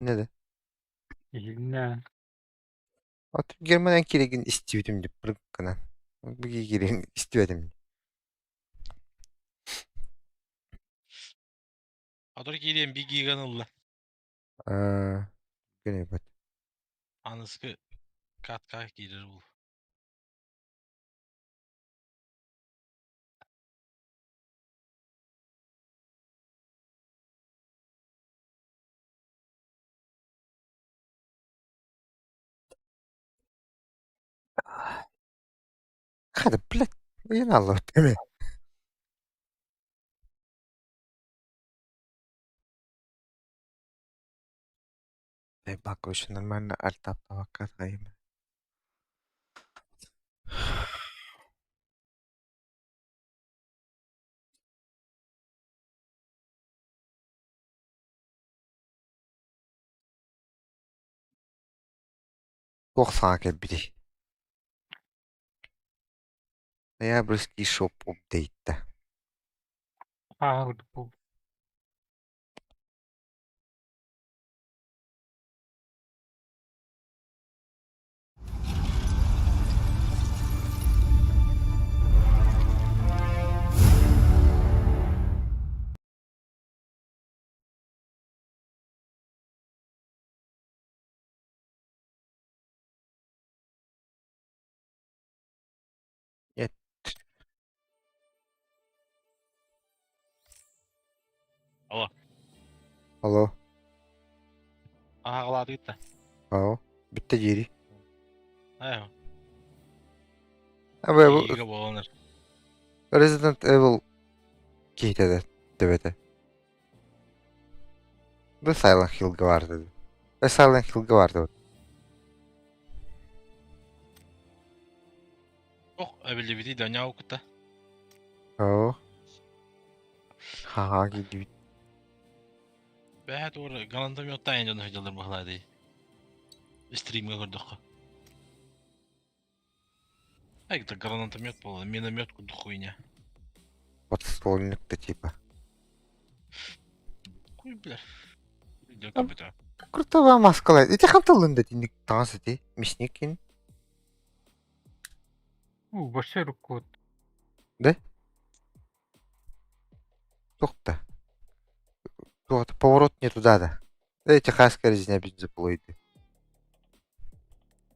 Не да? Иһиннэ. От Герман киригин истибитим деп гынан. Бу киригин истибэтим. Атор киириэн би гиган ылла. Аа, гэнэбэт. Аныскы катка киирэр бул. Хата, блядь, я алло, Бакович нормально альта табакка Туох саҥа кэлбитий? Ноябрьский шоп update Ааһырбыт буолбут. Нет. Алло. Алло. Аҕалаатыгыт да. Ау. Бүттэ диэри. Айо. А бу Гига буоланар. Resident Evil киһитэ да төбөтө. Бу Silent Hillга барды. Silent Hillга барды. Ох, эбиллибитий да ньау кытта. Оо. Хаһаа киирдибит. Бэһэ туор гранатометтаан дьон сылдьаллар быһалаа дии. Стримҥэ көрдөххө. Ай, это гранатомет буолла, миномет курдук хуйня. Подствольник да типа. Хуй, бля. Идет компьютер. Крутого маскалай. Ити хантылын да тинник таҥас ити. Мясникин. У, большой руку. Да? Туох да. Туох поворот не туда да. Да техасская резня бензопилой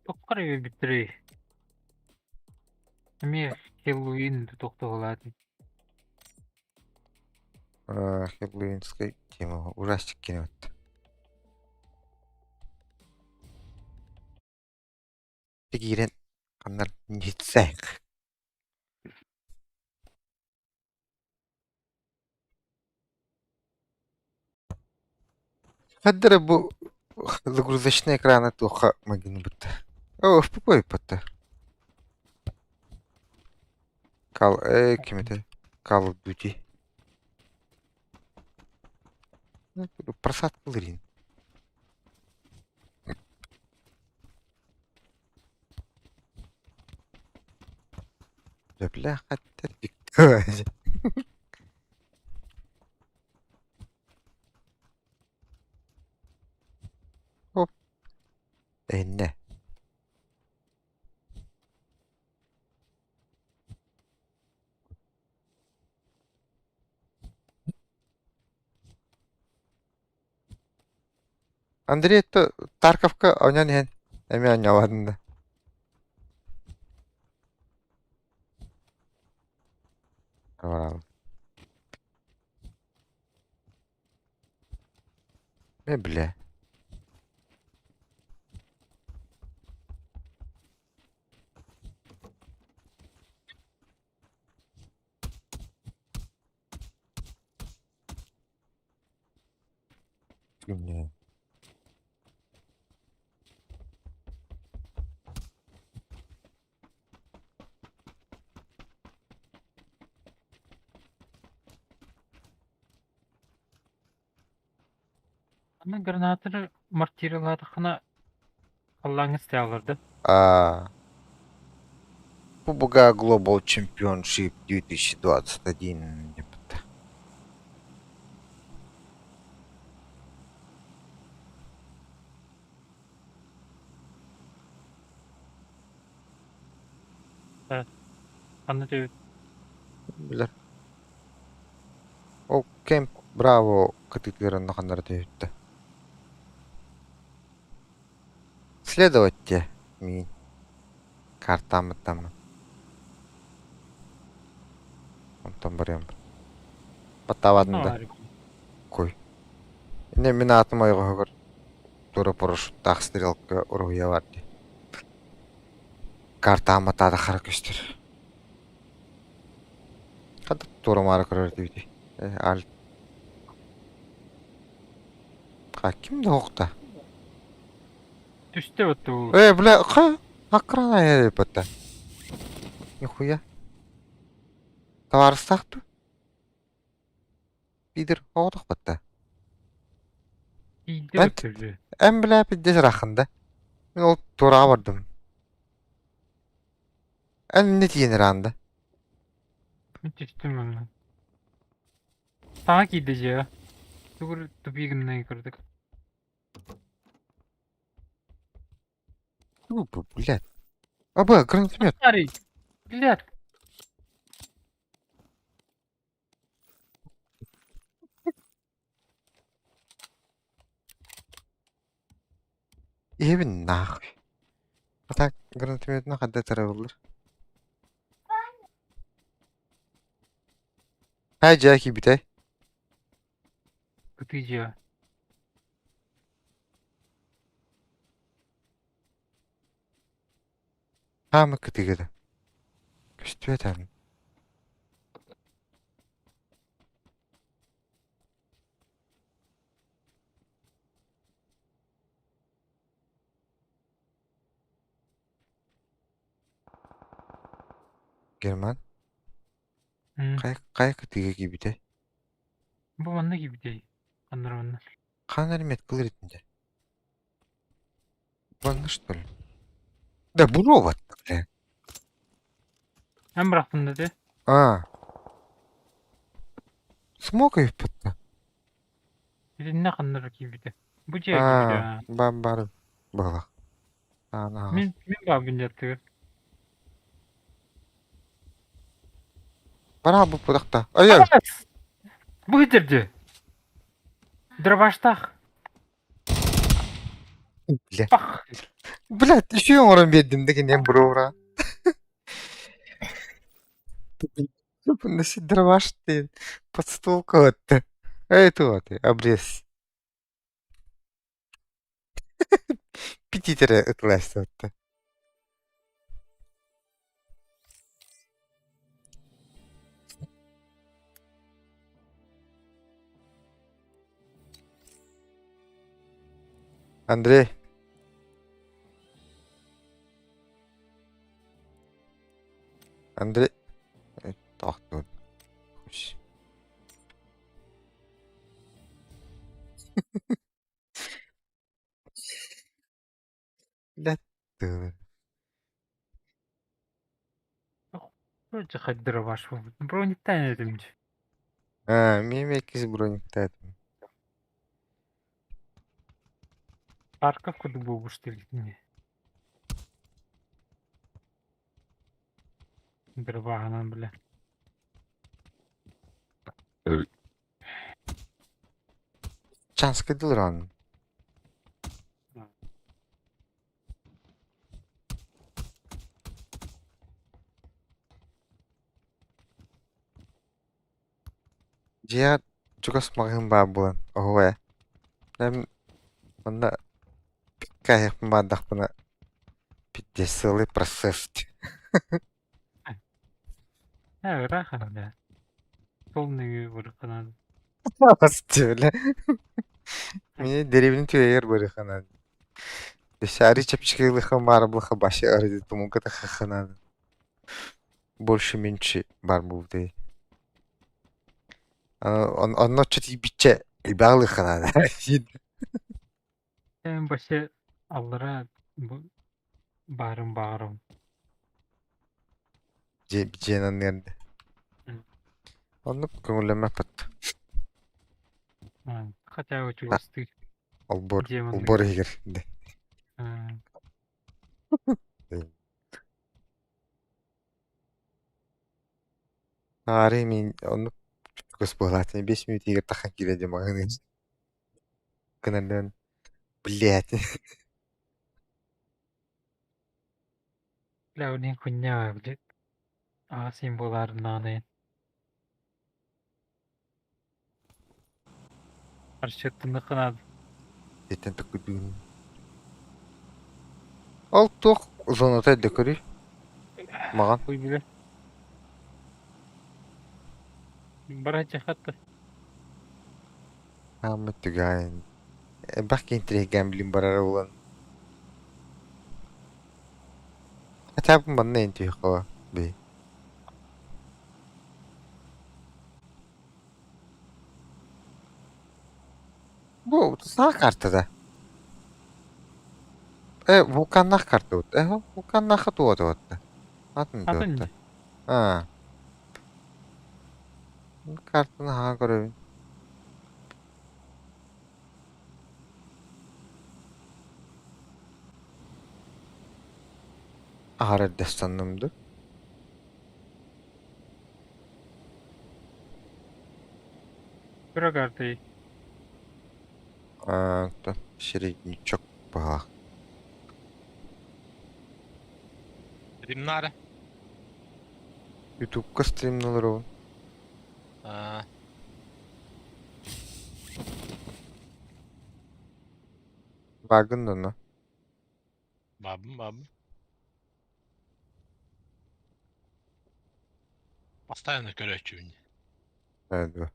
Тоққар бүттірей. Эмиэ Хэллоуин тохтоҕулаатын. Хэллоуинская тема. Ужастик кино. Киирэн ханнар нитсээх. Хаддара бу загрузочный экрана туохха магнибыт. О, успокойпатта. Кал ким это? Call of Duty. Просадка лырин. Да бля, хаттар Оп. Энне. Андрей Тарковка онон иһэн эмиэ оонньооботун да. Э, бля. Бля. Аны гранатары мортиралаатаххына халлааҥҥа сытааллар да? А, PUBG Global Championship 2021. Депт. Ханна түбүт? Билэр. Ол Кэмп Браво кытыытыгар онно ханнара түһүттэ. Следовать диэ миин. Картааммыттаммын. Онтон барыам. Баттаабатын да. Куй. Инне мин аатым ойоҕоһугар тура парашюттаах стрелка уруһуйа бар дии. Картаамматаата хара көстөр. Хата туора-маары көрөр этибитий. Э, аль. А ким да оҕта? Түстэ вот Э, бля, ха, акрана эрэ Нихуя. Табаарыстаах дуу? Пидор оҕотох батта. Тиийдэ Эн, өттүллү. эн бля пиздец ырааххын да. Мин ол туораҕа бардым. Эн иннэ тиийэн ыраан да. Мин түстүм онно. Саҥа киирдэ дьиэҕэ. Тугур тупик гыннай курдук. Тупо, блядь. АБ, гранатомет. Старый! Блядь! Иһэбин нахуй. А так гранатометынан ханна тарабыллар? Һээ дьээ киирбитэй. Кытыы дьиэҕэ. Хаама кытыыга да. Көстүбэт аҕын. Герман хайа хайа кытыыга киирбитэй? Бу манна киирбитэй. Ханнара манна. Хаан эрэ меткалар итиннэ. Манна что ли? Да буроват, бля. Эн бырахтын да те. А. Смог ыыппытта. Итиннэ ханнара киирбитэ. Бу дьиэ киирбитэ. Аа, бар бар быһылах. Аан аһаҕас. Мин мин баабын дьаттыгар. Бараа бу пудахта. Ай-ай! Бу итерди. Дробаштаах. Бля. Пах! Блядь, еще оҥорон биэрдим да киниэн бурура. Дробаш ты подстволка отты. Эй, туо ты, обрез. Пититере ытылаастыбатта. Андрей. Андрей. Тохтуун. Блядь. Дробаш. Брониктаан этим дии. Аа, миэм иккис брониктаатым. Парков курдук буолбуштар итини. Дробаһынан бile. Чанска дылыран. Дьиэҕэр чугас маҕаһыын баар буолан, оһуо ээ. Эм манна кээһиэхпин баҕардахпына пиздец сыалый процесс Ээ, ыраах бля. Сол нөҥүө барыахха Бля. Мне деревня түһэр барыахха Өссө арыы чэпчэки ылыаххын баара буоллахха вообще арыы тумулга тахсыахха наада. Больше меньше баар буолбутай. Онно оччо тиийбиччэ элбэҕи ылыахха наада. Эн вообще аллара бу баарым баҕарабын. Дьиэ дьиэн анныгар Оннук көҥүллэммэппит. Хотя бы чугастыы. Олбуор Дьиэм олбуор анныгар. иһигэр М. Аары мин оннук чугас буолаатын 5 мүнүүтүгэр тахан киирэ дии маҕаһыын гынан блядь. Бля, у них хуйня, блядь. А, символарнаны. Арчеттыныкына Итин такуйдуун. Ол туох зоната эрдэ көрүй маҕан. Хуй билэр. Братья хатта. Ааммыт түгээн элбэх киһи интэриэһиргээн билин барара буолан. Хотя бы манна эн түһүөххэ бии. Бу саҥа картада. Э, вулканнаах картабыт. Э, вулканнаахха туота Атын Атын туотта. Аа. Картаны хаҥа көрөбүн. Аһара эрдэ ыстанным дуу. Кыра карты. Аа, середнячок баҕалаах. Римнаре. Ютубка стримнэ олоробун. А, Баагын да онно. бабым, бабым. Постоянно көрөөччүбүн. Ээ дуо.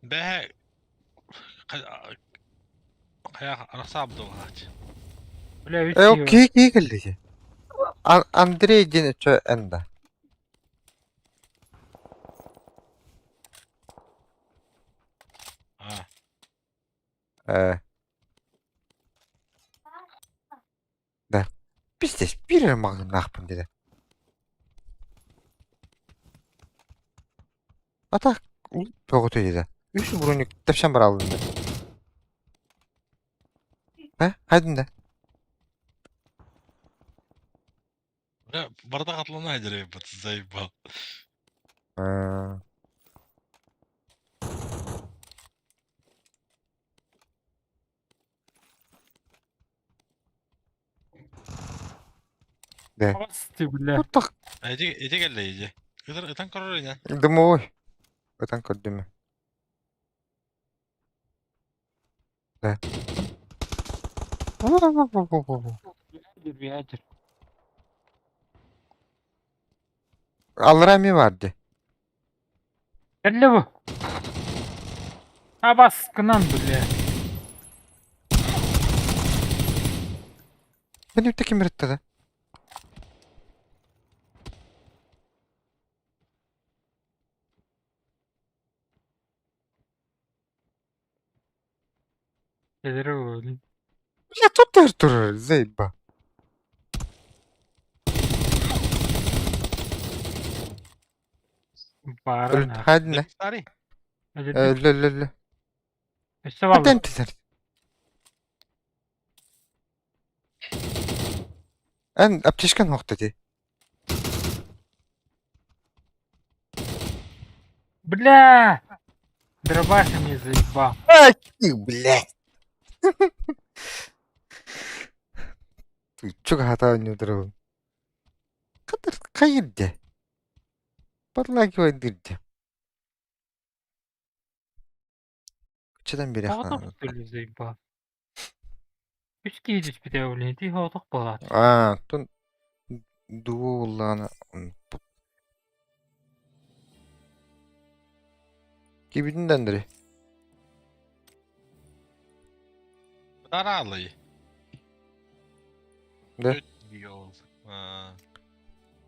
Бэһэ хайа арахсаабыт буолааччы. Бля, үс Э, киһи бар. окей, киһи кэллэ дии. Андрей диэн өчө эн да. А, Э, да. Пиздец, биир эрэ маҕаһыыннаахпын диэтэ. А так, бөҕөтө диэтэ. Үс броник тэпсэн барааллын да. Э, хайдын да? бля, бардак атлана деревья, заебал. Э, да. Ты, бля. Ну так, Эти, эти кэллэ иди. Ытар, ытан көрөр ини. дымовой. Ытан көрдүм. Да. Во-во-во-во-во. Ядер. Аллара эмиэ баар дии. Кэллэ бу. Абаскынан, бля. Мен үтте ким да? Кэлэрэ буолуо. Бля, тут тэр турар, заеба. Баара наар. Хайдын да? Старый. Э, лө лө лө. Өссө бааллар. Хатан тизер. Эн аптечкан хоқта дии. Бля! Дробаш мне заебал. Ай, ты, блядь. Чук хата ойнуудыр. Кадыр хайырды. Подлагивай дырды. Кычыдан бери Тоҕото что ли заебал? Үс киһи түспүтэ блин, ити хоотох буолаат. Аа, тун дуоллаана. Кибидин Андрей. Даралый. Да. А,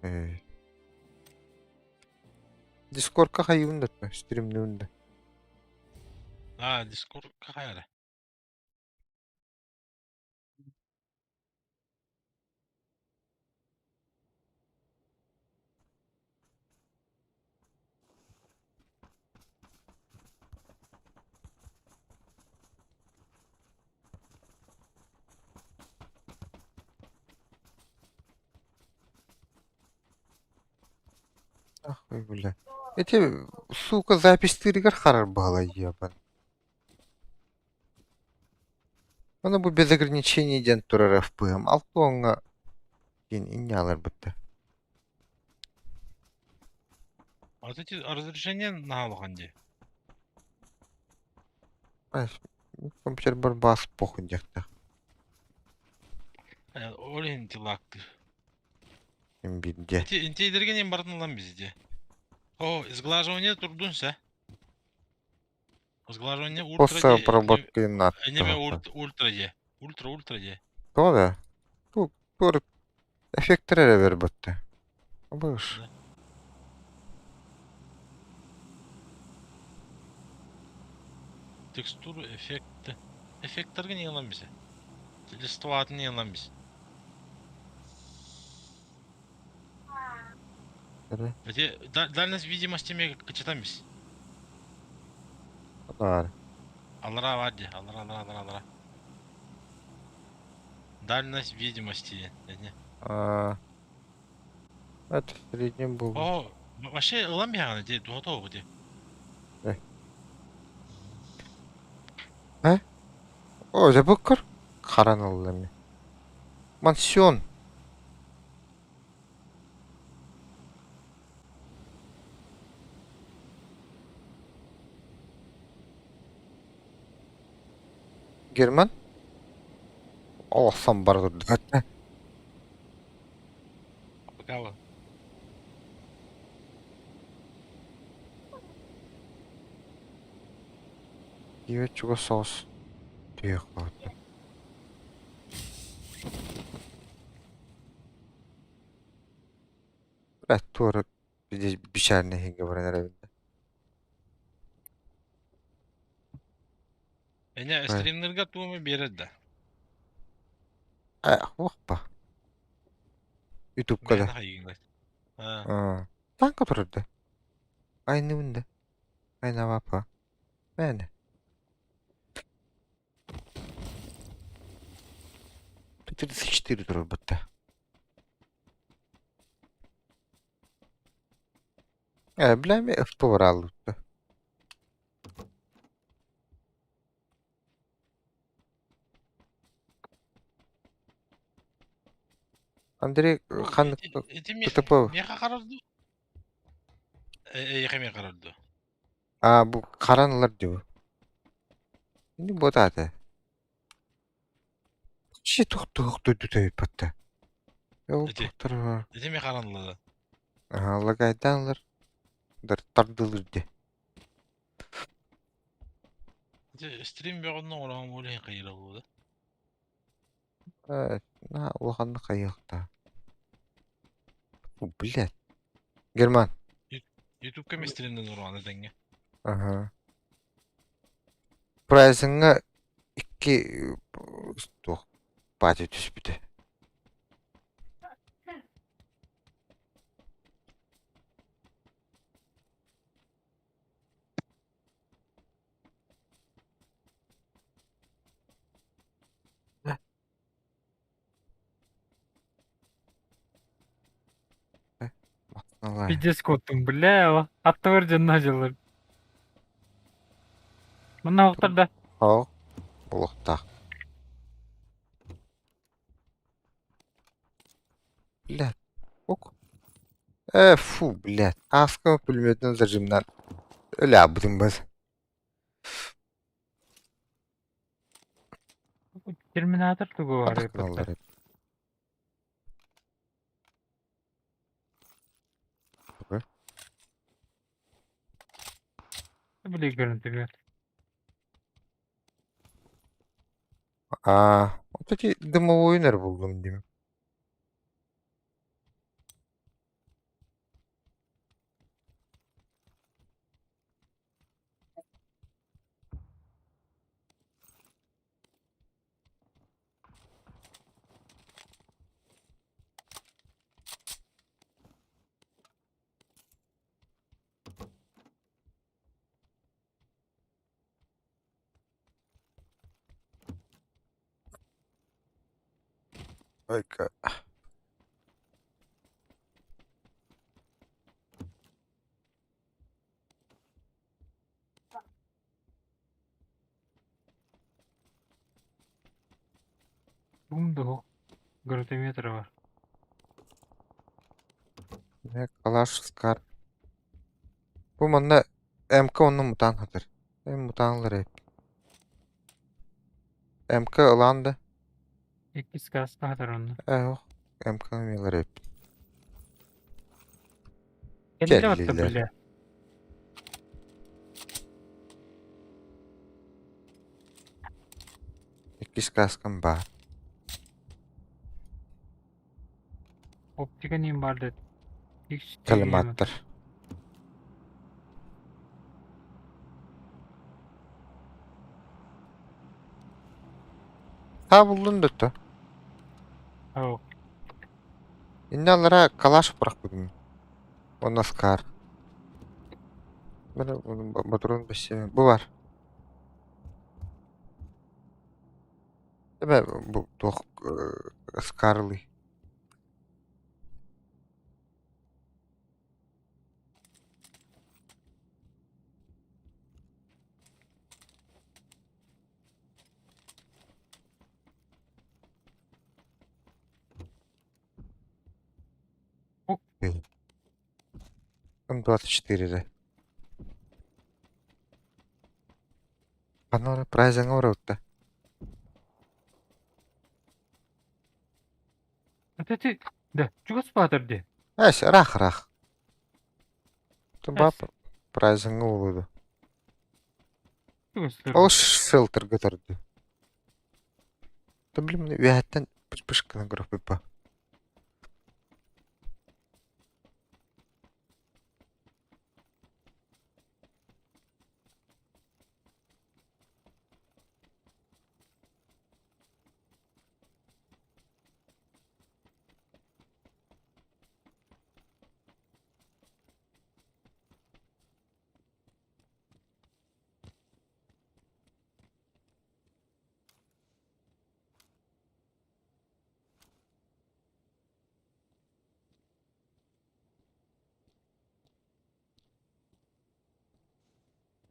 Э. Дискордка хайыбын да стримнүүн да. а, Дискорд какая? Нахуй, бля. Эти, сука, записьтыырыгар харар баһылай ебан. Ону бу без ограничений диэн турар FPM алтуоҥҥа диэн инньаалар бытта. А вот эти разрешения на улахан дии. Компьютер барбаас похуй диэхтээх. Ол иһин лактыр. Биирдэ. Ити интейдерген эм барын ылан бизде. О, сглаживание турдун сэ. Сглаживание ультра После обработки Неме надо. ультра де. Ультра ультра де. То да. Ту тур эффектер эрэ бербэтте. Быш. Да. Текстура эффекты. Эффекттерге не ылан бизе. Листватын не ылан биз. Эти дальность видимости ме кычатан биз. Бар. Алара бар де. Алара алара алара алара. Дальность видимости. Не. А, это в среднем был. О, вообще ылан биһаҕына де туһата оҕу де. Э? О, забыккар. Харан ыллами. Мансион. Герман? Олохсон бар турда. Пока Киеве чугас соҕус түһүөх баҕарда. Бля, туора бичээринэ иһингэ баран эрэбин да. Эне стримнерга тууму берер да. Э, уохпа. Ютубка да. Мээнэ хайыгын. А. Танка турар да. Айныбын да. Айнавапа. Мээнэ. 34 турар бытта. Э, бля, ми FP барааллыбытта. Андрей ханнык Ити ТТП меха харарду. Э, эме харарду. А, бу харан ылар дии. Ини буотаата. Чи тух дойду батта. Ол Ити. тухтар Ити ме харанлы. Аха, лагайдаан ылар. Дар тардылыр ди. Ити стрим бөҕөннө оҥороон буолуһун хайыра буолда. Э, на улаханнык хайыахта. Блядь. Герман. Ютубка ме стримнен оҥороон этэҥҥэ. Аха. Прайсыңҥа икки туох пати түспүтэ. Махтаналаа. Пиздец куттум, бля, аттыбар дьонно дьыллар. Манна оҕтор да. Хоох. Олохтоох. Блядь. Ок. Э, фу, блядь. Ааскама пулеметынан зажимнан өлөбүтүм бас. Терминатор тугу Атах арыйбыттар. гыналлар эбит. Били көрүн Аа, вот эти дымовой эрэ буллум диим. Айка. Бум да гранатометр бар. Калаш Скар. Бу манна МК онно мутаан хатар. Мутаанлар эп. МК ылаан да. Иккис кааска хатар онно. Э, МК милар эп. Кэллэ батта Кэллилэр. бля. Иккис кааскам баар. Оптика ним бар дед. X Коллиматор. Ха буллун да. Ау. Инде алара калаш бырахпытым. Онно Скар. Батурун бэссе. Бу бар. Эбэ бу туох Скарлый. М24 да. Анора праздник орутта. Это ты. Да, чугас патыр де. Эс, рах рах. Тумба Эс. праздник улуду. Чугас. Ол шелтер көтөрдү. Та блин, үһәттен пышканы көрөп па.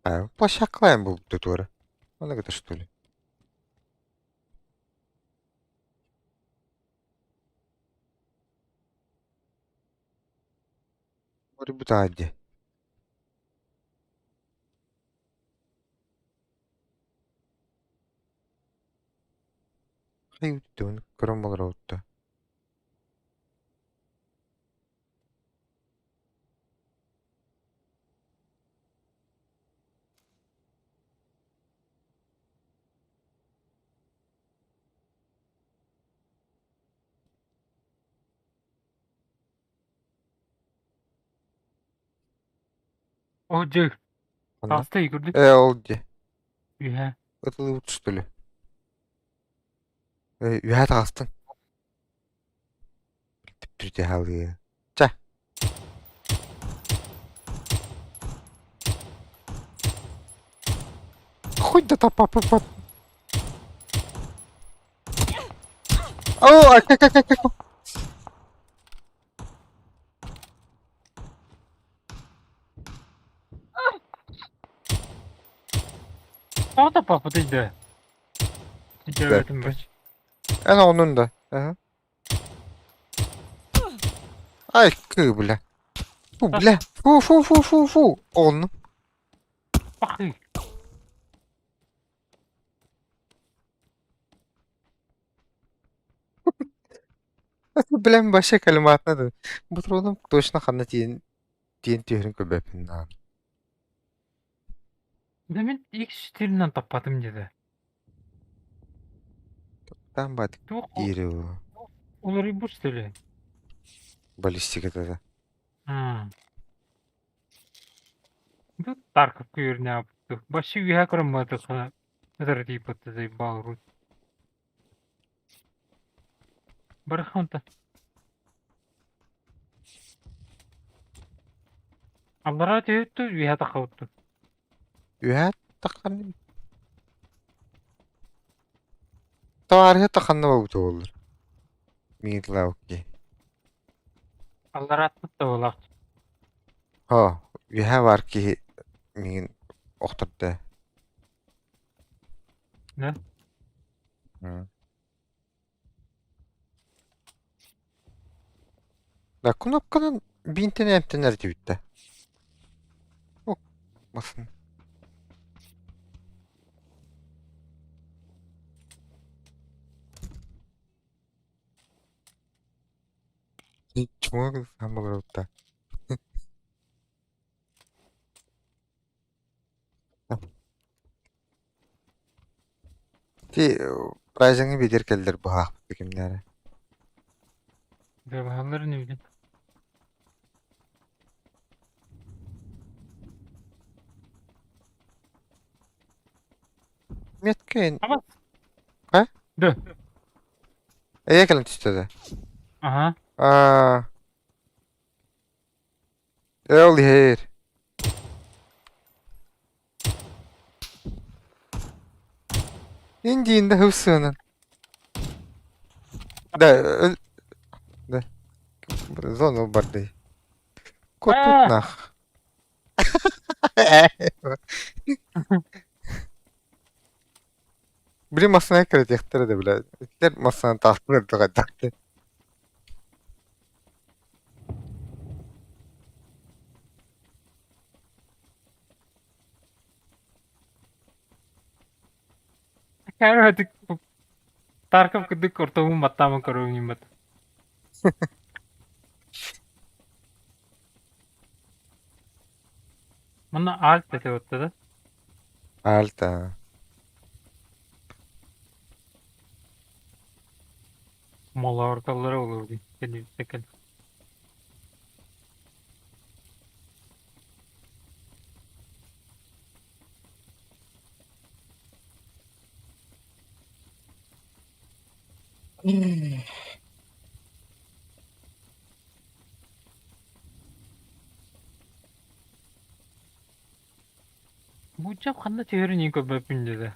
А, площадка был тура. Он это что ли? Ребутади. Хай үттүн көрөн. О, жыг. Онно. Таста көрдүк. Э, ол ди. Үһэ. Ытылыбыт что ли? Э, үһэ тағыстың. Түптүрде халыы. Ча. Хоть да тапа папа. О, а как как как. Тоҕо папа да. Дьэбэтим бач. Эн onun да. Ага. Ай, кы, бля. Фу, бля. Фу, фу, фу, фу, фу. Он. Пахы. Блин, вообще калиматна. Бутроном точно ханна тиен тиен тиһерин көбөпүн наан. Да мен X4-нан таппатым деді. Там бат Туох кииру. олар бу что ли? Баллистика да. А. Бу Тарков көрүнэ апты. Башы үһэ көрөммөтө хана. Это типа ты заебал рут. Барханта. Аллара төттү үһэ тахаутту. Үһә таққан. Таварыһы таханна бабыта боллар. Миин окей. Аллара аттыт да болак. Ха, үһә бар ки миин охторда. Не? М. Да, кнопканан биинтэн эмтэнэр диэбиттэ. О, масын. Чмо самолетта. Ти празднигы бидер келдер быһаахпыт кимнээре. Дьабаһаллар не билин. Меткин. Абас. А? Да. Эйэ кэлэн түстэ да. Аха. Аа. Ээ ол иһэр. Индиинде хыпсыынан. Да, өл... Да. Зона бардый. Аа! Котутнах. Били массыына кэлэтиэхтэрэ да бля. Итилэр массыына таахтылар да хайдах Кәрәтик Тарков кырдык ортоһун баттааман көрөбүн ньыммат. Манна Альт этэ батта да? Альта. Малаарталлара олор дии. Кэлиибитэ кэл. Буччап ханна түһэрин иин көрбөппүн диэтэ.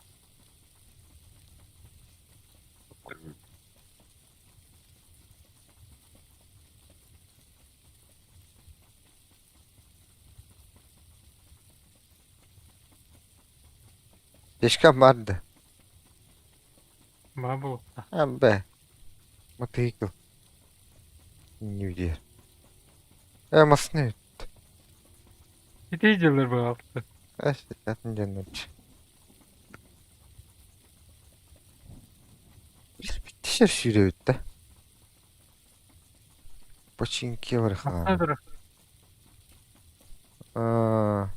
Тешкам барды. Баа буолуохта. Абbe. Мотоцикл. Не диир. Э массыына Ити дьыллар баҕалта. Эс атын дьоннорчу. Билбиттишер сүүрэбит да. Починки Массыына барыхаана. турар. Аа.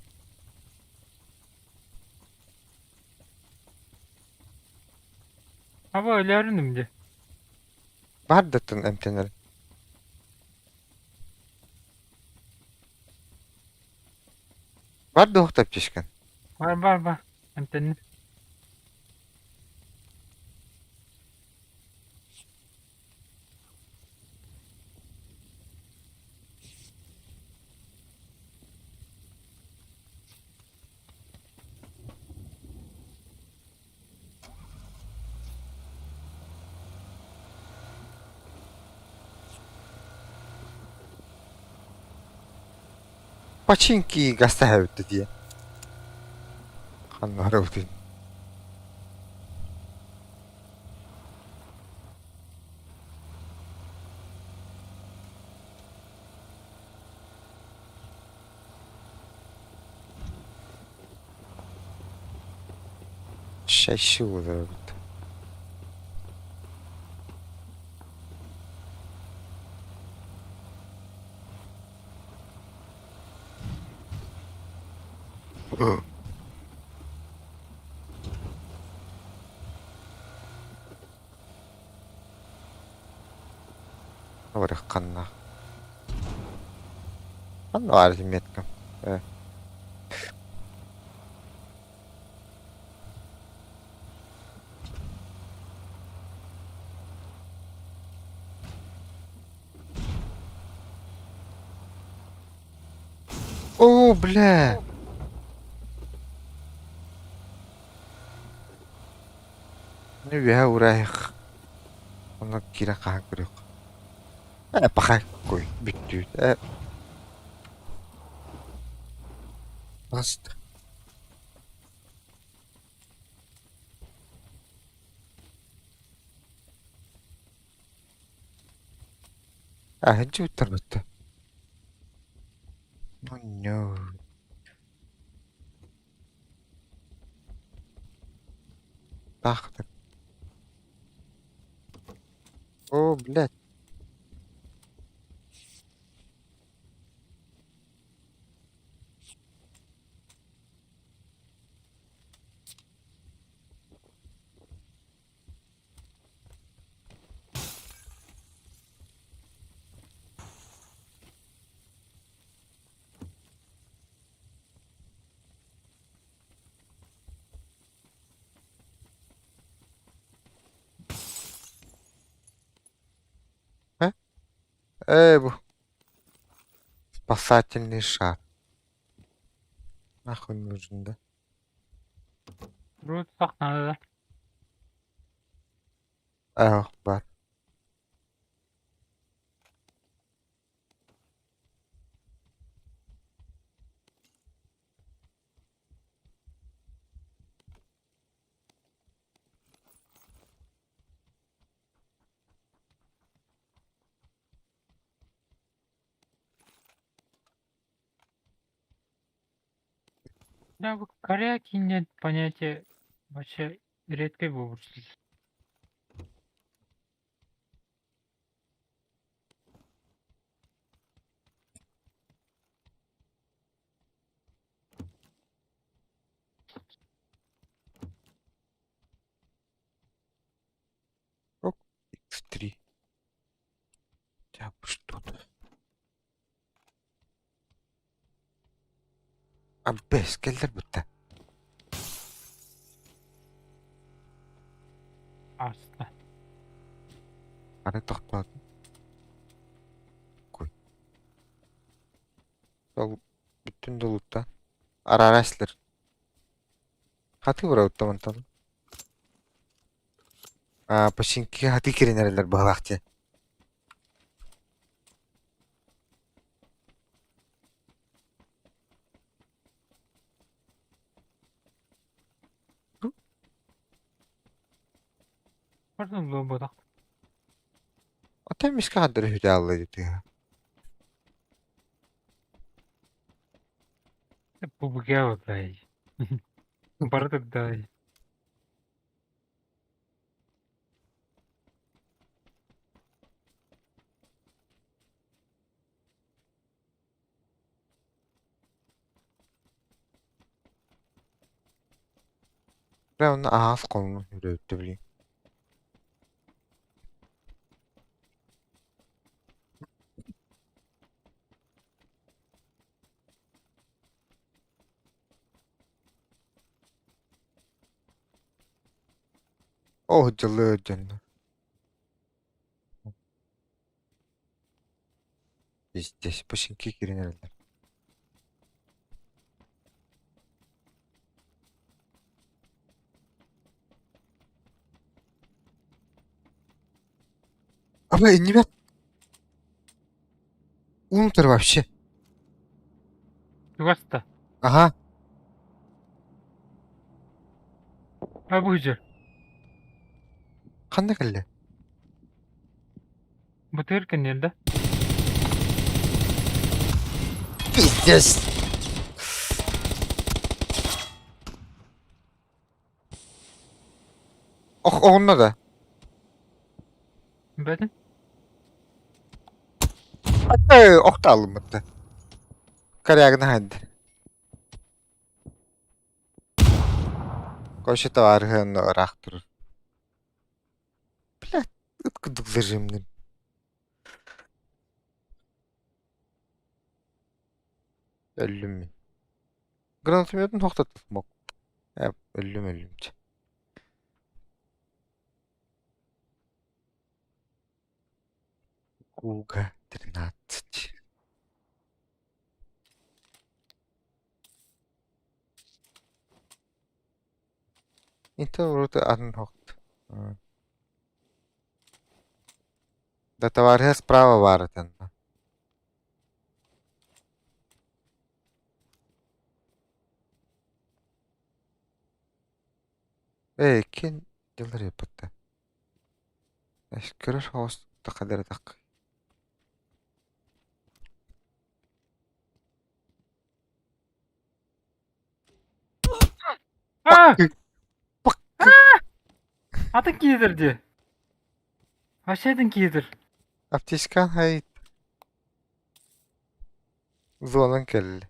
Аба өлөөрүнүм дии. Бардатын эмтэнэр. Бар да тишкэн. Бар бар бар. Эмтэнним. Починки гаста хэвтэ дии. Ханна харабытын. Шаши олоробут. Барыхханна. Ханна баар меткам. Э. О, бля! Ну үөһэ ураайах. Онно киирэн хаһан көрүөх. Э, пахай кой бүттүүт. Э. Баста. Аһынчы бүттэр бытта. Oh no. Таах О, блядь. Эй, бу. Спасательный шар. Нахуй нужен, да? Рут сах надо да. А, бар. Да, бу коряки нет понятия вообще редкой буолбут. X3. Хотя бы что-то. А бэс, кэллэр бытта. Аста. Аны тохтоотум. Куй. Ол бүттүн долуттан. Арараслар. Хаты бара мантан. А, починки хаты киренерелер баһылаах дии. Pardon bu bu da. Ата миска хаддары хүтэ дии. Бу дай. Бардак дай. Бля, онно аһаас холну үрөттө билин. О, дьылы дьонно. Пиздец, починки киренерелер. А бля, ребят. Унтер вообще. Тугаста. Ага. А бу же. Ханна кэллэ? Бутыр кеннер да. Пиздец. Ох, онно да. Бәдин. Ата, охталымытты. Корягна ханды. Коше товарыһын ыраах турар. Блядь, ыт курдук зажимным. Өллүм мин. Гранатометын тоқтатып Өллүм өллүм. Куга 13. Интел вроде атын хохт. Да товарища справа барытын. Эй, кин дылар яппатта. Көрөр хоос тақадара тақ. Аа! Пак! Атын киһитэр дии. Вообще атын киһитэр. Аптечкан хайт. Зонан кэллэ.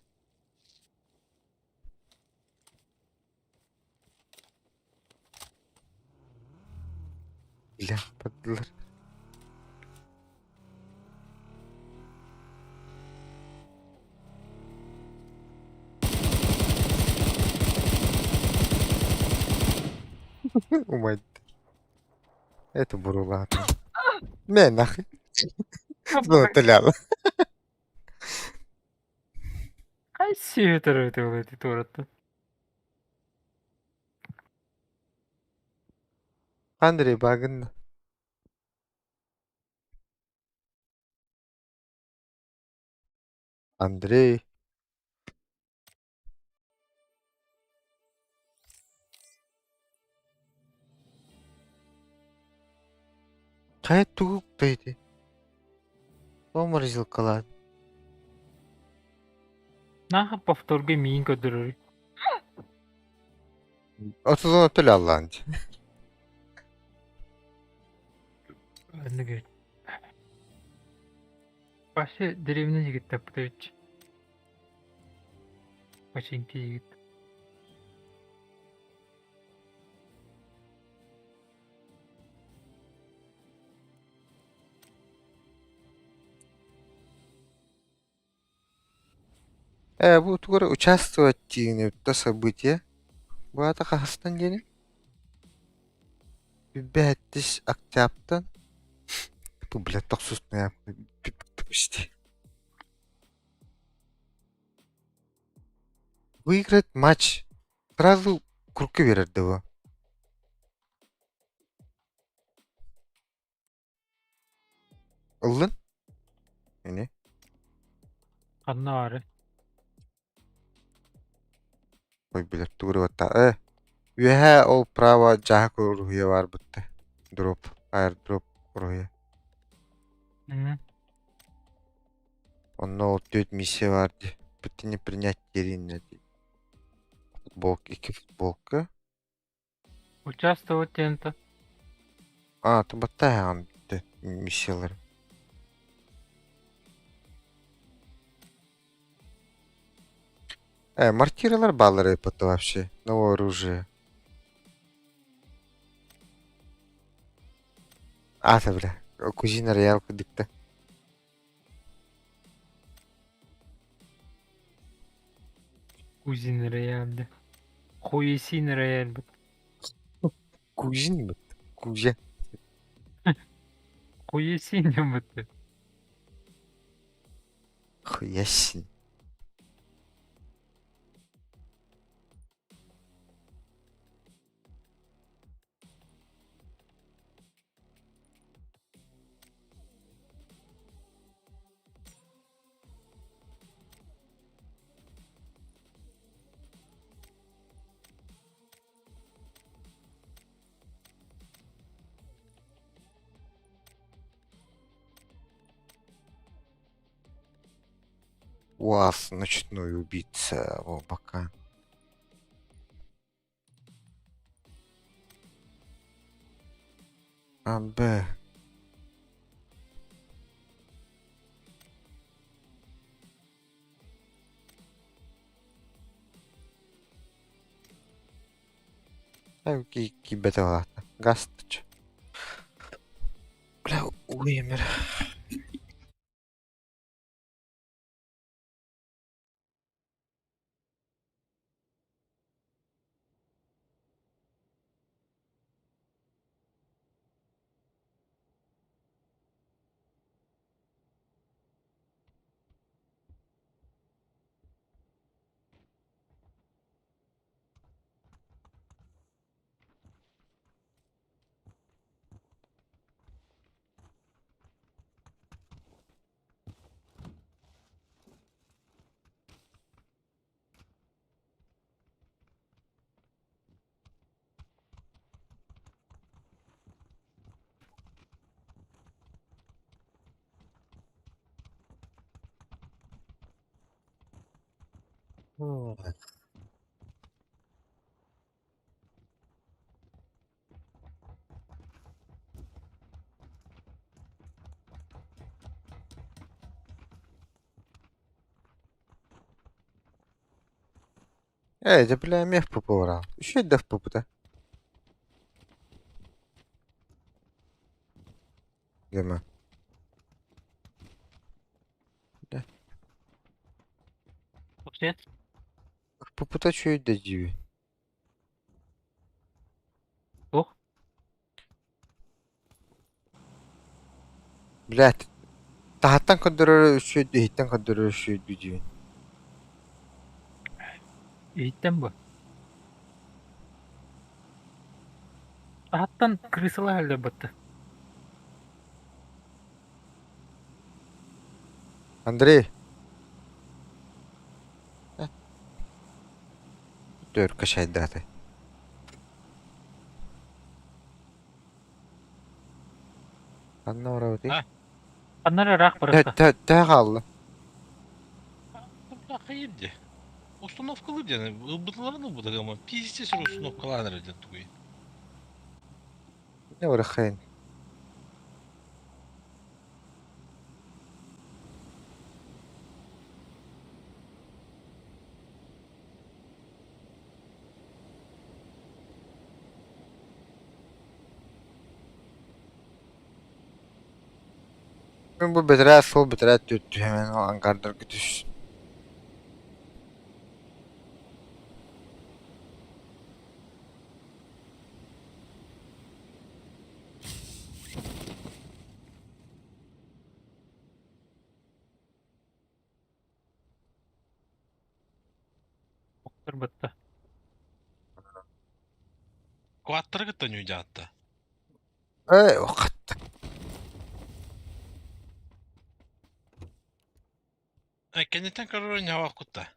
Бля, бардылар. Умайда. Это бурулаата. Мэ нахуй. Ну, толяла. Хай сүөтэр эбитэ ол ити туораттан. Андрей Багын. Андрей. Хайа тугу укта ити? Тоҕо морозилкалаан? Нааха повторга миин көрдөрөр. Отузун төлө аллаан дии. Оннук Вообще деревня жигиттаппыт эбит. Починки жигит. Бу тугу участвовать диэн то событие. Бу аата хаһыстан диэни? Бэттис октябтан. Бу, блядь, тохсус почти. Выиграть матч. Сразу курка берер дуо? Ыллын? Ини. Ханна баары? Ой, билэр тугу эрэ Үөһээ ол право дьааһык уруһуйа баар бытта. Дроп, аирдроп уруһуйа. Онно ол түөрт миссия баар дии. Бүтүннүү принять диэрииннэ дии. Футболка, икки футболка. Участвовать диэн А, ты баттааһаҕын бүттэ миссиялары. Мортиралар бааллар это вообще. Новое оружие. Аата бля, кузина роял курдукта. Кузин рояль. Хуесин рояль. Бут. Кузин бут. Кузя. Хуесин диэн бутты. Хуясин. УАЗ ночной убийца. О, пока. А, Б. Кибет ладно. Газ ты чё? Бля, уемер. Ой. Ээ, дьэ бля эмиэ FPP бараҕын. Үчүгэй да FPP-та. Гема. Да. Вообще, FPP-та үчүгэй да диибин. Туох? Блядь, таһыттан көрдөрөр үчүгэй иһиттэн көрдөрөр үчүгэй диибин. Иһиттэн бу. Аһаттан крысалар өлөрбөттө. Андрей. Түөркэ чайдаата. Ханна барабытый? А? Ханна эрэ ыраах барыста. Төһө хаалла? Хайыр дии. Установкалыыр диэн ылбытыларын ылбыта гыма пиздец установкалаан эрэ диэн тугуй. Не барахайын. Мин бу бэтэрээ суол бэтэрээ түөрт түһэмэн ангардарга түс. Охторботто. Куаттары кытта ньуйдаатта. Ээ, хатта. Кэнниттэн көрөр ньавах кутта.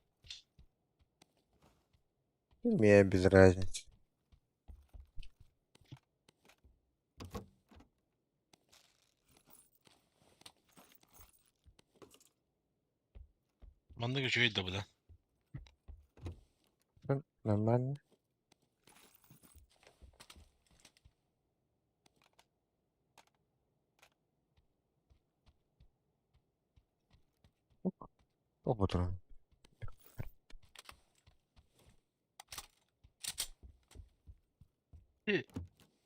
Мне без разницы. Маннык үчүгэй да быдан. Нормально. Оботрон.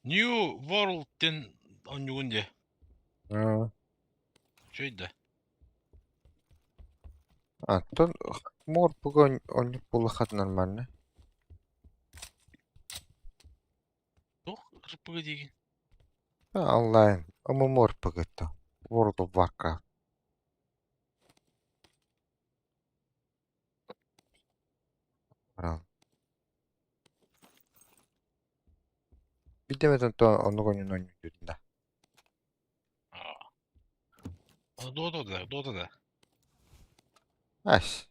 New World диэн оонньуугун дии. Үчүгэй да. Антон морпуга оннук буоллахха нормально. Туох ырпыга диигин? Онлайн. MMORPG-та. World of Warcraft. Барал. Билдем то оннук оонньууну оонньуурдун да. Дота да, Дота да. Ас.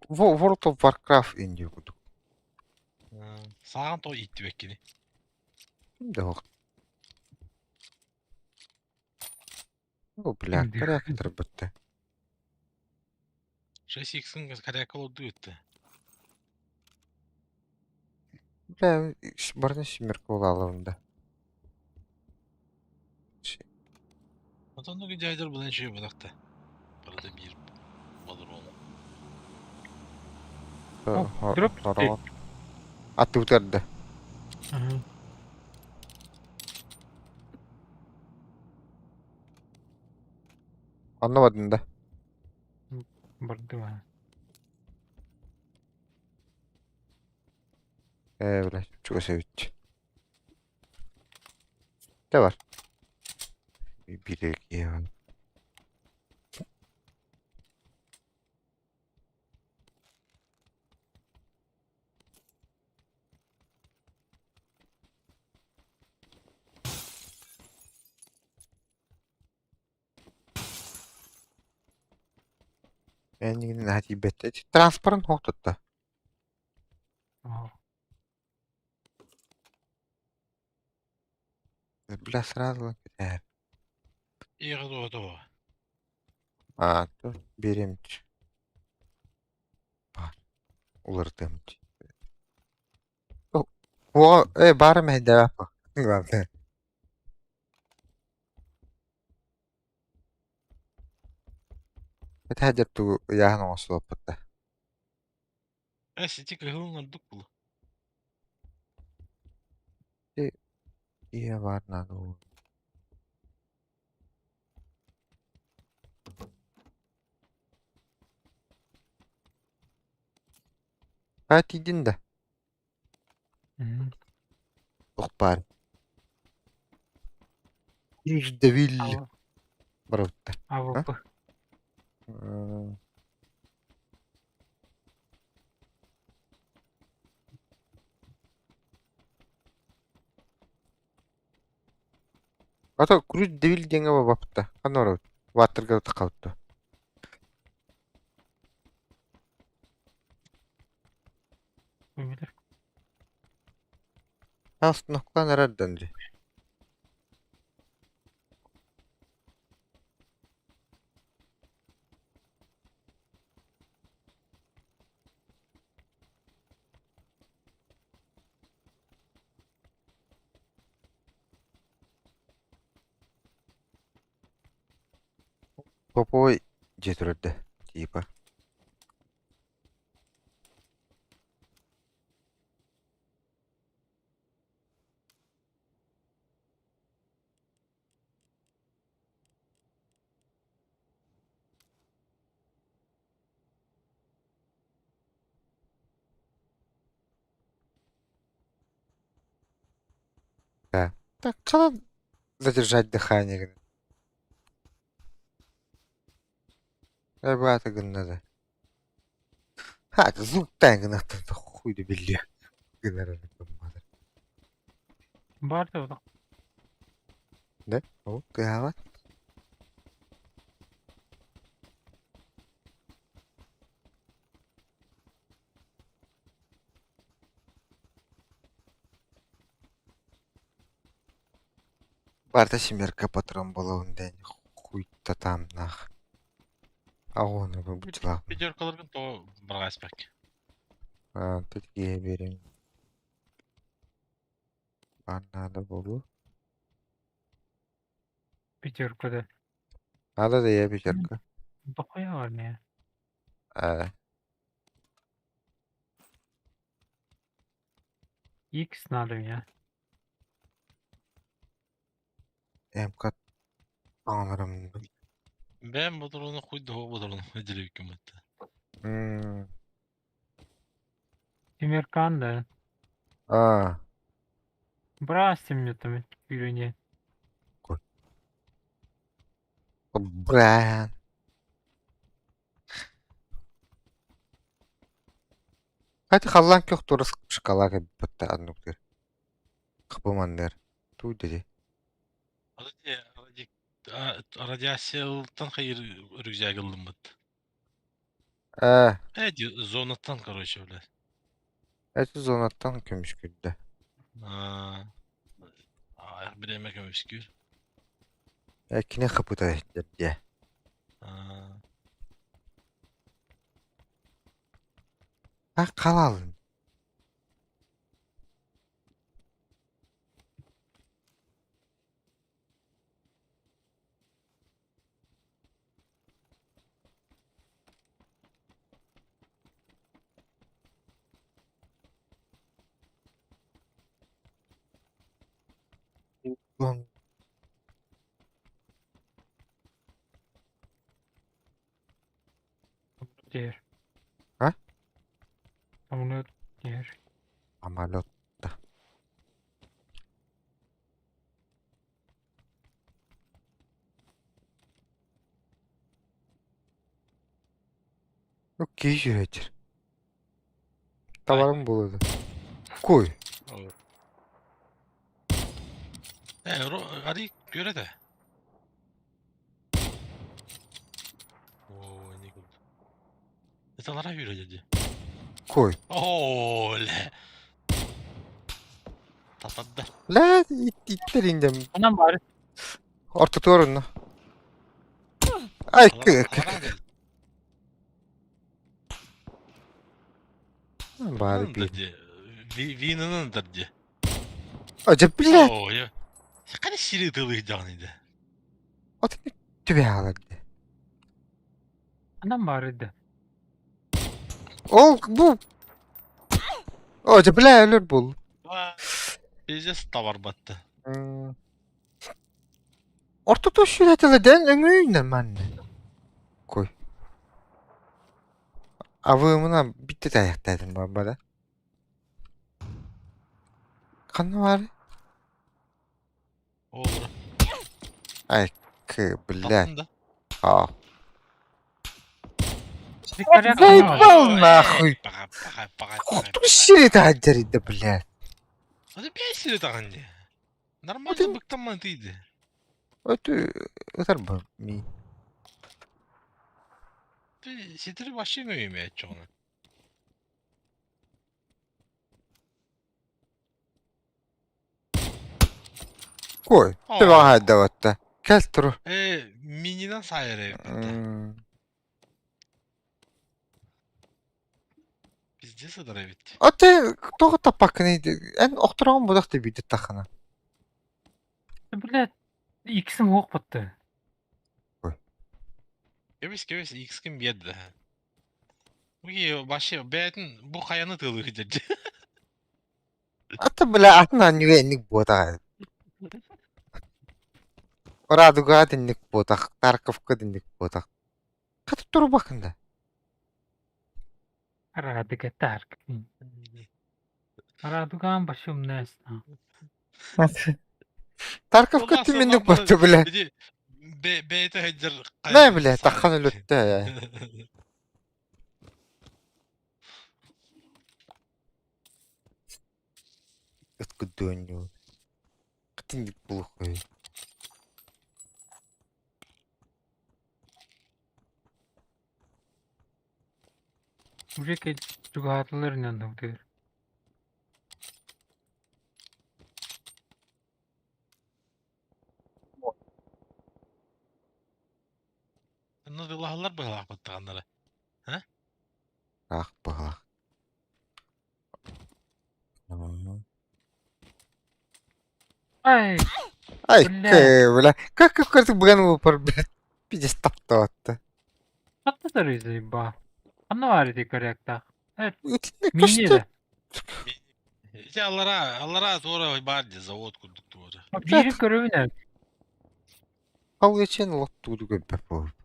World of Warcraft инди курдук. Саҕан тоҕо ииттибэккини. Ким да суох. О, бля, коряк турбутта. 6x-ын коряк олорду ыытта. Бля, барны семерка улаалабын да. Онтон дьайдар булан үчүгэй буолахта. Барыта биир балыр Дроп Сороҕор. Аттыбытыгар да. Онно бардын да. Бардым аа. Ээ, бля, чугас эбит. Дэ бар. Биир киһи Энигин наһаа тиийбэттэ. Транспорын суох тутта. Оо. Бля, сразу кэтэһэр. Иэҕэ дуо дуо. Аа, то биэриэмч. Баар. Уларытыам. О, э, баара мэһэйдээбэт Главное. Кэтэһэр тугу ыйааһын оҥостубаппыт да. Э, сити кыһылын ордук булу. Ийэ баар наада буолуо. Аа тиийдин да? Туох баар? Ирдэбил барыбыттар. АВП. Ата күрүт дэбил диэҥҥэ бабапта. Ханна барабыт? Ваттарга таххабыт дуо? Билэр. Аас нохтоон эрэр дьон дии. Топовой дьиэ турар да типа. Да. Так, надо задержать дыхание. Рабата гынна да. Ха, звуктаан гынахтан хуй да биллиэ гынар гымматар. Бар да Да? О, тыаһаабат. Барыта семерка патрон буолабын диэн хуй-та таамнаах. Аҕуону буччалаах. Пятеркаларгын тоҕо бырҕааспакка? Аа, тут киһи биэриҥ. Баар наада буолуо. Пятерка да. Надо да я пятерка. Дохуя армия. Аа, X надо мне. МК таҥнарым. Бэйэм ботуруону хуй да ботуруону диэбиккин бытта. М, Тимиркан да. Аа, Бросьте мне там или не. Бра. Хати халлаан көх турас шоколад кэлбит аннуктыр. Хапыманнар. Туу диди. Радиациялтан хайыр рюкзак ыллыммыт. Ээ, Э, зонаттан, короче, блядь. эти зонаттан көмүскүрдэ. Аа, бириэмэ көмүскүүр. Э, кини хапыта дьэ. Аа, А халалын. Lan Diğer. Ha? Самолет diğer. Самолет. Да. Ну, киһи Табарым буолуо Куй. Э, ари көрө да. Оо, не көрдүм. Это лара үүрэ дии. Куй. Оо, лэ. Татадда. Лэ, иттер индем. Анам бары. Ортотугар онно. Ай, кы Бары биир. Винанын дии. Ажа, блядь. Оо, я. Қане сири тылы даҕаны да. От түбэ хаалар дии. Анам бары да. Ол бу. О, дьэ, бля, өлөр буоллум. Пиздец товар батты. Ортото сүрэтилэ дэн өҥөй нормально. Кой. Абыымына bitti тайахтаатым бабада. Ханна баар? Olur. Ай, к, блядь. Таптын да. А. Виктория Заебал нахуй! Паха, паха, паха, Хоту сири таһдьарыйда, блядь. Hadi bir сири тахан дии. Нормально Один- быктамман тиийди. Это ытар бу ми. Ситири вообще имеет чоҕуна. Кой, төбөҕө Кэл туру. Э, мининан сайыр эбит. Пиздец ыдар эбит. Аты тоҕо таппаккыный эн охтороҕун будах биирдэ таххана. Блядь, иксим суох батты. Кэбис кэбис икс-кин биэрдэ. Уи вообще бэйэтин бу хайаны тыалыы дьэ. Аты бля атын анньыга инник буотаҕа. Радуга инник буотах, Тарковка инник буотах. Хата турбакында. Радуга Тарк. Радуган башым нэсна. Тарковка тиминник буоту бля. Бэйэтэ хэддер Не бля, таххан өлөттө. Ыткыдыонньу. Кытынник булухуй. Уже кэ чугаһаатылар инэн тыгыр. Ну дылаһаллар быһалаах баттаҕаннара. Ах баах. Ай, Ай, Бля. бля. Как как бган упор, блядь. Пиздец таптаатта. хатта тарый заеба. Ханна баар ити корректах. Итинник Мини көстө. да. Ити аллара, аллара туора баар дии завод курдук туора. Биири көрөбүн Ал ечен лоттууду көббөп буолуп.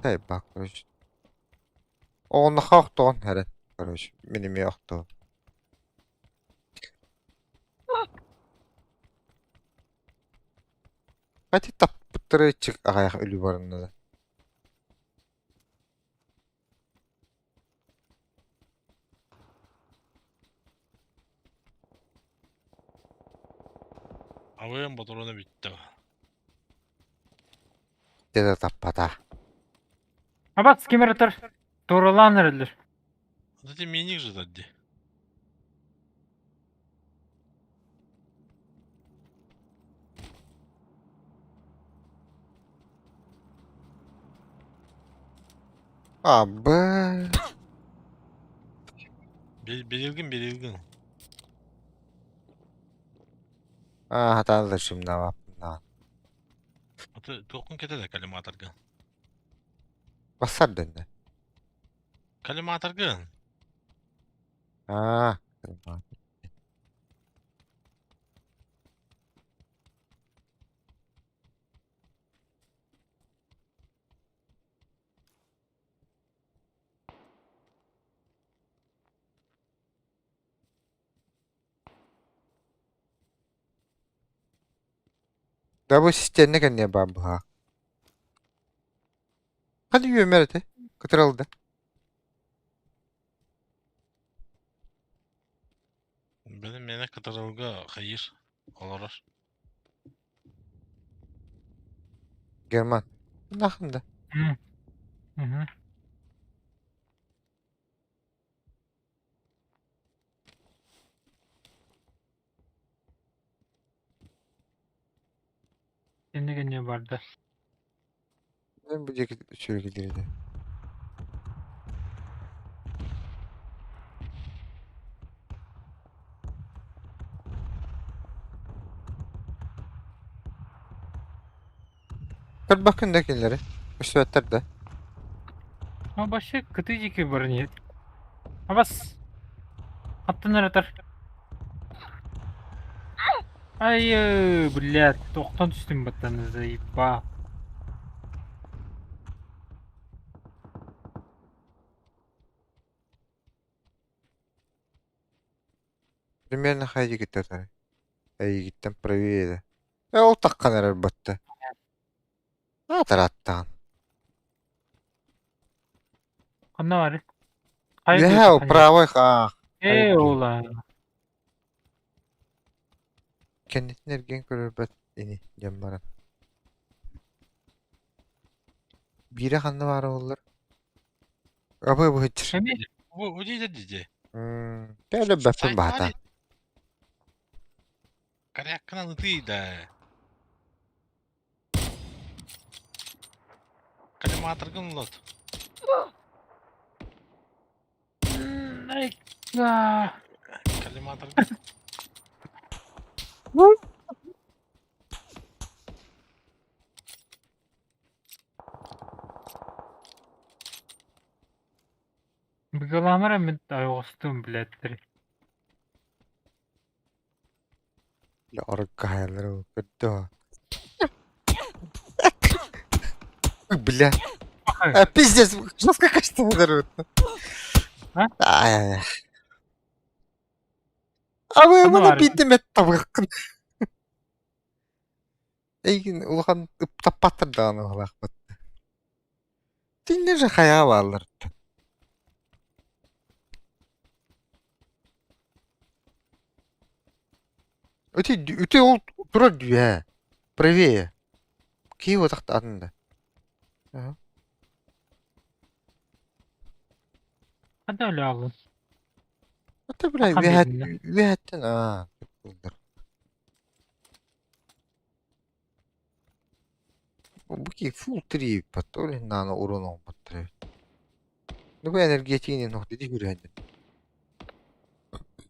Тай бак, короче. Оонно хаохтоон хэрэн. Короче, миними охтоо. Хати таппыттары чык аҕайах өлүү барынна да. Абыйым ботороно бүттэ. Дede таппата. Абат кемератор туоралаан эрэллэр. Ити миник же дии. А, б. Берилгин берилгин. А, хатаалар шымнаваппына. Аты туоххун кэтэ коллиматоргын. Бассар дэннэ. Коллиматоргын. Аа. Да бу систиэннэ кэнниэ баар быһаа. Хadi үөмэр этэ. Кытыралда. Били мene кытарылга хайыр олорор. Герман. Нахында. Мгм. Иннигин не барда. Мен бу диэки сүргилириде. Көрбөккүн да кинилэри. Өссөттөр да. Ну, вообще кытыы диэки баран иһит. Абас! Аттан ыратар. Ай, блядь, тохтон түстүм баттан заеба. Примерно хайа диэки Эйигиттэн правее. Э ол таххан эрэр батта. Аатар-аттаан. Ханна бары? Хайа Үөһээ тыа правой хаах. Ээ, ола. Кэннитин эргин көрөрбөт ини диэн баран. Биирэ ханна баара буоллар? Абы быһыччыр. Эмиэ Бу диде диде. Кэлэ бэппин баата. Коряккынан ытый да. Коллиматоргын улат. Ай, а. Коллиматоргын. Быгыламара мин ойоҕостуум блядь. Арыккаһайлар көрдөө. Бля. А, пиздец, жестко качество А? Ай. А вы Ханна маны баар? биирдэ эмэ табыаххын. Эйигин улахан ыптаппаттар даҕаны быһалаахпыт. Кинилэр же хайаҕа бааллар. Ити ити ол турар дүү ээ. Правее. Киев атахта атын да. Аха. Ханна өлө Ата бля Ахан үөһэт биэрдилэр. үөһэттэн аа буллар. Бу ки full три ол нааны урон оҥорботтор эбит. Ну бу энергетигин нох диди хүрүһэннэр.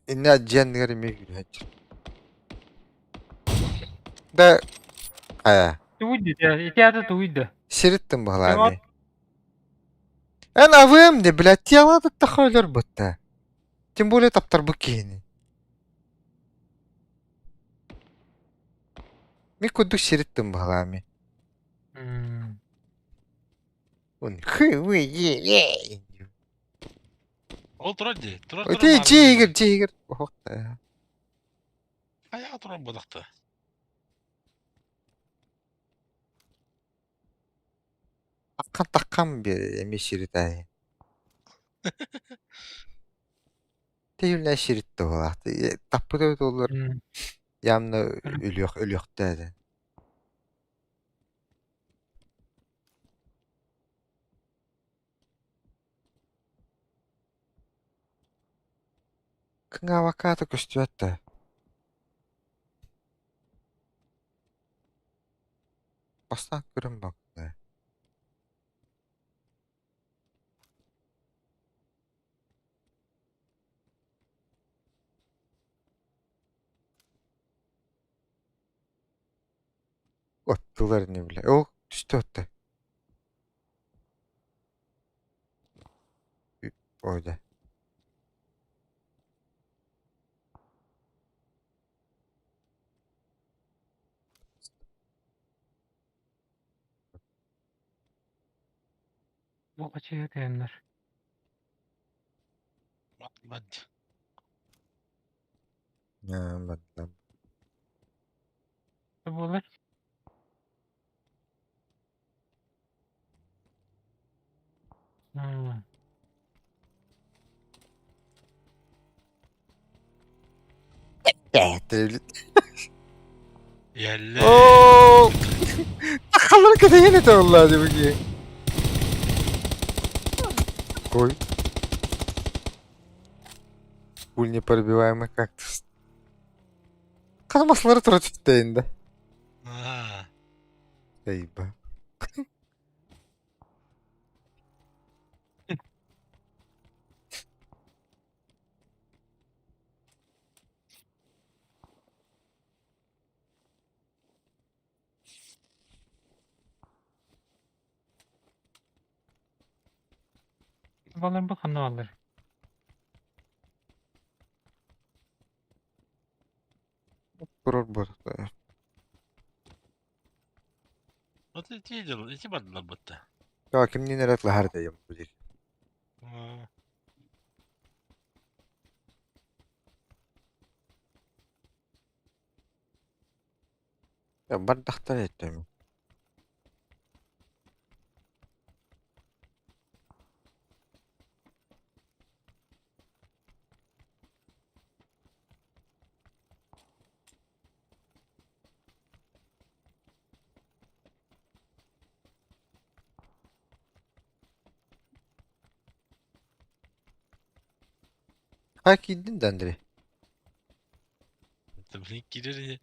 Иннэ дьиэннигэр эмиэ хүрүһэнчир. Да хайа Тугуй да, ити аата тугуй да? сириттин баһылаами. Эн авым де блядь тиалаатытта хойлор бутта. Тем более таптарбыт киһини. Ми курдук сириттин баһылаами. Он хы вы е е. Ол турар дии. Турар турар. Ти чигер чигер. Ох та. Хайа турар бодохто. Аккан таккан бер эми сиритай. Тиюлна сиритте болақты. Таппыта олар явно өлүөх өлүөхтээдэ. Кыңаабакка көстүбэт да. Бастаан көрөн бакка. Оттулар не бля. О, түстэ отта. Ой да. Бу качыга тыыннар. Бат. Баттам. Буолар. Ялле. Оо! Халар кэтиһин этэ оллаа дибики. Ой. Пуль непробиваемый кактус. Хас маслары тура түстэйин да. Аа. Эйба. Балар бу ханна бааллар? Турар буолла. Вот эти дела, эти бардылар бытта. Та кимнин эрэ атлаһар дайым бу диэки. Бардахтар этим. Хай киирдин да Андрей? Это, блин, кирили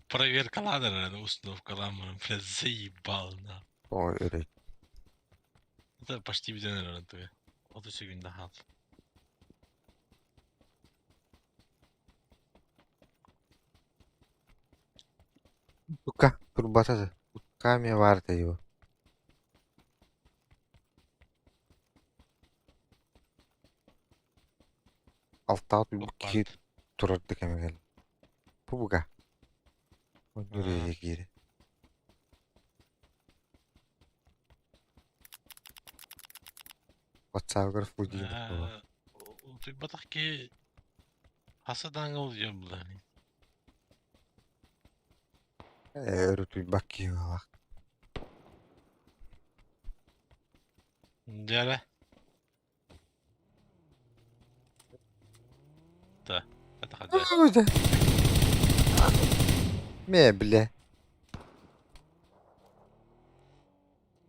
проверкалаан эрэ, установкалаан баран, блядь, заебал, на. Ой, өрөй. Это почти бүтэн эрэр туга. 30 секунда хаал. Тука, турбата да. Утка эмиэ баар этэ его. Алтаҕа туйбут киһи турар да кэмэ кэллэ. Бу буга. Аа. Оннур киирэ. Ватсабыгар фудиин буолар. Утуйбатах киһи хаса даҥа утуйар булаani. Ээ, өрүтүйбэт киһи баҕалаах. Дьэ Да. Это Мэ, бля.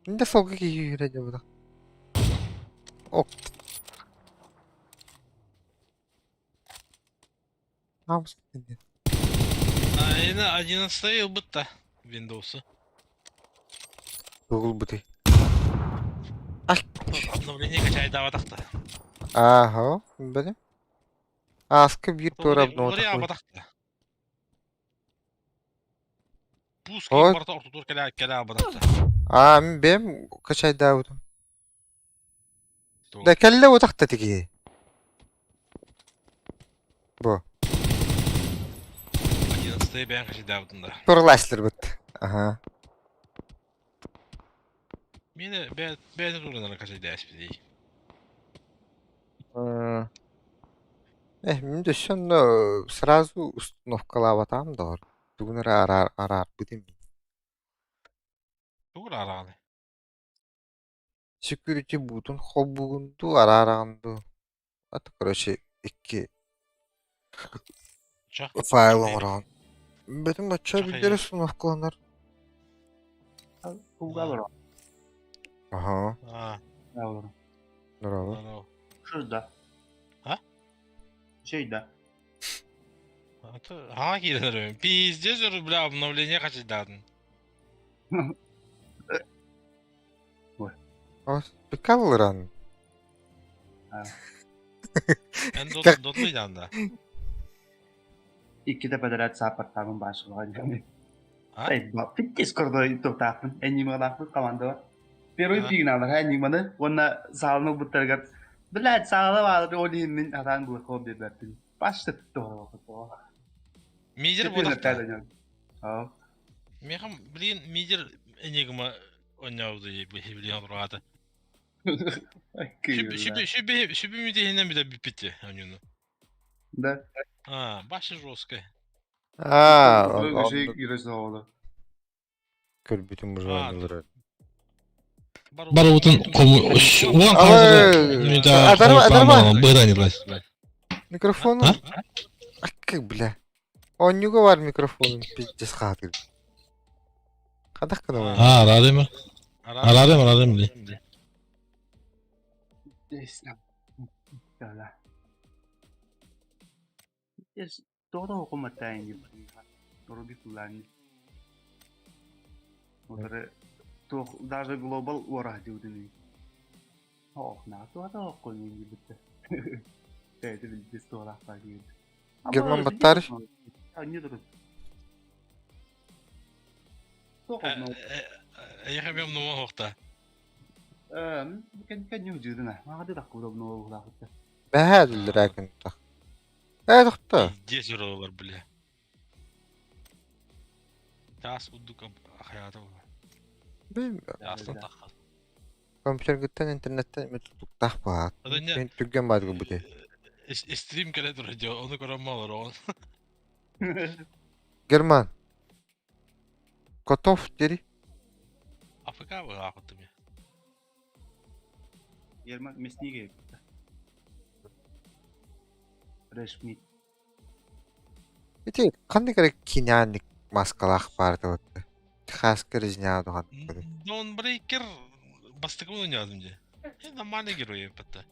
Да солга киһи үүрэ дьэ Ок. А, 11 ылбытта Windows-у. Тугул бутый. Обновление качайдаабатахта. Ааһо, били. Ааска биир туора обновата. Абатахта. Пуски Ой. барыта ортотугар кэлэ кэлэ абатахта. Аа, мин бэйэм качайдаабытым. Да кэллэ утахта тикиһи. Бу. 11 бэйэм качайдаабытым да. Турласларбыт. Аха. Мені бэйэтэ туранара качайдааспитий. Э, мин өссө онно сразу установкалаабатаҕым доҕор. Тугун эрэ араар араарбытым. Тугу арааны? Security буутун холбуугун дуу, араараҕын дуу. Это, короче, икки Чах. файл оҥороҕун. Бэтим бачча Чах билдэр установкаланар. Туга олорор. Аха, Аа, Олорор. здорово. Шырда. А? Şeyde. Ха киирэр. Пиздец, бля, обновление качайдаатын. О, прикалывай. Эн дотлыйдан да. İki подряд саппорттаабын баашылған. А? Питтес кордой тоқтаақпын. Әннималаақпын команда бар. Первый пигналар, әнниманы. Онна саалны буттаргар. Блядь, саалы баалар олейін мен атан бұл қол деп бәртін. Башты тіпті олы. Мидер бодақта. Ау. Мехам, блин, мидер энигма ойнаабыты блин отургаата. Шүбү шүбү шүбү мүтехинен биле бүппүттү онюну. Да. А, башы жесткая. Аа, он Şey giresi oldu. көрбүтүм уже оонньуулар. Барыбытын кому уан Адарба, адарба. быданилась. Микрофон. А? Акы, бля. Оонньууга бар микрофонун пиздец хаатыр. Хадах гына А, арадымы? Арадым, арадым бли. Да. Yes, doğru okumatayın gibi. Doğru bir kullandı. Onları даже global olarak diyordun. Oh, ne doğru okuyun gibi. Evet, biz doğru aktarıyordu. Герман Баттаров? Не дұрыс. Я хабем нума хохта. Кэнньү дьыдына. Маҕады таккуда буолаахыта. Бэһээ дыллыраакын тах. Ээ тохто. Пиздец уралар бля. Таас курдук хайаата буолар. Билбэт. Таастан таххас. Компьютергыттан интернеттен эми тутуктаах баат. Адanya Мен түргэн баадыгы бути. стрим кэлэ турар дьэ ону көрөн олороҕун. Герман. Котов дери. АФК быһаахыттым я. Герман мясник Решмит. Ити ханнык эрэ киняанник маскалаах баар этэ Техаска резня духан. Донбрейкер бастакы ойнаадым дьэ. Нормальный герой эппэтэ.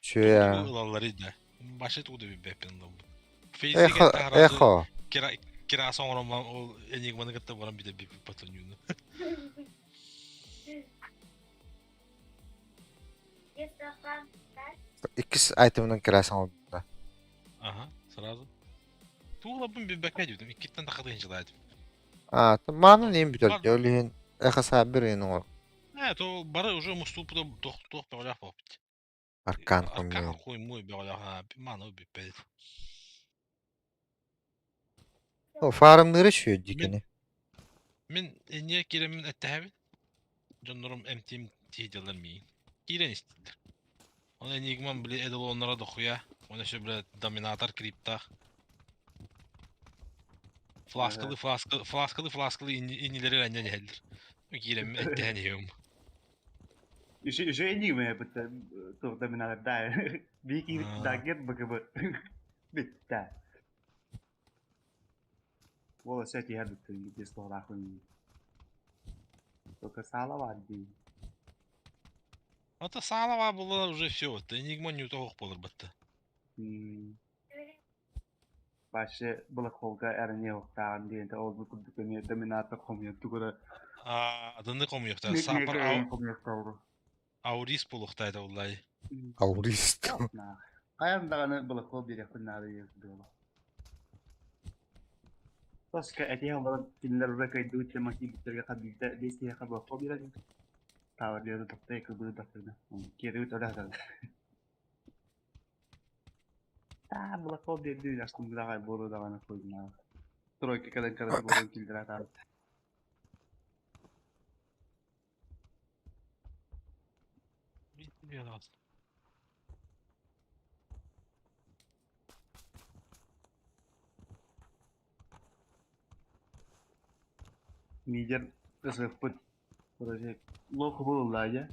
Чүө. Ылаллар да. Башы тугу да билбэппин ылабын. Эхо, эхо. Кираса оҥорон ол энигманы кытта баран бүтэ биппит ойууну. Иккис айтымынан кираса оҥорбута. Ага, сразу. Тугулабын билбэккэ дьүтүм. Иккиттэн тахатын жылаадым. А, маанын иин бүтэр. Ол иһин эхо саабыр иин оҥор. Э, то бары уже муступуда туох туох бөҕөлөөх буолбут. Аркан Аркан хомуйун. хуй муй бөҕөлөөх мааны бүппэт. Фармныры шүйө Мин дикини. мин инньэ киирэммин эттэһэбин. Дьоннорум эмтиим тиийдэлэр миигин. Киирэн истилэр. Оны Энигман били эдалоннара дохуя. Оны еще бля доминатор криптах. Фласкалы фласкалы фласкалы фласкалы иннилери анньан иһэллэр. Киирэммин эттэһэн иһиэм. Еще энигма бытта туох доминатор Бики дагер БКБ. Битта. Уол өссө этиһэр бүттүн биир туһалаахпын Только саала баар дии. Это саала была уже все, вот Энигма не утоох буолар батта. Вообще Black Hole-га эрэниэ уохтааҕын диэн ол бу курдук эмиэ доминатор хомуйан тугу эрэ Адыны хомуйахтаа саапар хомуйахтаабы. аурис буолуохтаа уллай. Аурист. Хайан даҕаны Black Hole биэриэхпин наада диэн буолла. Тоска этиһэн баран кинилэр уже кыайдыбыт тема киирбиттэргэ хабыыта биэс киһиэхэ Black Hole биэрэн Таабыр диэри тохтой кыбыы тахсына. Киэрибит өлө сатар. Таа Black Hole биэрдии астыммыт буолуо даҕаны хуйнаа. Тройка кэлэн кэлэн буолан киллэрэ атаабыт. Мидер ысыахпыт короче лох буолла дьэ.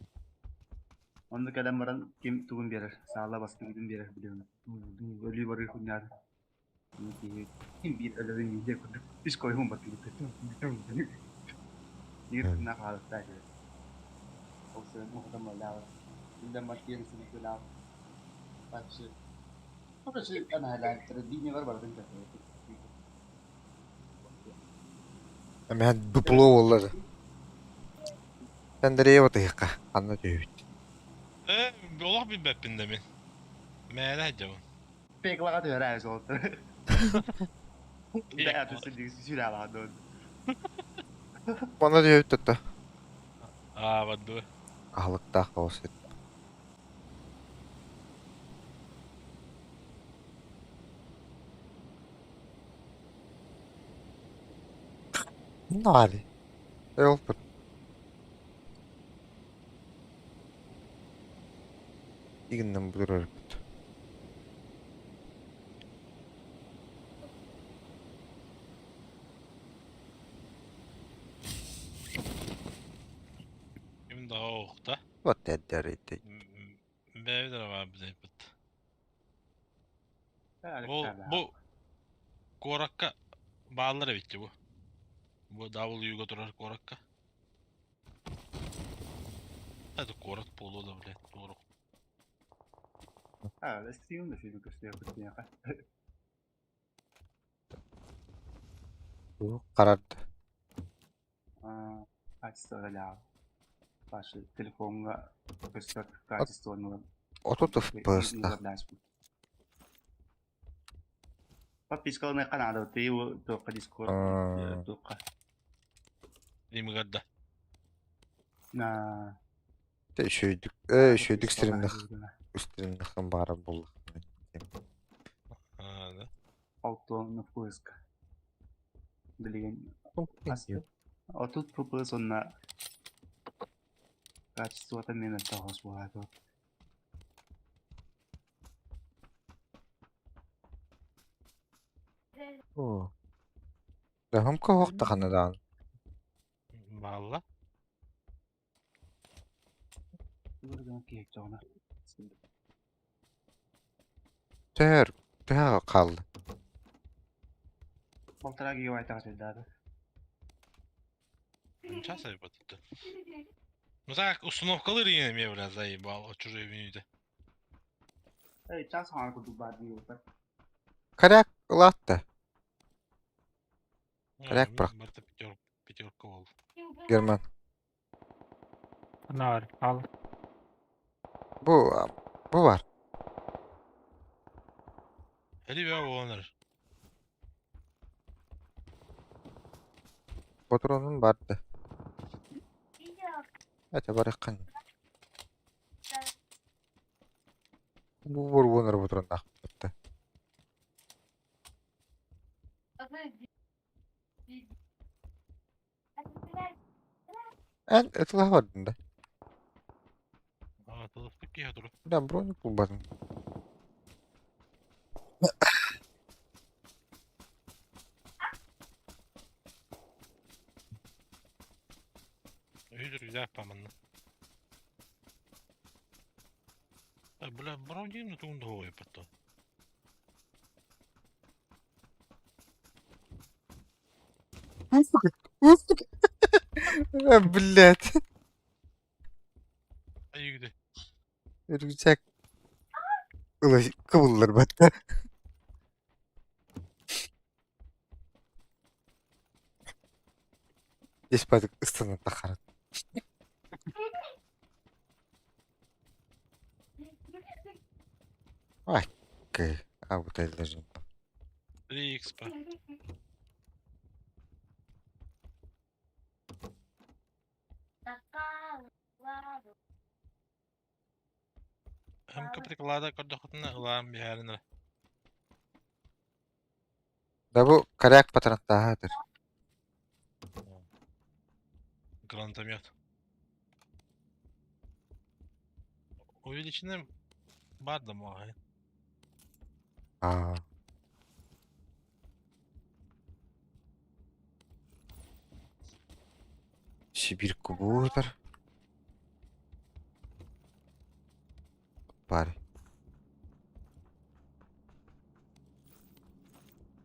Онно кэлэн баран ким тугун биэрэр, саала бастыҥытын биэрэр билэбин. Өлүү барыы хунньаата. Ким биир өлөрүн мидер курдук үс койуһун баттыгыт. Биир тына хаалыктаа дьэ. Ол сырын уһутан маллаабыт. Илдэн мартиен сыныктылаабыт. Вообще. Короче, анаһалааттара диинигэр барытын көрдөрбүт. Эмэһэн дупло буолла да. Андреева тыһыхха ханна түһүбүт. Э, олох билбэппин да мин. Мээнэ сылдьабын. Пеклаҕа түһэрээ суолта. Бэйэтин сүрээҕэ дуон. Манна түһүбүт тутта. Аа, бардыбы. Аһылыктаах тоҕус Наали. Ылпыт. Игиннен бұдырарыппыт. Ким да оохта. Вот дэрдэрити. Бэйбит эрэ баар бит. Бу бу куоракка бааллар эбит бу. Бу W-га турар куоракка. Это куорат буолуо да, блядь, туору. А, стримда фильм көстүөхпүт миэхэ. Харард. Качество ля. Ваши телефоҥҥа көстөр качествоны 30 FPS-та. Подпискаланыахха наада, ты его туохха Discord туохха. Имгадда. На Үчүгэйдик, э, үчүгэйдик стримнэх, стримнэххин баҕарар буоллаххына. А, да. Алтуон поиска. Билигин 30 FPS уонна качествота мен тоҕус буолаат. Оо. Даһым куһуох даҕаны даҕаны. Баалла. Төһөр, төһө хаалла? Полтора гигабайта сылдьаата. Час айбатты. Ну так, установкалар эмиэ, бля, заебал, чужой менюде. Эй, час хаҥа курдук баар дии буолбат. Коряк ылаатта. Коряк бырах. Барыта пятерка буолла. Герман. Наар, ал. Бу, бу бар. Эли бää буолан Ботуруонум бар да. Этэ барыаххын. Бу бурбунар ботуруоннаахпыт. Эн ытылаһа бардын да? Атылыспыт киһи туру. Да, броник булбатым. Үһү рюкзак паманна. Бля, броник на тугун дохуой потом. Блять. Айыгды. Рюкзак кыбыллар батта. Деспатык ыстанан тахарат. Ай, абытайлар. 3 xp. МК приклада көрдөхүтүнэ ылаан биһээрин эрэ. Да бу коряк патронтааһа Гранатомет. Увеличенным бар да маҕаһыын. Аа. Сибирь кубуутар. Пари.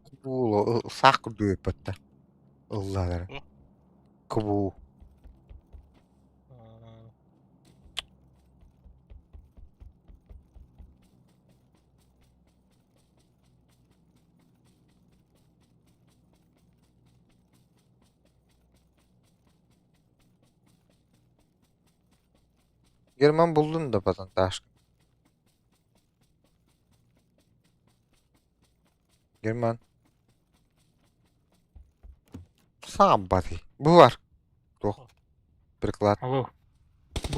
Кубуу саах курдук ыппатта. Ыллаалара. Кубуу. Герман буллун да патанташка. Герман. Сам бати. Бу бар. Туох. Приклад. Алло.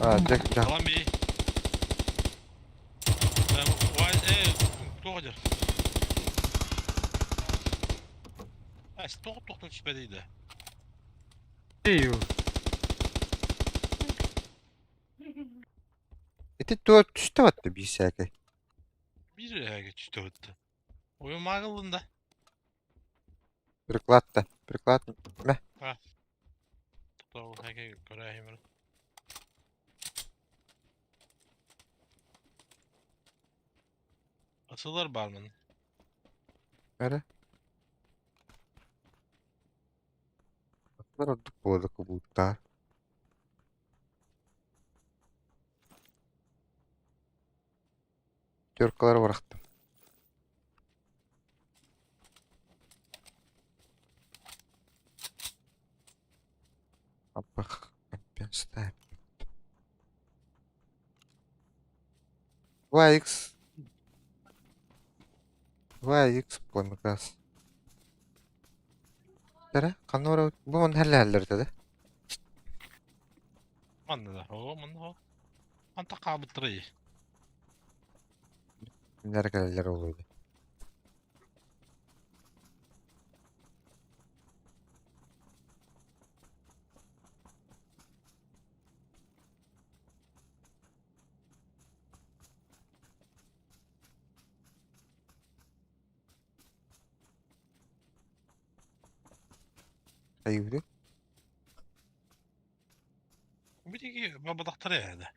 А, дьэ, дьэ. Балан бии. Туох дьэр. Тоҕо тохтон түспэдий да? Эй, Ити туох түстэ батта биир сээкэй. Биир эһэгэ түстэ батта. Ойон маагыллын да. Приклад да. Приклад. Мэ. Тоҕо сээкэй көрөөһүм. Асылар бармын. Эрэ. Аттар ордук буолла кубууттаар. Теркалары бырахтым. Аппах компенсация. 2х 2х пламегаз. Эрэ, ханна бу манна хэллээллэр этэ да? Манна да, оо, манна оо. Антах хаалбыттарай. Кинилэр кэлэллэр ол үһү. Хайыыбытый? Биһиги бабадахтара эһэдэ.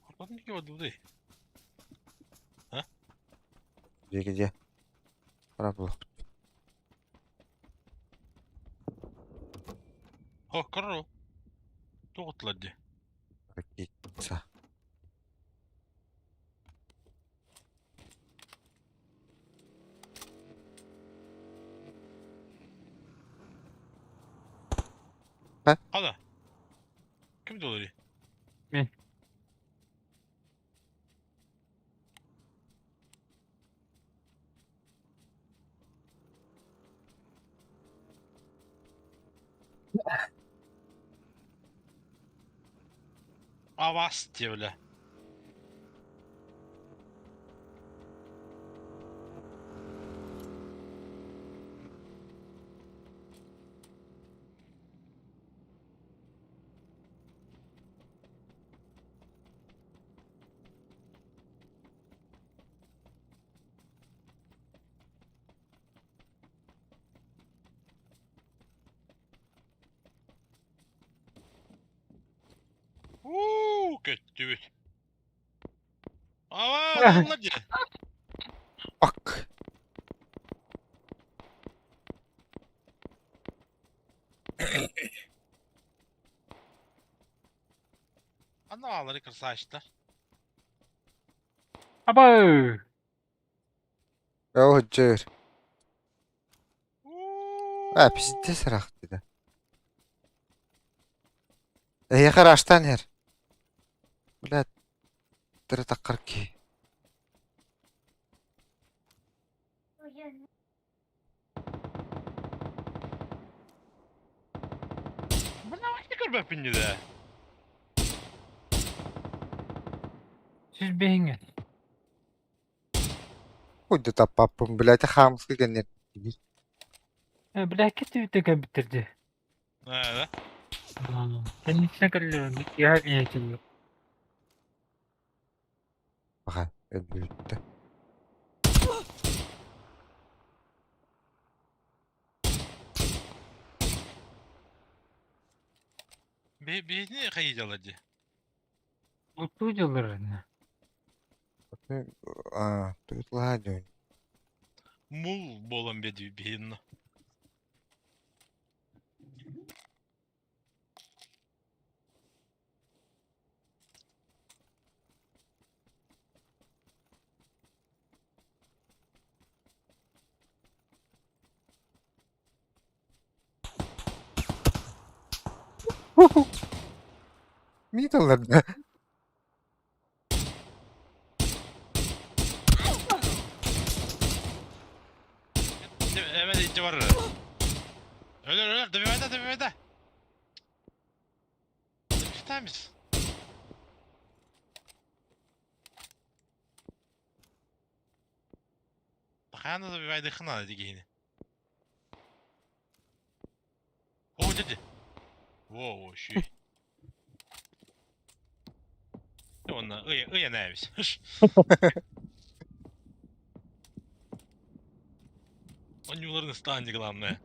Ортотун диэки бардыбытый? А? Диэки дьэ. Хара буолуохпут. О, көрөр Туох оттулар дии? Ракетница. Хана. Ким доллары? Мин. Авас бля. Уу, көттүбүт. Аваа, алла дии. Fuck. Анна аалары красавчиктар. Абы! Оо, дьэр. А, пиздец ыраах дии. Эһиэхэ ыраастаан иһэр. Блядь, тырытаххар киһи. Бына көрбөппүн дии. Сүүс биһиҥҥэ. Хуй да таппаппын, блядь, хаамыска кэннэр диир. Э, блядь, түбүтэ кэлбиттэр дии. Да. Кэнниттэн кэллэҕин киэһэ ийэтин. Баха, өлбүттэ. Биһини хайыдалар дии. Муттуу дьыллар. А, тут ладно. Мул буолан биэди биһинно. Миталлар да. Hemen ince var. Ölür ölür dibime de dibime de. Temiz. Бахана да бивайды хна дигини. О, деді. Во, шүй. Онна ый ый нәбис. Онюларын станди главное.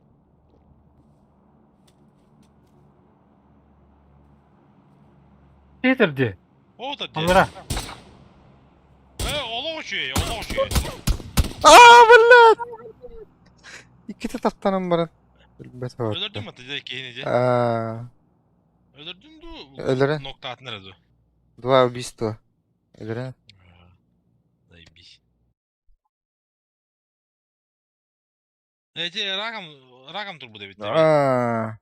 Питер дии. О, да Аллара. Э, олох үчүгэй, олох үчүгэй. Аа, блядь! Иккитэ таптанан баран. Өлбөт Өлөрдүм аты дьэ киһини дьэ. Аа, Өлөрдүм дуу? Өлөрө. Ноктаатын эрэ дуу. Два убийства. Өлөрө. Заебись. Эти раком, раком турбу эбит. Аа.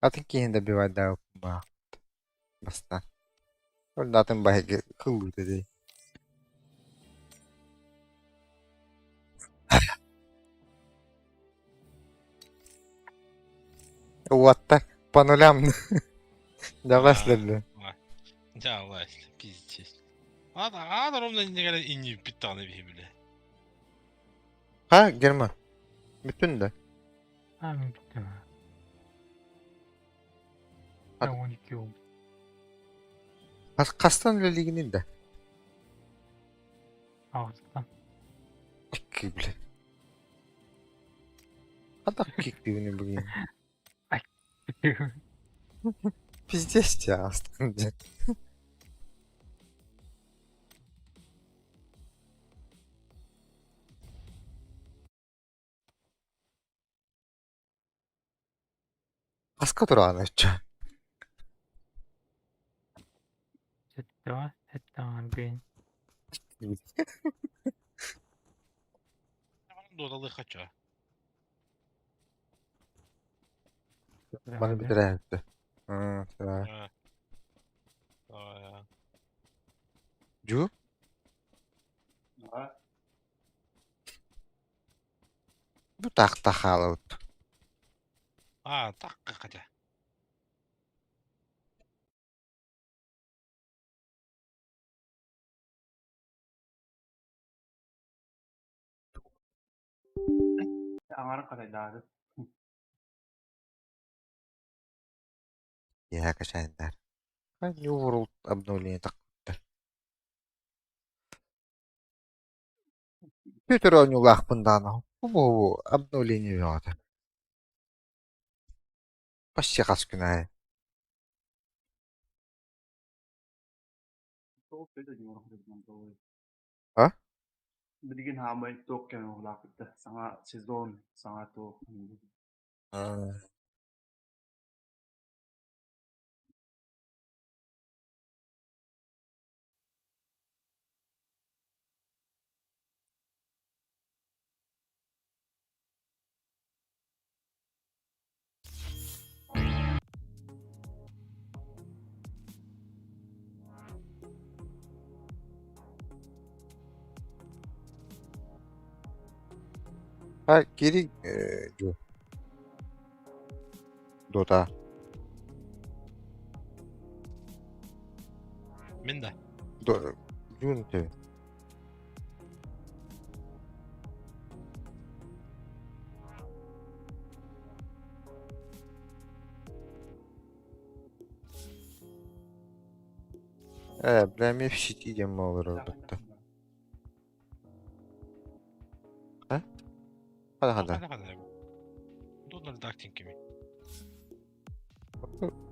Атын киһини добивать да баа. Баста. Ол атын баһыгы кыллыыта дии. Уотта по нулям. Давай А, следуй. Дьаалай, пиздец. Ада, ада ровно иннигэр инниппит даҕаны биһи билэ. Ха, Герман. Бүтүн да. А, мин бүттүм. Я 12 oldu. Хас хастан үлэлиигиний да? Алтыттан. Икки бile. Хата киктигини бүгүн. Пиздец тебя астан дьэ. Хаска тураҕын оччо? Сэттэҕэ, сэттэҕэ Дуодалыы хача. Маны бүтэрээбитэ. Дьу? Бу таахта хаалабыт. А, такка хача. Аҥарын хатайдааты. Киэһэ кэчээннэр. New World обновление тахсыбыттар. Петр оонньуулаахпын даҕаны бу обновление бөҕөтө. Почти хас күн аайы. А? Билигин хаамай туох кэмэ улааппыта. Саҥа сезон, саҥа туох. Ha geri Dota. Мин да. Junte. Ээ, бля, эмиэ в сети диэн буолар ордукта. А? Хада хада. Хада хада. Донор дактин кими.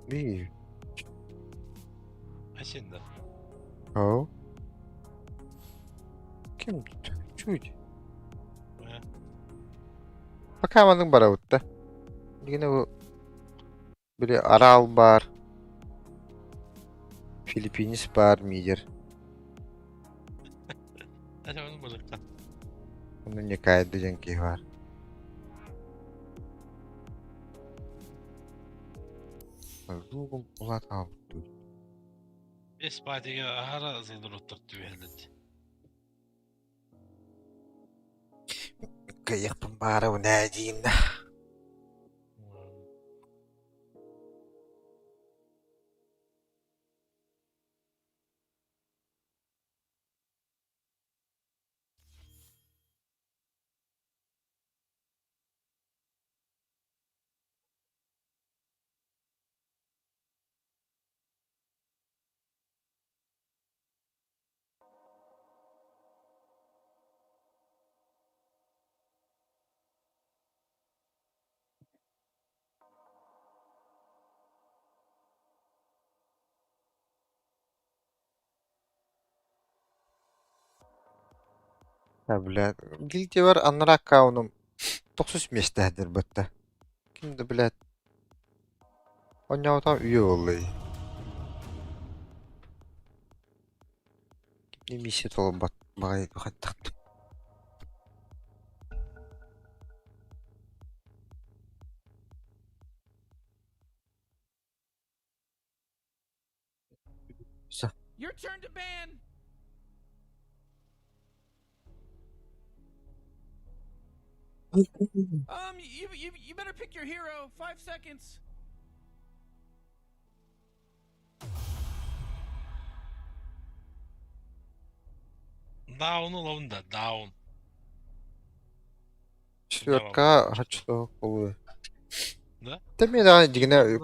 Би. Асен да. Оу. Ким чуть. Пока маннык барабыт да. Билигин бу били Арал баар, Филиппинец баар мидер. Онно Никайды диэн киһи баар. Лугум улаат хаалбыт. Бес патига аһара зылдыруттар түбэһэллэт. Кыайыахпын баарабын ээ диин да. Да, блядь. Гильдия аннара аккаунум тохсус миэстэһдэр бытта. Ким да, блядь, онньоотоон үйэ буолла Кимни миссия толорбот баҕайы хайдах Всё. Your turn to ban. You better pick your hero. 5 seconds. Даун ылабын да, даун. Четверка хочу полы. Да? Та мен да дигине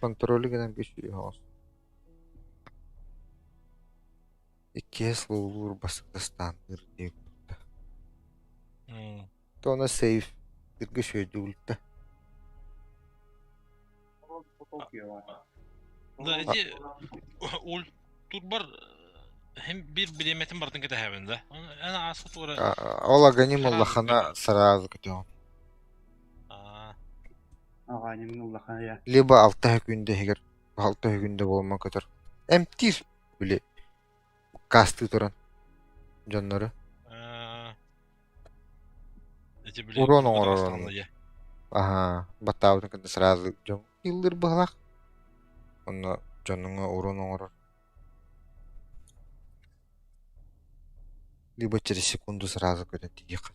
контроль гынан биш. Иккиэс луулуур бастаанныр диэн. Тона сейф тиргэ шөйдүгүлтэ. Да ити ул турбар hem bir бириэмэтин барытын кэтэһэбин да. Эн ааспыт туора Ол аганим уллахана сразу көтөҕүн. Аганим уллахана я. Либо алта күндэ иһигэр алта күндэ буолма көтөр. Эмтиир били кастыы туран дьоннору. Эти били Урон оҥорор ону. Аһаа, баттаабытын кытта сразу дьон ыллыр быһалаах. Онно дьонуҥа урон оҥорор. Либо через секунду сразу көтөн тиийиэххэ.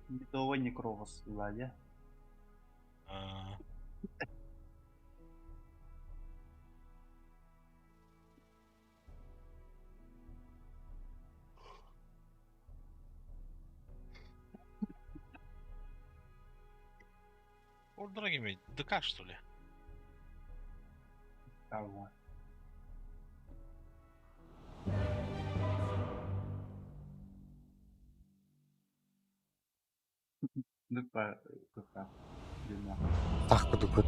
Медовый некровос Владя. Ордора кимий? ДК что ли? Кого? Дыпа кыта. Так кудукут.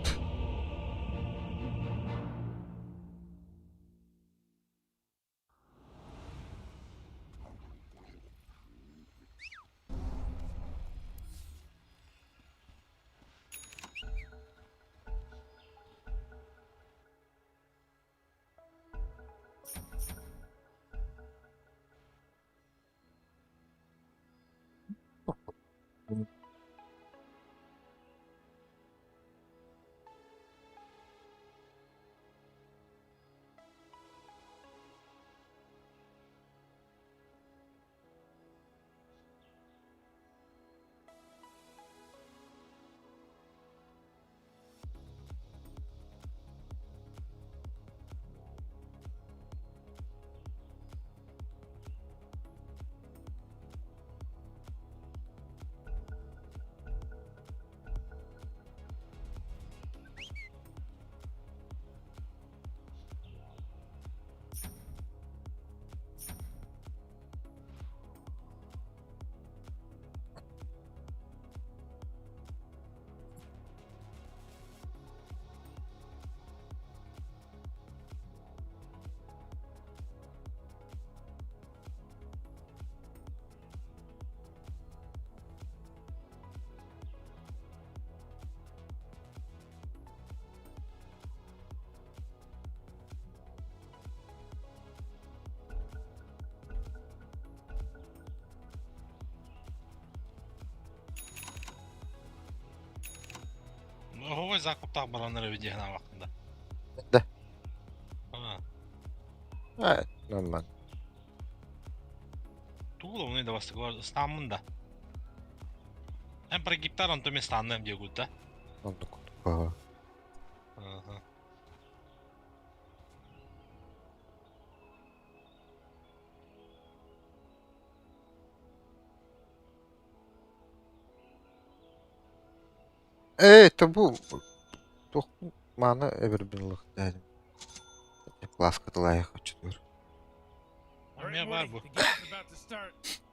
Оһуобай закуптаах бараннар эбит диэн аабаккын да. Да. А, Нормально. Тугул ону да бастыгылар ыстааммын да. Эн прогиптар онто мен станным диэгут да. Оннук. Ага. Ага. Это бу туох мааны эбэрбин ылыахтаах Класска тылаайах оччотугар. Эмиэ баар бу.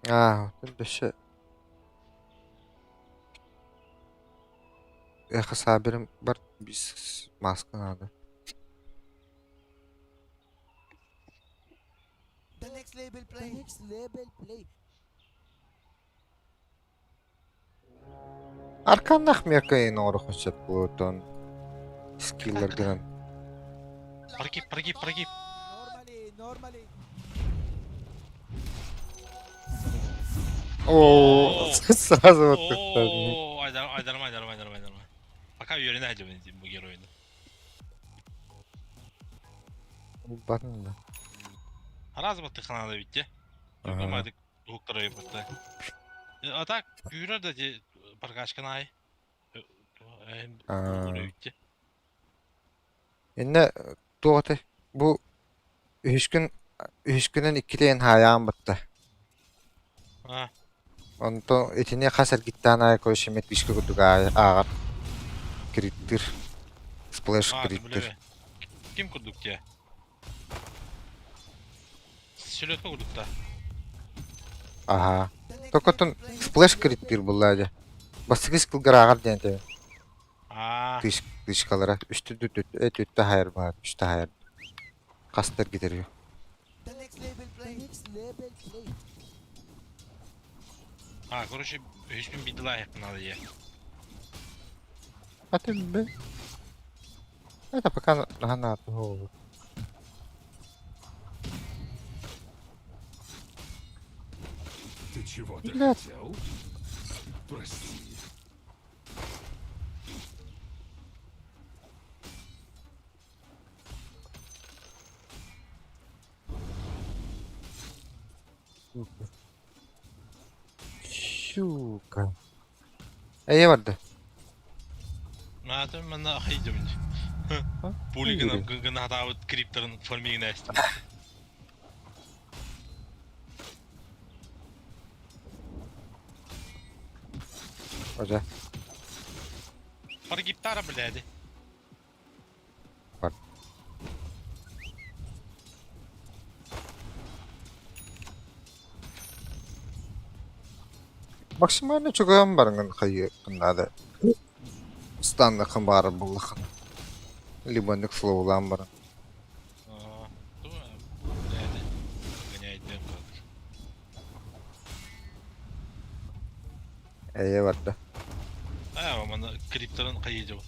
Аа, оттон өссө эхо сааберым бар бис маска наада. The next level play. The next level play. Арканнаах миэхэ оҥоруоххун сөп буолуон скилларгынан. Прогиб, прогиб, прогиб. О, сразу вот это. О, айдарма, айдарма, айдарма, айдарма, айдарма. Пока үөрэнэ сылдьабын бу геройну. Батын да. Араас баттыханаада битте. Ага. Уһуктар ойбутта. А так, күүрэр да ди баргашкан ай. Аа. Иннэ туох этэй? Бу үһүскүн үһүскүнэн иккитэ хаайаан батта. А, Онтон итини хас эргиттээн аайы короче эмиэ курдук ааҕар криттир. Сплэш а, криттир. билебе. Ким курдук те? Сүлөтө курдук та. Аха. Токотун сплэш криттир булла дьэ. Бастакы скиллгар ааҕар диэн этэбин. А, Тыш тышкалара. Үстү түттэ хайар баар. Үстэ хайар. Хастар гитерио. а, короче, үһүспүн бидилаа надо е. А ты б. Это пока на голову. Ты чего-то Блядь. хотел? Прости. Сука. Щука. Эй, барда. Маатым манна хайдым. А? Пулигана гына хатаабыт крипторын формигин эстим. Ожа. Прогибтара, блядь. Бар. Максимально чуган барыңын хайы надо. Станнахын бары буллахын. Либо ник словулан барын. А, ту, блядь. Гоняет дым кадр. Эйе барда. А, манна крипторын хайы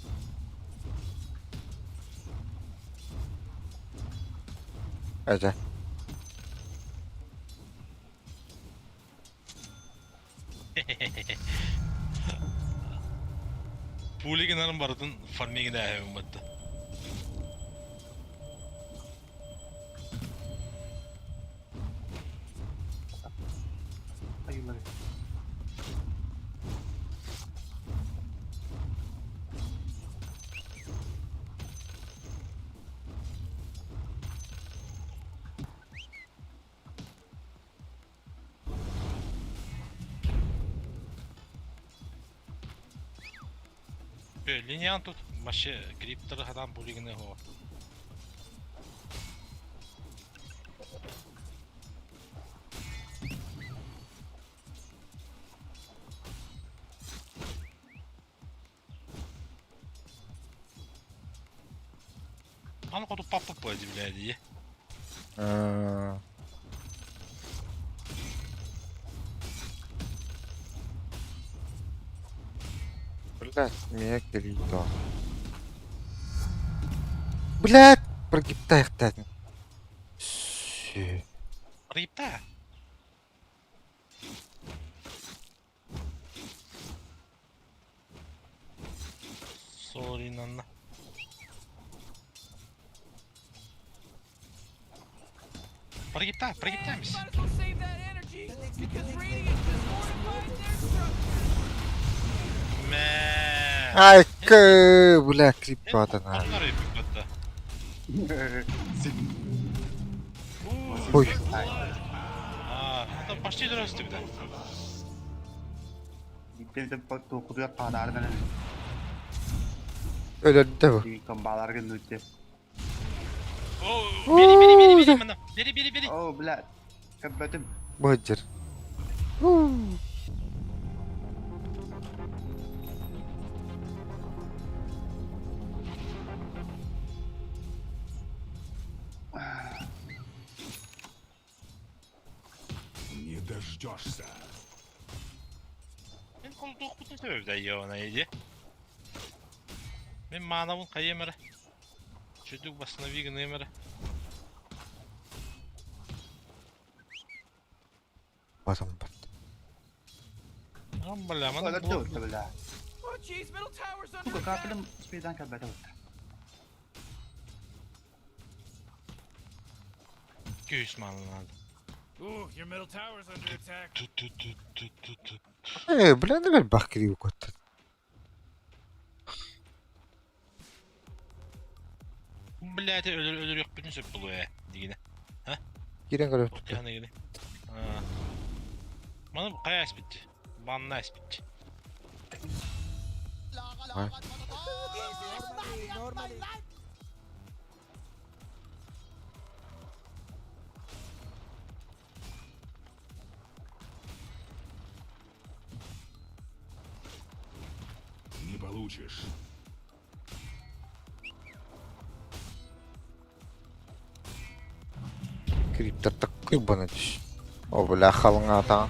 Ожа. Пулигинарын бардын формигин ähävin батты. Ayıları. Линиян тут вообще крипторы хатан пулигины хо. Аны хоту папа пойди, блядь, А. Блядь, меня кирито. Блядь, прогибтайхтан. Сü. Прогибта. Sorry, nanna. Прогибта, прогибтаемся. Might as well save that energy because Radiant just fortified their structures. Мэ. Ай, кы, бля, крипто на. Оннор өйбүк Ой. А, это почти дұрыс тогда. Bitti dokuduya padardan Өлөрдө бу. Kombalar гыннытты. О, бери, бери, бери, бери, мана. Бери, бери, бери. О, блядь. Кабатым. Быджыр. Не дождешься. Холдуохпутун сөбү да иди. Мин маанабын хайыам эрэ. Чүдүк восстанови гыныам эрэ. Батым бат. Бля, маны Өлөрдө өлтө бля. Oh jeez, middle tower's under Сука, attack. капелем спейдан кэлбэтэ өлтө. Күүс мааны надо. Ooh, your middle tower's under attack. Ту-ту-ту-ту-ту-ту. Бля, не бах кирил котта. Блядь, өлөр өлөрүөхпүтүн сөп буолуо ээ дигинэ. Кирен көрө. Туохтаан игини. Маны хайа испитти? Банна испитти. Не получишь. Криптер такой банатиш. О, бля, халыңа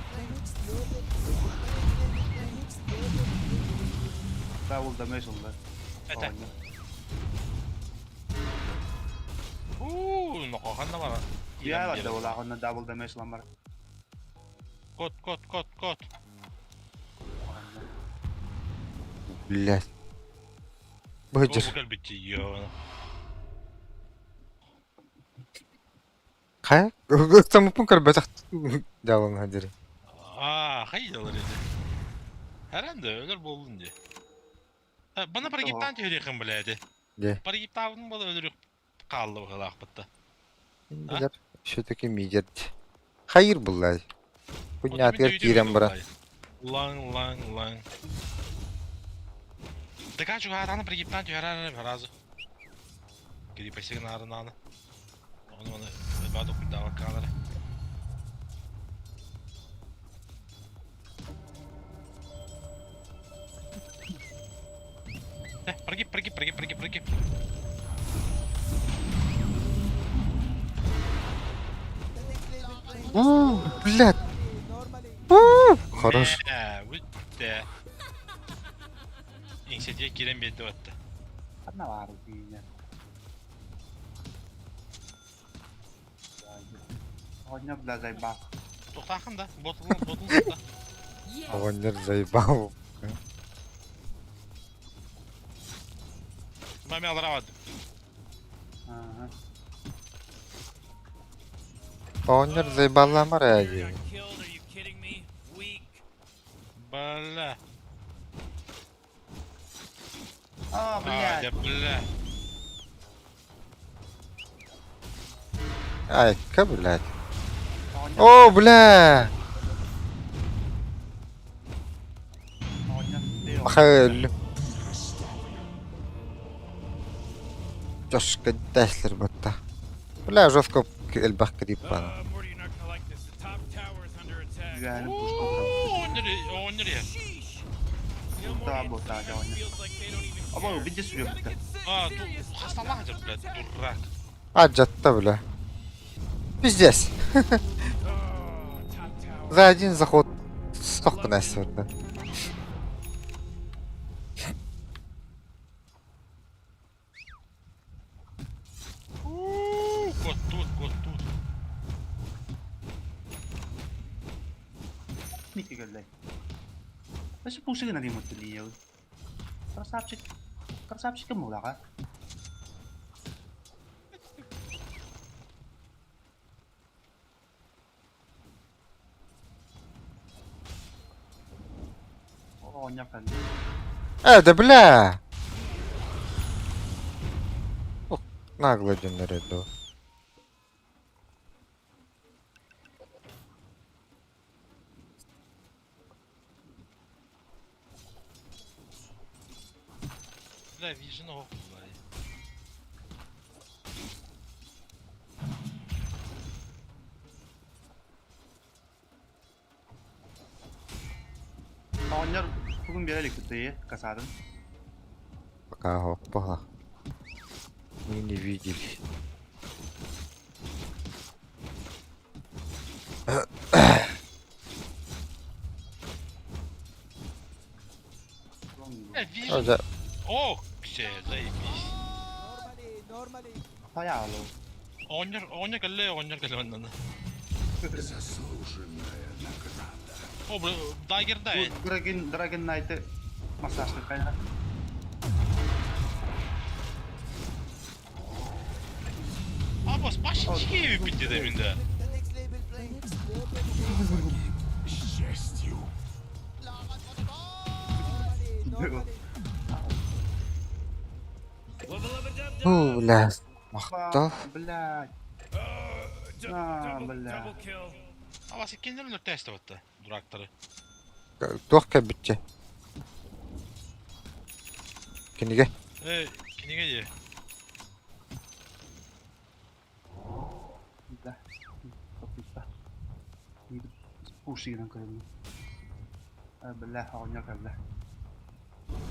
Double damage ылла. Это. Уу, нохохан бар. Я бар да ола онно double damage ылан бар. Кот, кот, кот, кот. Блядь. Быдыр. Бу кэлбитти ёна. Хайа? Ыксамыппын көрбөтөх дьалын хадири. Аа, хайдалар edi. Herhalde ölür buldun diye. Bana paragiptan tühürüyken biledi. Де. Paragiptan bana ölür kaldı bu kadar akbatta. Билер. Все-таки мидер. Хайыр буллай. Күннәтер кирен бара. Лаң, лаң, лаң. Така чугатаны парагиптан tühürер разы. Гриппесигин арынаны. Оны оны бады куйдава калары. Прогиб, прогиб, прогиб, прогиб, прогиб. У, блядь. У, хорош. Бүтте. Иңсетиге кирен берди батты. Ханна бар дийне. Онно бля зайба. Тоқтақын да, ботылын, ботылын да. Оғоннер заебал. Маме алыравады. Ага. Оғоннер заебалламар Got әди. killed, are you kidding me? Weak. Бля. А, А, блядь. да бля. Ай, ка, блядь. Оҕонньор О, бля. оҕонньор диэ. Махал. Жестко дәслер батта. Бля, жестко элбах крип бана. Morty, you're not gonna like this. The top tower is under attack. Үөһэни пушка охсор. Оонньор я. Sheesh. You know, Да, Morty, it вот, да, sometimes да, он. feels like they don't even Аба, care. видишь, You gotta ёпта. get А, serious. тут Top хасталаах tower's же, under блядь, attack. дурак. А, жатта, бля. Пиздец. Oh, top tower. За один заход столько нәрсе да. Уу, кот тут, кот тут. Микки кэллэй. Өссө пушка гына диэмут тилийэбин. Красавчик. Красавчик ким буолаҕа? Оҕонньор кэллэ. Да бля. Ох, нагло дьоннор ду. Бля, vision оһох булай. Оҕонньор тугун биэрэ иликпит касаатын. Пока опа. Мы не видели. Вижу. Да. О, все, заебись. Хайаалу. Оҕонньор, оҕонньор кэллэ, оҕонньор кэллэ манна. Заслуженная награда. О, бля, дагер дай. Dragon, Dragon Knight'ы массажны кайна. А, босс, пашечки выпить да минда. К счастью. Фу, бля. Махтал. Блядь. А, бля. А вас иккиннер өлөр тест батта, дурактары. Туох кэлбитчэ? Кинигэ. Э, кинигэ дии. Да. Пушигынан көрөбүн. А, бля, оҕонньор кэллэ.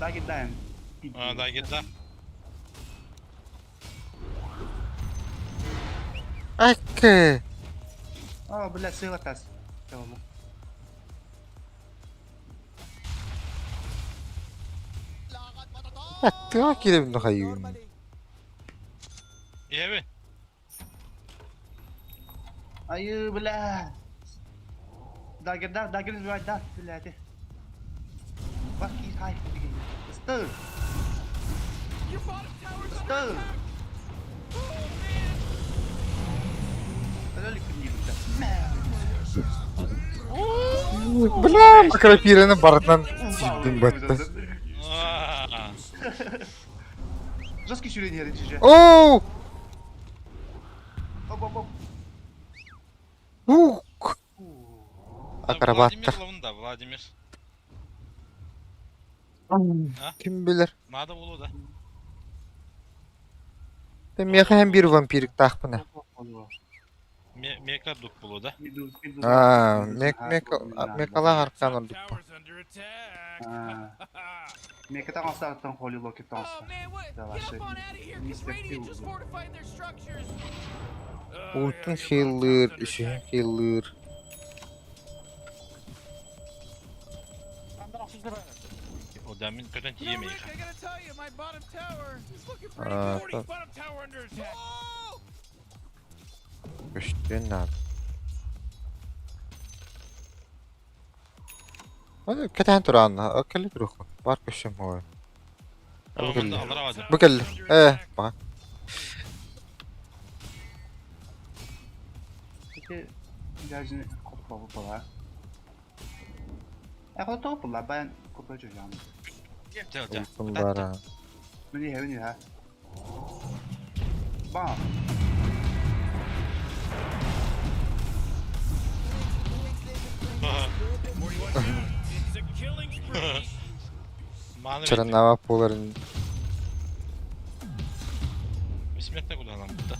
Дагер даем. А, дагер да. Акы. А, бля, сыла тас. Tamam. Тыа киирэбин хайыыбын. Иһэбин. Айы, бля. Дагер да, дагер избивать, да, блядь. Баки, хай, Стой! Your bottom tower's under Стой! attack. Oh man. Бля, макропираны барытынан сиирдим батта. А, Жесткий сюренер, же. Оу! Оп, оп, оп. Ук! Владимир Акробаттар. ловында, Владимир. Ким билэр? Надо было, да. Миэхэ эн биир вампирик таахпына. Мека дук булу, да? Аа, мекалаах аркан ордукпа. Мека там осталось холи локи Oh тонса. man, what? Давай, Get шесть. up on out of here, 'cause Мистер Radiant just Филд. fortified their structures. Ультун хейлыр, үсүһүн хейлыр. О, да, мин көтөн You тиийэ know, Rick, миэхэ. I gotta tell you, my bottom tower is looking pretty Аа, good. та- Oh! көстүөн наада. Аны кэтээн тураанна, кэлли туруохпун. Бар көссөм хуой. Бу кэлли. Аллара бады. Бу кэлли. Э, баҕа. Peki gerçi kopla bu E kopla ben kopla çocuğum. Чэ, чэ. Ультун бара. Мені хевни ха. Бам. Маны Чаранава поларын Бессмертный куда нам да?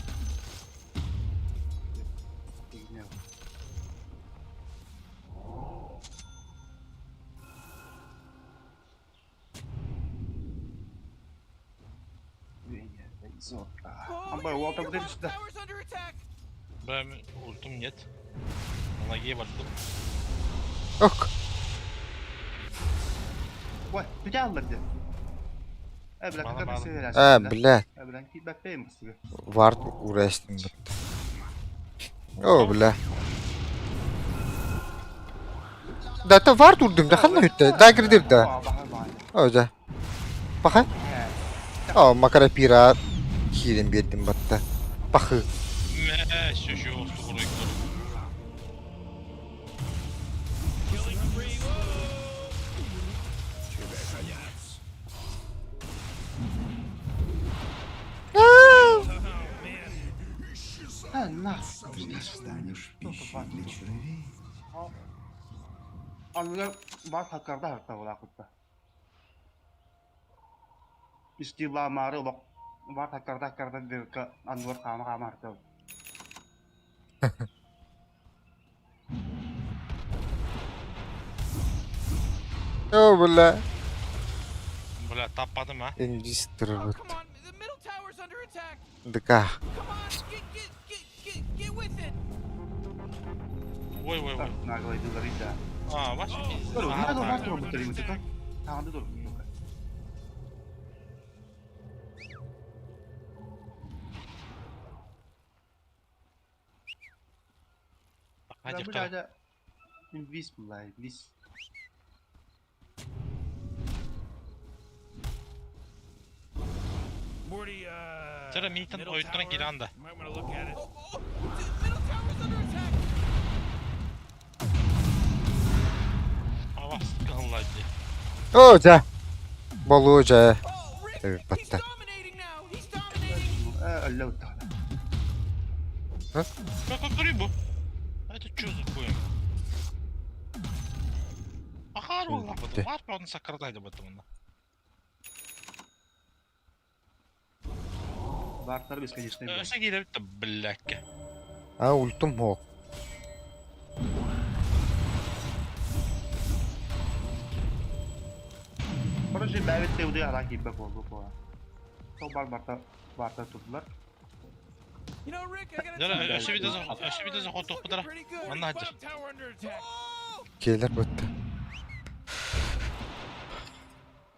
Oh, Амбар, Уолтер your будет bottom сюда. tower's under attack. Бэм ультум нет. Лаги бардым. Ок. Ой, түтэ аллар Э, бля, Мало, как мало. это Э, бля. Э, бля, кибәппейм кысыгы. Вард урестим битте. О, бля. Да, это вард урдум, да ханна үтте. Да кирдир да. О, да. Паха? О, макарапира киирен биэрдим батта. Пахы. Мэ, шо шо остугуруй көр. А, на. Ты станешь пищей для червей. Анылар бар хаккарда харта була кутта. Истила мары лок бар хаккарда хаккарда дырка анылар кама кама харта. О, бля. Бля, таппадым, а. Индистр Oh, бит. come on, the middle tower's under attack. Дка. Come on, get get get get get with it. Ой, ой, ой. Наглый дылар ида. А, ваш пиздец. Наглый бар тура бутар имитика. Тагында дур. Бу дядя инвиз была, инвиз. Чара миитин ойуттаран киирэн да. Авас кыһыллай дии. Оо, дьэ. Болуо дьэ. Батта. Өллө уттаҕына. Какой бу? Это что за хуйня? Ахаар буолларбыт. Баар бөҕөнү саккыратайда баттымына. Баартар бесконечный был. Өсө киирэбит да блякка. А ультум хуох. Короче, бэбит теуды ара киирбэ буолбу буола. Сол бар барта барта турдулар. Дара өсө биде өсө биде захотуохпутара. Манна хадьыр. Келер бытты.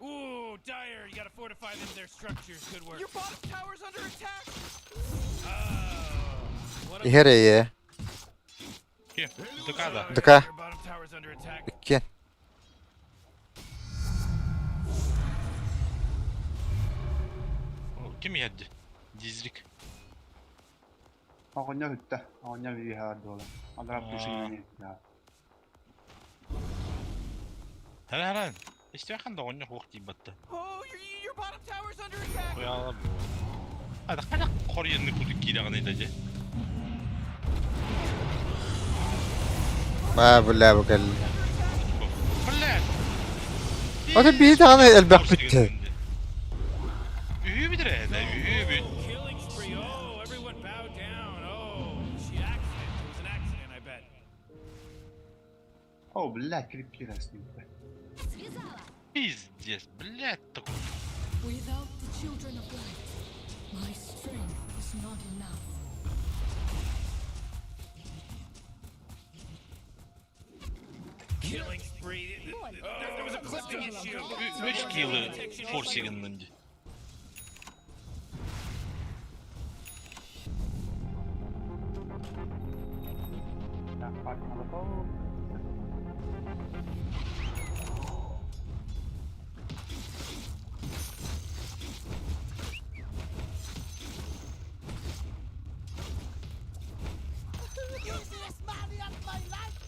Ooh, Dire, you gotta fortify them their structures. Good work. Your bottom tower's under attack. Oh, Иһэр эйэ. Ким? Дыкада. Дыка. Your bottom tower's under attack. Иккиэн. Ким иһэрди? Дизрик. Оҕонньор үттэ. Оҕонньор үөһэ буола. Аллара тушин Хара хара. Истиэхэн да оҕонньор хуох тиийбэтте. Oh, your, your bottom tower's under attack. Хуяла бу. Хада хада хорьенны кудук киирэҕин дьэ. Ба бля бу кэллэ. Блядь. Ото биир даҕаны элбэх бүттэ. Үһүү бүтэр ээ, үһүү бүт. Killing spree. Oh, everyone bow down. Oh, she accident. It was an accident, I bet. О, блядь, крипки росли. Пиздец, блядь, такой. Without the children of light, my strength is not enough. Killing spree. There, there was a clipping issue. Үс килы форсигыннын ди. Так, молоко. Easiest money of my life.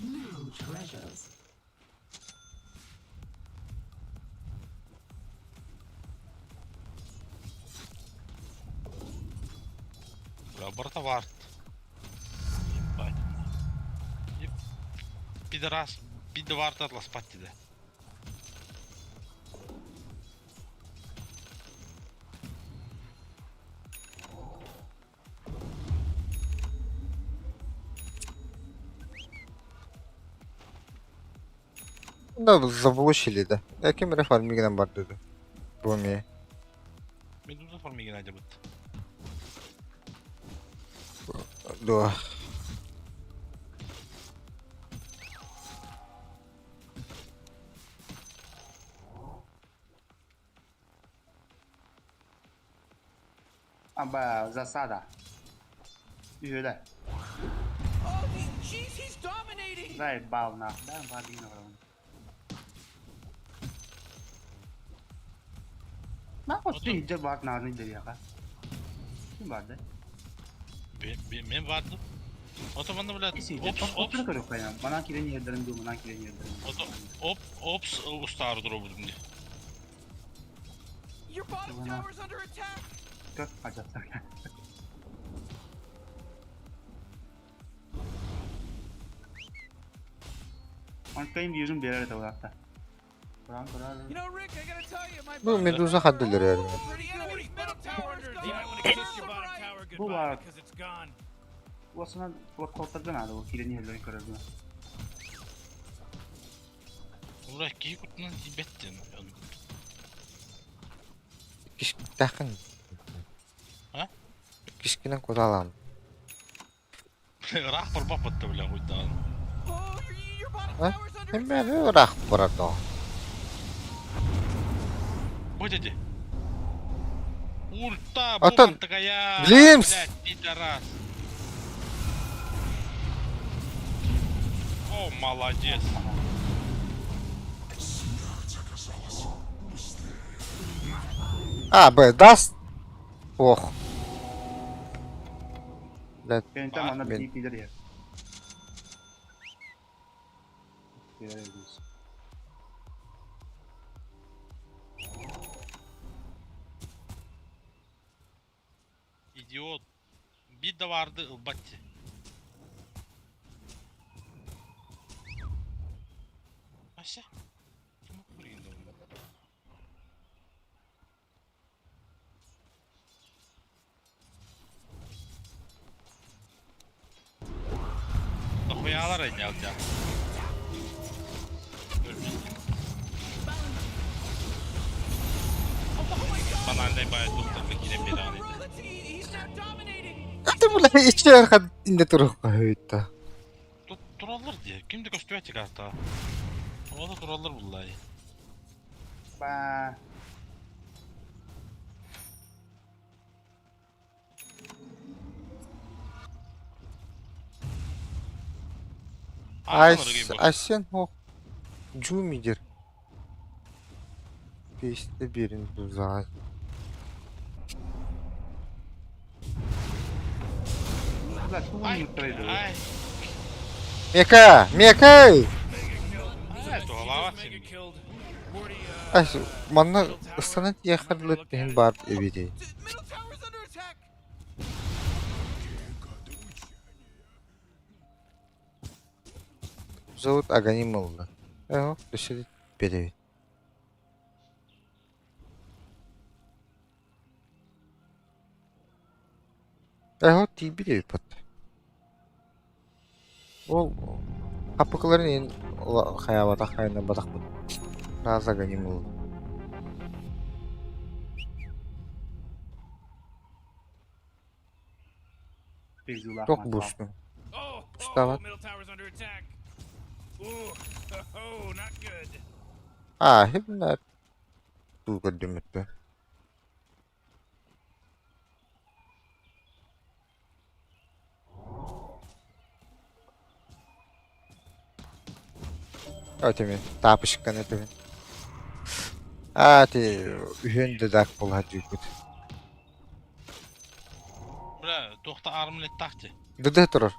New treasures. Бля, барыта вард. Ебать. Еб... Пидорас, пидовард атласпат диде. Да заблочили да. Я ким эрэ фармигынан бар деді. Бу эмиэ. Медуза формигин айдабыт. Дуо. Аба, засада. Үһүлэ. Oh, he, jeez, he's dominating. Дай бал нах. Дай бал дин. На хоть иджа бар нааны дерияга. Ким бар да? Мен бардым. Ото манна, блядь, опс, опс, Опс. Көрөк кайнам. Манан кирен yerlerim ду, манан кирен yerlerim. ото оп, опс устаар дурубудум ди. Your bottom Ладно. tower's under attack. Көр, ажапсар. Онтон вижу берер это вот Куран, куран. You know, Rick, I gotta tell you, my Бу bottom Медуза tower хаддылар is эрэ. pretty good. The middle tower's You gone. might want to kiss your bottom tower Бу goodbye бар. because it's gone. Осынан вот колтардан ады, ол кирен yerlerin көрөргө. Ура, кии кутунан тибеттен. Киштэхин. А? Иккискинэн куталаан. Ыраах барбаппыт да бля хуйдаҕын. Oh, your bottom А? tower's under Эмэ attack. ыраах барар доо. Бу дяди. Ульта, Атын бу такая, Глимс! блядь, пидорас. О, молодец. А, Б, даст? Ох. Блядь, Кэнтэ манна Мен. биир пидор иһэр. Пидор иһэр. Идиот. Bir de vardı ılbatti. Ася. Дохуялар эдялтя. Банальный бай доктор кирем бедан edi. Let's see, he's now dominating. Аты бля, ичи архат инде турух хүйті. Тут тураллар diye. Kimdi көстүбэт hatta. Orada тураллар bullahi. Ба. Айсен ох. Джумидер. Песте берин туза. Бля, тугу Ай, нутрайды. ай, Мека! Мека! ай, He тугалава just mega син. killed Morty, Ай, манна ыстана тиэхарлыт тиһин бар эбити. middle tower's under attack. Зовут Аганимовна. Эх, төсөдө беребит. Эх, тиби пат. Ол хапыкыларын ен хаябата хайна батак бут. Раз Аганимовна. Пиздюлах. Ток бустун. Oh, oh, Вставать. middle tower's under attack. Ooh, oh, not good. А, хибна туу көрдөмөттө. Өтемен, тапышкан өтемен. А, ти үһүн да дак болар дүйгүт. Бля, тохта армлет тахти. Дыды турар.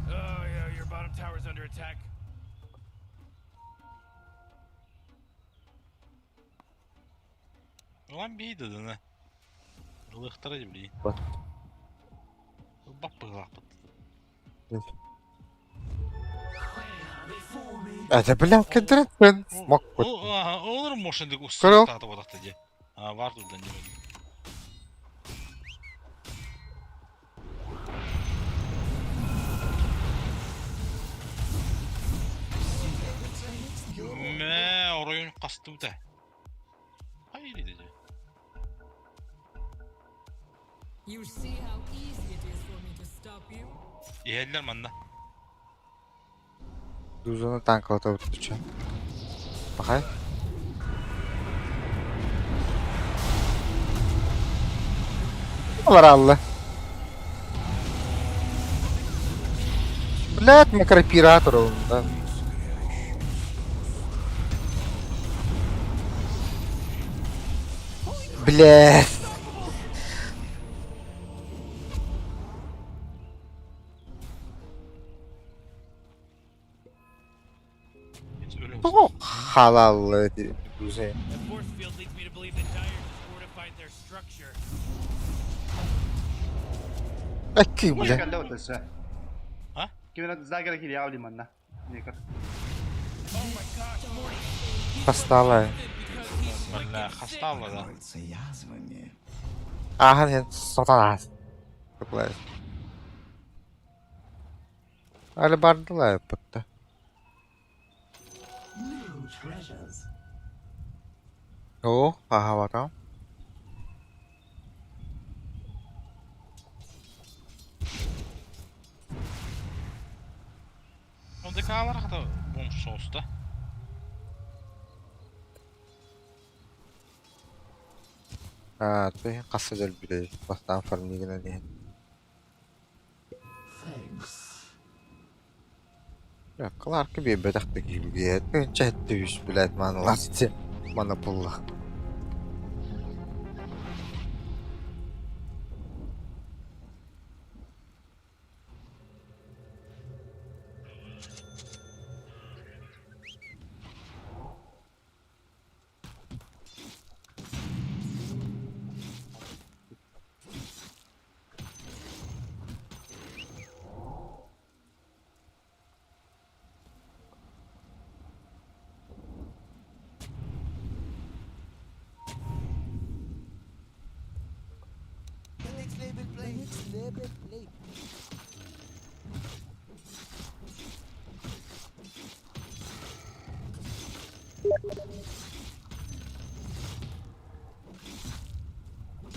Oh yeah, your bottom tower's under attack. Ulan bir dedin ha. Ilıktara gibi. Bak. Bak bak bak. Это бля, кедрет смок. Olur mu şimdi Kırıl. usta tahta bodakta diye. Ha var buradan değil mi? Me orayın kastı da. Hayır dedi. You see how easy it is for me to stop you? İherler manna. Дузаны танкалата өтүчө. Бахай. Алар алла. Блядь, макропиратор он, да. Блядь. Hiç ölüm. О, халал эти дузе. The force field leads me to believe that Dire just fortified their structure. Аки, бля. Кэллэ өтөсө. А? Кимин загара кири аули манна. Некер. Oh my gosh, Morty. He's Хастала. because he's Бля, freaking sick. хастала да. Покроется язвами. Ахан хен сатанас. Блядь. Али бардыла бутта. Оо, хаһаабатаҕым. ДК-лар хата бомж соҕуста. Аа, ты хас сыл өлбүтэй, бастаан фармигынан иһэн. Кларка биэрбэтэх да киһи тыһыынча сэттэ үс билээт маанылаах маны булла.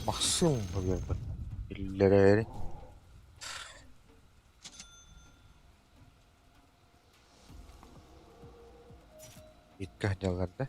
Махсым биллэрээри. Икки дьалларда.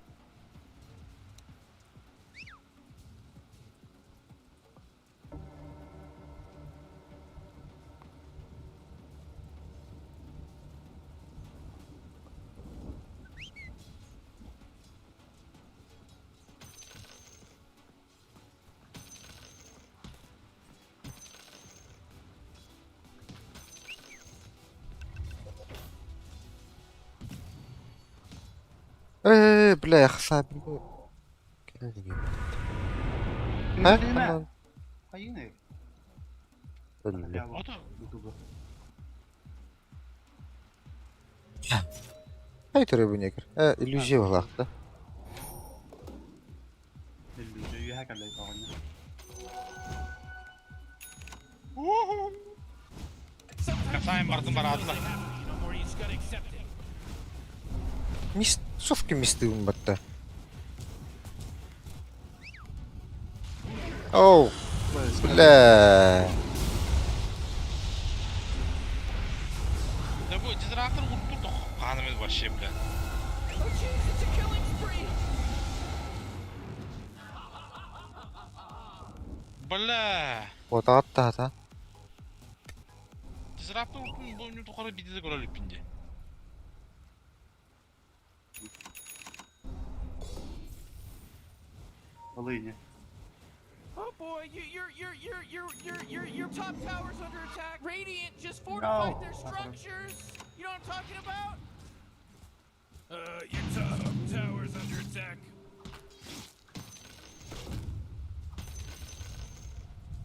Ээ, бля, хасаабын. Ха? Хайыны? Өллө. Ото Хай төрөбүнекер. Э, иллюзия булаахта. Иллюзия үөһэ кэллэй тоҕонньо. Касаем бардым бараатылар. No more, you just gotta accept it. Мис, софки мистыыбын батта. Оу, бля. Да бу дизраптор уттур хаанымыз вообще бля. Oh jeez, it's a killing spree. Бля. Отаат та. Дизраптор уттун бу нү тухары биди де көрөлүк бинде. Ылыйны. Oh boy, you, your your your your your your your top tower's under attack. Radiant just fortified No. their structures. You know what I'm talking about? Your top tower's under attack.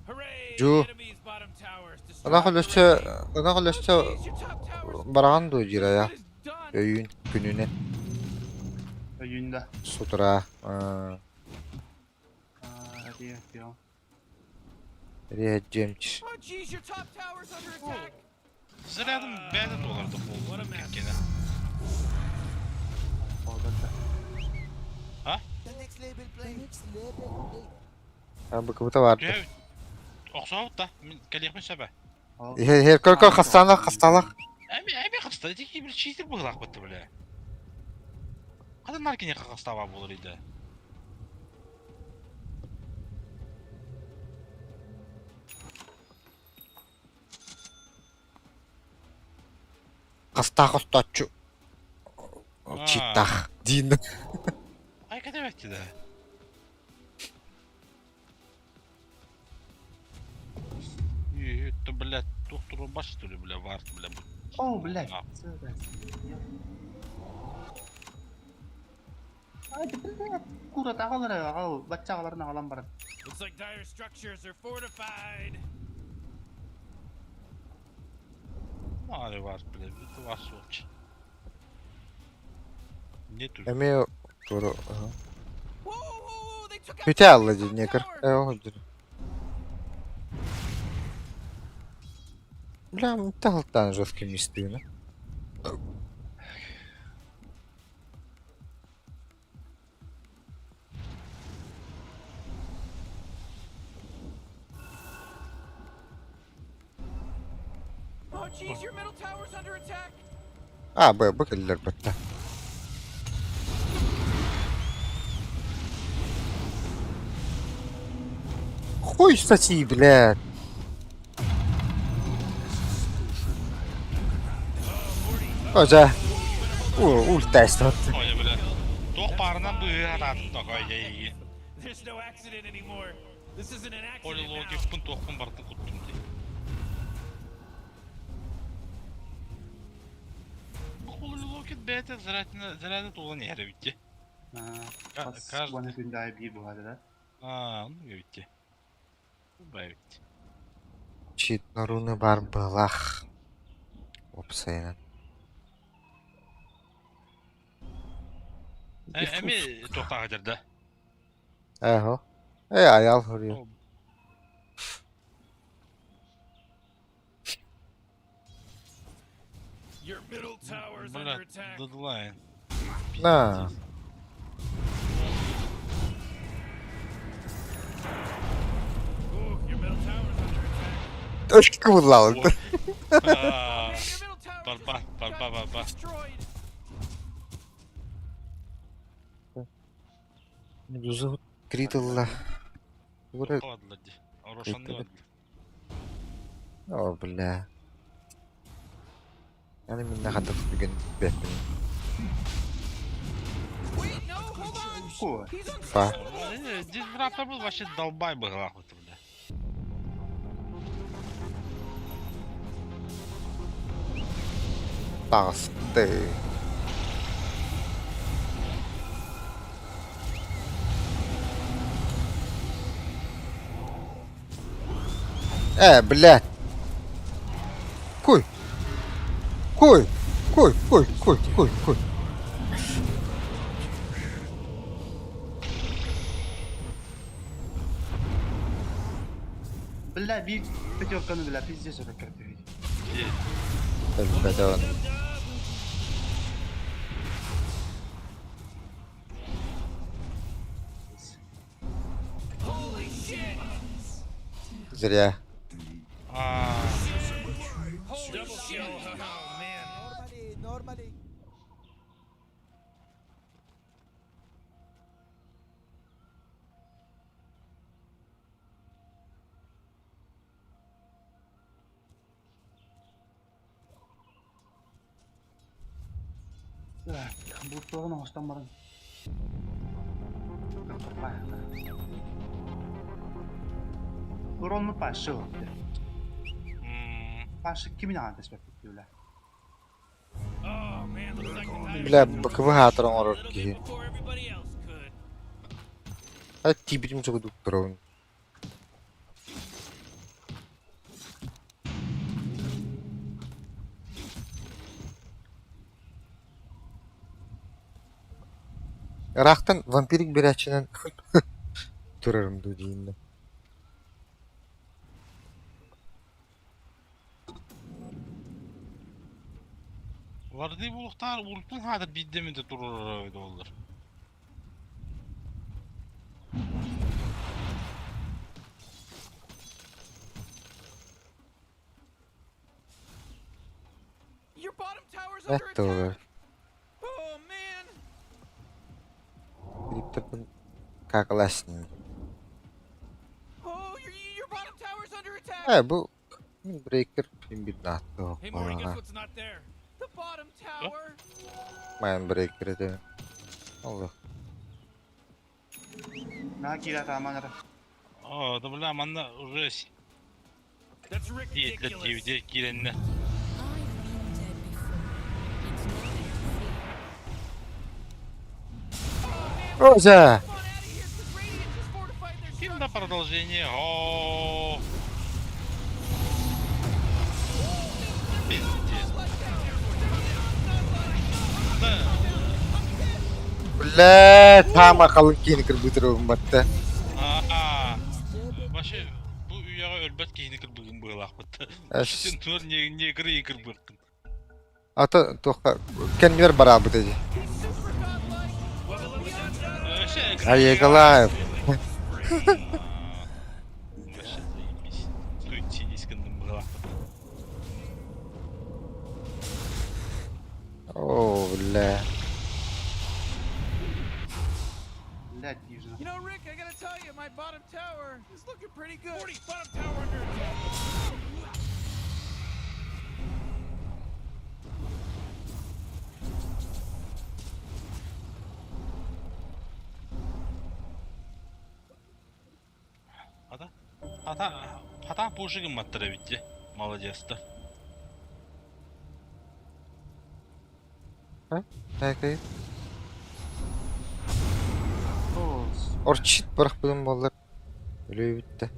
Hooray! Жу. Enemy's bottom tower's destroyed. Ынах өлөсө, ынах өлөсө Oh, jeez, your top tower's бараҕан дуо дьирая. good as done. Өйүүн күнүнэн Өйүндэ. сутура. Аа, диэ, диэ. Риэджемч. Oh jeez, your top tower's under attack. Зарядым бәді долларды болду кеткені. Олбатта. Быкыбыта барды. Түһэ охсообут да. Мин кэлиэхпин сөбө. Ол. Хер көр көр хастаалах хастаалах. Эми эми хаста тики бир читер быһылаах бытты бля. Kadınlar кини хастаба болор иде. Хастаах осточчу. Читтах. Дин. Ай кадебетти да. Это, блядь, доктор баш что ли, бля, варт, бля. О, блядь. А. Ай, блядь. Кура тагалар агал, баччагаларын агалан барат. Looks like dire structures are fortified. Мары варт, бля, это вас вообще. Не тут. Эми туру. Whoa, whoa, whoa, they took out Бүтэ алла the top динекер. tower. Э, оһдыр. Бля, тахалтан жесткий мистыны. А, бу, бу кэллэр бытта. Хуй соси, блядь. Ожа. Ульта эстот. Ой, бля. Туох баарынан быыһаатаатын такой дьайыы. Полилогикпын туохпун барытын куттум дии. Полилогик бэйэтэ заряда туолан иһэр эбит дии. Хас уонна күн аайы биир буһаата да? Аа, оннук эбит дии. Эбит. Чит норуны бар былах. Уопсайынан. Эми туохтаах этэр да? Эһо. Э, аял хоруйа. Бля, дедлайн. На. Точка буллаҕын. Барба, барба, барба. Медуза критылла. Ура. О, бля. Аны минна хатык бүгүн бэппин. Па. Дизраптор был вообще долбай бы нахуй бля. Таҕысты. Э, блядь. Куй. Куй. Куй, куй, куй, куй, куй. Бля, биир пятерканы бля, пиздец это карту. Өлбөтө Зря. Бултуоҕун оҥостон баран Уронну Паша ылыпты. Паша кимин аҕан тэспэппит диулэ. Бля, БКВ хаатар оҥорор киһи. А тиибитим сугудук турабын. Ыраахтан вампирик биэрээччинэн турарым дуу дииннэ. Варды булуктаар урутун хаатар биирдэ эмитэ туруорар эбит буоллар. Эт буолар. Криптопын какаласни. Э, бу брейкер имбирнааттоо буоллаҕа. Майн брейкер этэ. Олох. Наһаа киирэ атааман эрэ. Оо, да бля, манна уже диэтлэр диэбитэ киирэннэ. Роза! Ким да продолжение? О, Пиздец. Да. Бля, таама халыҥ киһини кырбыытыр батта. Аа, вообще бу үйэҕэ өлбөт киһини кырбыгын быһыылаахпыт. Син туор негры и кырбыаккын. Ата туохха кэннибэр бараабыт эдь. Айегалаев. Вообще заебись. Суицидись гынным быһыылаахпыт. bottom tower is looking pretty good. 40, bottom tower under attack. Ата, ата, ата пуши гымматтар эбит дии. Молодецтар. Так, Орчит бырахпытым буоллар. Өлүү бүттэ.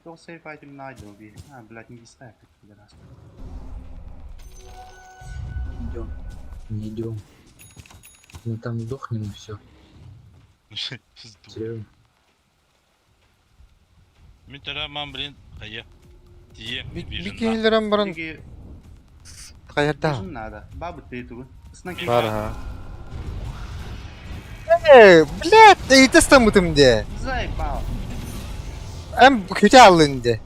Туох сейф айтым наадьыл дии. А, блядь, не дистая, пидорас. Идем. Не идем. Мы там сдохнем и все. Серьезно. Мин төрөммөн блин хайа. Тиийэ виженна. Бикинилерин баран Биги хайарда. вижен надо. Бабы ты тугу. Снаки. Бар ха. Э, блядь, ыйта стамытым де. Заебал. Эм күтэ аллын де.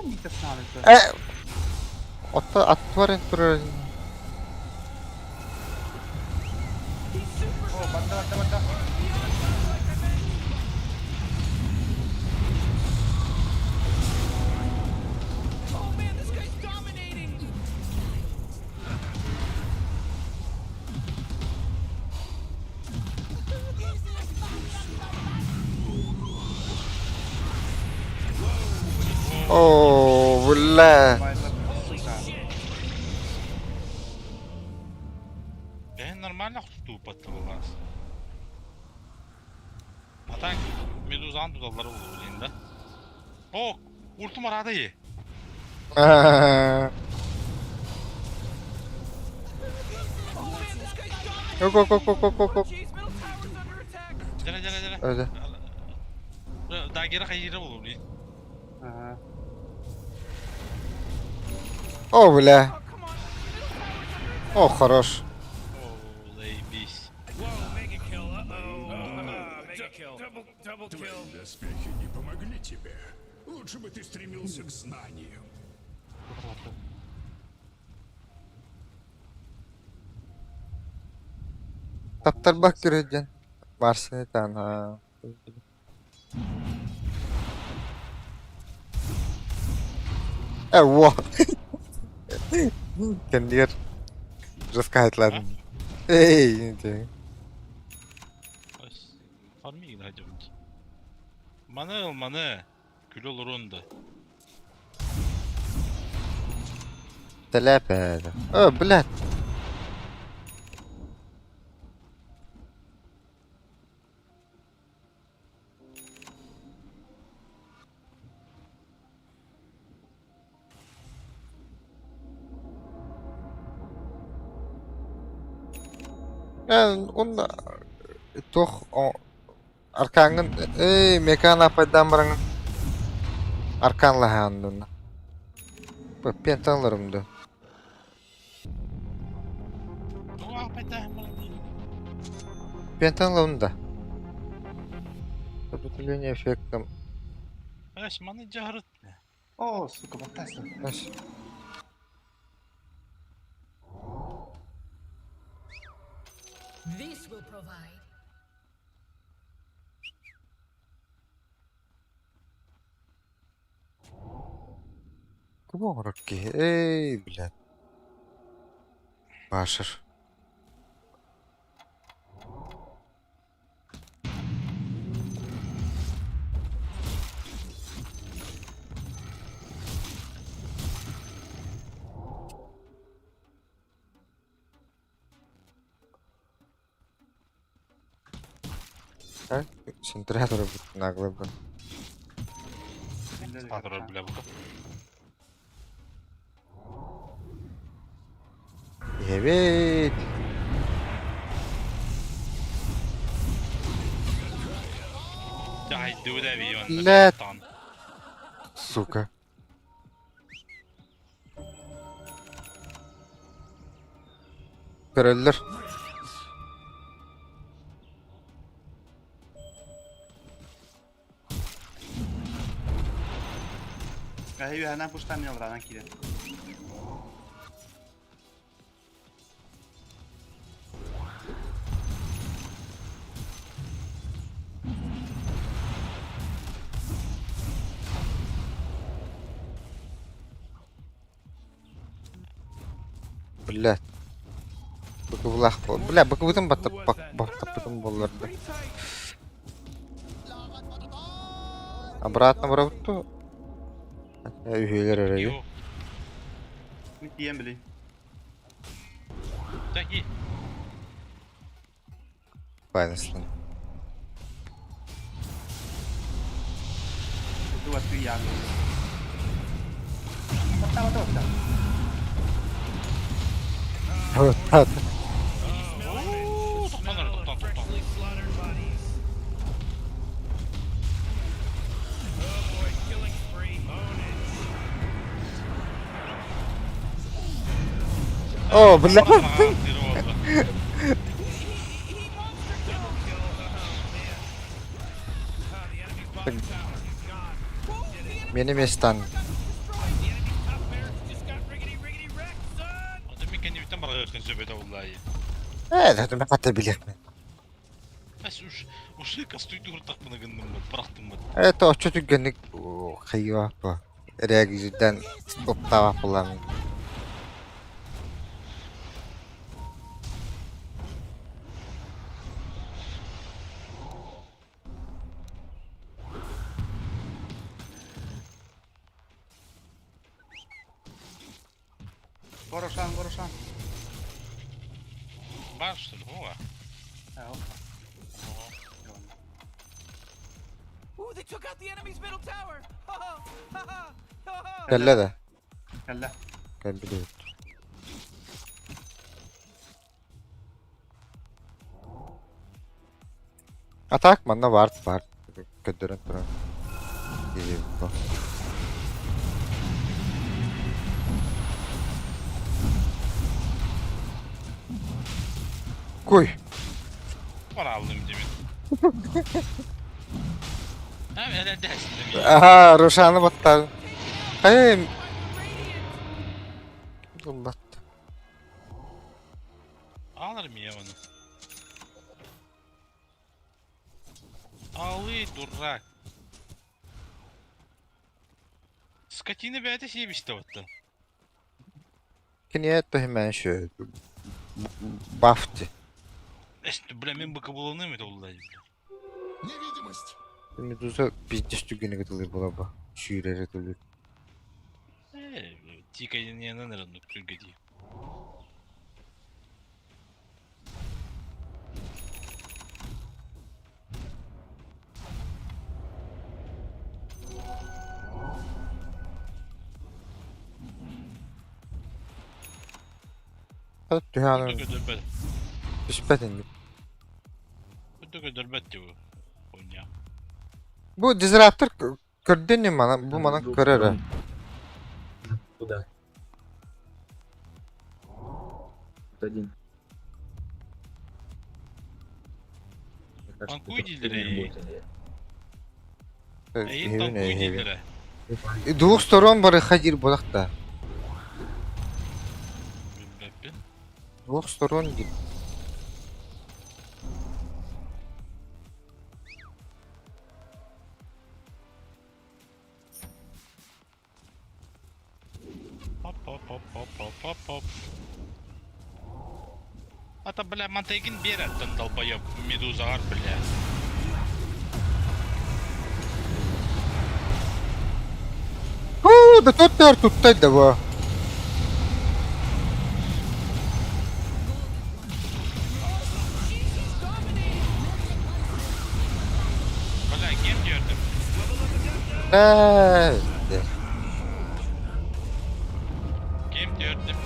Не знали. Э, Отто аттварын турар. О, барда, барда, барда. Oh man, this guy's dominating. О, бля. Сука. Бэйэн нормально тупаттылаас. А так медузаны туталлар буолуо блин да. О, ультум арада е. А. Oh man, this guy's dominating. Го го го го го го. Oh jeez, middle tower's under attack. Дьэ дьэ дьэ. Öyle. Дагера хайыра буолуо блин. Ага. О, бля. Oh come on, middle tower's under attack. О, хорош. О, заебись. Твои доспехи не помогли тебе. Лучше бы ты стремился к знаниям. Таптар бак көрөдөн. Марсыны тан ha. Э, во. Кендер. Жестко Эй, не Фармигин хайдыбыт. Маны ыл маны. Күлө олорун да. Теляпе. О, блядь. Он тох аркаңын эй мекан апайдан бараңын аркан лаһаандын. Пенталарымды. Ну, апайда. Пенталарымда. Сопротивление эффектом. Эш, маны жахырыт. О, сука, баттасың. Ась. This will provide. Кубо оҥорор киһи? Эй, блядь. Башыр. А? Центратор наглый был. Статор, бля, бука. Evet. Дьэ, хайдыбыт эбии Блядь. онно. Сука. Көрөллөр. Эһи үөһэнэн пуштан мин алраанан киирэн. Блядь. Быкыбылаах Бля, быкыбытын баттаппытым буоллар да. Обратно барабыт Үһүөлэр эрэ Мин тиийэн билий. Таки. Вынесли. Вот так. О, бля. Мени местан. Ээ, это хата билиэхпин. Это оччо түргэнник хайыа реагирдан стоптаабат буолан. Горошан, Горошан. Бар, что ли? О. Ooh, they took out the enemy's middle tower. Ha ha ha ha. Кэллэ да? Кэллэ. Кэлбит. А так манна вард бар. Көрдөрөн туран. Куй. Para aldım demin. Hem hele dersin demin. Аха, Рушаны баттар. Хайа Батты. Alırım ya onu. Алы, дурак. Скотина бәйті себісті баттан. Кине тохимэн шө. Бафты. Эсті, бля, мен быка боланым это олай. Невидимость! Медуза пиздец түгені кытылыр була ба. Сүүрэр этилир. Тика не наверное, түргеди. Түһән түспәтин. Бу дизраптор көрдөн мана бу мана көрөр. Куда? Один. Танкуй дилери. Танкуй дилери. Двух сторон бары хадир булакта. Двух сторон дир. Оп-оп-оп-оп-оп-оп. Ата, бля, мантайгин береттен долбоеб, медузалар, бля. Ху, да тут төр туттай да бу. Бля, кем дердим? Кем дердим?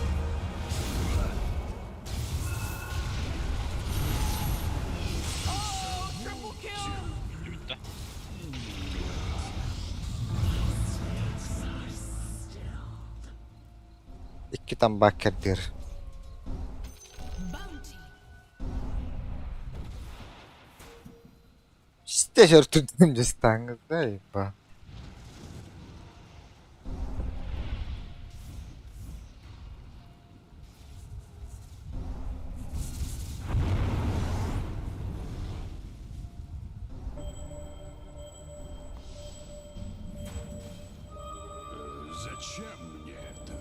Икки тамбаак кэрдиэр. Bounty. Сте жертвуем дистангы, да, еба. Зачем мне это?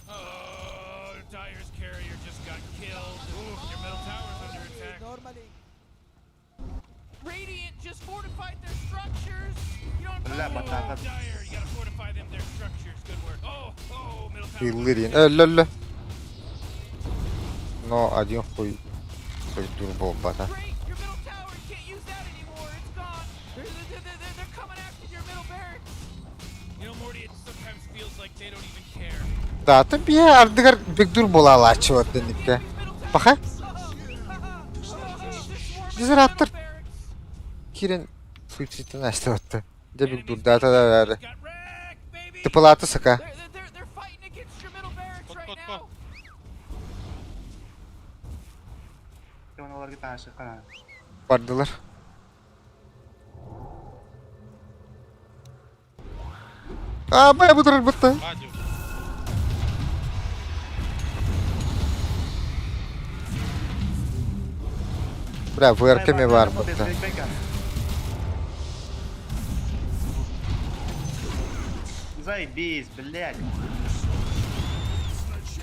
Oh, Dire's carrier just got killed. Ooh, your middle tower's under attack. Radiant just fortified their structures. You know what I'm Бля, talking about? батака. Dire, you gotta fortify them their structures. Good work. Oh, oh, middle tower's under Иллирин. attack. Өллө. Но один хуй. Тур буолбата. Great, your middle tower, you can't use that anymore. It's gone. They're, they're, they're, they're, they're coming after your middle barracks. You know, Morty, it sometimes feels like they don't even care. Да, ты бие ардыгар бигдур буолаалааччы дэнникке. Паха? Дизраптор. Кирен суицидтен астыбатты. Дэ бигдурдаата да бары. Got wrecked, baby. Тыпылааты сака. They're fighting against your middle barracks Кот, right кот, now. кот. Оларга ташы кана. Бардылар. А, бай бутырыр бытты. Радио. Бля, ВРК бар бытты. Заебись, блядь.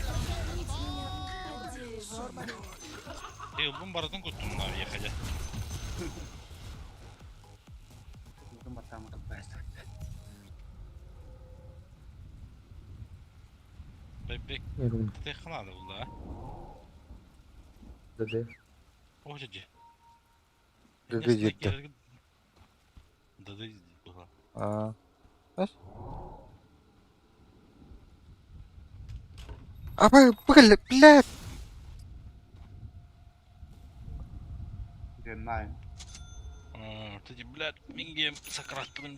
Сохраните меня от дерева. Ылбын барытын куттум на ехали. Бэбек Рун. технада булла. ДД. Ожиди. ДД жетти. ДД була. А. Абай, бля, блядь. Знаю. Ты, блядь, минге сакраттым.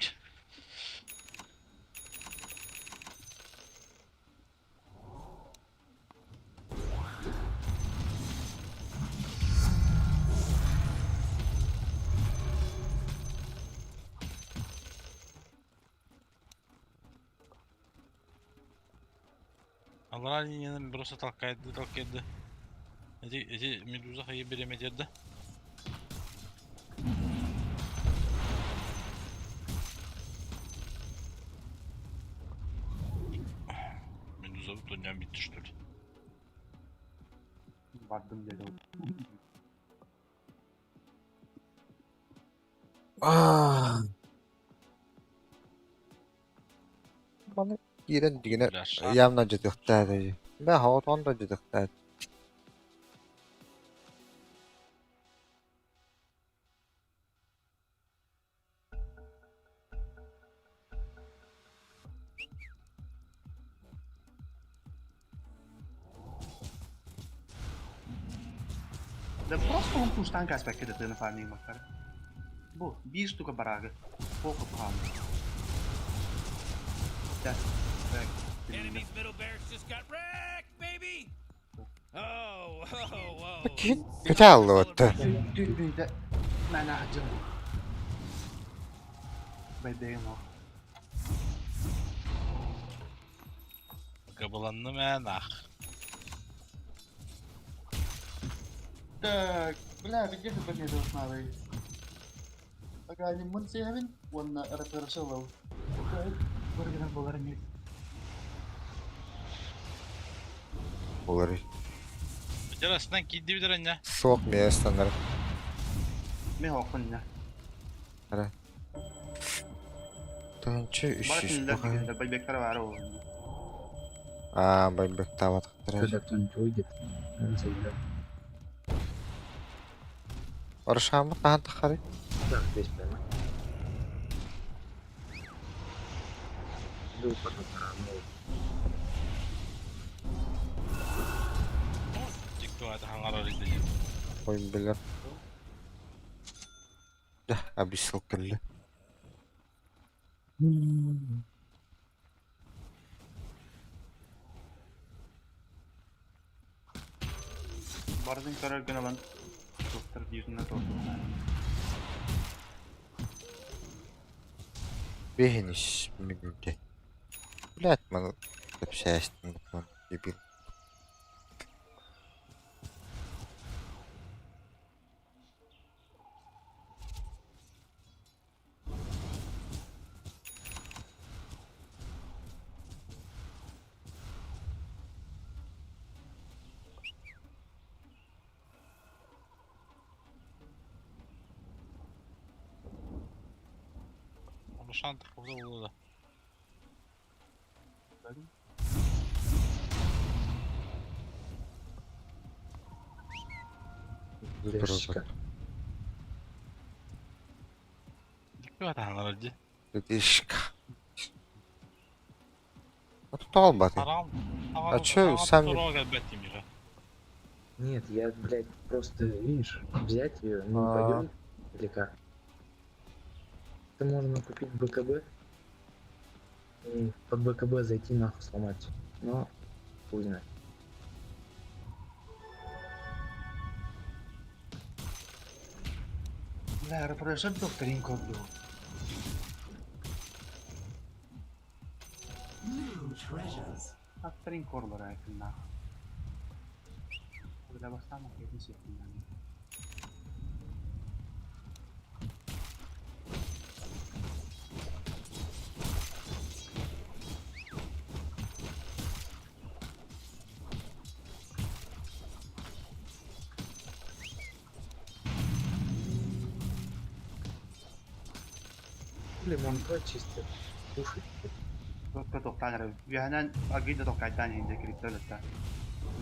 Алара линияны просто толкайды, толкайды. Эти медуза хайы береметерді. Медуза bu dönem bitti что ли? Бардым деді. Аа. Маны киирэн дигинэ Бля, шах. явно жытыхтаа. Бля, хаотон да жытыхтаа. Да просто он куштан каспекке да тыны фарминг макар. Бу, бир штука барага. Полка пахам. Да. Так. Enemy's middle barracks just got wrecked, baby. Oh, whoa, whoa. Кин кытааллыбатта. Дүрбүйді. Мен ахжым. Бэйбэйм о. Кабыланны мен ах. Так, бля, где ты победил с Нарой? Ага, не мун севин, он на РПРШЛ. Бургер болар эмес. Болар. Жарасынан кийди битер анна. Суох местанар. Мен оқын Тынчы үш Бар жүз кинилер буга. дегендер байбектер бар ол. Аа, байбек табатыктыр. Когда кто-нибудь выйдет, он заберет. Оршамы тахан тахары. Так, здесь прямо. Иду потом ну, Тикток хаңар орыйды. Ой, билер. Дьэ, абиссал кэллэ. Барытын көрөр гына ылан доктор дииринэ туордуохтаах. Биһинис мүнүүтэ. Блядь, маны кэпсээстим дебил. Рошан таххыбыта буолуо да. Дышка. Дикки дии. Дишка. А тут албаты. Харам. А чё, сам- кэлбэт тимире. Нет, я, блядь, просто, видишь, взять ее, мы А. пойдем или как? Это можно купить БКБ и под БКБ зайти нахуй сломать. Но хуй знает. Бля, рефрешер докторин корду. Докторин корлар айкын Бля, бастама кетин сеттин. Лимон чистит. Кушать. Только тоқтан Үһэнэн агыйда тоқкайдан инде криптолетта.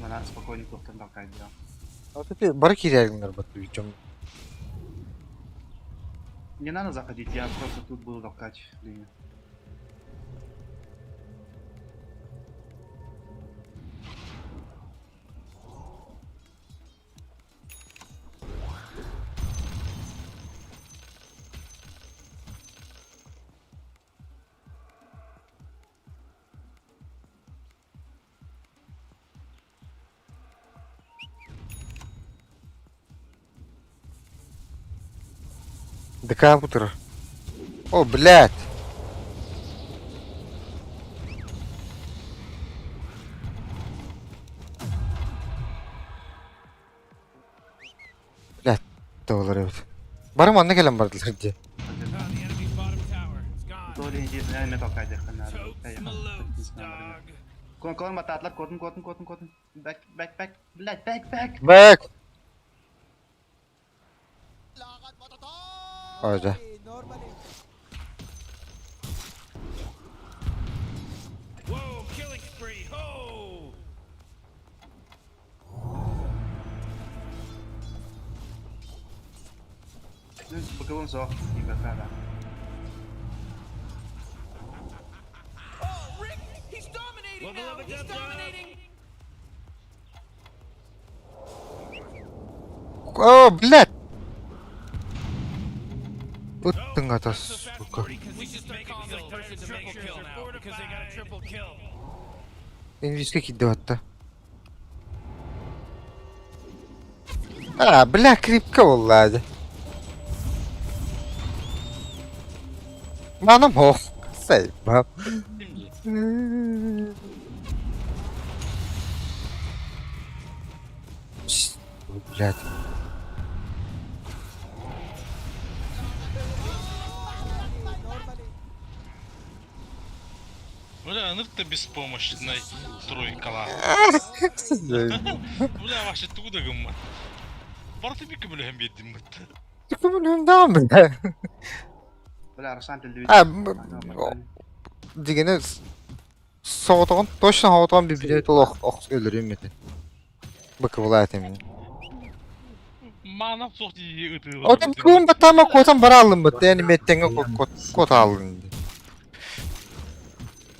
Мана спокойно тоқтан тоқкайда. А вот это бары кирягнар бат уйдем. Не надо заходить, я просто тут буду толкать линию. ДК утро. О, блядь. Блядь, доллар эбит. Барым онно кэлэн бардылар дии. Oh, the enemy's bottom tower. It's gone. Толи инде мен толкайды Totes my loads, dog. Кон кон мататлар котун котун котун котун. Back back back. Блядь, back back. Бэк! Ой, да. Whoa, killing spree. Ho! Быкылым соқ. Игрокада. Oh, Rick, he's dominating now. He's dominating. О, блядь! Ыттыҥ ата, сука. We should start calling this person the triple kill now because they got a triple kill. Инвизге киирдэ батта. А, бля, крипка буолла дии. Манам ох. Сайба. Ким Блядь. Бля, ынырык да беспомощный тройкала. Бля, вообще тугу да гыммат. Барыта бикки бөлөһөн биэрдим бытта. Да, бля. Бля, Рошан телевизор. А, дигене соҕотоҕун точно соҕотоҕун библиотека олох ох өлөрүм этэ. Быкыбыла этим. Маанам суох дии ытыы. Отон куум батама куотан бара аллым бут. Эни меттеңе кот аллын.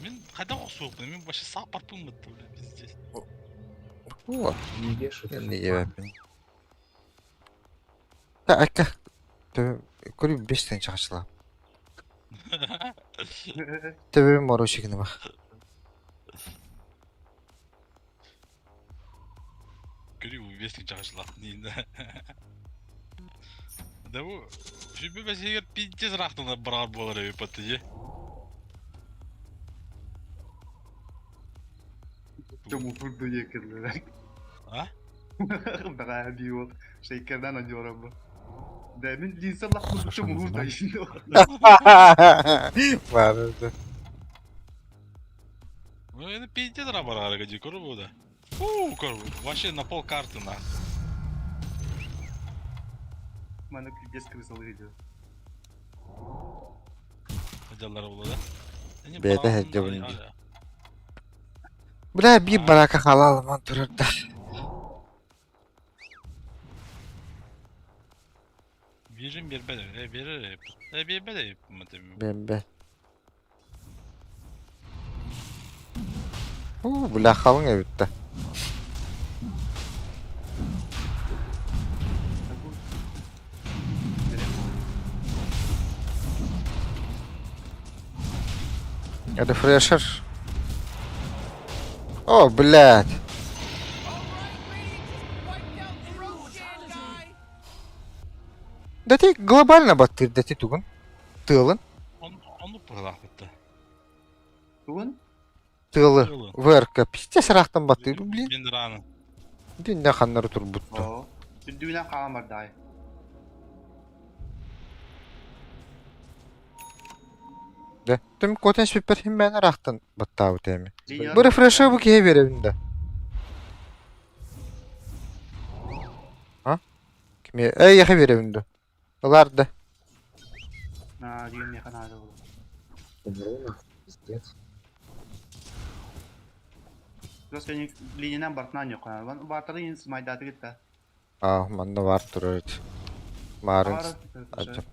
Мин хайдах охсуохпун, мин вообще саах барпын бытта, бля, пиздец. О, Не вешают. не ебепин. Так, Көрү бес тэн чахчыла. Төбөм морошигini bak. Көрүү бу бес чахчылах диин. Да бу сүбэ бэсигэр пиздец ыраахтанар бараар буолар эбит баттыйы. Чому фурду екерлер. А? Бага био шейкердан аньорам. Да мен линса лахмы чому фурду айшин. Бар. Ну это пиздец ыраах бараар гади көрү бу да. Фу, көрү. Вообще на пол карты на. Мана пиздец крысалы видео. Жаллары була да. Эни Бэйэтэ бараан сылдьабын дии. Бля, биир барака халаалыман турар да. Бирин бербет, э берер, э бербет, матем. Бэмбэ. Уу, бля, халыҥ эбит да. Рефрешер. О, блядь. Да ты глобально баттыр, да ты тугун. Тылын. Ону пырлахытты. Тугун? Тылы. Тылы. ВРК. Пиздец ыраахтан баттыр, блин. Мен раны. Дүннэ ханнары турбутту. Оо. Дүннэ хаамар дай. Да. Түм котен сүппер хим мен ыраахтан баттаабыт эми. Бу рефрешер бу киһи биэрэбин да. А? Кими? Эй, яхы биэрэбин да. Ылар да. На, дүйүн механада болу. Умру нахуй, пиздец. Просто не линиядан бартынан yok. Бартары ин майдаты кетті. А, манна бар турар ит. Марын. Ача.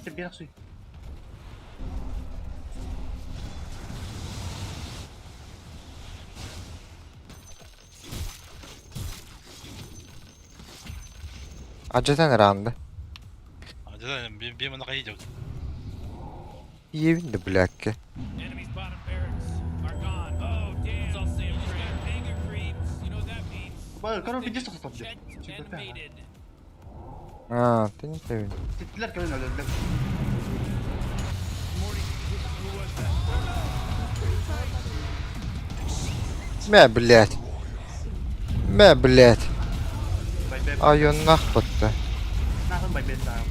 Бер суй. Ачатан ыраанды. Ажа би мана кайы жок. Иебин да блякке. Enemy's bottom barracks are gone. Oh, damn. Let's all say a prayer. Anger creeps. You know what that means. Ба, короче, пиздец тоқтап Checked and mated. А, ты не тебин. Теттілер көлін өлді. Мә, блядь. Мә, блядь. Айоннах батта. Нахын байбет тағым.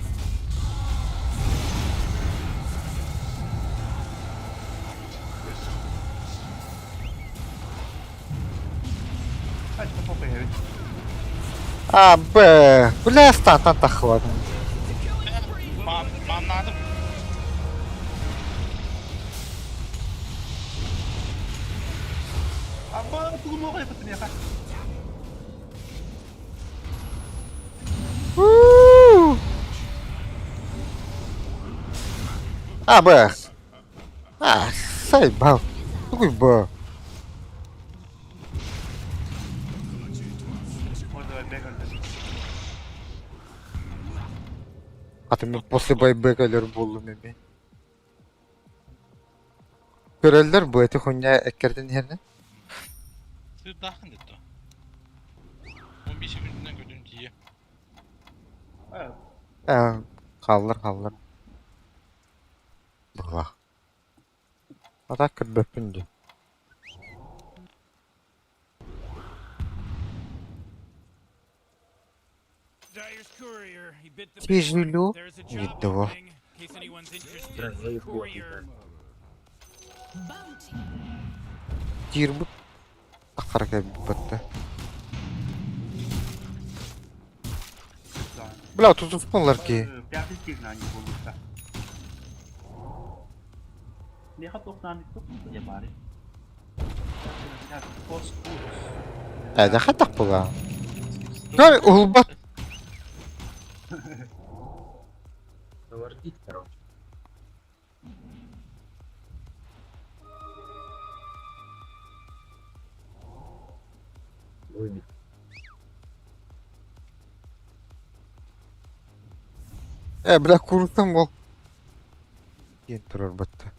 Kaç kafa evet. А, б, бля, статан тахват. Маннадым. Абба, тугум оғай бітім яқа. А, б. А, сайбал. Тугуй б. Orada байбек өлді. А ты мне после байбека лер болду меме. Көрөллөр бу эти хуйня эккерден херне. Сырдахын детти. 15 минуттан көтүн тие. Э, халлар халлар. Була. Ата көрбөппүн ди. Dyer's courier. He bit the big one. Тяжело. There's a job Видово. opening. In case anyone's interested. Бля, заебал, Courier. Bounty. Тирбут. Акарга батта. Бля, тут успонлар ки. Пятый стигна не болуста. Меха тоқнан тоқ я бары. Э, да хатак була. Көр улбат. Завардить, короче. Выбить. Бля, курутам ол. Диэн турар батта.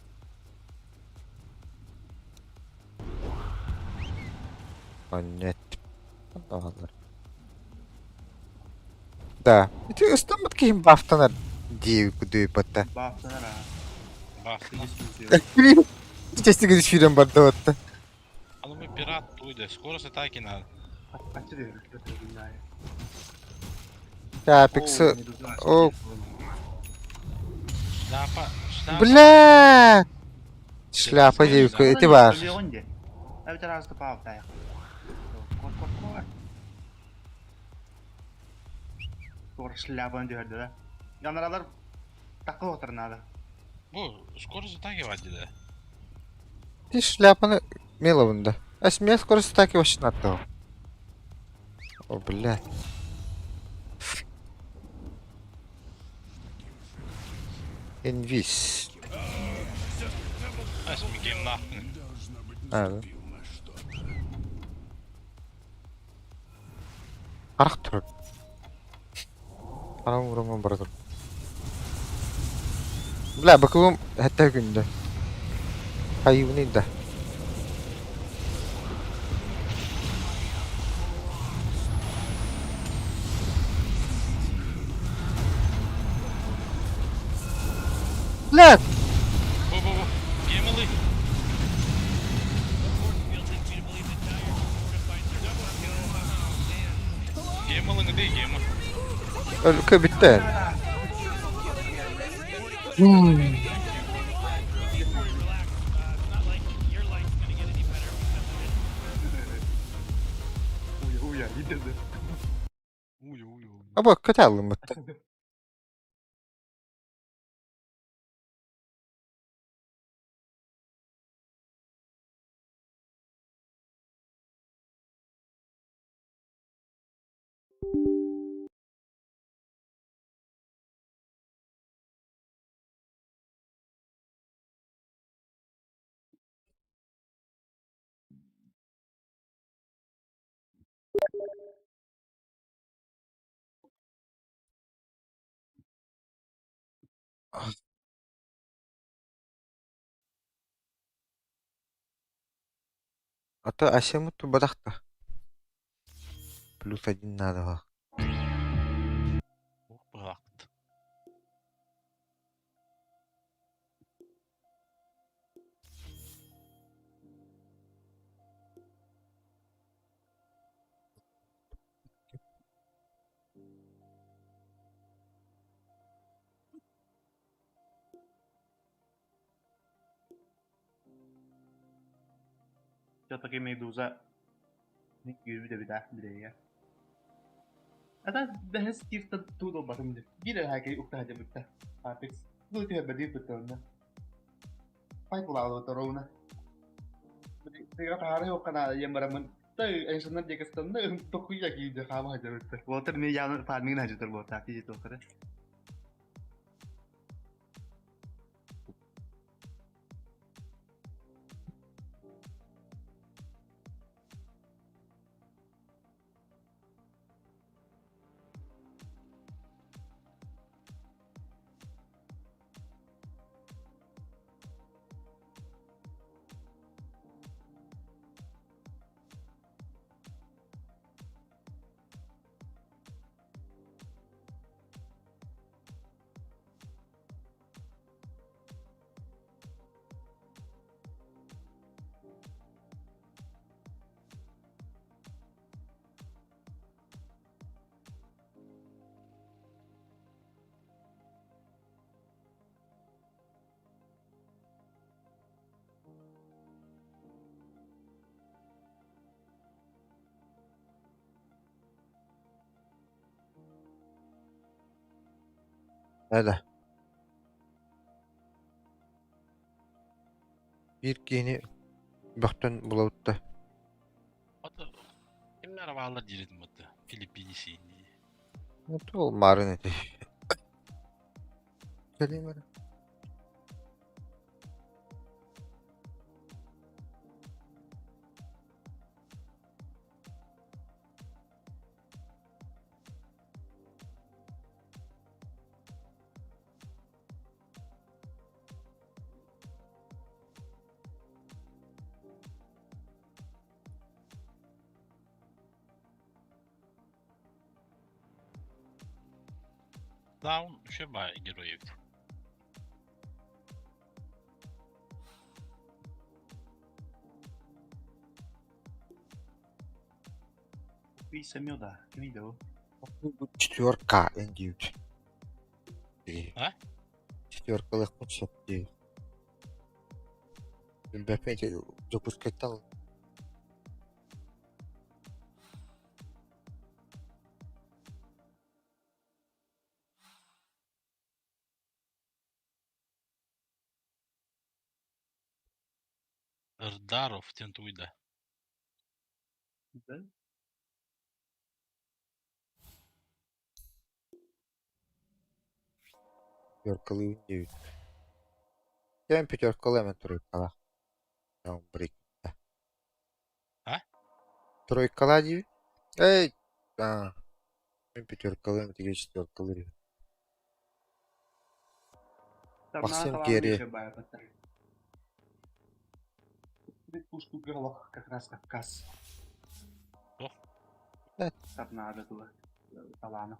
Нет. Да. Ити ыстаммыт киһим бафтанар дии кудуйбатта. Бафтанар а. Бафтанар. Честно сүүрэн барда батта. Аны мы пират туйда, скорость атаки надо. Апексы. О. Шляпа, шляпа. Бля! Шляпа диэбиккэ ити баар. Шляпаны түһэрдэ да. Янаралар такы отыр надо. Бу скорость атаки бар диде. Ти шляпаны меловында. А смех скорость атаки вообще надо. О, блядь. Инвиз. Ас мигем нахуй. Должно быть, А, да. наступил на что-то. Харах турар. Харам ураман бара тур. Бля, бакылым хәтта күндә. Хайвны да. Бля, Бу бу бу. Гемали. Гемалың ди гема. өлкө битте. Уя, уя, иди. Уй уй уй. Аба көтә алым битте. А то асему тубадахта. Плюс один надо. Ох, бырақты. Все-таки Медуза күүрбүтэ битаах билэйэ. Ата бэһэс киртэн туу барым деп. Биир хаки уктаха дебитта. Апекс. Бу түһэ бэдии быттарына. Пай кулаалы торуна. Тыга таары оккана ем барамын. Тай эшеннен декестенде токуя кийде хаама дебитте. Уотер ми яны фармин хажытыр бу та кийде токары. Да. Биир киһини бөхтөн булабытта. Аты кимнер баалар диретим бутты. Филиппини дии. Ол марын эти. Кэлиим эрэ. Даун үчүгэй баай герой эбит. Убийца меда. Кимий да ол? Четверка диют. А? Четверкалыахпын сөп дии. Билбэппин ити Дьокуускайтан Ырдаров диэн тугуй да? Да? Пятеркалыыбын диэбит. Кэм пятеркалыы эмэ тройкалаа. А? Тройкалаа диибин. Эй! Аа. Мин пятеркалыым итигэ четверкалыыр үһү. Максим Керри. Как раз Кавказ. Надо было талана.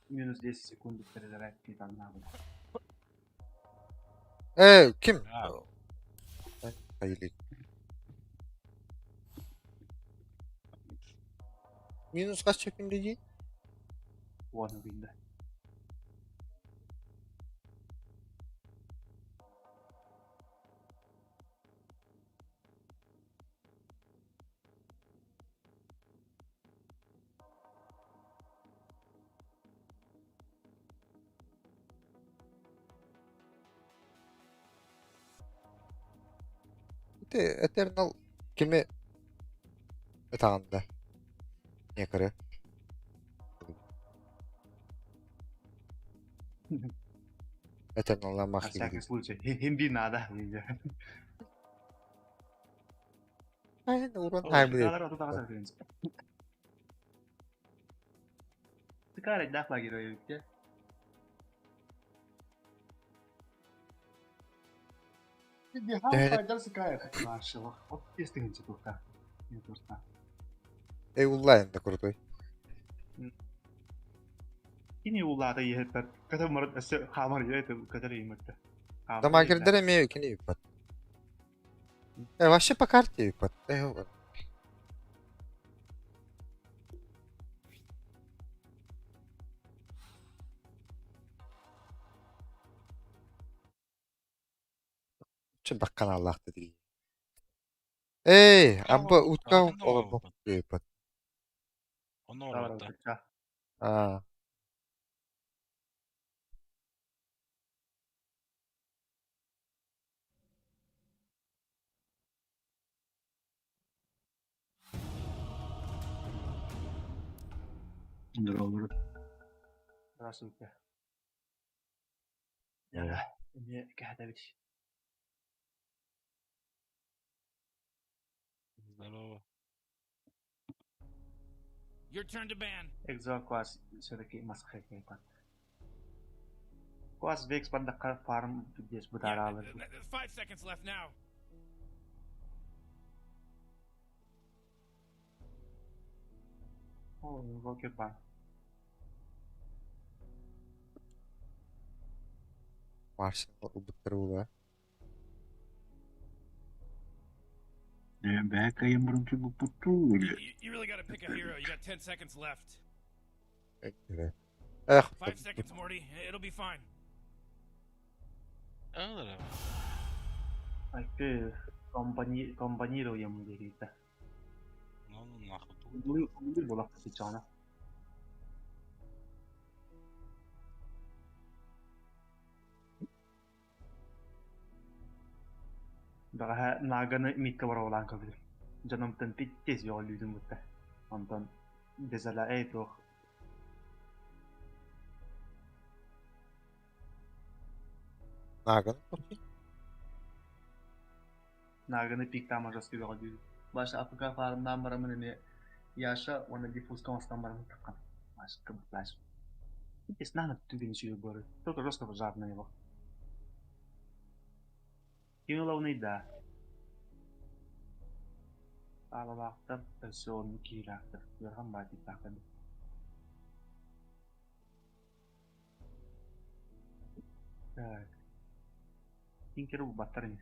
Минус 10 секунд перезарядки там надо. Э, ким? Минус хас секунда дии? Уон билде. Ити Eternal кими ытаҕында? Некоры. Eternal'dan На всякий махилы. случай. Химби надо. Урон хайбы. Тыкаар лагерь эбит Эй уллайн да крутой. Кини улаата иһэттэр. Ката марат өссө хаамар иһэ катар иимэтте. Дамагердер эмиэ кини юппат. Э, вообще по карте юппат. Э, вот. Чы бакканаллаахты дии. Эй, амба утка олорбо юппат. Онно олорбута. Аа. Здорово. Здравствуйте. Эмиэ кэһэтэбит. Здорово. Your turn to ban. Экзо класс все-таки масхайкайпат. Класс векс бандакка фарм здесь Yeah, бутараалар. 5 seconds left now. О, Рокет бан. Марсин убыттырыла. Бэкайым бу You, you really got to pick a hero. You got 10 seconds left. Эх, 5 seconds, Morty. It'll be fine. Здорово. Айты компани компанируем дерите. Ну нахуй. Улы булак сычана. Баҕаһа нааганы микка барабалаан көрбүтүм. Дьонумтан питтес йоҕоллүүтүм бутта. Онтон дезала эй туох Наган. Нааганы пиктаама жестко йоҕоллүүтүм. Баша АФК фармнаан барамын эмиэ Яша уонна диффузка оҥостон барамын таххан. Маш кыбытлаш. Питтес нана түгэн үчүгэй буолар. Только жестко жадно его. Ким да. Аалалаахтар өссө онну киһилээхтэр, ыарахан баатыйдаахтар. Так. Тинкер булбаттар ини.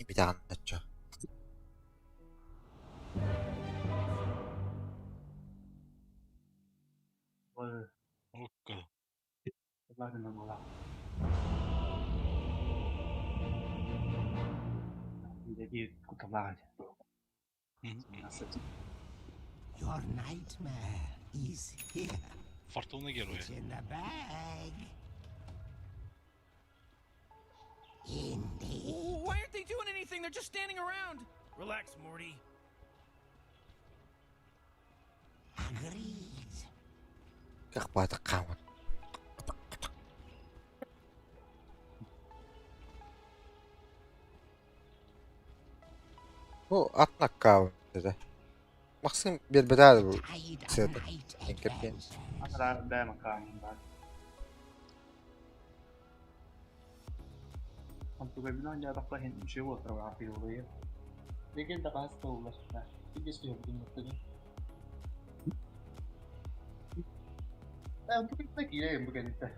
Ибитаҕын оччо. Ой, Окко. ладно, була. Биир куталаах Your nightmare is here. Фортуна героя. It's in the bag. Indeed. Why aren't they doing anything? They're just standing around. Relax, Morty. Agreed. Кахпаата хааман. Бу ат наккаабын деді. Максим биэрбэтээ бу Tide of сыата. night Тинкер диэн. advances. Анараа бэйэм аккааммын баар. Онтуга бин оонньоотоххо иһин үчүгэй буолтар баҕар пиво. Легенда хаһыс да буоллар. Биир түһэрбитин муттагын. Ээ, онтуга киирэ бу кэнниттэн.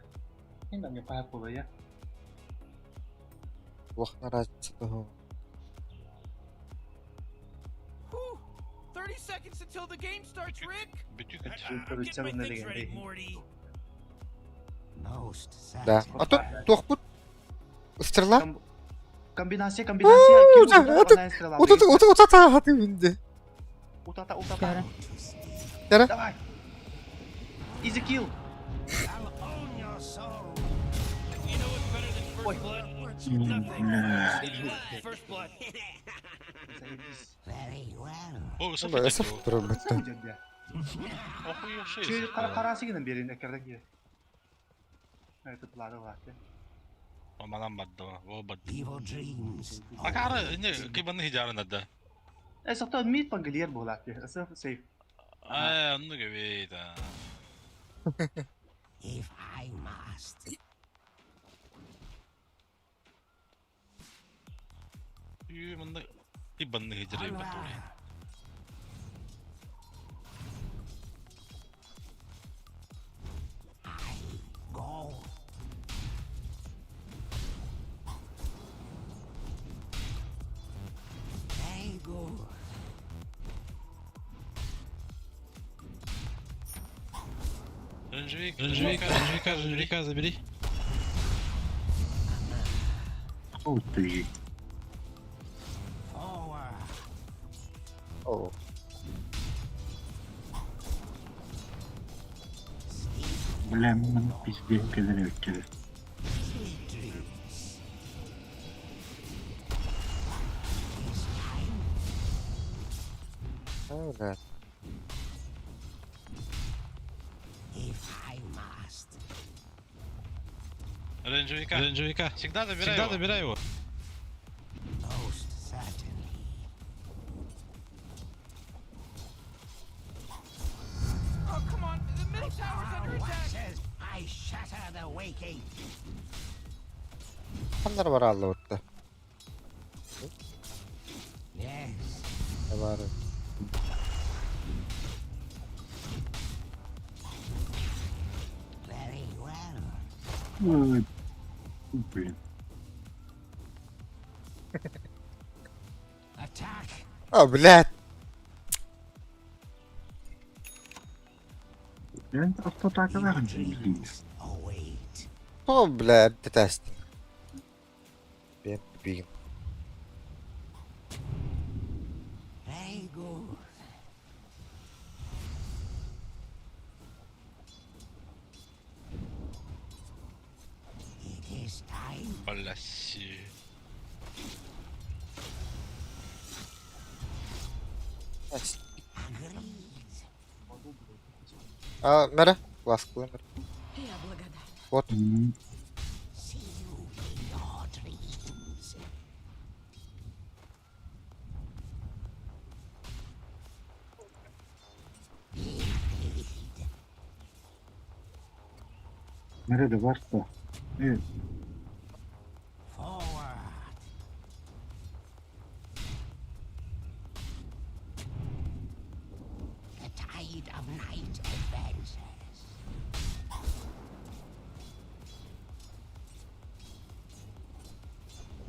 Ин да хаһыс буолуо. Туох разница того. Whew. 30 seconds until the game starts, Rick. Бүтүк. I'm getting my things ready, Morty. Most Да. certainly. А то туохпут стрела. Комбинация, комбинация. Утата утата хаты минде. Утата, утата. Кара. Давай. Easy kill. I'll own your soul. You know what's better than Ой. first blood? Nothing. First blood. Заебись. Very well. О, Ну, бля, саф турбутта. Охуевший. Чү карасыгынан берин экерден кире. Это планы латы. Манан бадда, о бадда. Evil dreams. Акары, не, кибаны хижарын да. Э, сото мид пангалиер буолааты. Эсэ сейф. Аа, онну кебейт. If I must. Үй, мында кибаны хижары батури. Onward. I go. Very good. Ренжевик, ренжевик, ренжевика, ренжевика забери. Ух ты. Forward. О, Sleep. Бля, ну пиздец, кедеревчер. Sweet dreams. It's time. а, бля. If I must. Ренжевика, ренжевика. Всегда забирай Всегда забирай его. Most certainly. Oh, come on. The middle tower's under attack. Waxes, I shatter the waking. Ханнар бар алла бутта. Yes. Бар. Very well. Ой, блин. Attack. А, блядь. Я просто так Evil и dreams await. О, бля, тестинг. Бен, бин. Very good. It is time. Бля, си. Agreed. А, мэра, ласковый мэр. Я благодарна. Вот. See you in your dreams. Nerede varsa. Evet. Forward. The tide of night advances.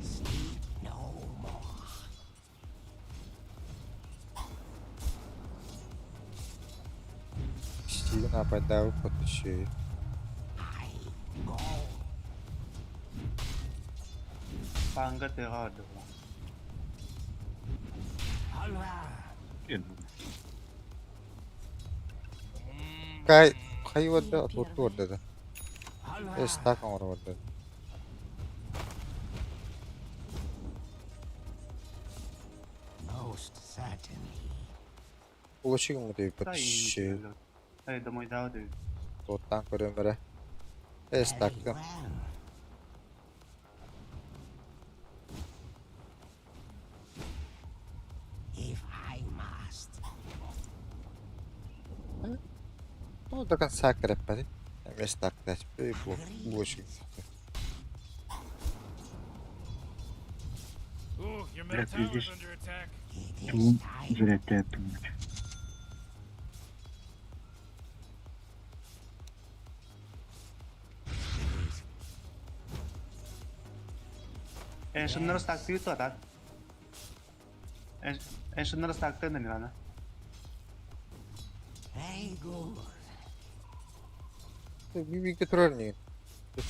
Sleep no more. Стивен апайдаабыт потущий. I go. Панга тыаҕа ордук. Onward. Кай хайварда отуорду ордада. Onward. Стак оҥоро ордада. Most certainly. Улучши гыммыт потущий. Эй, домой даҕа Туоттаан көрөн бэрэ. Very Стакка. well. If I must. Ну, до конца кэрэппэтин. Эмиэ стактач. Улучши. Ooh, your middle Блядь, tower's здесь under attack. It is Туун time. зря блядь. Эн шыннары стактыы туатар. Эн шыннары стактыы Милана. Very good. Биби турар не.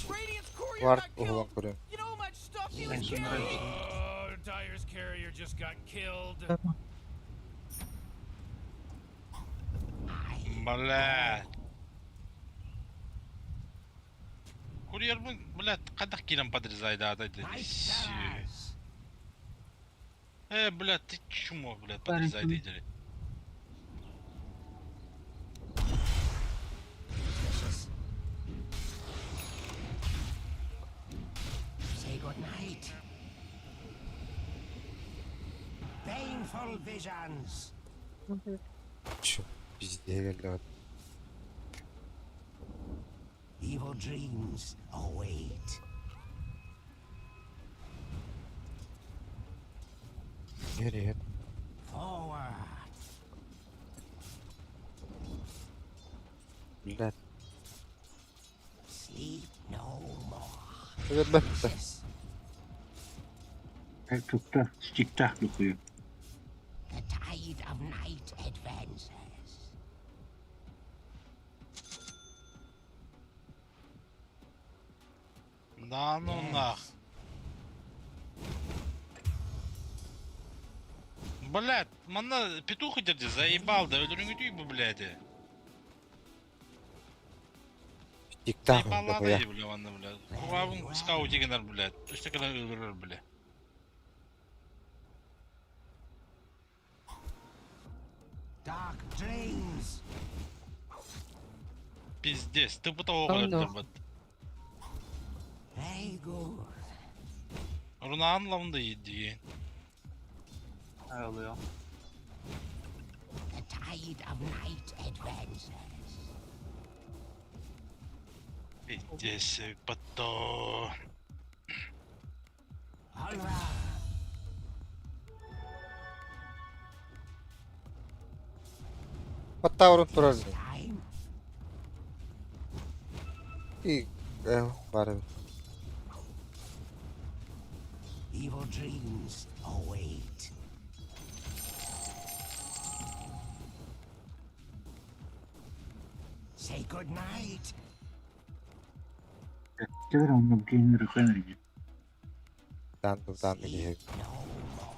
Radiant's courier Вар got killed. уһулан көрөн. You know how much stuff he Эн was шыннары carrying? Oh, Dire's carrier just got killed. I Блядь. Курьер, блядь, хайдах киирэн подрезай да, да, да. Night terrors. Блядь, ты чмо, блядь, подрезай дедери. Vicious. Say good night. Painful visions. Чё, пиздец, блядь. Evil dreams await. Nereye? Forward. Блядь. Sleep no more. Блядь, Vicious. Tuttu. Stiktah dokuyor. The tide of night advances. Да ну нах. Блядь, манна петух идерди, заебал, да өлөрүңү бу, блядь. Диктах Заебал бля. да, бля, манна, блядь. Курабын скау дегенер, блядь. Үстекелер өлөрөр, бля. Dark dreams. Пиздец, ты бы того Да ну. өлөрдөр, блядь. Very good. Рунаан лавында иди. oluyor. The tide of night advances. Пиздец, потом. Onward. Паттаурун турар. Time. И бар. Evil dreams await. Say good night. Gelir onunla gelinir koyar. Данду данду Sleep киһи. no more.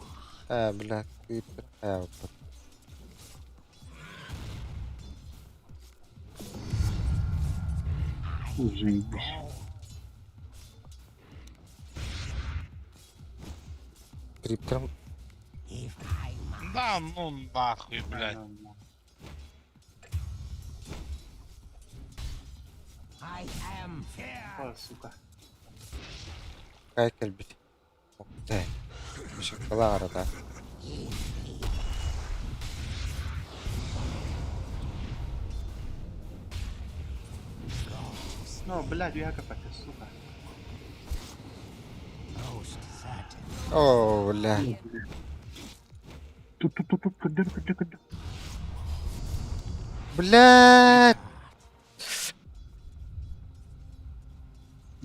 Э, блядь, кыыттыр. Э, вот. Uzaymış. Криптером If I must. Да ну нахуй, блядь. I am fear. О, сука. кай кэлбит. Окей. Шоколад да. In me. Ghosts. Ну, блядь, я копать, сука. Most certain. О, бля. Тут, тут, тут, тут, куда, куда, куда. Блядь.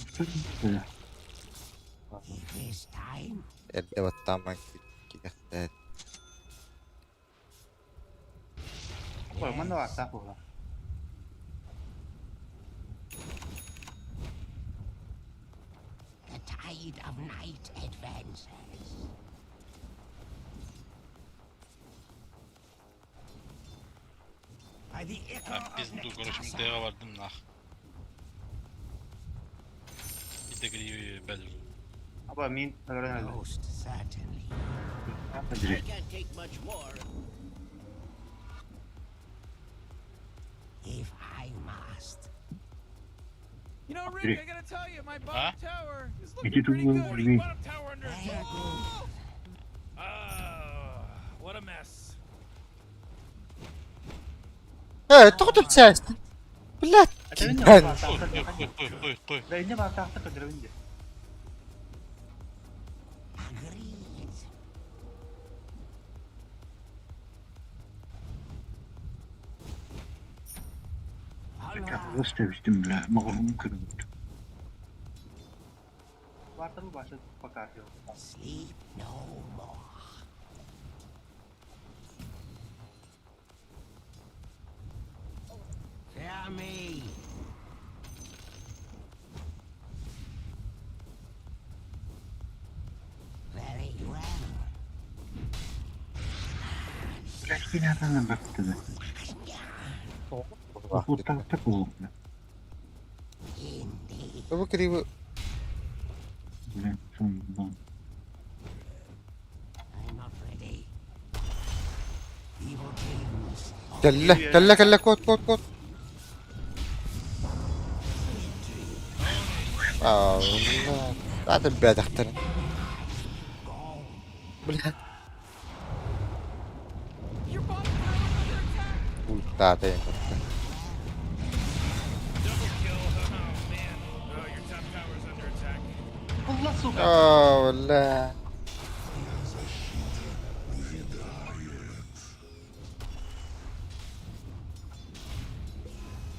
Что это было? It is time. Эрдэ баттааман кидэхтээ. Ой, манна баартаах буолар. The tide of night advances. By the echo А, of пизду, короче, Nectasa. МТГ бардым нах. Bir de gri бәдір. Аба мин өлөрөн өлдүм. Most certainly. Подожди. can't take much more. If I must. You know, Rick, Андрей. I gotta tell you, my А? bottom tower is Иди looking тут pretty good. возьми. Bottom tower under attack. Oh, what a mess. Э, тоҕо тупсаастын? Блядь. Этэбин дьэ Киэн. Қой, баартаахтар қой, қой, қой, қой, қой. Да инне баартаахтар көрдөрөбүн дьэ. Agreed. Так, выставить, бля, могу крыть. Баартар башы пока жок. Sleep no more. Fear me. Very well. Блядь, херня она бактыда. Вот так, так было, бля. Indeed. Бу криво Бля, что он ебал. I'm not ready. Evil dreams. Кэллэ, кэллэ, кэллэ, кот, кот, кот. Аа, бля. Бэдэхтэр. Бля. Your bottom tower's under attack. Ультаата Double kill. Oh man. Oh, your top tower's under attack. Улла сука. Аа, бля.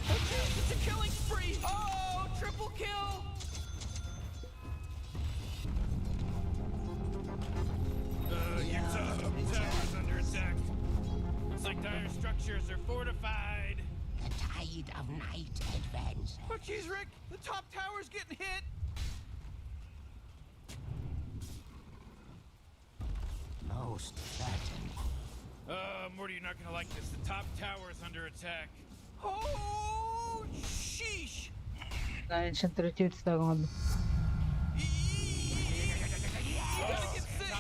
Oh jeez, it's a killing spree. Oh, triple kill. Your top tower's under attack. Looks like dire structures are fortified. The tide of night advances. Oh jeez, Rick, the top tower's getting hit. Most certainly. Morty, you're not gonna like this. The top tower's under attack. Oh, sheesh! You gotta get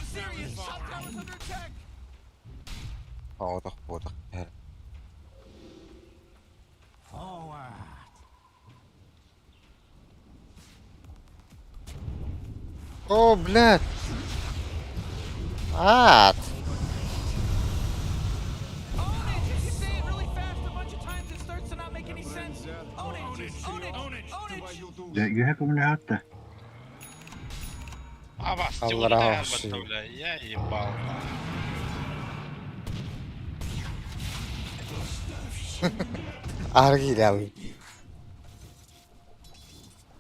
serious. Top tower's under attack. Оодох буодох. Forward. О, блядь. Аат. Ownage! If you say it really fast a bunch of times, it starts to not make any sense. Ownage! Ownage! Ownage! Да, я как бля, это. А вас, Allah тёртая olsun. бля, я ебал. Аргилявый.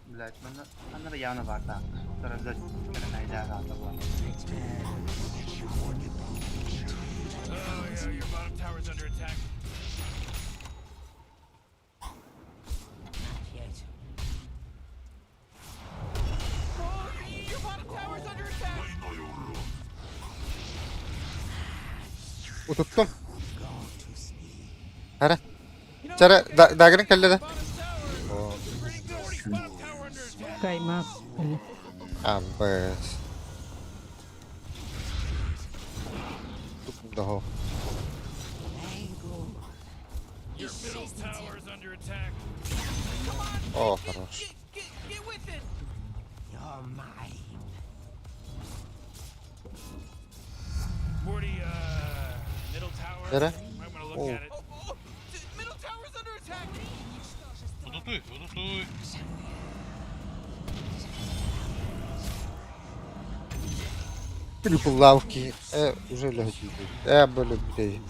Блядь, манна аннара яна баартаах. Тарада кэлэн аата буолар. Oh, yeah, your bottom tower's under attack. Not yet. Oh, your bottom tower's under attack. Утуттум. Go to sleep. Хара. You know, Чара, Rick, I да- дагрын кэллэ да. bottom tower. О, Pretty good. Bottom tower under attack. амбэс. Тукум дохо. Angle. Your middle tower's under attack. О, хорош. Get with it. You're mine. Morty, middle tower. Нere? Might wanna look Oh. at it. Oh, oh, middle tower's under attack. Утуту Утутуй, утутуй. Трипл лавки. Уже легкий. Были, блядь.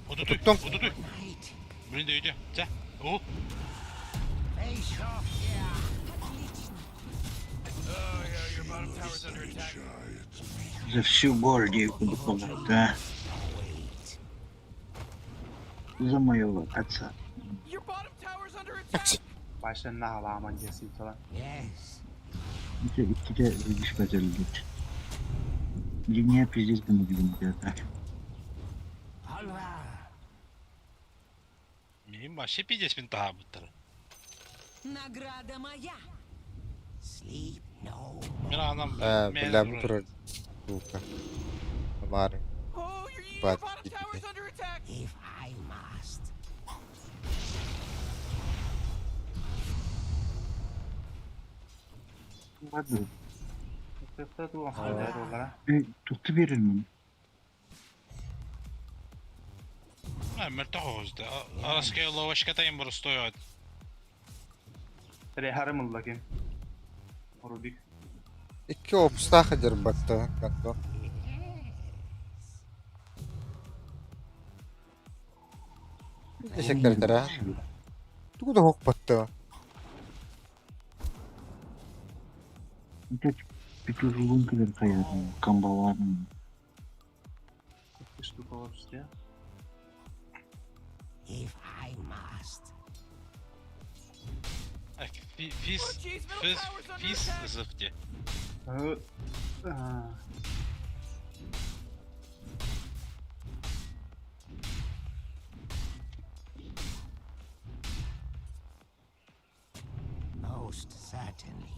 Утутуй, Утуттум. утутуй. Блин, да иди. Тя. О, Oh yeah, your bottom tower's under attack. За всю боль, да. За моего отца. Your bottom tower's under attack. Başlarına hava aman falan. Yes. Это тебя видишь, блядь. Линия пиздец бы так. Onward. Мин вообще пиздец мин таһаабыттара. Награда моя. Sleep no Мин анам Бля, бу турар. Сука. Мары. Oh, your But- bottom tower's under attack. if I must. Ладно. Tıkta dolara. Tuttu birini. Мөлтөх оҕус да. Араскай ловашка тайын боростуой. Tere harım ullakim. Rubik. Икки опустаха дербатта. Канто. Teşekkür Тугу да хокпатта. Это петушугун кадar kayarım. Kambalarım. Штука вообще. If I must. Физ, Oh jeez, middle физ, tower's under физ attack. зыфте. Most certainly.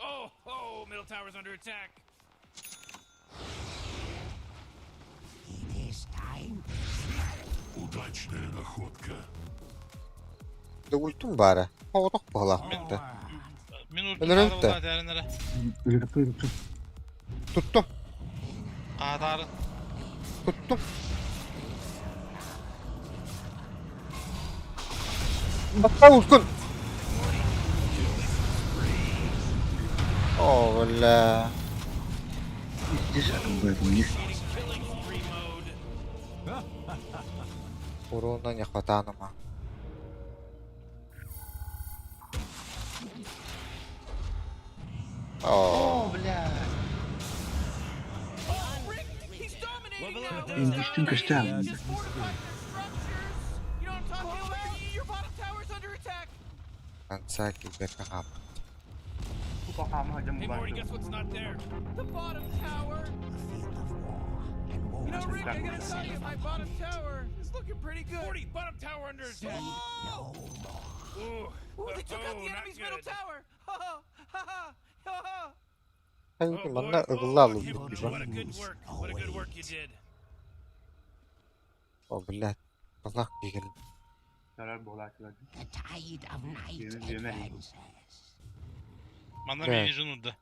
Oh, oh, middle tower's under attack. It is time. Удачная находка. Да ультун бара. Оғдық бағлақ бітті. Мин Өлөрөттө. уртун дәренере. Ыркы ыркы. Туттум. Каатары. Туттум. Батта ультун. О, бля. Здесь akıllarım. Killing spree mode. Урона не хватало ма. О, О, бля. Oh, Rick, he's dominating now. Endiştin kaçtı Just fortified their structures. You know what I'm talking about? Your bottom tower's under attack. конца киберхаб. Bu bakalım hocam Hey, bu Morty, var. guess what's not there? The bottom tower. A field of war and You know, war Rick, I gotta tell you, my bottom tower is looking pretty good. Morty, bottom tower under attack. no more. Ooh, Ooh, they took out the enemy's middle tower. Ha ha ha ha ha ha. Hayır, манна ыгылла алып What a good work. What a good work you did. О, блядь. Балак дигел. Zarar boğulaklar. The tide of night Yürü, yürü. advances. Манна Да. мен вижен удда.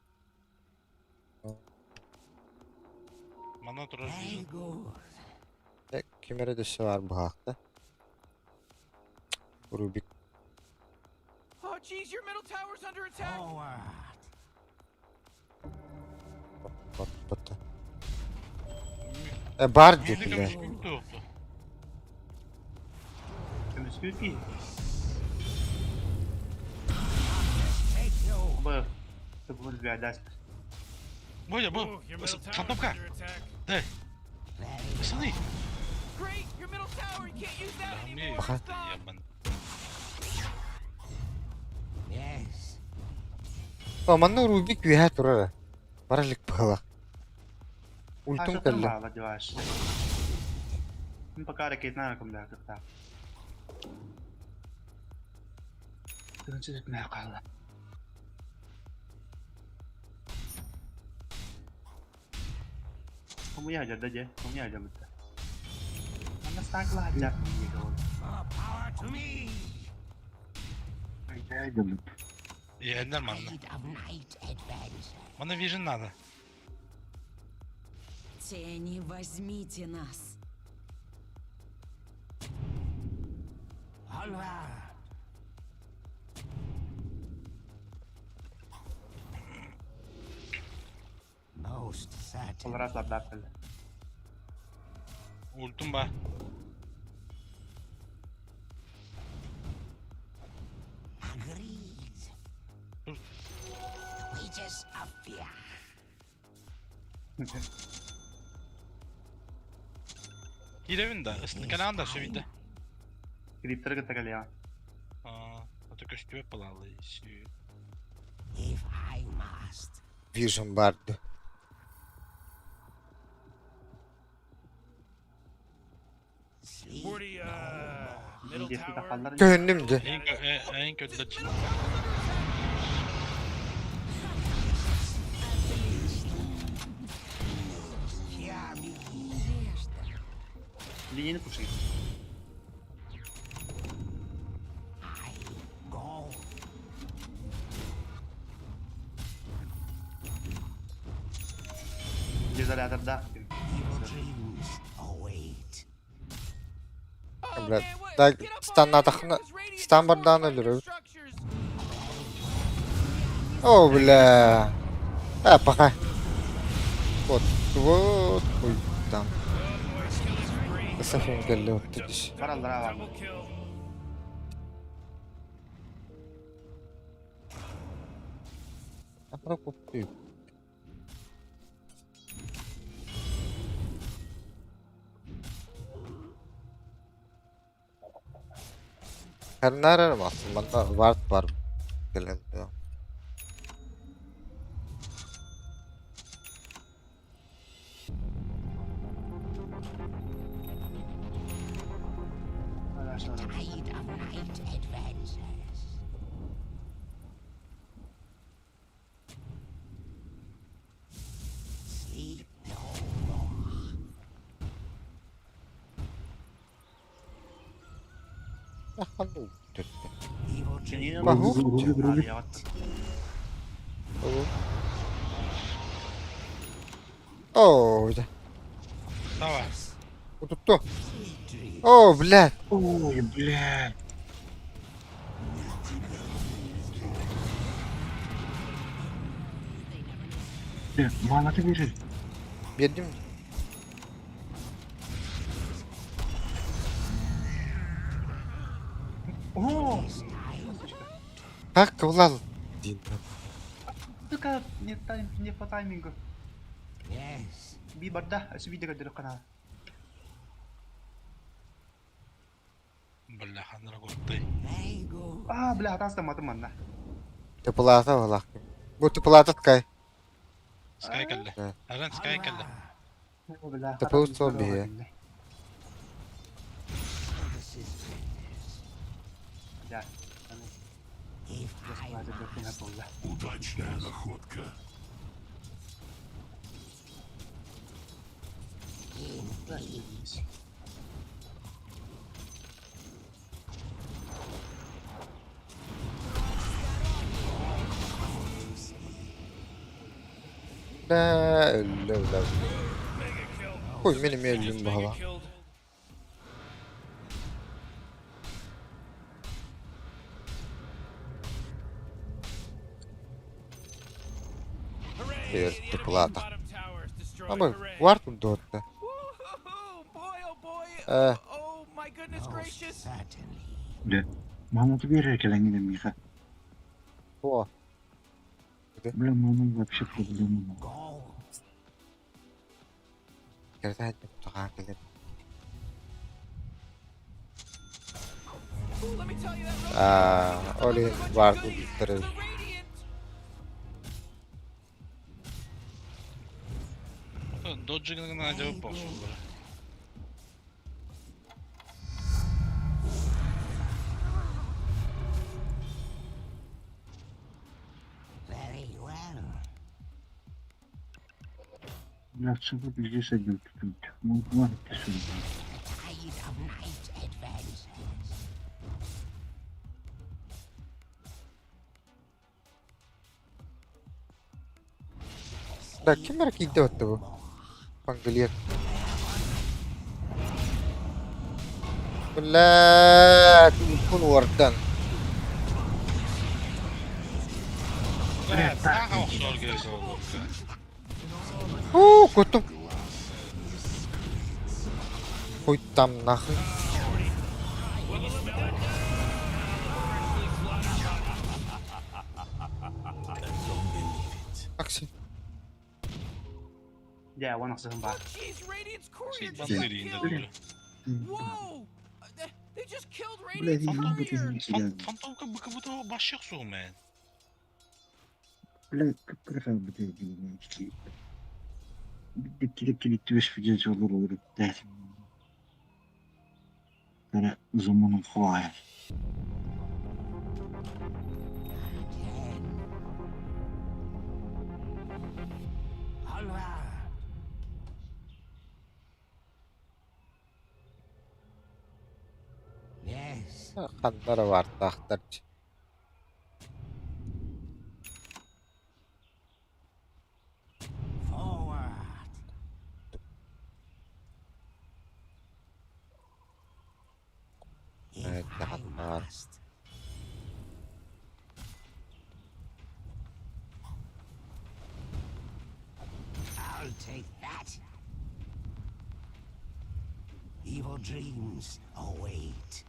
Манна турар Very вижен. good. Кемере дөссө бар баакта. Рубик. Oh, jeez, your middle tower's under attack. Forward. Бат бат. Бар Мин дип, бля. көмүс күттү оқту. Kömüskü ki. Bu. Bu bir ders. Бодя, бу. Ooh, your middle tower's Кнопка. under attack. Дай. Пацаны. Great, your middle tower. You can't use that anymore. Ага. It's gone. Ебан. Yes. Манна Рубик үйә турар. Баралык бала. Ультун кэллэ. Bağla divaş. Пока ракетна ком да кыта. Тынчы мә калды. Кому я жада же? Кому я жада? Ана стакла жап. More power to me. Иэннер манна. Tide of night advances. Манна вижен надо. Тени, возьмите нас. Onward. Most Ол certainly. раз лардаах кэллэ. Ультум ба. Agreed. The wages of fear. Киирэбин да, ыстыканаан да сөйдө. Криптары кытта кэлиэҕэ. Аа, ото көстүбэт балаалыы сүү. If I must. Vision барды. Sleep Morty, no more. middle Диэки tower. тахаллар. Көһүннүм дьэ. Эйин эйин көрдөр. Hear me. Надежда. Линияны пуши. I go. Дезолятордаах. Evil dreams await. Oh, Блядь. man, what? Так, Get up on станнатахна out of here, 'cause Radiant стан just бардаан fortified their өлөрөбүт. structures. О, бля. А, пока. Вот, вот, ой, там. Сафин кэллэ оттудис. Бараллара баар. Double kill. Апра купту. Харнарар масын манна вард бар кэлэн. Tide of night advances. Sleep no more. Ахану. Evil dreams Баху. О, да. Давай. Утутту. sweet dreams. О, блядь. Ой, блядь. Бля, мана ты бежишь? Биэрдим. О, Как кылал? Дин. сука, не тайм, не по таймингу. Yes. Би барда, өсө видео көрдөрөх канал. Бля, ханара куттай. Very good. Аа, бля, хатаастан матым манна. Тыпылаата балак. Бу тыпылаата ткай. Скай кэллэ. Да. Аран скай кэллэ. О, бля. Тыпыл сол бие. This is business. Бля. If I must. Удачная находка. Indeed. Да, өллө бля. Mega kill. Ой, мин эмиэ Just өллүм mega баһала. killed. Hooray! Эр The enemy's тыпылаата. bottom tower is destroyed. Ама Hooray. вард дуотта. Woo-hoo-hoo! Boy, oh boy. Oh my goodness Most gracious. certainly. Бля, мана ты бежишь, когда не Миха. О, Бля, мана вообще проблема. Go. кэртэ тугаан кэлэн. Ooh, let me tell you that Rosh Аа, just оли delivered a bunch of вард goodies убиттэр. to the Radiant. Доджигын надя босулар. Very well. Бля, чего ты здесь один тут? Ну, ладно, ты сюда. The tide of night advances. Да, ким эрэ киирдэ батта бу? Пангольер. Блядь, уккун уордан. Бля, сааха охсор киһи олорбукка. Уу, кутум. Хуй там нахуй. Такси. Дьэ, уон ахсыһын баар. Oh, jeez, Radiant's courier just Сыйбан got сырыйын да killed. дура. Whoa! They just killed Блядь, Radiant's ебать courier. из тебя. Фантомка быкабыта башых суумэн. Блядь, как красава, блядь, блядь. Замунун хуая. Onward. Yes. Ханна эрэ баартаахтар Forward. If I must. I'll take that. Evil dreams await.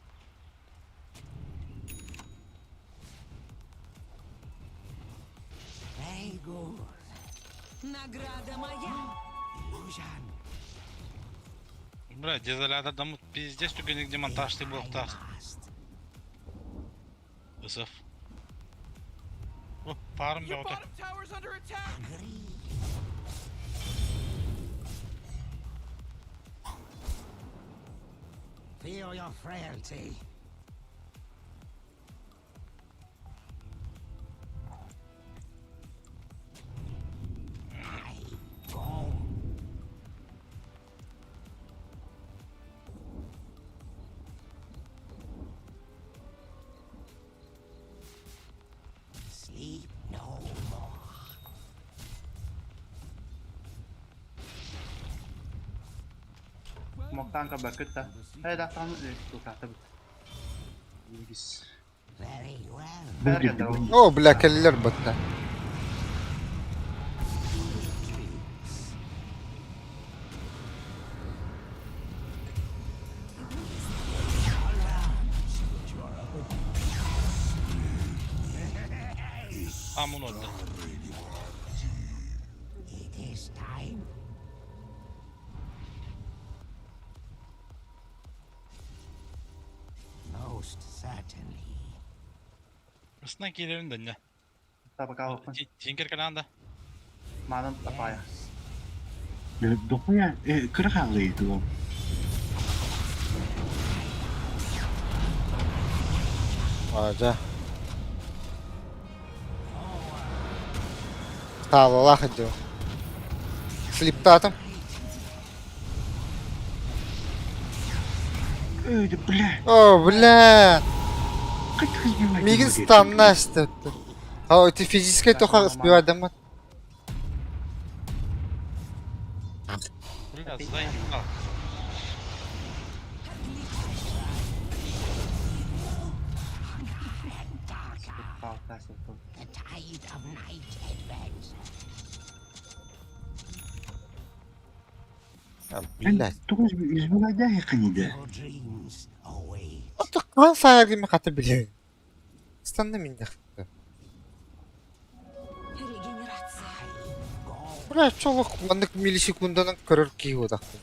Very good. Награда моя! Illusion. Бля, дезолятор пиздец түгеник демонтажты буохтаах. Must. Ысыф. О, парым Your бөҕөтө. bottom tower's under attack. Agree. Feel your frailty. I go. Sleep no more. Мохтаан кабакыт да. Э, да, там тутаатабыт. Үгүс. Very well. Бэргэн да ол. Оо, бля, кэллилэр батта. Амун отда. It is time. Most certainly. Ысына киирэрин да не. Табакаалаппын. Тинкер кэлээн да. Маанан тапаая. Дохуя, кыра хаалыы Аадьа. Таалалаах дьыл. Слиптаатым. Эй, да бля, О, бля. как ты избивать? Мигин станна астыпты. А, ты физически тоха успевай дамат. Бля, заебал. The tide of night advances. А, блядь. Тоҕус избивайдаах да. Evil dreams await. Ото хаан саайар хата билэбин. Станна миннэхтэ. Регенерация. Бля, чолох маннык миллисекунданан көрөр киһи буолахпын.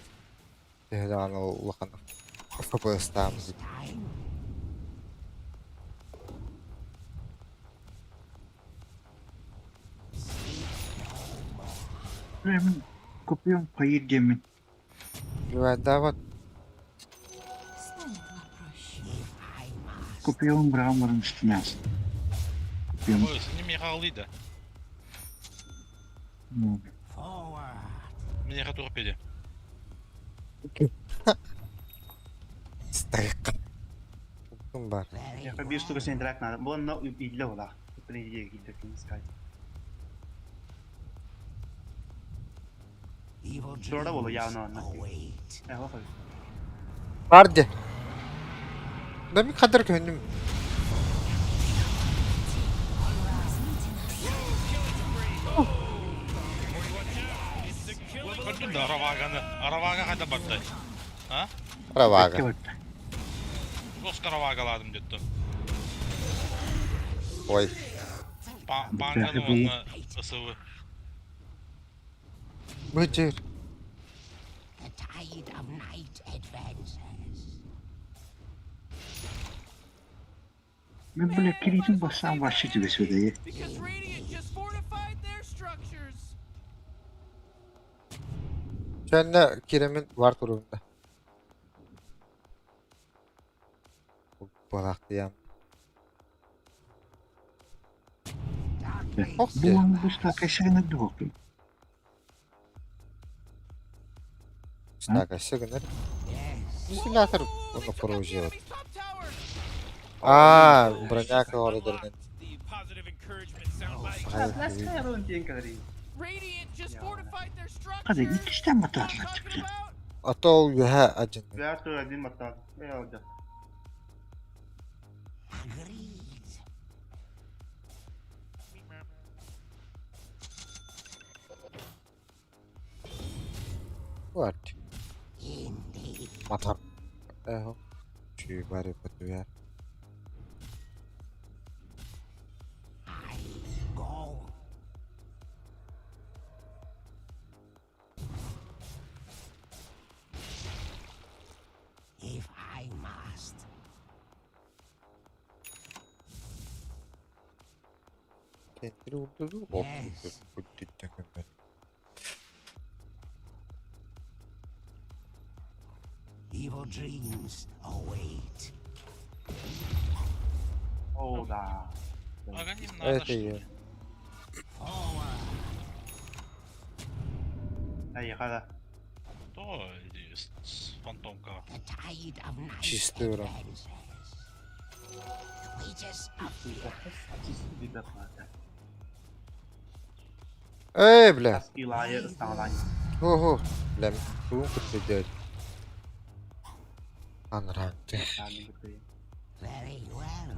Төһө даҕаны улахан FPS-таабыз. Time. Бля, мин копьем хайыр диэммин. Убайдаабат. Станет вам проще. If I must. Копьем браун стенас. Копьем. Ой, с ними хаалыы да. Forward. Миэхэ туох пиэдэ. Старикка. Бар. Very Биир well. штука сентрак надо. Буонна ииллэ ула. Ииллэ ииллэ кинскай. Evil Туора буолу dreams яавна онно. await. Э, хохой. Бар де. Да мин хадыр көһүннүм. Көрдүм да Араваганы. Аравага хайда бардай? А? Аравага. Жестко Аравагаладым деттім. Ой. Панганы уонна ысыбы. Быдьыр. The tide of night advances. Мен, бля, киритин бассам вообще тебе сюда. Because Radiant just fortified their structures. Сәнне Керемин бар турында. Балактыян. Ох Бу ты. бу кайсыгына дуоктун. Так, сыгыныр. Вентилятор Ooh, they оны took out the құру enemy's top tower. А, броняка ордерінен. The positive encouragement soundbite. Ласка рон диэн кэлэрий. Radiant just fortified their structures. Хада иккистен What I'm батаарлар talking бля. about? А то ол юха ажын. Бля, то один матан. Я алда. Agreed. Var. Indeed. Матар. Эхо. Чүй бари батуяр. I go. If I must. Kendini vurdu. Yes. Evil dreams await. О, да. Аганим надо, Evet что iyi. ли? Forward. Айхада. То иди с фантомка. The tide of night Чистый урон. advances. The wages of fear. Эй, бля. Илайы ыстаалай. Ого. Бля, туун кытты Анранты. Very well.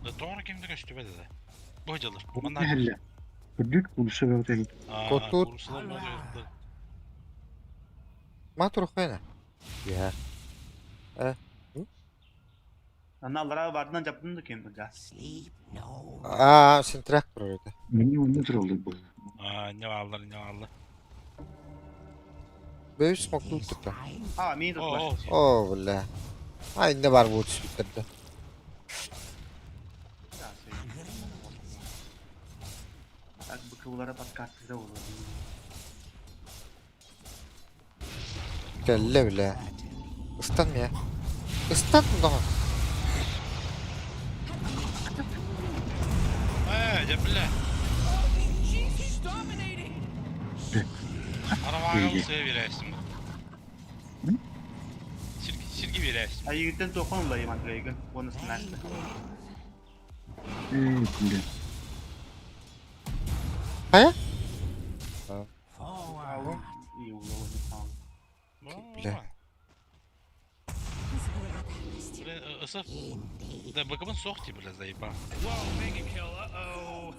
Да тоңра кимди көстүбө деди. Бу жылыр. Мына. Хелле. Күрдүк булса бөтен. Котур. Курсулар болду. Матур хайна. Я. Ана алара бардынан жаптын да кем бу Sleep no А, сен трактор öyle. Мени онны туралды бу. А, не алды, не алды. Бөй смокты It is tuttu. time А, мин О, тут. о. О, бля. Ай, не бар bu bitirdi. Так бу кылара подкаст да болду. Кelle бля. Istanmıyor. Istan mı daha? Э, я бля. Jeez, he's dominating. Аравага улсая бересиң. Сирги сирги бересиң. Айыгыттан тохон улай мантрайгын. Оны сынасты. Эй, бля. Хайа? forward. И улы Бля. С благодарностью. Блин, ысып. Indeed. Да быкыбын сох ти, бля, заеба. Whoa, mega kill. Uh-oh.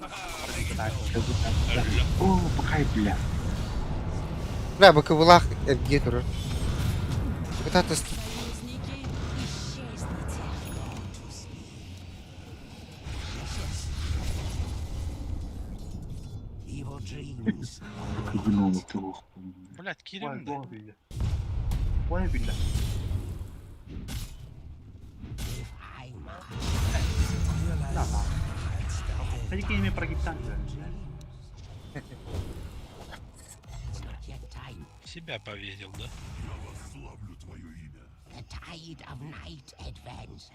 Mega kill. О, бакай, бля. Бля, быкыбылах эрге турur. Бытат ыс- Союзники, исчезните. Evil dreams Күгүн олду. Блядь, кирем да. Ой, бля. if I must. Да. Хadi кеме прогиптан. It's not yet time. Себя повесил, да? Я восславлю твое имя. The tide of night advances.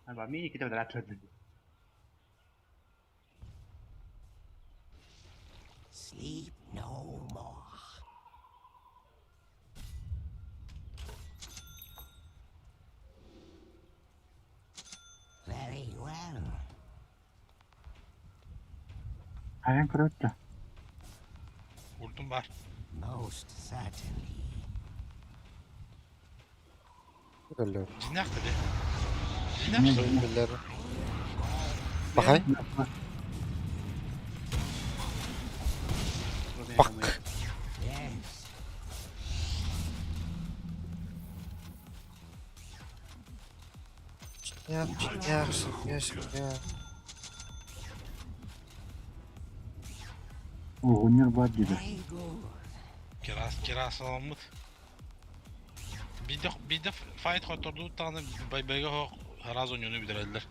Аба мин китеп дәләтләде. Sleep no more. Very well. Аян көрөттө. Ультум бар. Most certainly. Кэллэ. Дьиҥнээх да дии. Дьиҥнээх что ли? Биллэр. Пахай. Пак. Чиняк, чиняк, чиняк, чиняк. Оҕонньор баар диэтэ. Кирас, кирасаламмыт. Биирдэ, биирдэ файт хоттордубут даҕаны Байбайга оһох сразу онньууну бүтэрэллэр.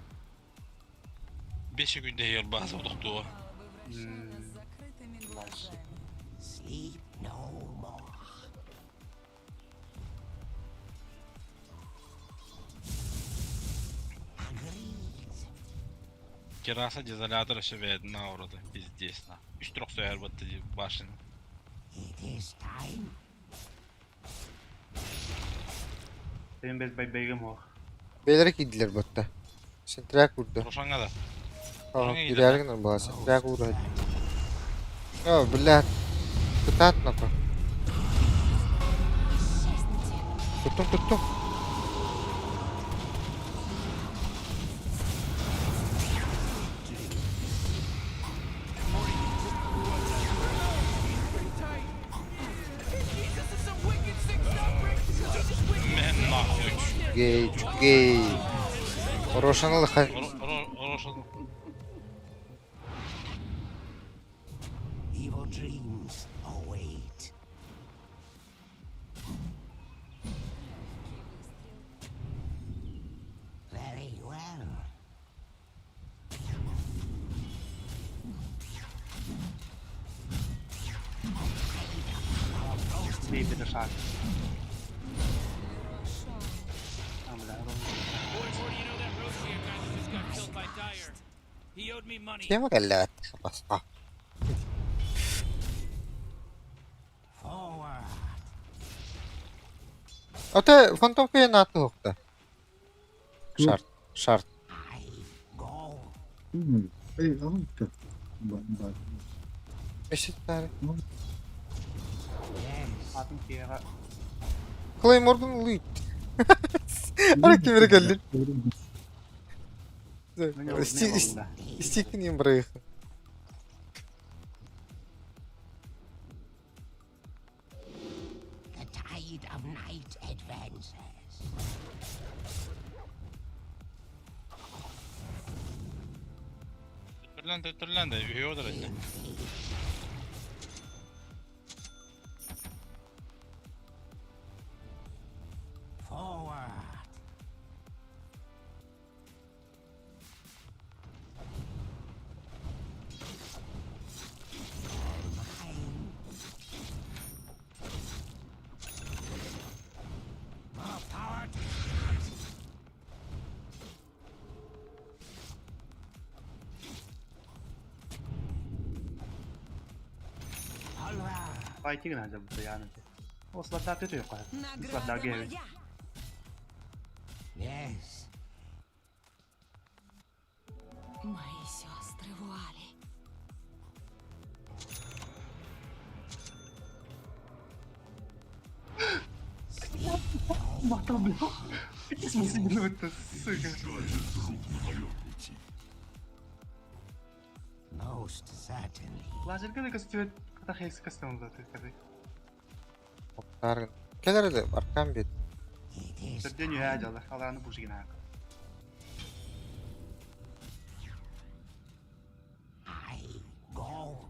5 секунд иһигэр бааса тохтуо. Вращай нас с закрытыми глазами. Sleep no more. Agreed. Кираса дезолятор өссө бэйэтин аурата пиздец на. Үс трох сөһөр батта дии башня. It is time. Benim без байбайгым ох. Бэйэлэрэ киирдилэр батта. Сентряк курда. Рошаҥҥа да. Аа, Рошаҥҥа киирдэ. киирээри гынар буолла. Сентряк уура. Оо, блядь. Кытаат нахуй. Исчезните. Туттум, туттум. Pretty tight. Jesus, this is some wicked sick stuff, Rick. This is wicked. Мен нахуй. Гей, гей. Рошаны лыхай. Рошан. Evil dreams await. Very well. Бейбі шаг. Рошан. А, бля, Boy, Morty, you know that Rosia guy that just got killed by Dyer. He owed me money. Тема кэллэҕит. Баста. Forward. Ата фантом кыйын аты уохта. Шарт. Шарт. I go. Эй, аҕалта. Баар. Эшиттаары. Yes. Атын киэҕэ Клеймордун улуй. Ара кимире кэллин. Истикин им бырайыхын. The tide of night advances. Төттөрлән, төттөрлән да, үһүө олорор этэ. Forward. All mine. More power to Alvar. Файтинг надо было яны. Ослата ты ты Награда моя. Yes. Мои сестры вуали. Мата, бля. В смысле, ну это, сука. Most certainly. Лазерка костюм, когда хейс костюм да ты скажи. Кэлэр да аркан бит. It is Төрден юһаа дьаллар, алааны бушигин аак. I go.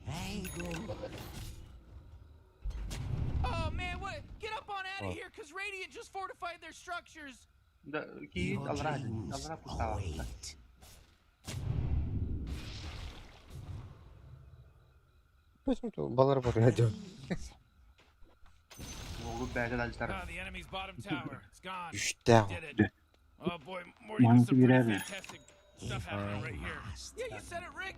Very good. Oh man, what? Get up on out Oh. of here, cause Radiant just fortified their structures. Да, ки Evil алра, dreams алра пустава. await. Почему-то балар бар радио. Agreed. Могу бәжі дальтар. Ah, the enemy's bottom tower. It's gone. Үстээх. Did it. Oh boy, Morty, Mine there's some pretty киирээри. fantastic stuff If happening I right here. must. Yeah, you said it, Rick.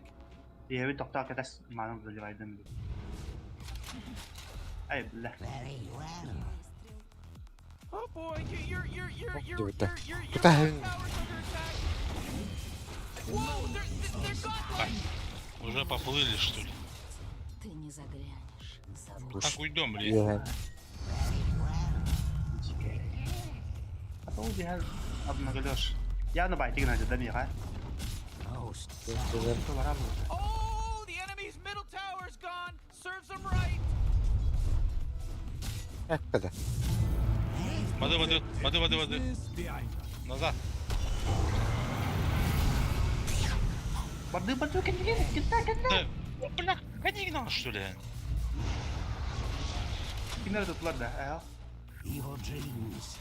Иэби тоқтаа кэтас маным заливайдым. Ай, бля. Very well. Oh boy, you, you're you're you're you're Give it that. you're your What the your hell? bottom tower's under attack. Whoa, they're they're godlike. Уже поплыли, что ли? Ты не заглянешь за Так уйдем, блин. Үөһэн. А то убегал обнаглешь. Я на байте гнать, да миха. Oh, the enemy's middle tower's gone. Serves them right. Эппэдэ. Воды, воды, воды, воды, воды. Назад. Барды барды кенге кенге кенге. Да, бля, ходи гнал, что ли? Kimler tuttular da? Э. Your dreams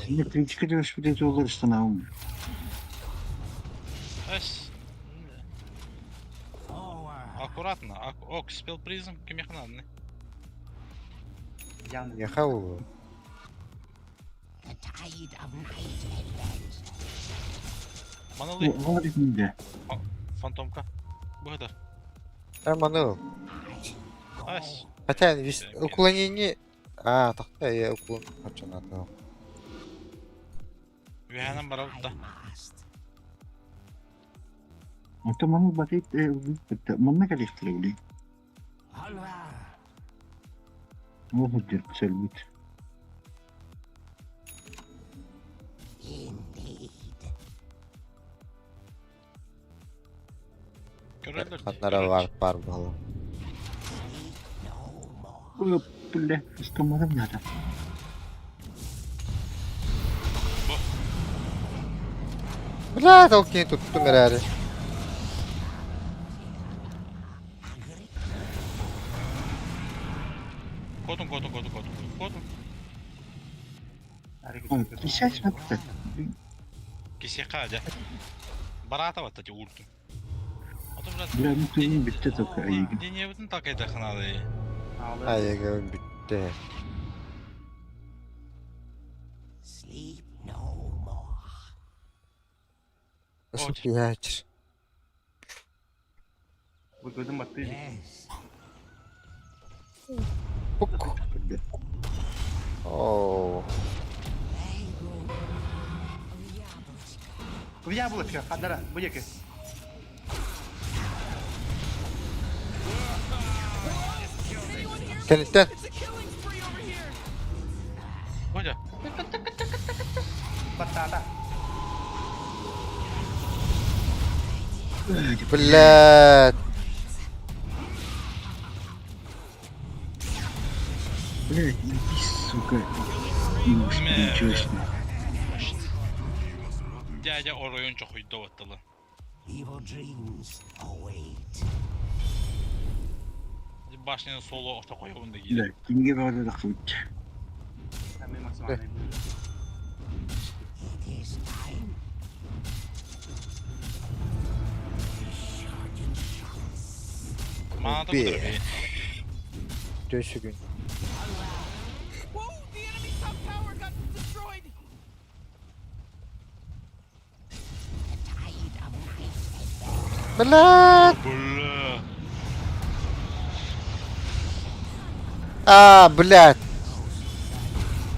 Şimdi kritik ediyoruz bir de yollar işte ne Ась. Аккуратно. Ок, спел призм, кемехнадны. Явно. Миэхэ улуу. The tide of night advances. Маналы, Var içinde. фантомка. Быгдар. Э, маны ыл. Ась. Хотя уклонение... А, тохто я уклон хочу надо. Үһэнэн барабыт да. Must. Ото маны батыт манна калихтиле били. О худдер сэлбит. Indeed. Көрөлөр. Ханнара бар бар балым. No more. Бля, истомадым надо. Бля, толкин туттум эрэри. Котун, котун, котун, котун, котун. Кисяч атты. Кисека, да. Барата вот эти ульту. А то, блядь, Бля, ну ты не битте только айыгын. Денебитин так это ханады. Айыгы бүтте. Sleep no more. Nasıl пиячер. Выгодым батты. Yes. Пук. Оу. В яблочко. В яблочко, хадара, будеки. Кенеттен. It's a killing spree over here. Бодя, Батата. Блядь. Бля, иди, сука. Ничего себе. дядя оройун чохуйда ватталы. Evil dreams await. Башняны соло ошто коёбун да Бля, кийди. кимге барды да кылыч. Мен максимально. It is time. Мана да Бе. бұдыр бе. Төсүгүн. Whoa, the enemy's top tower got destroyed. The tide of night advances. Блядь. Бля. А, блядь.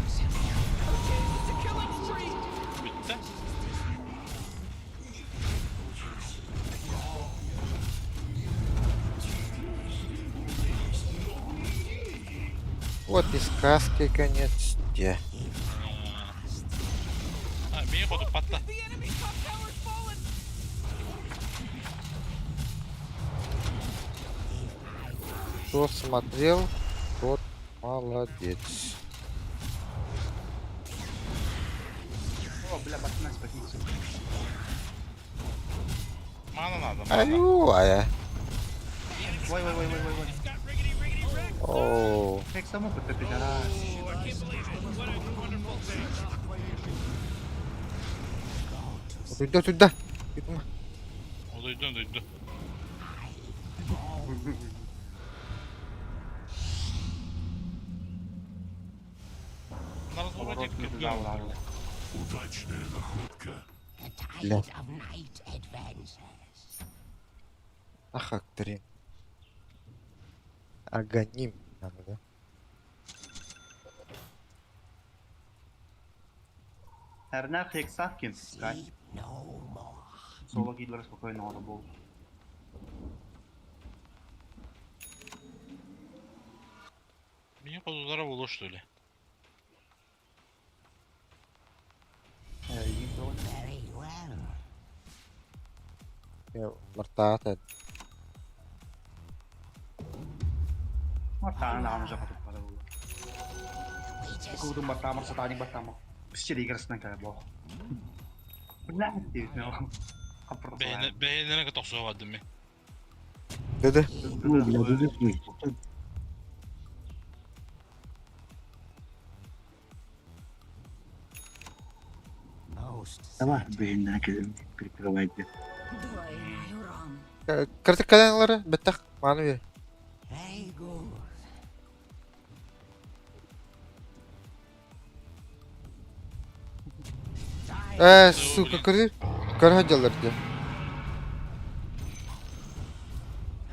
It's a killing spree. Бүтті. Вот и сказки конец. Где? А, мен хоту патта. The enemy's top tower's fallen. Кто смотрел, тот молодец. О, бля, батына спасибо. Мана надо, мана. Аю, ая. Ой, ой, ой, ой, ой, ой. Got riggedy riggedy wrecked. Оу. Как само подтопить, а? Oh, I can't believe it. What a wonderful thing. Туда, туда. Туда. Дойду, дойду. На развороте Удачная находка. The tide Бля. of night advances. Ахактрин. Аганим надо, да? Эрнах Хексавкин. Скай. Sleep no more. Соло Гитлер спокойно он был. Мин хотулара буолуо что ли? Very well. Мартаата. Мартаан даҕаны дьахатыппара буолуо. The wages Куутун баттаамар сатаанньык баттаамар. Сирэйгэр сытан кэлэр буол. Блядь, диэбитинэ хаппырта Бэйэлэрэ тохсуо бардым мин. Дэдэ. Ой, бля, дудук most Давай, блин, прикрывайте. Двойной урон. Кыртык кэлэн бэттэх мааны бер. Very good. Э, сука, көрү. Көрө дьаллар дии.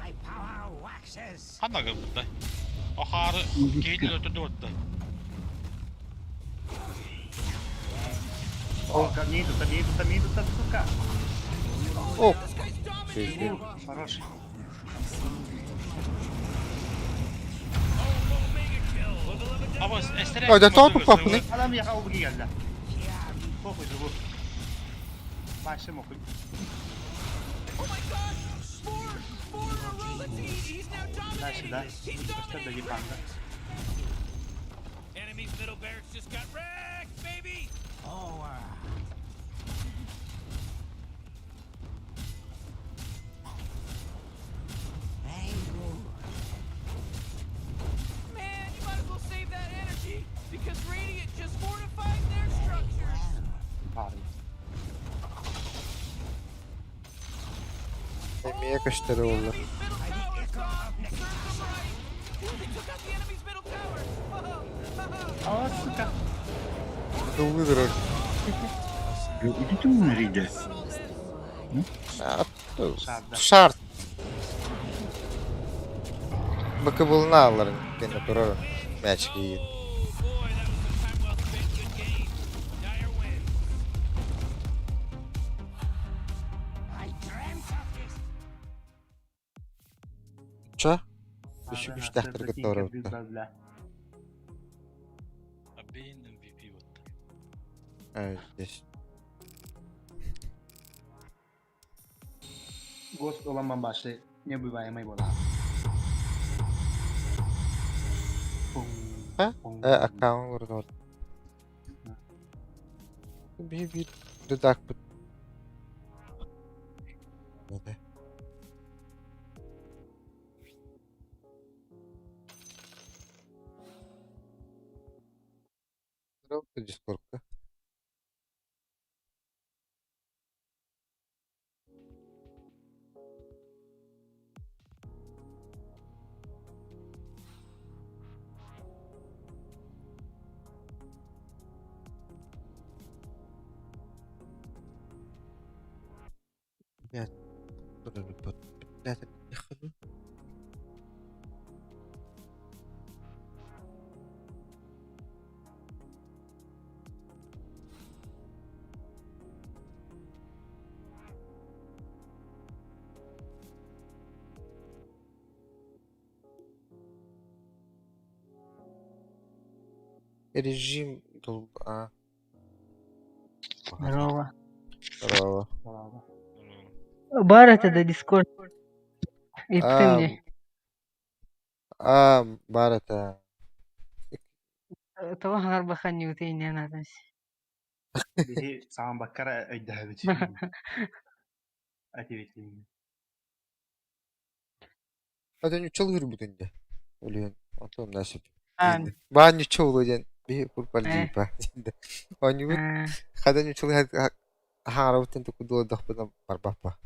My power waxes. Ханна гырбытай? Охары киһитин өтөрдө барда. О, не тут, не тут, не тут, сука. О, This guy's dominating. Хорош. Аба эстере. Ой, да топ папны. Адам яха убуги geldi. Похуй живу. Вообще мохуй. Oh my gosh! Four! Four in a row! Let's see! He's now Дальше, dominating! да? He's Что dominating! дали панда? Enemy's middle barracks just got wrecked, baby! Forward. Very good. Man, you might as well save that energy because Radiant just fortified their structures. Парень. Эмиэ көстөрө The буолла. enemy's middle tower's gone. Serves them right. Ooh, they took out the enemy's middle tower. О, сука. Тулы дурар. Идите умрите. Шарт. Бакы булна аларын кене турар. Мяч кийин. Oh boy, that was some time well spent. Good game. Dire wins. I dreamt of this. Ча? Үчү күчтәхтер кытта Бля. Абейн MVP батта. Э, здесь. Гост оламан башлы. Неубиваемый была. А? Э, аккаунт урдор. Би би дудак бут. Неде? Дискордка. Блядь, блядь, не хожу. Режим дол... А. Здорово. Здорово. Бар это да Дискорд. И ты А, мне. А, бар это... Того харбахан не утыйнен атас. Биһи саҕан баккара өйдөһөбүт. Ответили. Это не чыл хүрбүтүнде. Өлүөн. Онтон насып. А, Баа не чыл ден. Би курпал Э. дипа. Онюбут хада не чыл хаарабытын тукудула дахпына барбапа.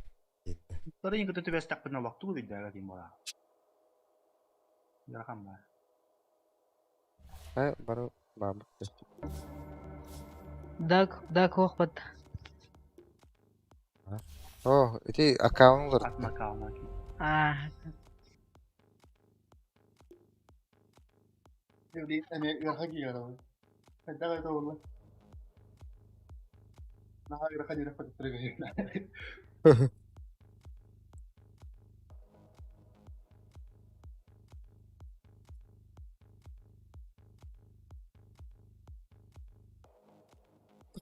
Тары инки төтүбэс тахпына локтуу өйдөһө дим була. Ярхан ба. Э, бары бабы. Дак, дак хохпат. О, эти аккаунтлар. Атма калма. А,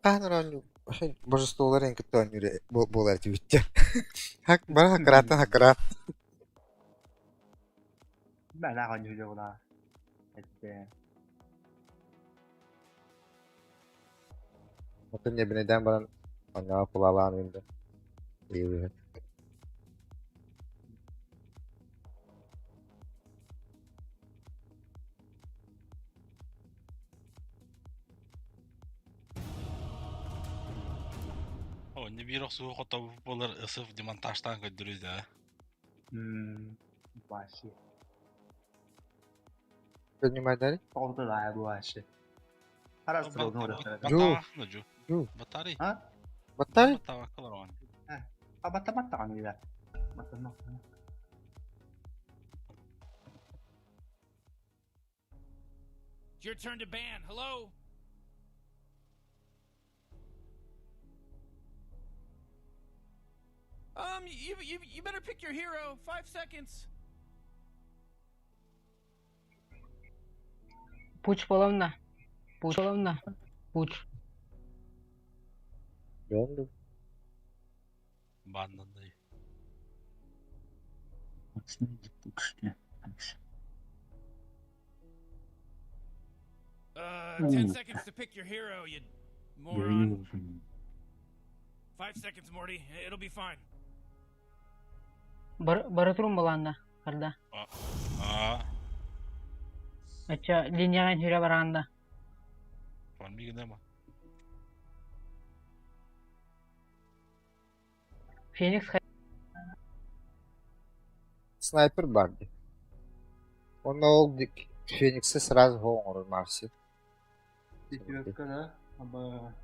Хаһан оонньуу божестволар эн кытта оонньуур буолар этибиттэр. Хак бары хакырааттан хакыраат. Бэлэх оонньуу була. Этте. Оттон небинэйдээн баран оннооҕо кулаалаан үүндэ. Иэбиһин. Онно биир охсуһуу хотобут буолар ысыф демонтажтаан көрдөрүү да. Вообще. Понимаете? Тоҕо да бу вообще. Жу. Жу. Батарей. А? Батарей? А батаматтаҕын илэ. It's your turn to ban. Hello? You you you better pick your hero. 5 seconds. Пуч половна. Пуч половна. Пуч. Döndüm. Баннанный. 10 seconds to pick your hero, you moron. 5 seconds, Morty. It'll be fine. Бар баратурум баланда. Карда. Аа, Ача линияга хүрэ баранда. фармигнема. Феникс Снайпер бар дии. Онно ол Феникси сразу оҥорор Марси. Четверка, да? Аба.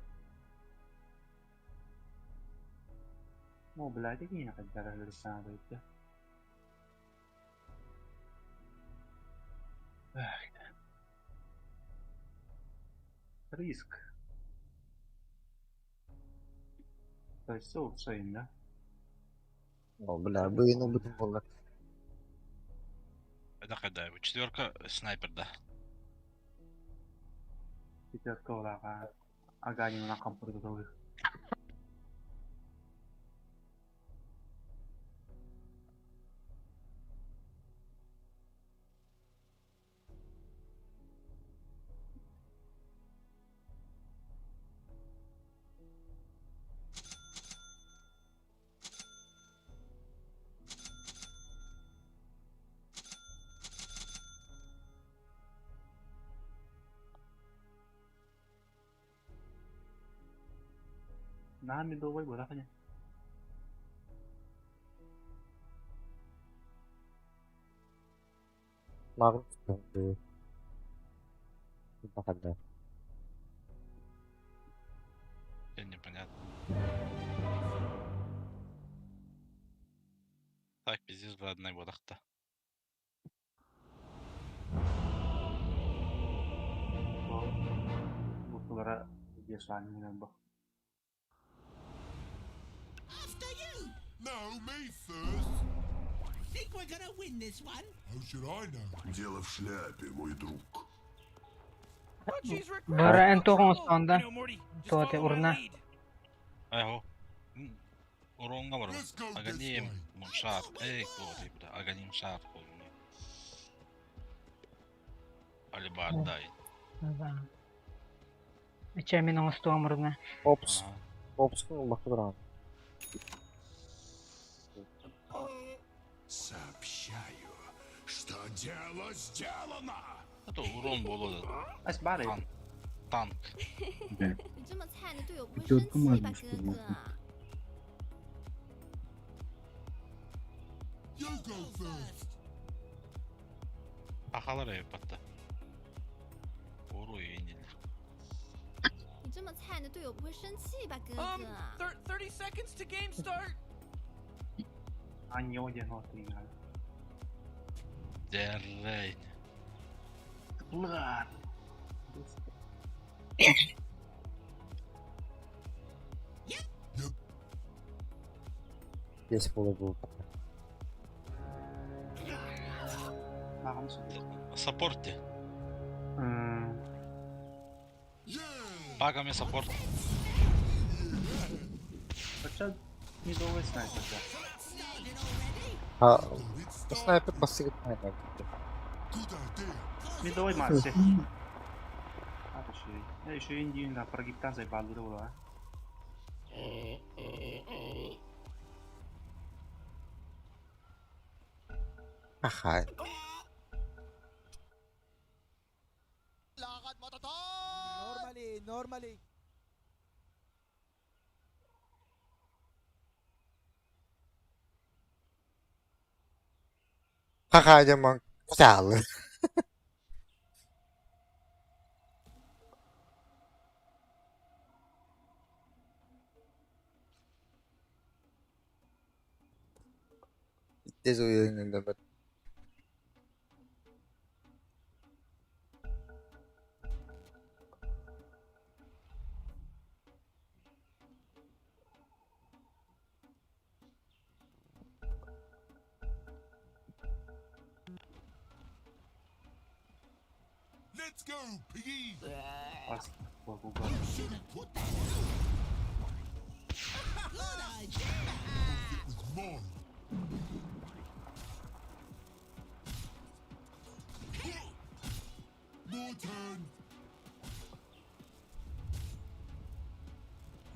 Ну, блядь, не хотят выйти. Эх. Риск. То есть все да? О, бля, быйын бутун буолла. Это когда? Четверка снайпер, да. Четверка улаға. Аганин на компьютер. Наһаа медовый буолар не. Магнус Бакада. Это непонятно. Так, пиздец, одна бодахта. Бутулара бешанин бу. After you! No, me first. Think we're gonna win this one? How should I know? Дело в шляпе, мой друг. Oh, jeez, Rick. Бара эн тоҕон остоонда. You know, Morty, just Туоте follow my урна. lead. Айхо. Уронга бар. Let's go this Аганим way. шар. Эй, говори, бля. Аганим шар. Алибардай. Да. Ача мин оҥостуом урна. Опс. Опскун бакыдыран. Сообщаю, что дело сделано. Это урон был этот. Ас бары. Танк. Да. 你这么菜，你队友不会 Пятерку 生气吧， можно, 哥 чтобы 哥 можно.？ You go first. Ахалар эпатта. Ору енил. 你这么菜，你队友不会生气吧，哥 哥？ 30 seconds to game start. Аньо диэн отуйга. Деррей. Блад. Yep. Здесь поле было. Маған Саппорте. М, Yeah. Пагами саппорт. Медовый снайпер, да. А, снайпер бассыгыт Медовый Марси. А, еще, еще индию на прогибтан заебал была. Аха. Normally, normally. Хаха дьаман кутаалы. Tez uyanında bak. Let's go, piggy! Бас, бу, бу. It was mine. My turn.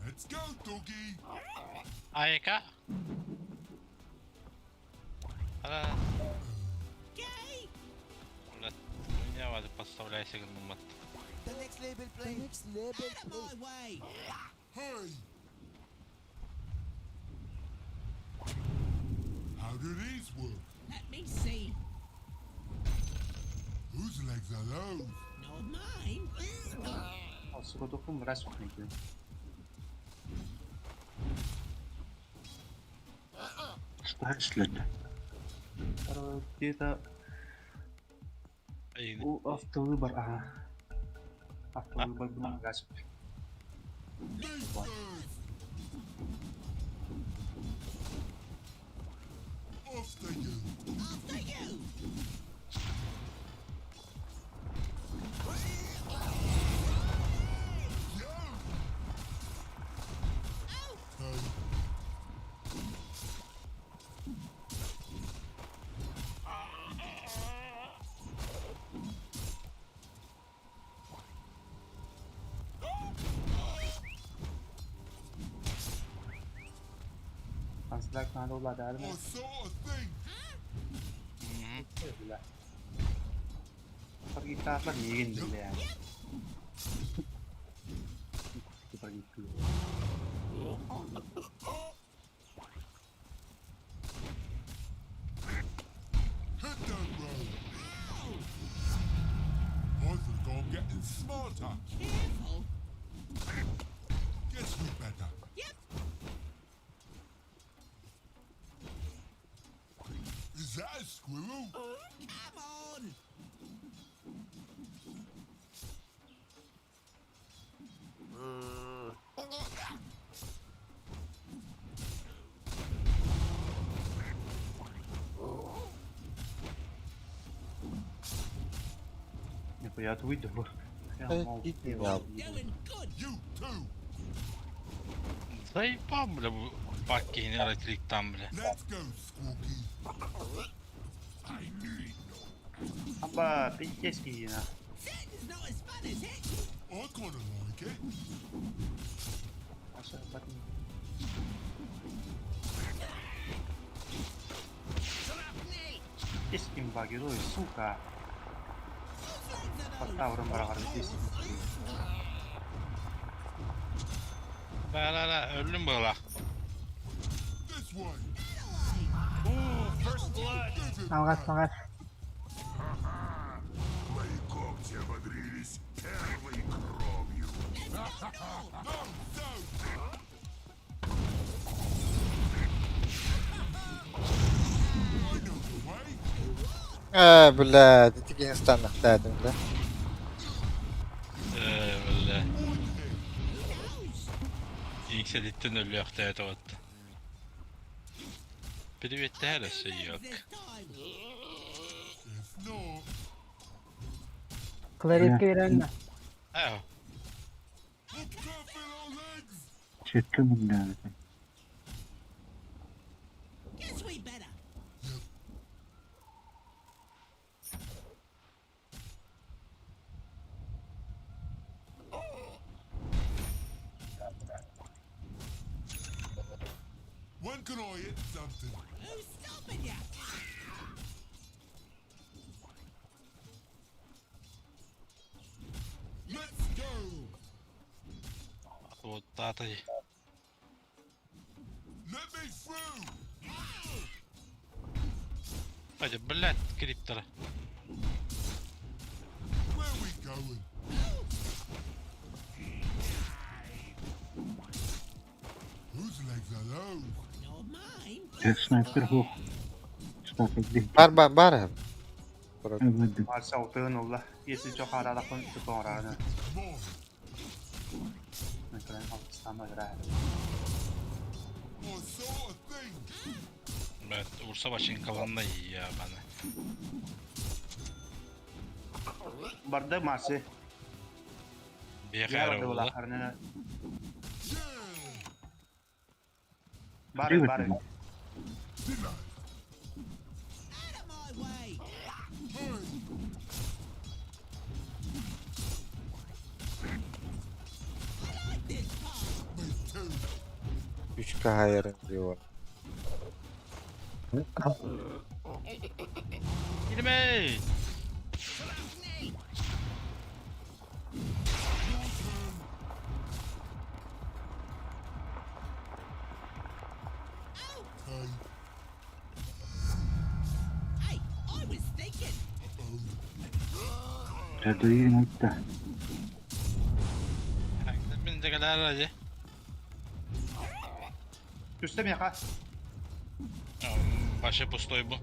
Let's go, doggy. АЕК? Ара. Бля, меня вады подставляйся гнумат. The next label, please. The next label, Out of my way. Hey. How do these work? Let me see. Whose legs are those? Not mine. Сука, раз ухнете. Что это? Где-то у автовыбор, ага. Автовыбор был газ. Me first. After you. After you. Yeah. Hey. Канцлер надо уладар. I saw a thing. Прогибтатлар миигин бля. Прогиб. Hit that road. I think I'm getting smarter. Careful. Guess we better. Yep. Is that a squirrel? Come on. Нихуя ты выйду. Doing good. You too. Заебал, бля, пакки там, бля. Let's go, Squawky. I need no. Аба, пиздец киина. Sitting's not as fun as it. I kinda like it. Аша, батын. Пиздец имба герой, сука. Whose legs are those? Под бараҕар пиздец. Да, да, да, өллүм была. This way. First blood. Give it Маҕас, маҕас. Мои когти ободрились первой кровью. No, no. I know the way. Э, бля, ты таки не станах да? Э, бля. On him. Иҥсэлиттэн өлүөхтээ вот. Привет, Legs yok. this time. If not, Кларитка верально. Ау. look careful our legs. Чекка мындаа. When can I hit something? Who's stopping ya? Let's go! Вот татай. Let me through! Hadi блядь, криптора. Where we going? Whose legs are those? Not mine. Э, Снайпер хух. Штат Бар бар бар. Эвэд. Марса алтыгын олла. Если чо харалапын тупоҥрааны. Mine. Мен көрөн алтыстан ыра. I saw a thing. Evet, Ursa başın kalanla iyi ya bana. Барда Марси. Bir Я kere oldu. барда Yeah! Бары бары. Didn't I? Out of my way. Hey! I like this part. Me too. 3K yarın diyor. Girme! Hey. Hey, I was thinking. Uh-oh. Радуин это. Bin de kadar hadi. Түстем яха. Başı pustoy bu.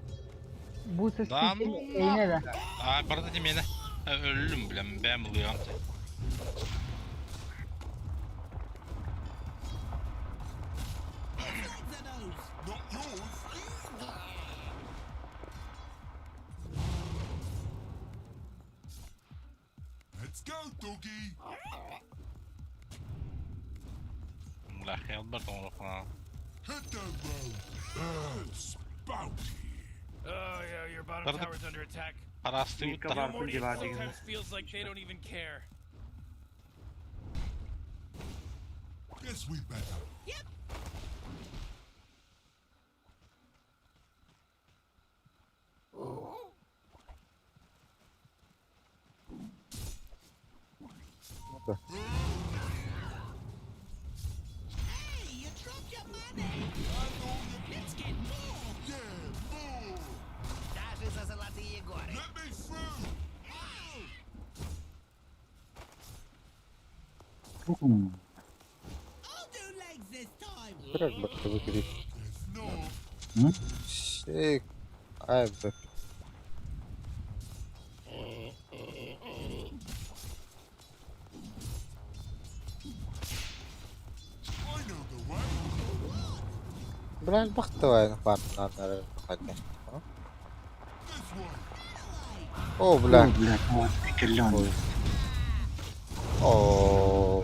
Bu ses Lan. eyne de. Aa, barda demeyene. Ölürüm bilem, ben buluyorum. Whose legs are those? Not yours. Let's go, doggy. La Helbert onu falan. Hit the road. That's bounty. Oh yeah, your bottom Barda- tower's under attack. Parası Bir da. kabar. You know, Morty, it Bardı sometimes feels like they don't even care. Guess we better. Yep. Hey, you dropped your money. Let's get more. Yeah, more. Даже за золотые горы. Let me through. Сколько I'll do legs this time. Bırak bak bu grip. Guess not. Hı? Şey ay be. I know the way. Bırak bak da var farmlar. Hadi. This way. O бля. Блядь, вот ты Ой. Oo. I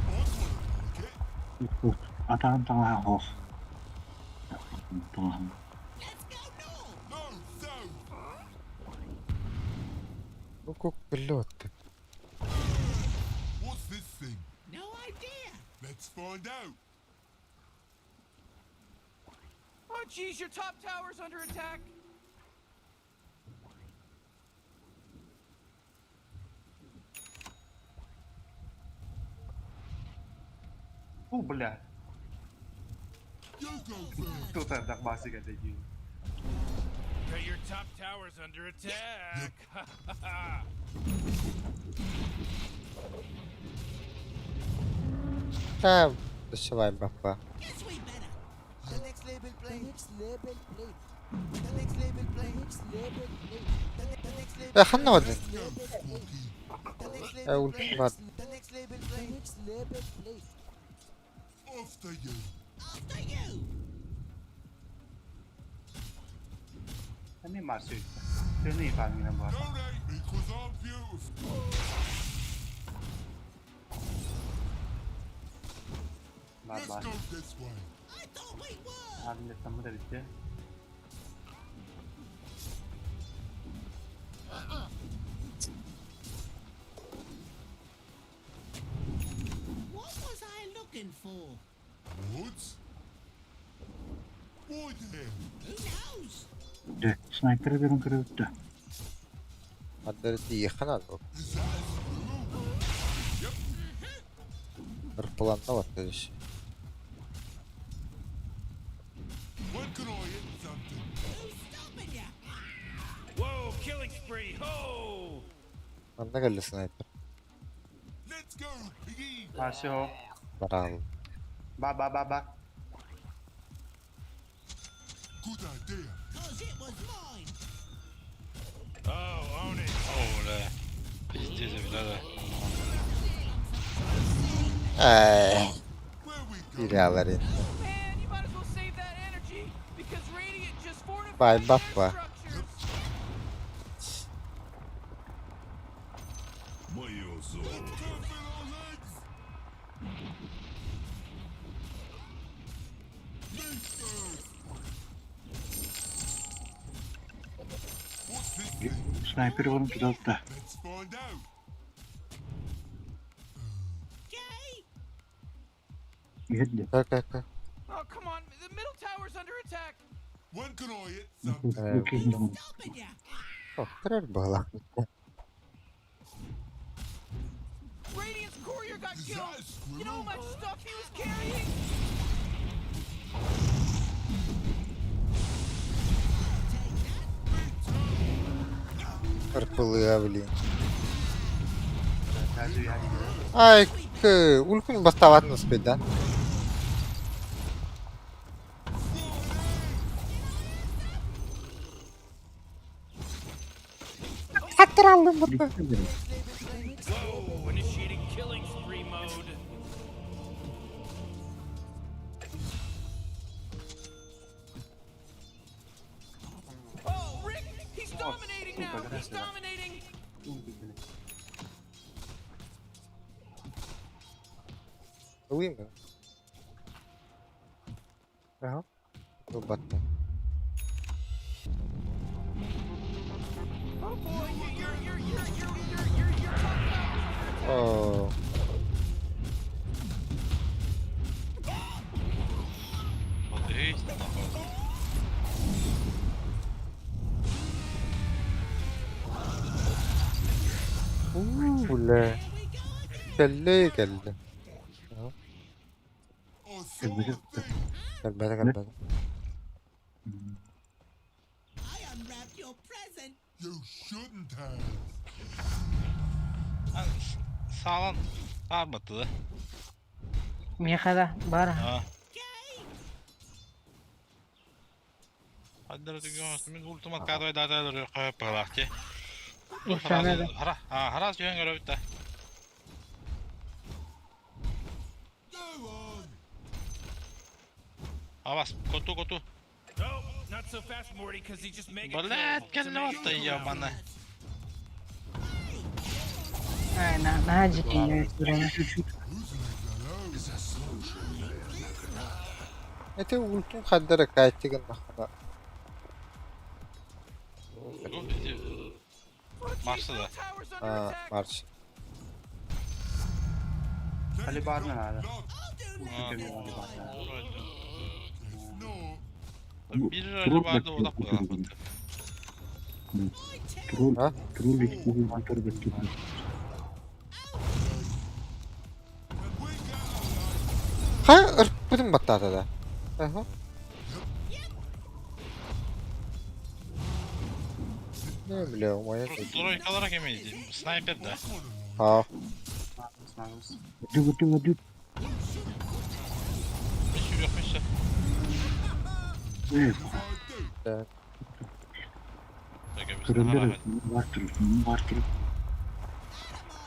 quite like it. Вот. А там там хох. Там. Let's go north. No, south. Hukuk pilot. What's this thing? No idea. Let's find out. Oh jeez, your top tower's under attack. Фу, бля. You go first. Тут так Марси кәдеги. Okay, your top tower's under attack. Та дощовай баба. Guess we better. The next label play. The next label play. The next label play. Next label play. The, the next label. Ya ханна один. Let's go, Squawky. The next Ya label ulti play. var. The next label play. Next label play. After you. After you. Эмне Марси. Төний фарминг бар. Don't hate me, cause I'm beautiful. Бар Let's бар. go this way. I thought we were. Абин тамы да битте. What was I looking for? anymore. Woods? Why then? Who knows? Дьэ, снайпер берэн көрөбүт да. Ханна тиийиэххэ наада. Is that a squirrel? Yep. Ырпыланна баттадыш. When can I hit something? Who's stopping ya? Whoa, killing spree. Ho! Манна кэллэ снайпер. Let's go, piggy. Все. Бараал. Ба ба ба ба. Good idea. Cause it was mine. Oh, own it. О, бля. Пиздец, бля, да. Эй, Where we going? Илялар Man, you might as well save that energy because Radiant just fortified Bye, their bappa. structures. Мое золото. Let's go for our legs. Leapers. What's this thing? Снайпер баран туда да. Let's find out. Okay. Иһэрдэ. Как как как. Oh, come on. The middle tower's under attack. When can I hit something? Э, Stopping ya. Охтрар была. Radiant's courier got Is killed. that a squirrel? You know how much stuff he was carrying? Ырпылыга, блин. Даже я не Ай, к, улкун баставатын успеть, да? Хаттыралым бұтты. Whoa, initiating killing spree mode. Oh, Rick, he's dominating now. He's dominating. Ылыйм ба? Ага. Ылбатты. Oh boy, your top tower's under attack. О, Эй, нахуй. у, бля. Кэллэ, кэллэ. I saw a thing. Кэлбэтэ, кэлбэтэ. I unwrapped your present. You shouldn't have. А, Саалан саарбатты да. Миэхэ бар. А. Okay. Хаддара түгэн мин ультимат кадой дата палахти. Устана да. Хара, а, харас жөн көрөбүт да. Go on. Абас, коту коту. Oh, not so fast, Morty, because he just mega Блядь, killed. It's a кэллэ mega батта kill. ёбана. Ай, на, на, дикий, Whose legs are those? Это улкун хаддара кайтыгын нахана. Oh, geez, Марсы да. middle tower's under А, attack. марш. Али барна надо. Look, А, This time. it's not. Бир эле барды одак була. Тролль, А? тролль мотор бэккет. And we got our Хай, ырпытын баттата да. Ага. Не, бля, у моя. Тройкалар кемейди. Снайпер да. А, Дю, дю, дю. Үч yok мүсө. Э, да. көрөллөр бар тур, бар тур.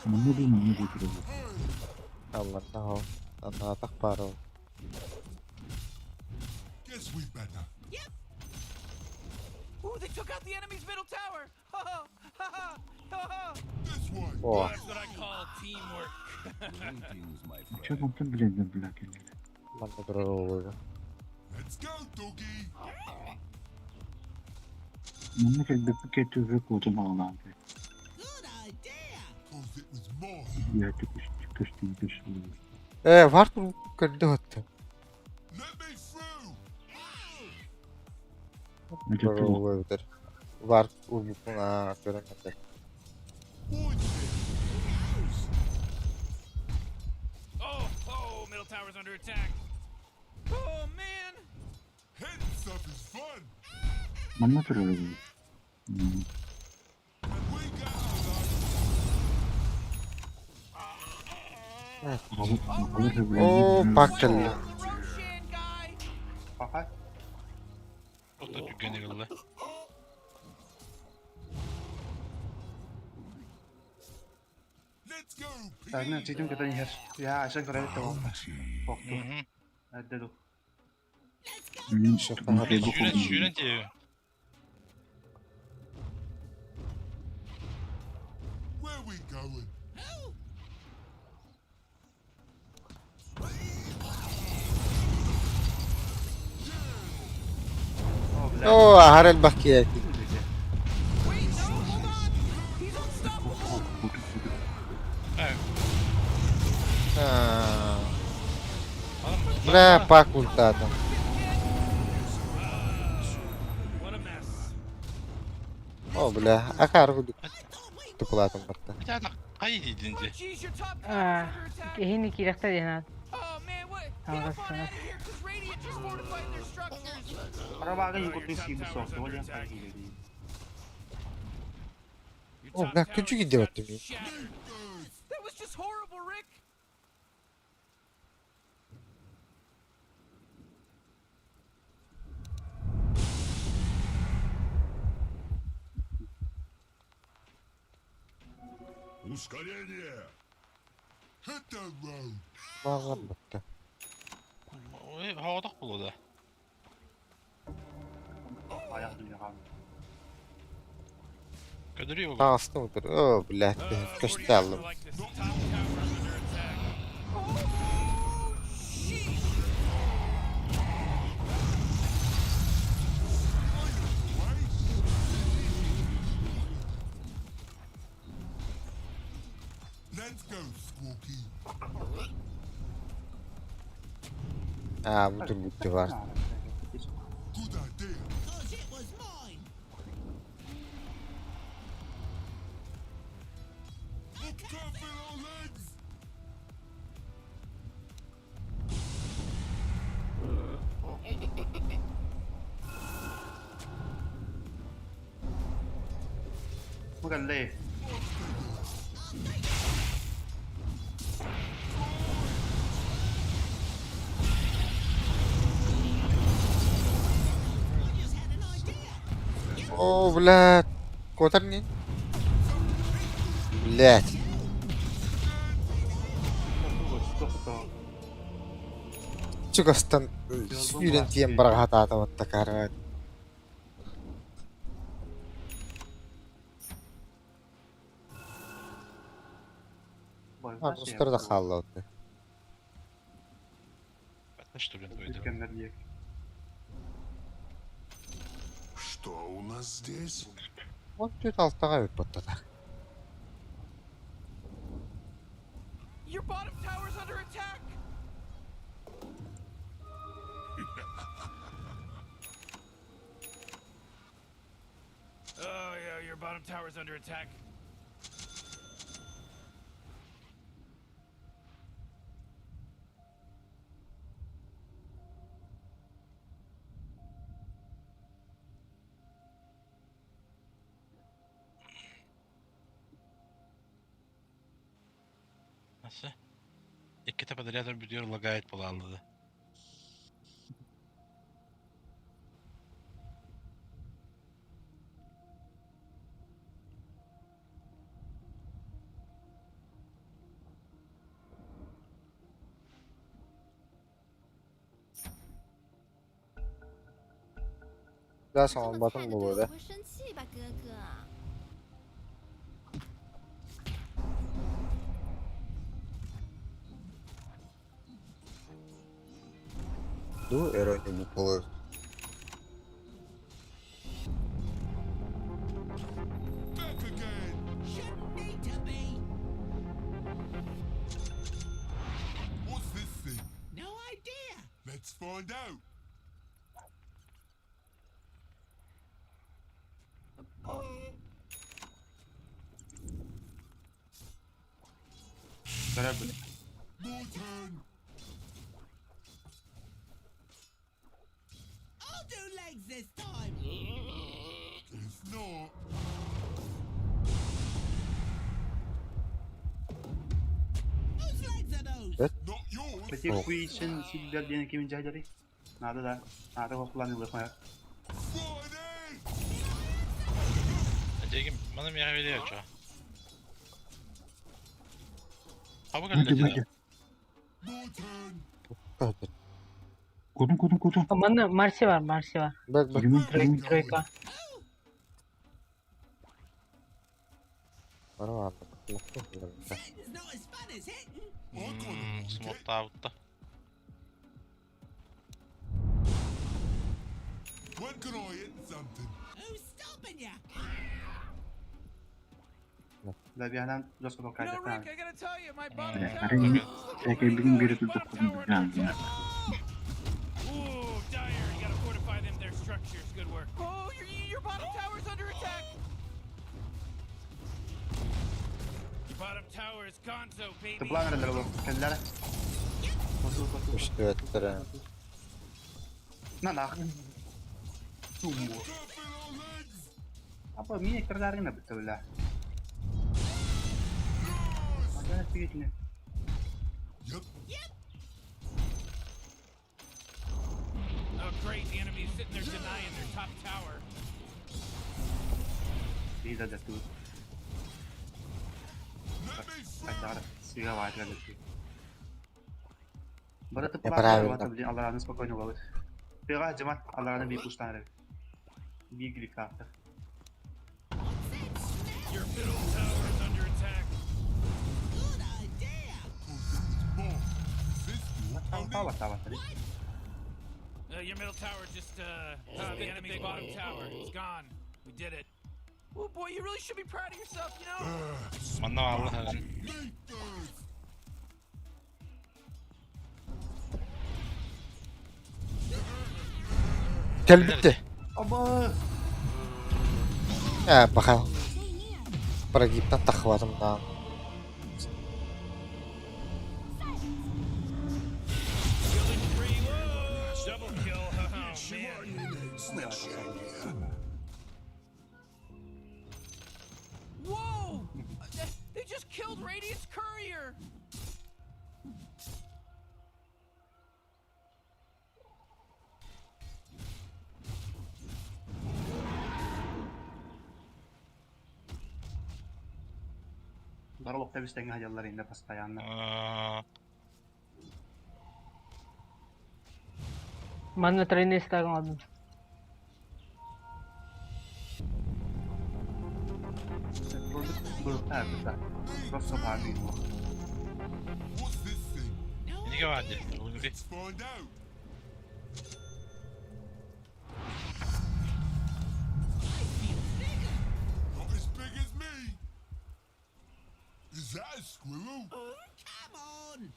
Муну ду, муну ду тур. Алла, нахо. Анна так пару. Guess we better. Ooh, they took out the enemy's middle tower. Ha ha ha ha ha. This way. О, That's what I call teamwork. Чё там там, блядь, бля, кэллэ? манна турар Let's go, doggy. Муну кэлбэ пакет уже куотун аҕалаан. Good idea. Cause it was mine. Я түкүс, түкүс, түкүс. Э, вард көрдө отто. Это туох? Вард урбуппун аа көрөн көрдө. Oh, oh, middle tower's under attack. Oh man. Hitting stuff is fun. Манна турар эбит. М. And we got Аҕалар Оо, сөбүлэҥҥэ пак кэллэ. The Roshan guy. Паха. Çok da tükeni kıldı. Let's go, Тагна читим кытан иһэр. Я ашан көрөбүт того. Хокту. Hı Әдде ду. Мин hı. Сүүрэн сүүрэн тиийэ. Where we going? О, бля. Оо, аһар элбэх киһи. Wait, no, hold on. He's unstoppable. Аа. Бля, пак ультаатым. What a mess. Оо, бля, акаар курдук тукулаатым барта. Bir tane kayı deyince. Oh, jeez, your top tower's Аа, under attack. киһини киирэхтэ диэн аат. Oh man, what? Ah, Get up that's on out enough. of here, cause Radiant just fortified their structures. Арабагын Your курдук top сиибит tower's соқты. under Ол ян attack. хайгы. Your О, top бля, tower күчү just киирдэ got баттым. shattered. That was just horrible, Rick. Ускорение! Hit the road! Баҕар батта. Havada buludu. Аяқ дүние қалды. Көдürüyor bu. Таҕыстым утур. Оо, бля, көстө аллым. Like this. Top tower's under attack. Oh, sheesh. Let's go, Squawky. Аа, бутур бүттэ бар. Good idea. Cause it was mine. Look careful, old legs! Бұл I just had an idea. Оо, бля, котар не? Блядь. Чугастан сүүрэн тиийэн барҕаһатаата баттакаар. Устар да хаалла отты. Что блин твой Что у нас здесь? Вот тут алтаға өт баттата. Your bottom tower's under attack. Oh yeah, your bottom tower's under attack. Nasıl? İki tepe de bir diyor lagayet bulandı. Да, 这 соңын 么 батын 菜的队 болуы 友 да. 会生气吧，哥哥？ Ду эрони болуы. Back again! Shouldn't need to be. What's this find out. Көрөр били. My turn. I'll do legs this time. If not, Whose legs are those? not yours. Peki Queen'in силдер диэн кимин дьаһайдарый? Наада да. Наада хохлан ылыахмайар. Friday! Дегим, маны миэхэ биэриэ чо. Хаба Мэки, кэллэ мэки. My turn. Кутун, кутун, кутун. Манна Марси бар, Марси бар. Бак бак. Киримин, киримин. Тройка. Бары бааллар. Sitting's not as fun as hitting. I kinda like it. Смоттаабытта. When can I hit something? Who's stopping ya? Лабианан жоско You know, кайдатан. Rick, I gotta tell you, my bottom Э, tower арай is looking Эки pretty билин good. бири Bottom турдук tower under attack. Ooh, Dire, you gotta fortify them their structures. Good work. Oh, your bottom tower's under attack. Your bottom tower is gonzo, baby. Тыплан эрэлэр олор. Кэллэр. Куту, куту, куту. Үстүөттэрэ. На нах. Туму. Can't feel our legs. Апа мин эктердарына бүттүлэ. Мадана тигитне. Yep. Oh, great, the enemy is sitting there denying their top tower. Бида да тут. Let me through. Айдар сига вайра да тут. Бара тыплан Неправильно. бата блин Аллахны спокойно ловит. Пега жамат Аллахны би пуштан эрэ. Би грифтаахтар. Your middle tower is under attack. Good idea. Cause it was mine. Is this your pony? Тава тава тава. Your middle tower just, the enemy's bottom tower. It's gone. We did it. Oh boy, you really should be proud of yourself, you know? Манна баалла. Me first. Кэлбитте. Оба! Э, баха. Прогибтан тахватым да. Killing spree. Whoa! Double kill. Oh, man. Whoa! They just killed Radiant's courier. Бара лохта бистеңге хаҗаллар инде постоянно. Манна тройной стагын алдым. Былта быта. Просто барды. What's this thing? No Неге баар idea. дии. Угунуки. Let's find out. I feel bigger. Not as big as me. Is that a squirrel? Oh, come on.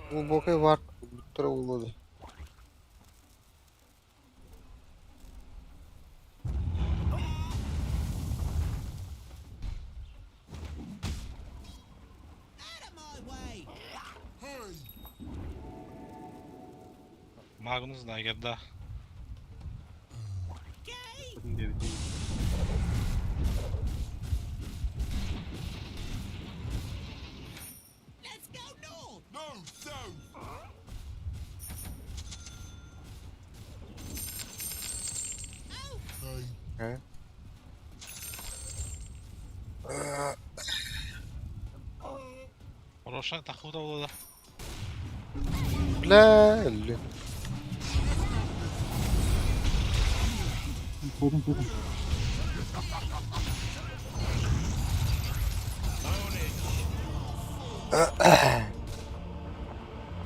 Глубокий вар бүттөрө улуду. Out of my way. Hey, Магнус Дагерда. Okay. Let's go north. no, south. Oh, Hey, Э. Хороша тахуда буолла. Бля, өллү. Кутун, кутун.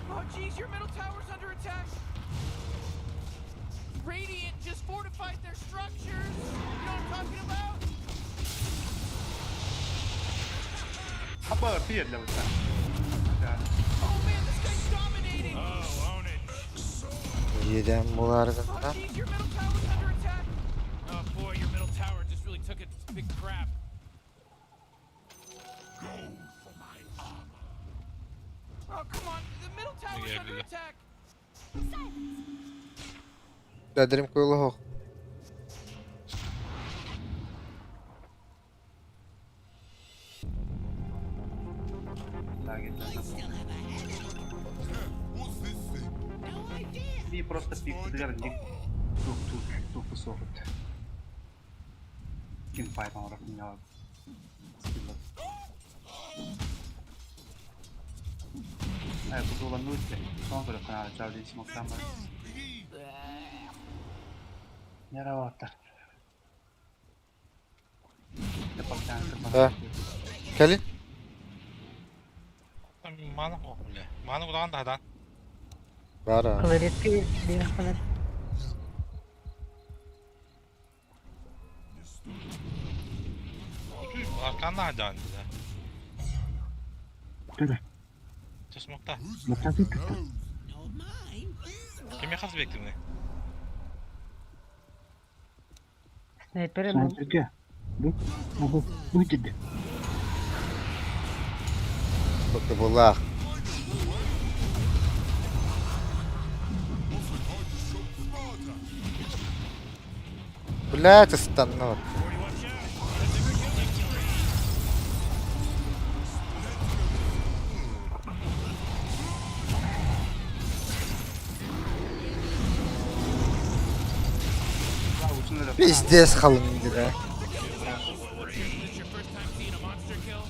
Oh, jeez, your middle tower's under attack. Биэрдэ бытта. Oh man, this guy's dominating. Oh, own it. Иэдээн буолаары Oh гынна. jeez, your middle tower's under attack. Oh boy, your middle tower just really took a big crap. Go for my armor. Oh come on, the middle tower's under Yeah. attack. Дәдірім көйлі хоқ. What's this thing? Би просто пиктилер ник тух тух тух соғыт. Ким файт оңрап меня. Ай, бу долан нүтте. Соң көрө канал жабды смоктан бар. Яраваттар. Да. Кэлин. Мана о, бля. Мана кудаан да хадан. Бара. Кларитки биэххэнэ. Аркан да хадан да. Төре. Чесмокта. Who's Баттаты that тұтты. nose? Кеме хас бектимни. Снайпер бу. Снайперге. Бу. Бу. Бу деді. Бұқты бұлақ. Often hard to shop smarter. Блядь, ыстанна. Пиздец халың да. Is this your first time seeing a monster kill?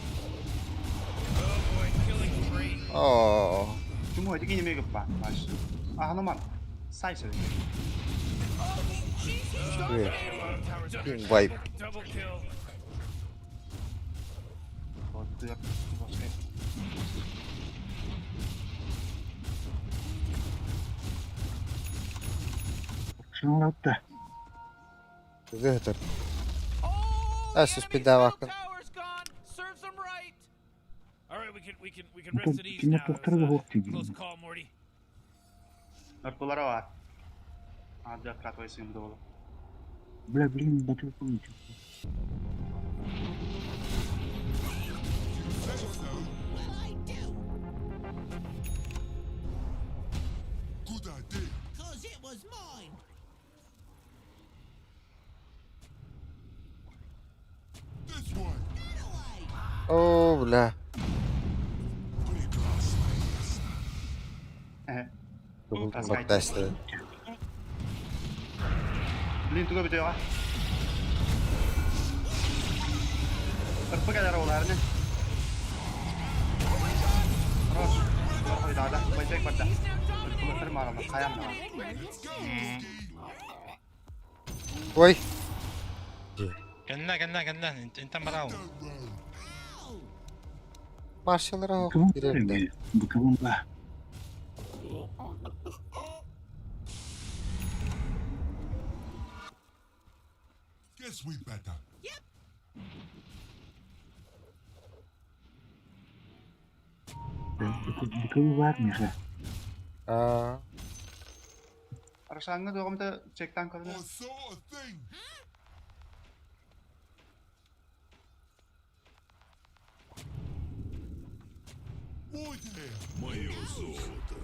Oh boy, killing spree. Оо. Чүмө эдиг нэмэг ба. Маш. Ахнаман. Сайс. Үгүй. Team wipe. Double kill. Шыңлатты. Зөтөр. Oh, А, the sus enemy's bir daha middle bakın. tower's gone. Serves 'em right. All right, we can we can we can Бұл rest at ease кине now. It тоқтырды was хоқ a дейді. close call, Morty. Нортулара бар. А, кратвай сыйымды болу. Бля, блин, батыл помните. Say so. Good idea. Cause it was mine. This way. Оо, бля. Прекрасно. Бүгін баттасты. Блин, туга бит яга. Ырпы кәләр оларны. Хорош. Койдада, байбек барда. Ырпы марама, каям на. Ой. Кэннэ кэннэ кэннэ. Интен барау. Маршаллар хоқ. Кім Ирерді. Быкабын ба. Guess we better. Быкабы бар меха. Аа. Арашаңны догымда чектан көрдө. I saw a thing. Why there? Мое золото.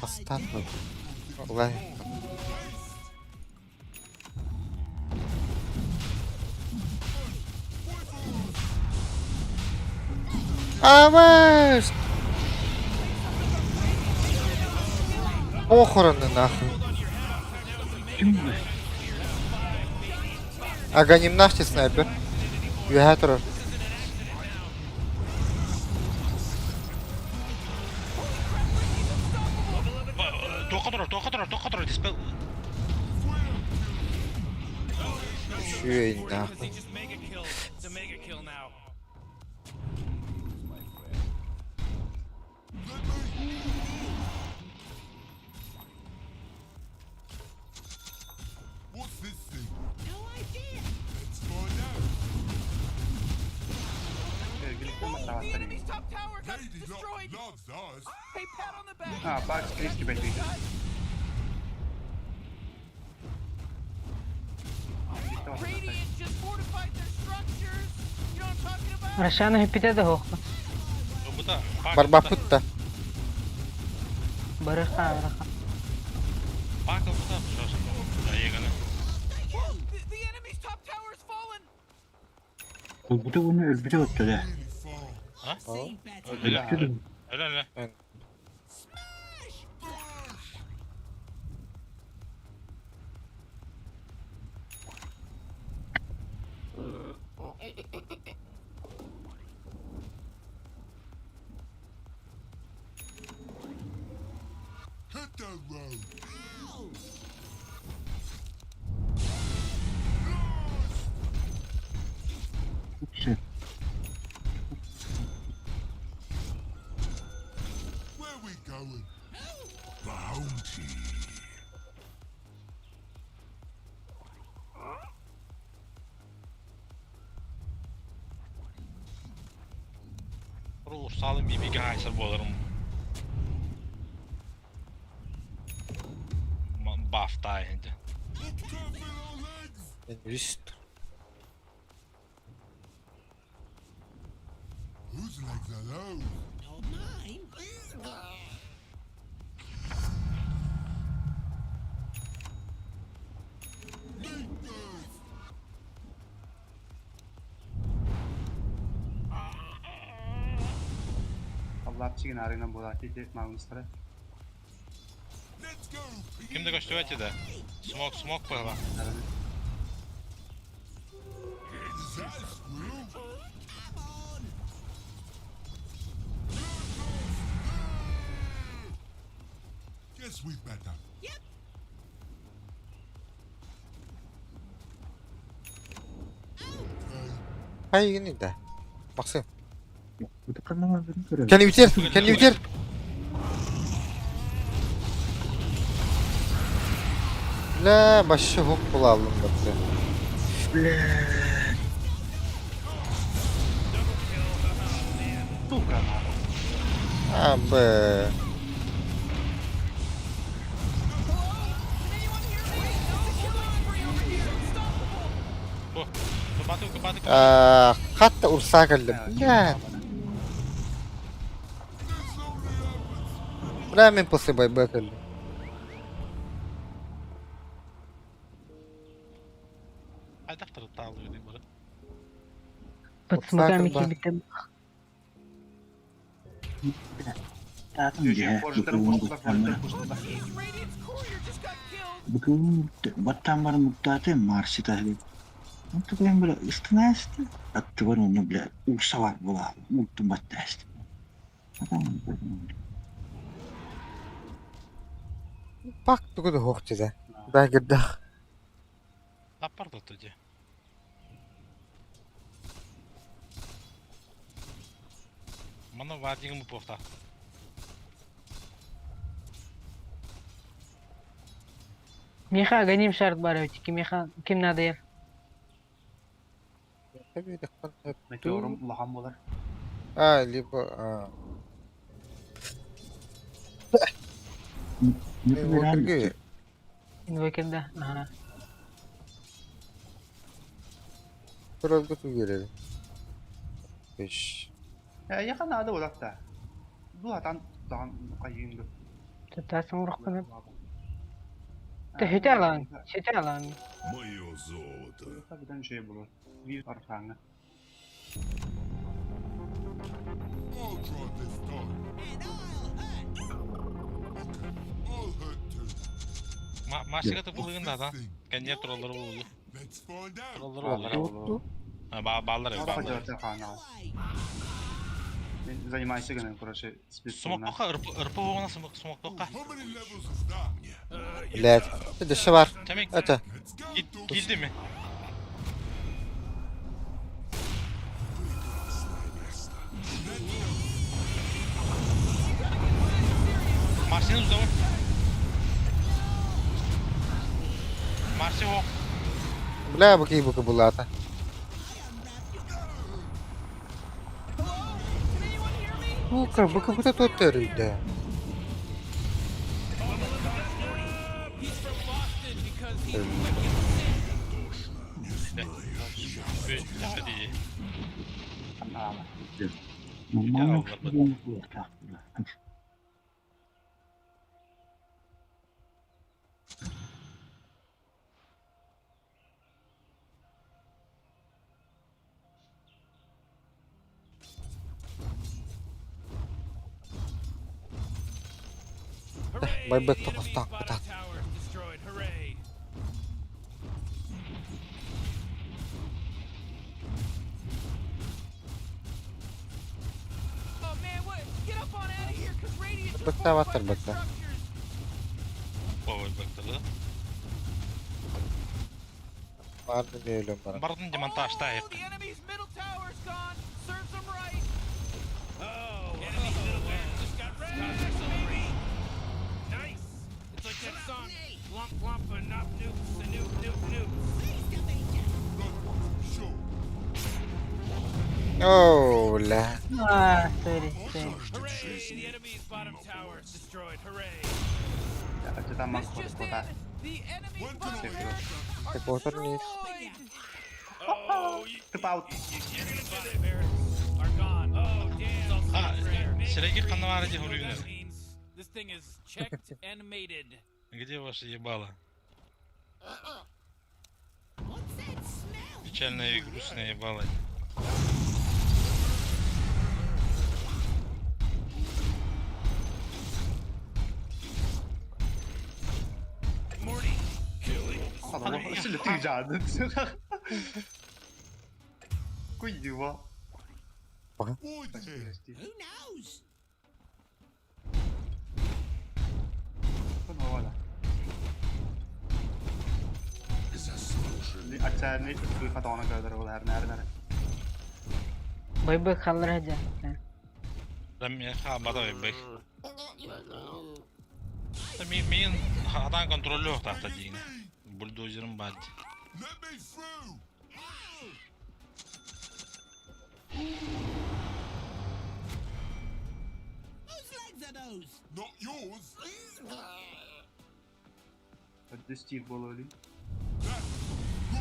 Астан. Улай. Аваш! Похороны нахуй. Кім бу? Аганимнахти снайпер. Үһэ турар. Тоққа тұрар, тоққа тұрар, тоққа тұрар, диспел. Үчүгэй нахуй. They just mega killed. It's a mega kill now. What's this thing? No idea. Let's find The Таҕыстар. enemy's top tower got destroyed. Hey, pat on the back. А, Бакс Криски бэлдийдэ. Radiant just fortified their structures. You know what I'm talking about? Рошана хипите да хохта. Ылбыта. Пак ылбыта. Барбаппыт да. Барыха, барыха. Пак ылбыта. Пожалуйста. Даеганы. Whoa, the enemy's top tower's fallen. Өлбүтэ уонна өлбүтэ өттө А? Өлбүтэ Өлө. Өлө өлө. Все. Where we going? Bounty. Урсалым бибиге хайсар боларым. Бафта енді. Үст. Whose legs are those? Not mine. Аллах чигин арыгынан буолааччы ити маҕыныстара. Let's go, piggy. Кимде көстүбэт да? Смок, смок пыла. Арыгы. Is that a squirrel? Guess we better. Хайгин да. Максим. Утыканнан көрөбүт. Кэлин үтер, кэлин үтер. Бля, башы хук булалым бапты. Сука нахуй. А, б. Can anyone hear me? There's a killing spree over here. Unstoppable. Бу. Кыбаты, кыбаты, кыбаты. А, хатта урса кэллим. Бля. Бля, мен после байбек кэллим. Айдақтыр таалы дейм бары. Под Урса смоками кэлбат. кибитем. Таатын Дьэ, дьэ, форжтар быкыбын пуштулар, буттан форжтар баран. пуштулар. Jeez, Radiant's courier just got killed. Быкыбын баттан баран муктааты Марси таһы. Онтукайын бля ыстынаасты. Аттыбар онно бля урса бар була. Уттун баттаасты. Атам Пак тугу да хук чизе. Да, гырдах. Таппар да туди. Мана вардигым буфта. Миха, гоним шарт баревтики. Миха, ким надо ер. Метеорум улахан буолар. А, либо... А. Инвокерге. Инвокер, да. Ага. Туралга тугерели. Беш. Яха наада буолар да. Бу атан даҕан хайыын Тутасың урукканы. Ты хете алаң, хете алаң. Мое золото. Бүтэн үчүгэй буолар. Биир архааҥҥа. I'll try this time. And I'll hurt. Okay, I'll hurt too. Марсига What's тупулыгын да this да. thing? Кенне троллары болду. Let's find out. Троллары болду. Баллар, Орох баллар. дьоҕурдар хаанаа. Мен занимайся гынан, короче, спецназ. Смоктока, ырпы болғана смоктока. How many levels is that? Блядь. Это бар. Демек, Это. Let's go, dog. килди ми? Марсин узавы. Марси о. Бля, быки быки булата. Сука, вы как будто тот да. He's from Boston because he's wicked sick. Бүттэ дии. Нормально Алларбыт. Hooray! Байбек The enemy's тоқостақ bottom бытат. tower is destroyed. Hooray! Oh man, what? Get up on out of here, cause Radiant just Быкта fortified батыр their быкта. structures. Ой, быктылы. Барды не өлөм бара. Бардын демонтажта Oh, the enemy's middle tower's gone. Serves them right. Oh, enemy's middle barracks just got wrecked, baby. Nice. It's like that song, Lump Lump and Nop Noops and Noop Noop Noops. О, ля. А, sorry, sorry. Hooray! The enemy's bottom tower is destroyed. Hooray! Ачытамман This just кута. in, the enemy's bottom barracks are Так вот он есть. destroyed. Oh, you, Тып аут. you're gonna bottom barracks are gone. Oh, damn. А, Сереги Ханвара You know what Дегурюна. that means. This thing is checked and mated. Где ваше ебало? Печальное и грустное ебало. Morty, kill it. Сили тыжады. Куйдюва. Who knows? Ачааны кыйкатоона көрдөр ол әр нәр нәр. Байбек халлар хаджа. Ха, бада бек. Мен хадан контроллю тахта дейін. Бульдозерім бар. Let me through! Whose legs are those? Not yours! Стив бололи.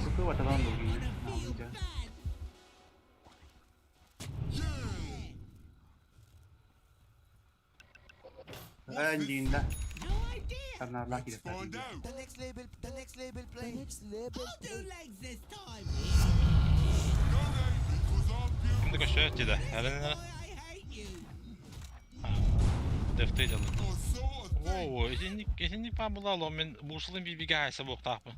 Кыкы ватадан Gonna feel bad. Эндинда. No idea. Арнарлак Let's find out! The next label, the next label play. The next label. I'll do legs this time. No, they, because I'm beautiful. Кімді көшө деді. Әлі Why I hate you. дефте деді. I saw a thing! Оо, эсенник эсенник па була мен бушылын бибиге айса боқтақпын.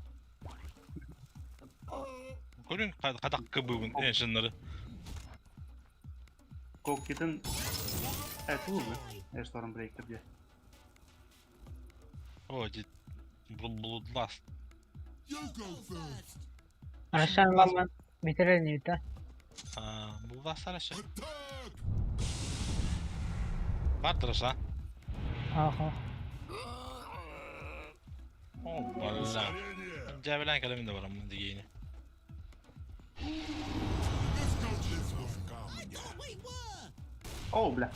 Көрін қадақ кыбыбын, эншиннары. Коккитин этулы. Эшторм брейктер де. О, дед Bloodlust. You go first! Арашан маман битирер да. А, Bloodlust арашы. Attack! Бардырыша. Ага. О, бала. Жабелен калемин де бар амын дегейini. Let's go this way! I thought we were. О, бля.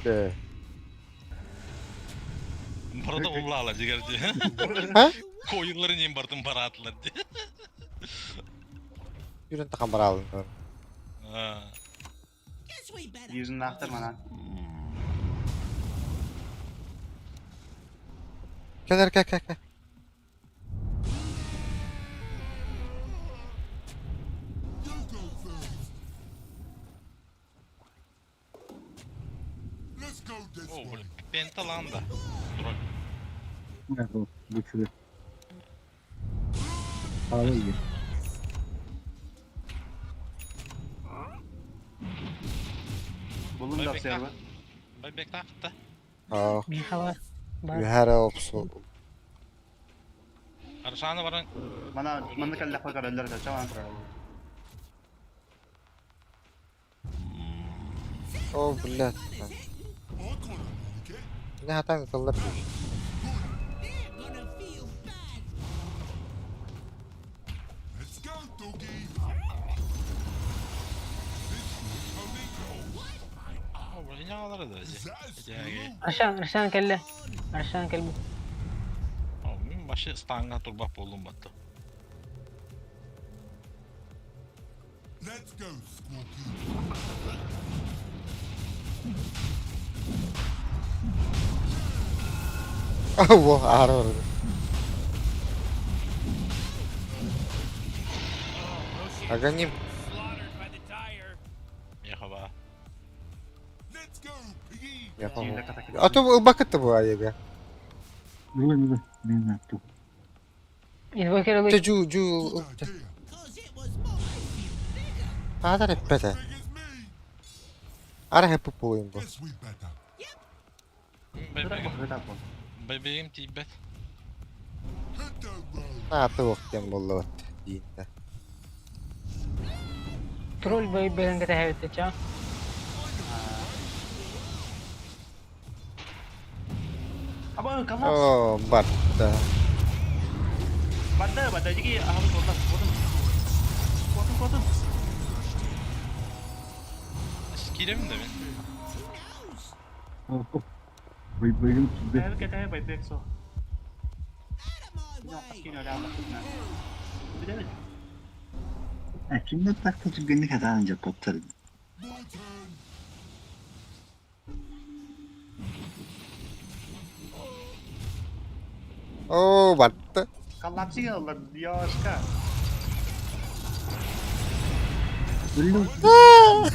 Э. Барда улала дегерди. А? Koyunların en бардын баратылар ди. Юрен тахан баралын. А, Guess we better. Yüzünün ахтар манан. Келер, кел, кел, кел. You go first! Let's go this О, way! бля, пенталанда. Дрон. Güçlü. Pahalı iyi. Булун да сервер. Байбек тақытта. Аа, Михала. Бар. юхара опсу. Аршаны баран Мана манна каллах караллар да чаван турар. О, блядь. I kinda like it! Не хатан тыллар. They're gonna feel bad. Let's go, doggy! This would only go. Оонньоолоро да дьэ. Итээги. Аршан, Аршан кэллэ. Аршан кэлбит. Мин вообще стаҥҥа турбат буоллум батта. Let's go, Squawky. Во, аара барда. Аганим. Мехаба. А то ылбакыт бу айыга. Инвокер Те жу жу. Адар эппете. Ара хэппи буолуйум бу. Бэбиим тиийбэт. Ааты уох диэн буоллубат дииннэ. Тролль бэйбэрин кэтэһэбит ча. Оо, барда. Барда, барда, дики аһабыт буолла. Куотун. Куотун, куотун. Киирэбин да мин. Кэтэһэ, кэтэһэ, байбек со. Бүтэбит. Кимнэр так түргэнник хатаан дьаппаттар. Оо, барда. Коллапсик ыллар, Ёшка. Булластар.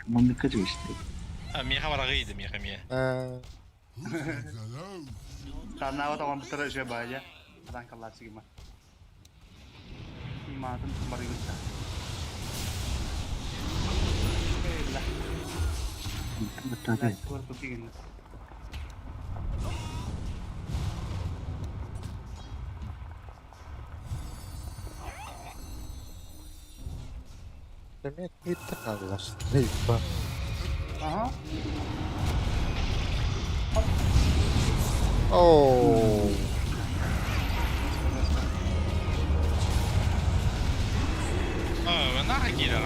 Манныкка түбэстэ. Миэхэ бараҕый миэхэ миэ. Таннаава тоҕомтора үчүгэй баайа. Атан коллапсик ма. Имаатын барыгытта. Эмиэ кииттэр наадалар. Лейба. Ага. Оо. Наха киирэ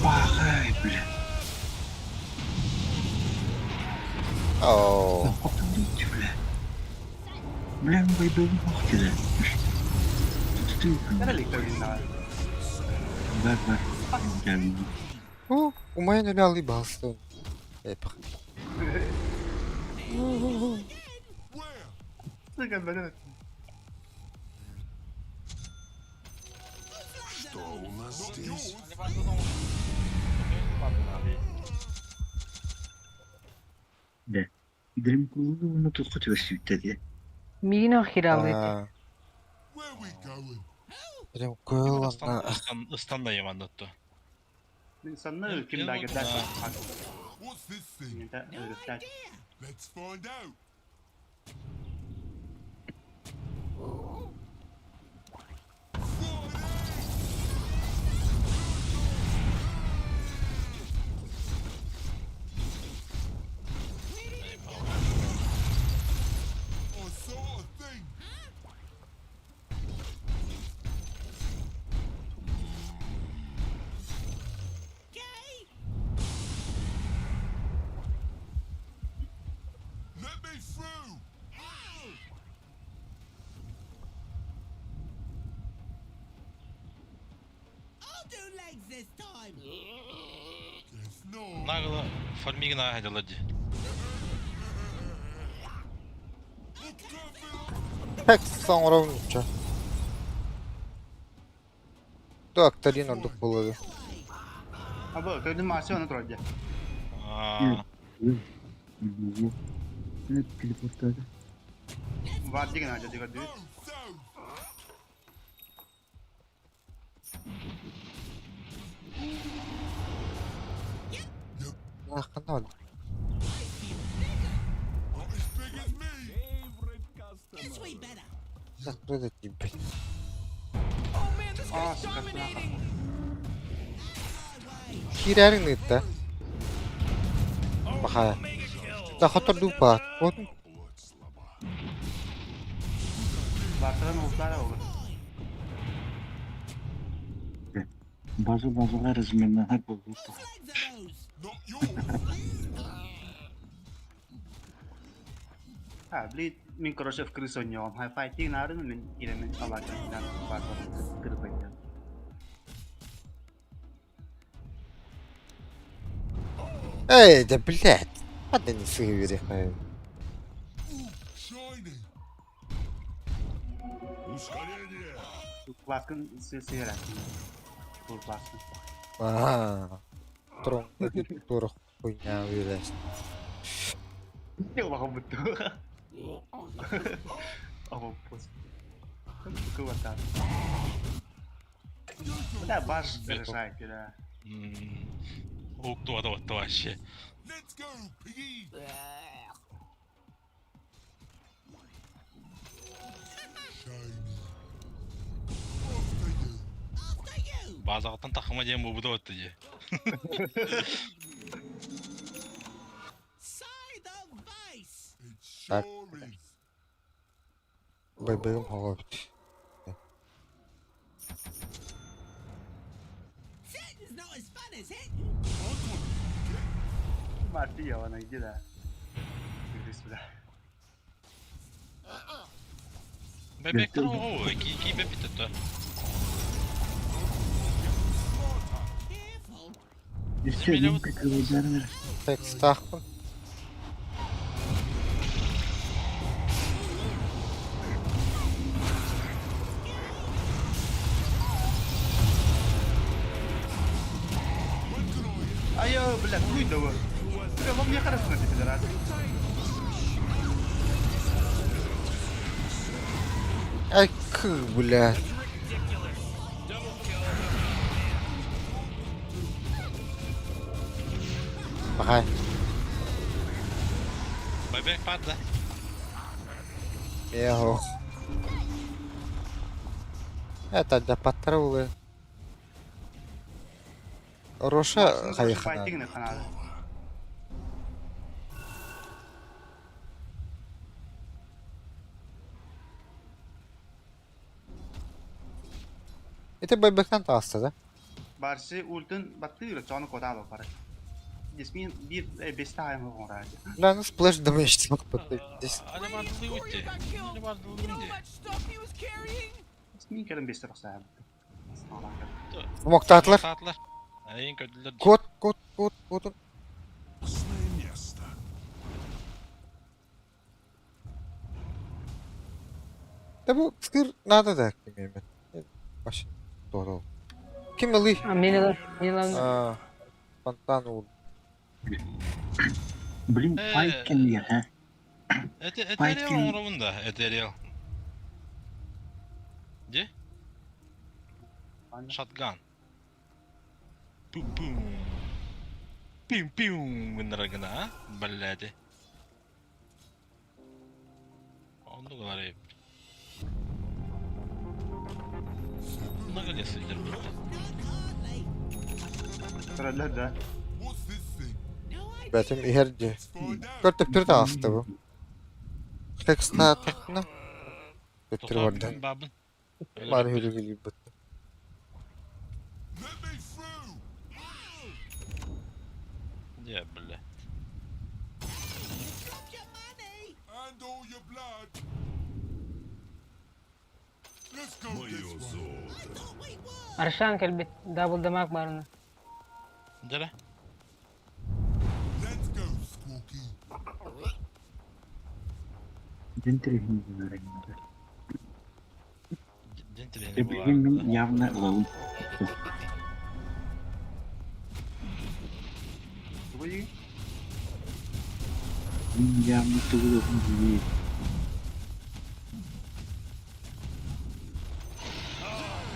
Баҕай, бля. Оо. Бля. Бля, байбегин ох киирэ. Бар бар. Уу, умайан өлө алый баалыстын. Эпх. Что у нас здесь? Бля. Dream кулуну туску түбэстүүттэ диэ. Миигин ох киирэ Where we going? Прям куэллана. Ыстан да ямандатты. Санны ким да кэрдэ. What's this thing? Let's find out. I saw a thing. Let me through. I'll do legs this time. Guess not. Нагла фармигна хадалады. Пек соңоровнуча. Доктор ордук буолуо. Абы, көрдүм маасы оны турар дьэ. Телепортады. Бар деген ажа дегер дүйт. Ахана. Guess we better. Закрыто тебе. Аа, сука. Киирээриҥ ыытта. Баха. Да хотор дупа. Вот. Бартаран ултара олар. База базаҕа разменнаһар буолбут А, блин, мин короче в крысу нем. Хай-файтинг нарын мин иремен алакан база кырпайдан. Эй, да блядь. Ладно, не сыграй. Ускорение! Пласкын сыра. Пласкын. Аа. Трон туох хуйня вылез. Не улахан бутту. Обоппус. Кылата. Да, баш заряжай, да. Уктуа да вообще. Let's go, piggy! Shiny. After you. Базаҕыттан таххыма диэн буолбута буолта дии. Side of vice. It Так. sure is. Байбайым хоҕобут. Sitting's not as fun as hitting. Марти явана, иди да. Иди сюда. Бэбэктэр оҕо киибэ питэтэ. Careful. Өссө мин прикрывайдарынар Текстаахпын. Айо, бля, хуй да вы. Бля, вам не хорошо на пидорас. Ай, к, блядь. Пахай. Бэбэк падла. Ехо. Это для патрулы. Роша хайхана. Файтинг на канале. Это байбектан таҕыста да? Барсы ультын баттыыр, чону кодало пара. Десмин бир бестайм оңрады. Бля, ну сплэш дэмэдж Здесь Аны бардылыы Warrior үтте. got killed. Аны You бардылыы know how үтте. much stuff he was carrying? Мин келем бестер сааб. Смоктаатылар. Таатылар. Эйин көрдүлөр. Кот, кот, кот, кот. Красное место. Да бу скыр надо да ким мен. Баш. Doğru. Ким ылый? А, мин мин А, Фонтан ул. Блин, Э. файт кэмигэр һэ Этериал Файт оҥоробун да, Этериал. Де? Шотган. Пум-пум. Пим-пим гыннарагына, а? Блядь. Оннук ылар Много лес сылдьар буолла. Тураллар да. What's this thing? Бәтим иһэрди. Let's find out. Көрдөп таҕыста бу. Текста тахна. Төттөр бардан. Бабын. Бар хүрүгүлү бут. Let me through! Дьэ, бля. You dropped your money. And all your blood. Let's go this way. I thought we were. Аршан кэлбит дабыл дамаг барына. Дьэ. Let's go, Squawky. Дентриһин гынарыгындар. Дентилени Билигин мин явно ылабын. Тугуй. Мин явно тугу дии.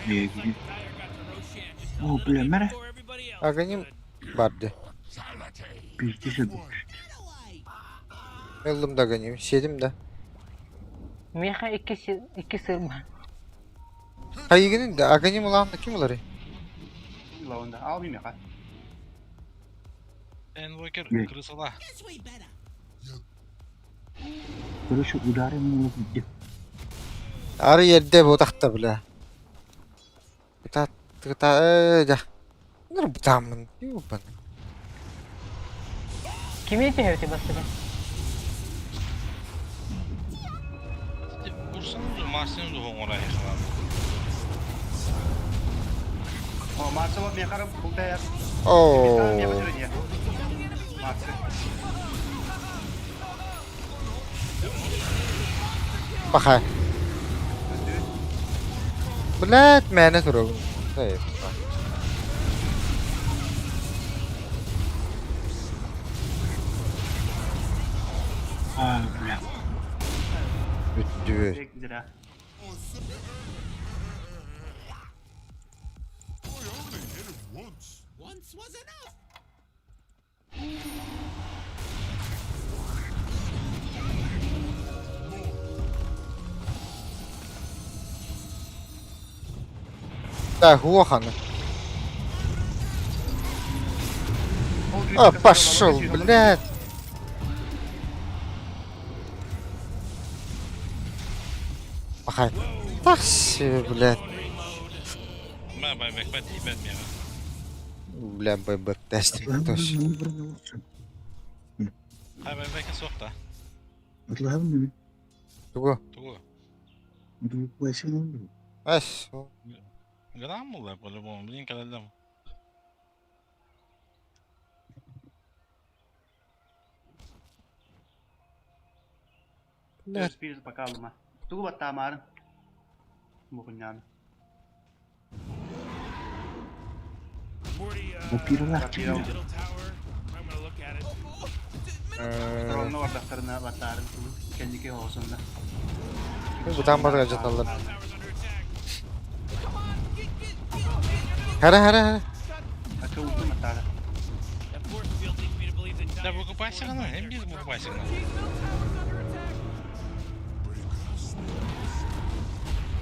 Ээгини. О, бля, мэрэ. Аганим барды. Бирди сөбүк. That away. Ыллым да аганим, седим да. Миэхэ икки икки сыр бар. Хайыгынын да аганим улаанна ким улары? Лаунда. Ал мимеха. Энвокер Бля. крысала. Guess we better. Короче, удары мин ылып Ары ерде бу тахта бля. Та та э да. Нырбытааммын, ёбаный. Кими түһэбитий бастакы? Урсаны Марсины дуһуҥ орайхалаан. О, Марсова мехара бултайар. Оо. Паха. Блядь, мээнэ турабын. А, бля. Бүттүбүт. Once was enough. Да, глоханы. А, пошел, блядь. Пахай. Так себе, блядь. Бля, ББ тестик тоже. Тугу? Ас. Граммула по-любому, блин, когда Блядь. Пока алма. Тугу баттаамаарын. Мукунньааны. Тронно бардахтарына баттаарын кэнники оҕосунна. Бутан барга жаталлар. Хара хара хара. Ача утум аттаара. Да выкупайся гына, hem biz выкупайся гына.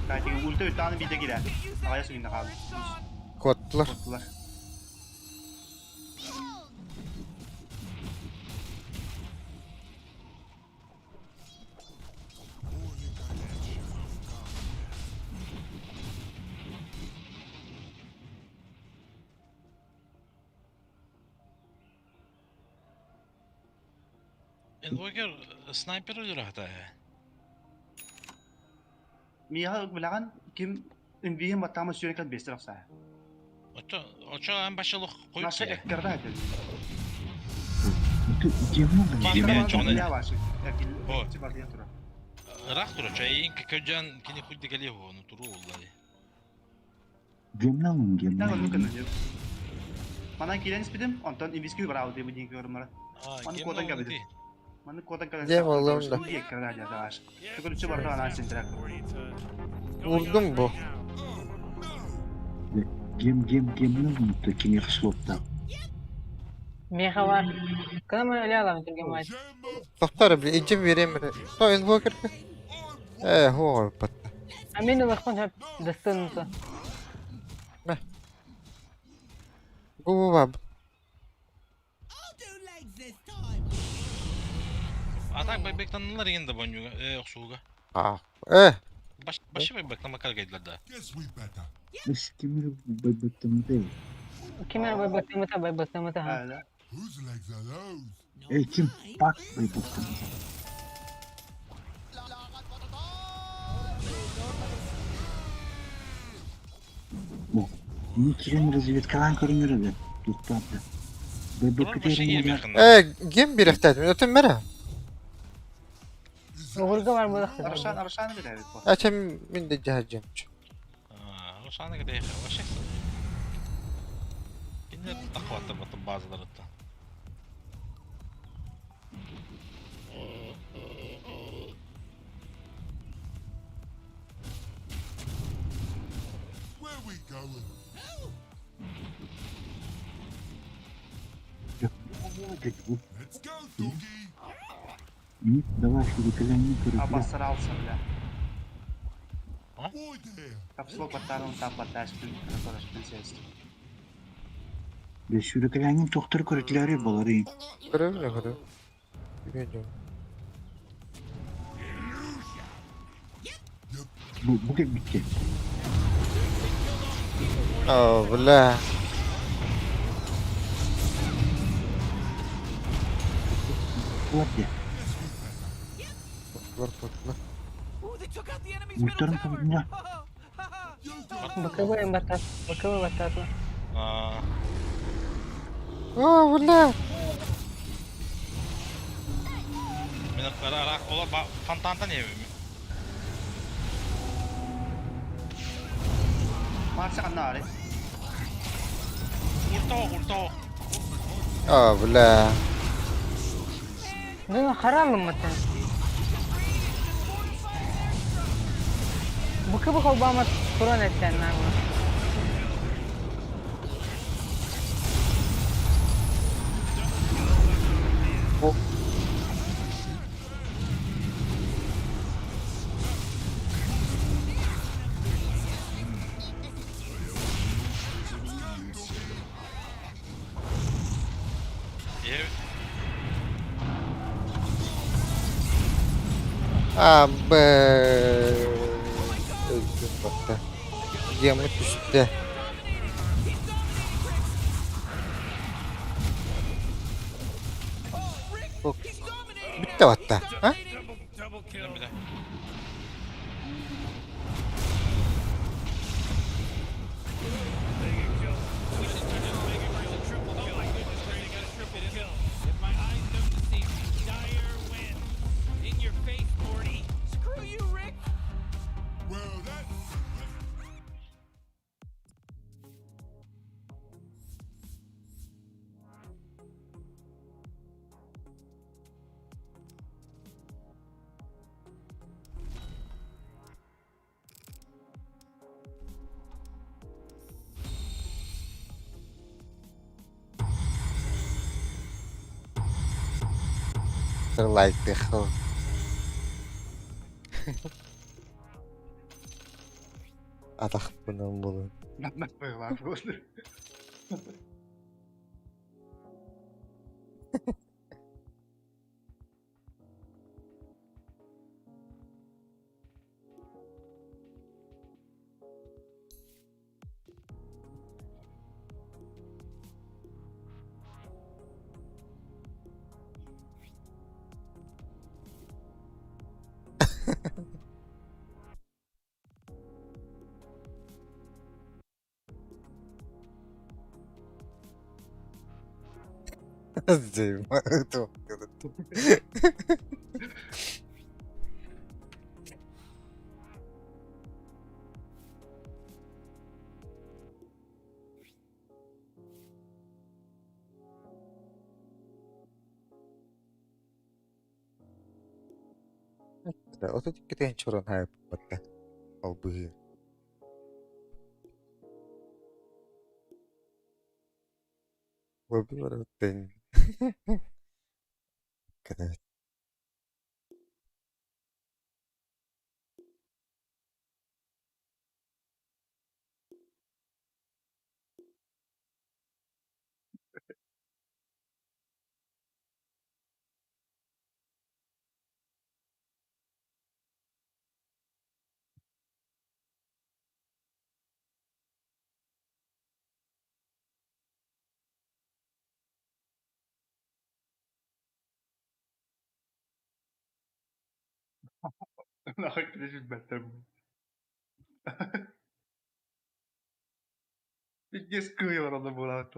Катя ульта үттааны биде кирэ. Аҕайа сугинна хаалды. Куоттулар. Куоттулар. Инвокер снайпер өлөр хата. Миха билаҕан ким инвиһин баттаама сүүрэн бестер ахсаа. Очо очо ан башылык коюп Наша эккерда этил. Ыраах тура чайын көжөн кини худди кели хону туру уллай. Манан киирэн испитим, онтон инвиски бараабыт диэбит диэн көрүмара. Маны куотан кэбитим. Маны куотан кэлэн Дьэ, буоллум да. Төгүрүччү барда анаан синтэрэ. Урдум бу. Гем гем гемнен кимиэхэ суоттаах. Миэхэ баар. Кына өлө аламын түргэн баай. Тохтор, бля, иджи берем. То инвокер. Э, хуой патта. А мин ылыахпын сөп дастыынса. Бу баб. А так байбектанылар еген да бонюга, э, охсууга. А. Э, Баш башы байбектан макар гайдылар да. Кимир байбаттамытай. Ким эрэ байбаттаммыта байбаттаммыта ха. Эй, ким пак байбаттамыта. О, не кирен разведкалан көрүнөр туктапты. Байбаккытерин э, ким бирехтет? Өтөн мера. Оҕурга бар буолахтар. Арашан арашаны билэбит бу. Ачем мин де жахажым. Ошаны кете вообще. Кине тахватты баты базаларытта. Where we going? Let's go, doggy. Давай, шүрекелен көрүп. Абасыралса бля. Why there? Капслок баттарын тап батташпын, карашпын сест. Шүрекеленин токтор көрөтлөрү болор. Көрөм не көрөм. Билбейм. Бу бу битти. О, бля. Куоттулар дии. Куоттулар, куоттулар. Ooh, they took out the enemy's middle Ультарын tower. тобугуна. БКБ им баттат. БКБ баттатла. Аа, О, бля! Мен ара ола фонтантан ебем. Марса ханна аре. Урта урта. О, бля. Ну, харалым это. БКБ холбама туран эттен нагла. Еб. А, б. Öldüm baktı. Yamuk üstte. Bok. Bitti hatta. Ha? Биле биле. If my eyes don't deceive me, Dire wins. In your face, Morty. Screw you, Rick. Well, that Like the hell. Атахпынан булun. Бар болды. Отут китен чорон хайп батта. Ол быһыы. Выбиратын. Когда Нахуй Пиздец кыйыр аны була.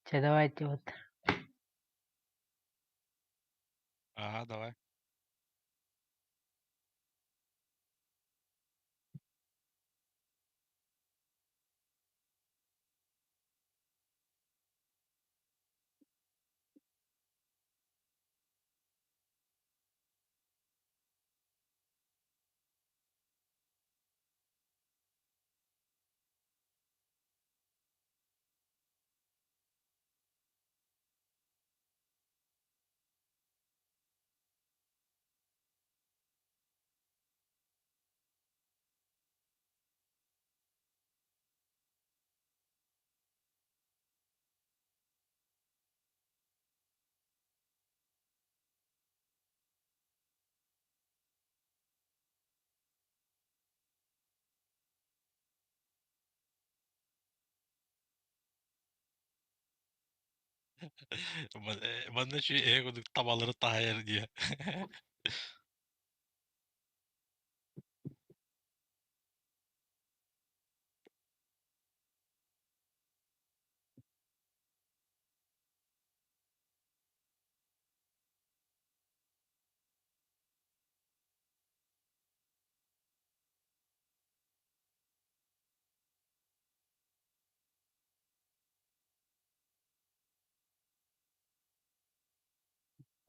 Че, давайте вот. Ага, давай. Манна үчүгэй эһэ курдук табалары таһайар диye.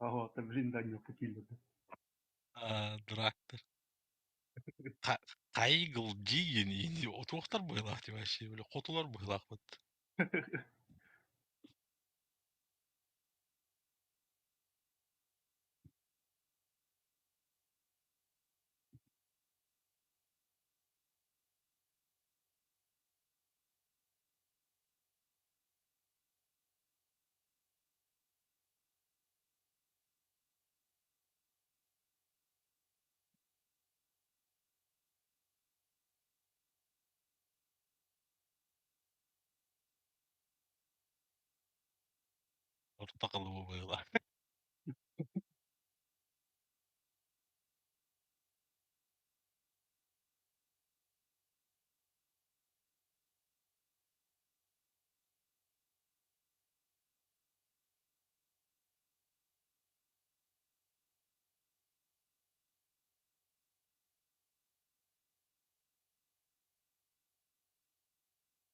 Ого, блин, да не купили. А, Дурактар. Тайгыл дигин ини отуохтар быһылаах дии вообще били хотулар быһылаахпыт. Орто кылыбы быһылаах.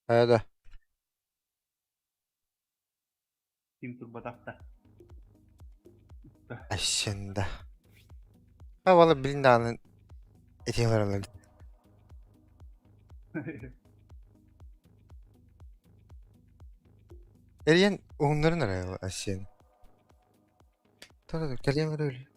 Hadi. Ким турбатахта. Aşında. Ha valla bilin dağının etiyorlar öyle. Eriyen onların araya aşın. Tabii tabii öyle.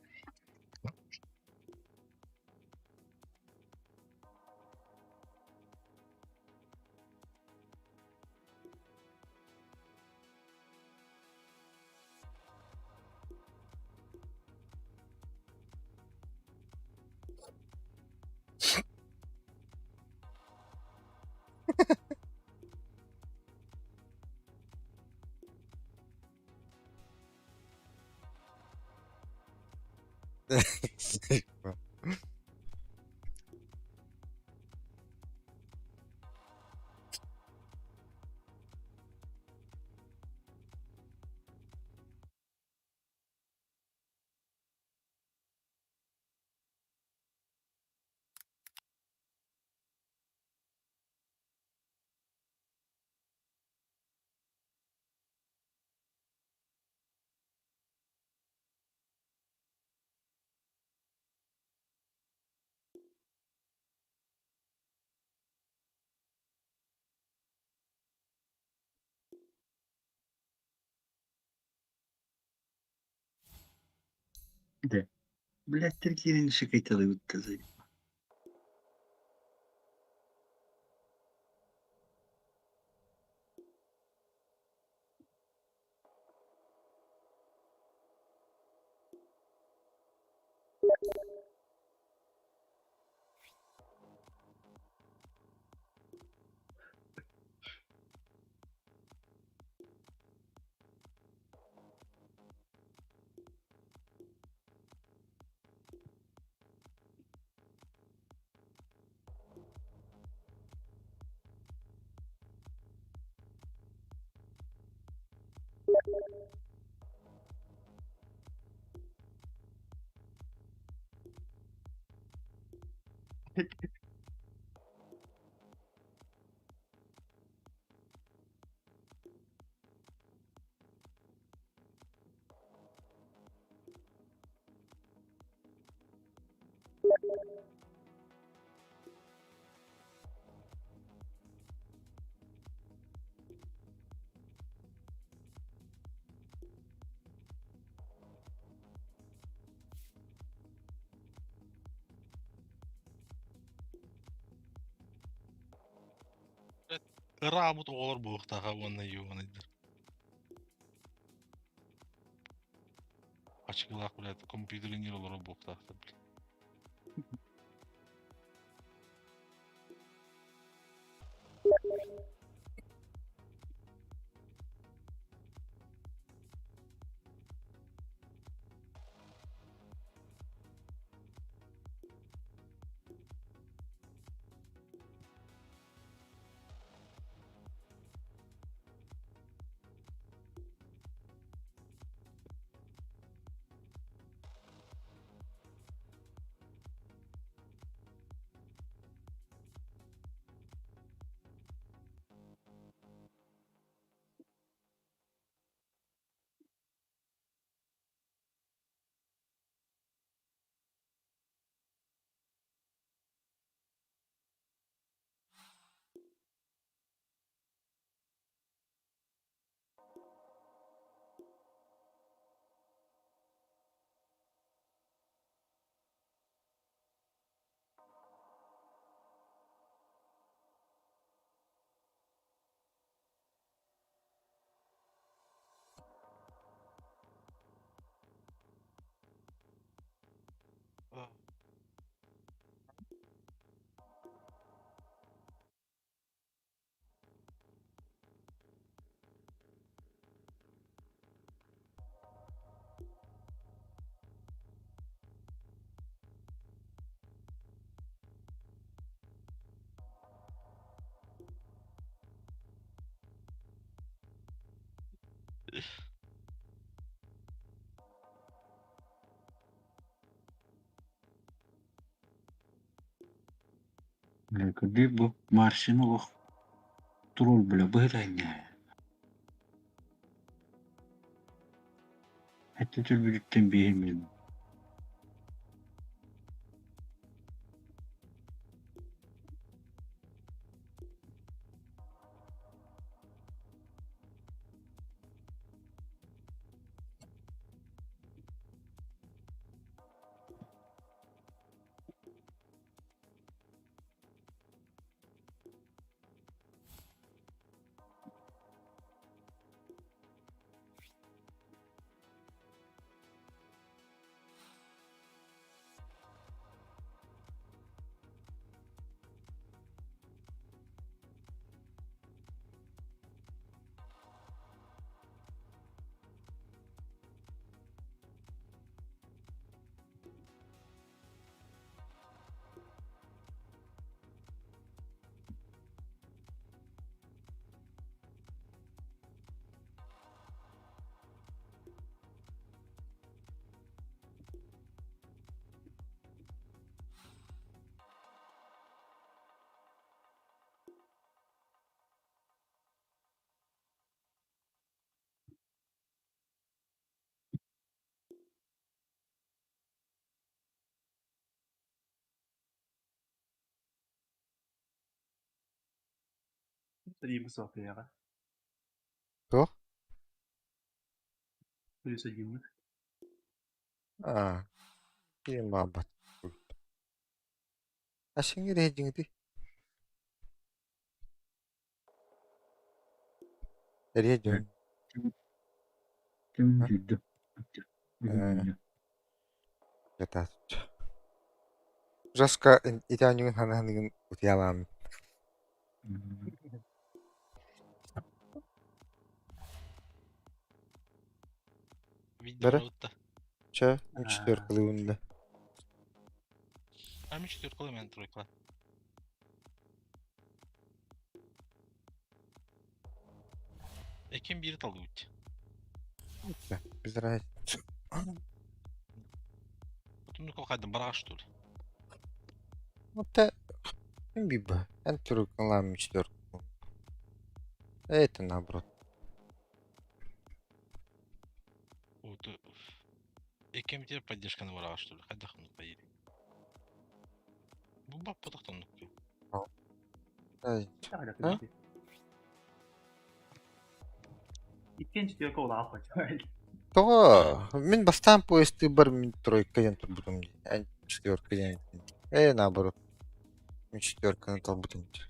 Да. Блядь, Türkiye'nin şakaytalı bitti. Ыраабыт оҕолор буолуохтааҕа уонна юванайдар. Ачыкылаах, блядь, компьютеринер олорор буолуохтаахтар, блядь. Бля, кырдьык бу Марсин олох тролль бля быһыта Эттэ түрбүтүттэн биэһин билбит. Садима Софияҕа. Туох? Плюс один. Аа, киһим баҕарбат. Ашиҥҥа эрэйдиҥитий? Эрийэ дьон. Ким дүйдү? Э, Жестко ити оонньуугун ханаһыныгын утуйалаан. Видео Бары? утта. Чэ, четверкалыыбын да. А мен четверкалыы мен тройкала. Экин бири талгыбыт. Без разницы. Отуннук хайдан бараҕаш что ли? Это биба. Эн турукалаам четверку. Это наоборот. Уту. Иккэмитигэр поддержканы бараҕа что ли? Хайдах оннук поедем? Бу баппатах оннук. Ай, А? Иккиэн четверка улаах Тоҕо? Мин бастаан поездтыырбар мин тройка диэн турбутум дии. Эн четверка диэн эттиҥ. Ээ, наоборот. Мин четверканы талбытым дии.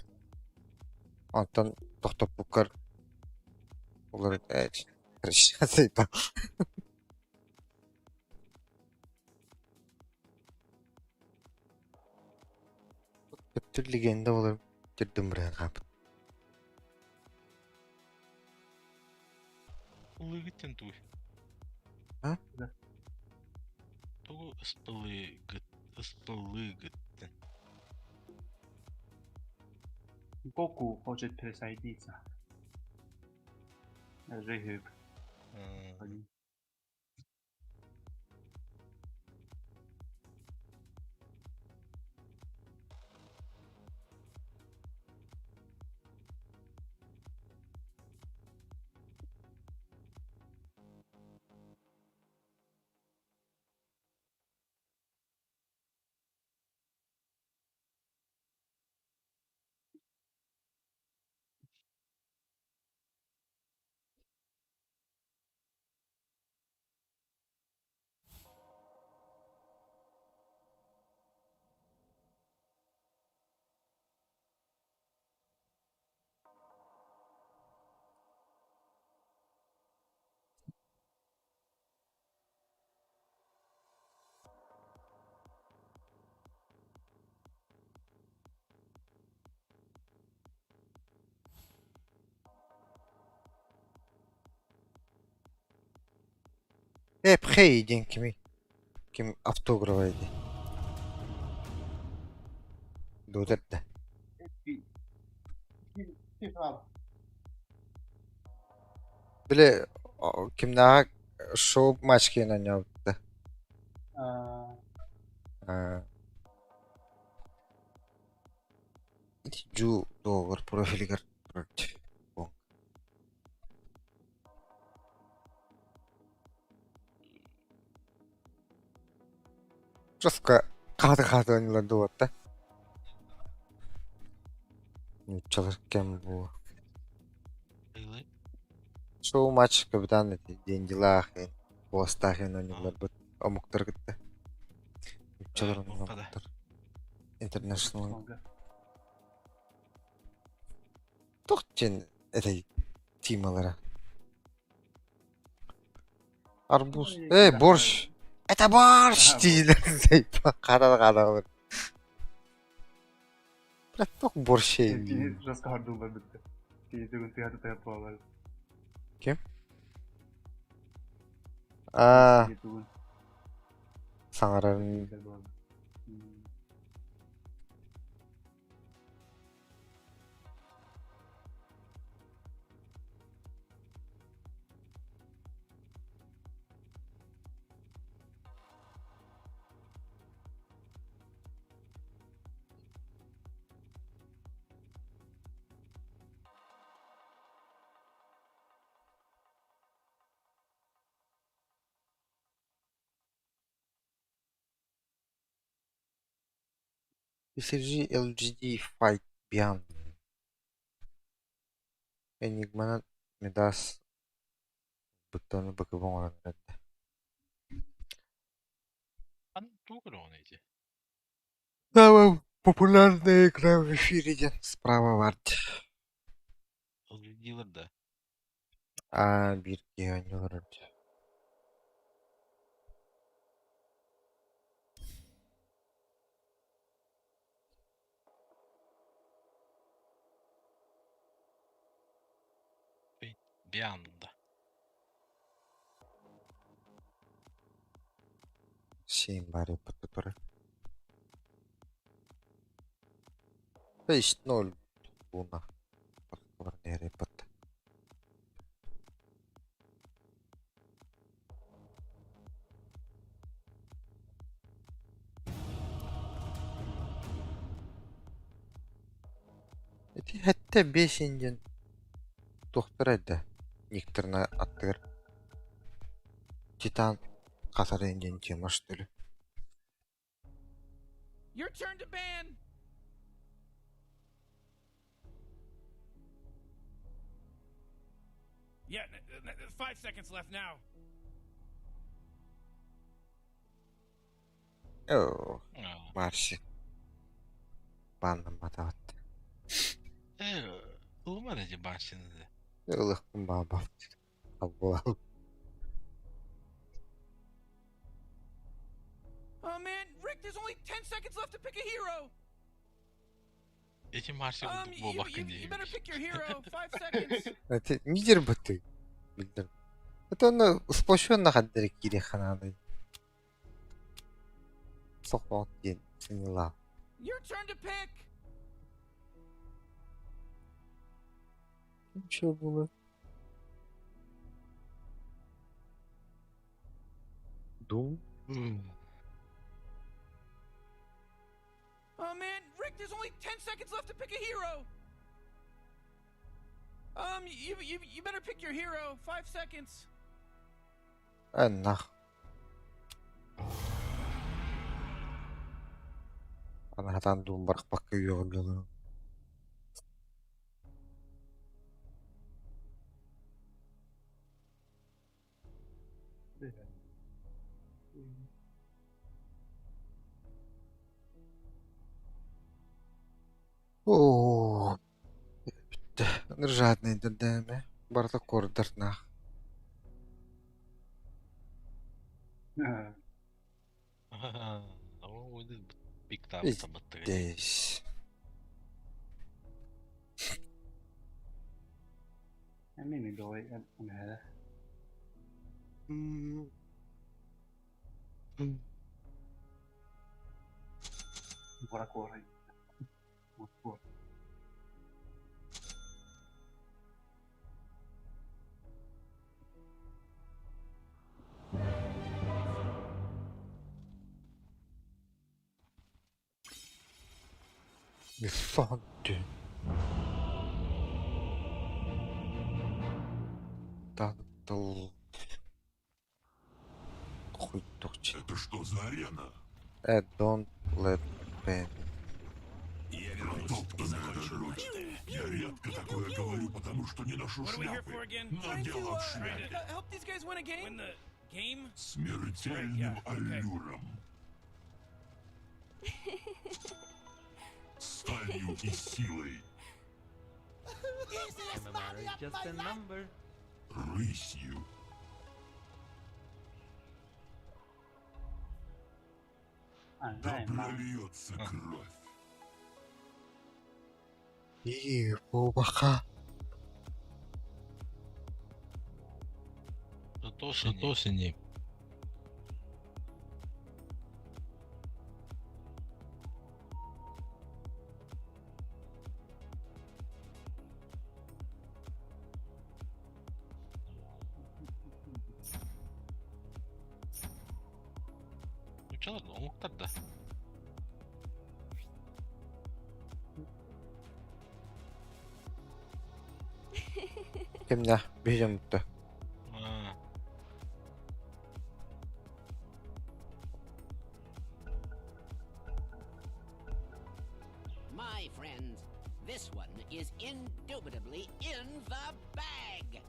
Онтон тохтоппуккар уларыт ээ, короче, Өттүр легенда буолар түрдүм бырыһан хаапыт. Ылыгыттан туй. А? Тугу ыспылыгыт ыспылыгыттан. Гоку хочет присоединиться. Жигик. Эпхей диэн кимий? Ким автографа ити? Дуутэрдэ. Били кимнээҕэ шоу матч киэн оонньообута. Дьу дуогар профилигар Жестко хааты-хааты оонньуулар дуота. Нууччалар кэм буо. Шоу матч капитан эти диэн дьылаах иһин, буостаах иһин оонньууларбыт омуктары кытта. Нууччалар омуктар. International. Туох диэн этэй тималара? Арбуз. Эй, борщ! Это борщ! дииллэр хата-хата Бля, туох борщ эй? Раскардылар бүттэ. Кини тыһата тыһат буолар. Ким? Аа, саҥарарын PSG LGD Fight Beyond Энигманан Мидас быттаны быкыбы оҥорон эрэрдэ. Ан тугу көрөҕүн ити? Самая популярная игра в эфире диэн справа баар дии. LGD-лар да? Аа биир киһи оонньуу олорор дии. Beyond. Сиэн баар эппит турар. 5-0 Луна. Эппит. 7-5 индиан туохтара эрдэ никтэрин аттыгар Титан хасар индиан тема что ли. Your turn to ban. Yeah, 5 seconds left now. Оо, Аа. Марси. Баннамматаҕыт. Э, ылыма эрэ Баншины. Ылыхпын баҕарбаппын. Буолал. Oh man, Rick, there's only 10 seconds left to pick a hero. Эти Марси курдук You, буолбаккын you, you better диэбит. pick your hero. 5 seconds. Это лидер бы ты. Билдим. Это он сплощенно хаддер кири ханады. Сохват ден синила. Your turn to pick. Ничего было. Дум. Oh man, Rick, there's only 10 seconds left to pick a hero. You better pick your hero. 5 seconds. Нах. Ана хатан дум барах бакка үйөҕүллүгүн. Оо, бүттэ. Жадный дэме. Барыта кордор нах. О, пик там табаттыга. Здесь. Эмиэ мидовой эмэһэ. Бура куорай. Бура. Мифанты. Тантал. Хуй тухчи. Это что за арена? Don't let pain. Я Протоптанная дорога. Я редко такое говорю, потому что не ношу What are we here шляпы. for again? Но Trying to дело в шляпе. help these guys win a game? Win the game? Смертельным Yeah, okay. аллюром. Сталью и силой. MMR is just a number. Рысью. Да прольется кровь. И баха. Тосини. Нууччалар омуктар да. Кимнэ бижем бутта. Аа. My friends, this one is indubitably in the bag.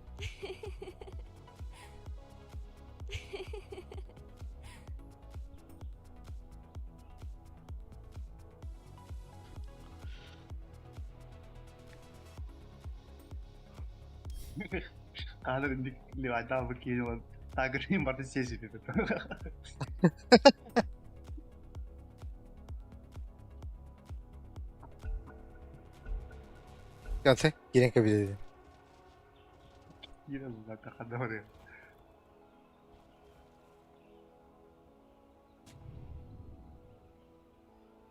Хаалар инник ливайдаа бу киин тагырын барды сеси деп. Янсе, кирен кабиле. Киирэн бата хадары.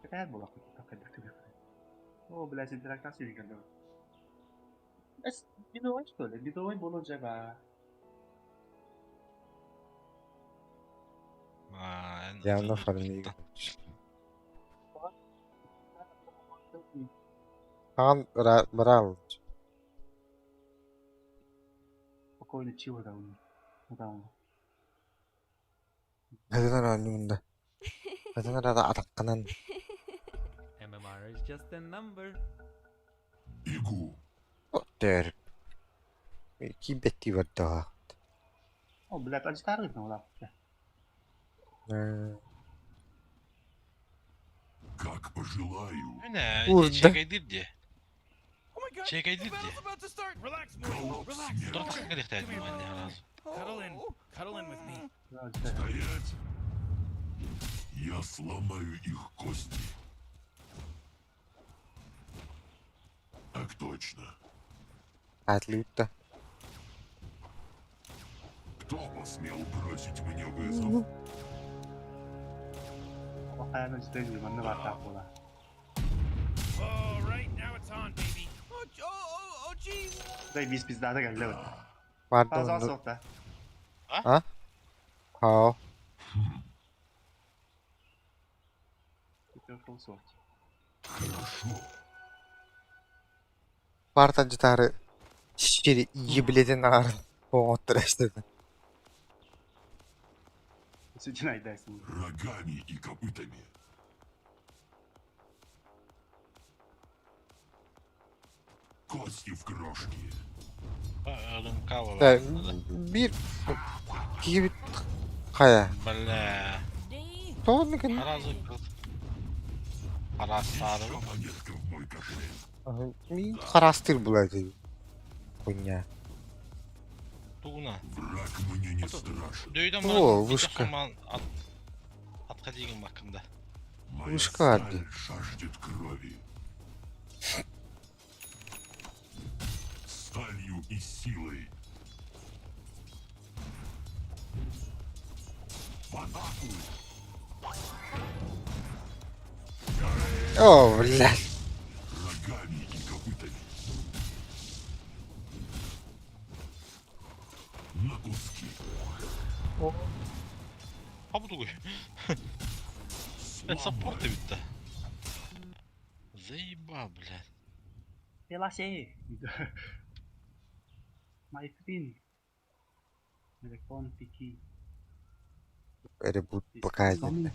Какая была хоть О, блядь, интерактация никогда. Эс, мидовой что ли? Мидовой было жаба. Аа, Явно фармиг. Хаҕан быраал. Спокойно чил ытабын. Ытабын. Хатынан оонньуун да. Хатынан атаххынан. MMR is just a number. Бегу. Төр. Киирбэттии бардаҕа. О, блядь, ажитааргытын улааппыта. Как пожелаю. Мин Уурда. чекайдыр дии. Oh my god! Чекайдыр The дии. battle's about to start! Relax, Morty. Колосс Relax. смерти. Тура тахсан кэлиэхтээдим манна сразу. Cuddle in. Cuddle in with me. Стоять! Я сломаю их кости. Так точно. Атлютта. Кто посмел бросить мне вызов? Хайа ажитааргы манна баартаах буолаа. All right, now it's on, baby. Oh, oh, oh, oh, jeez! Дай бис пиздата кэллэ бит. Барды Пауза онно. суохта. А? Хаа. Пятерка суох. Хорошо. Бартан жытаары шири еблетен аар оңоттор эстеді. Сүтүн айдайсың. Рогами и копытами. Кости в крошки. Ылым кава Да, биир киһибит хайа. Бля. Тоҕо кин Сразу Харастары. Еще монетка в мой кошель. мин харастыр була дии. Хуйня. Тугуна. Враг мне не страшен. Дөйдөн О, вышка. Атка деген бакында. Моя Вышка сталь арди. жаждет крови. Сталью и силой. В атаку! О, блядь. Рогами и копытами. На куски. Ha bu тугуй. Это саппорт битте. Заебал, блядь. Еласе. My friend. Телефон пики. Ребут пока один.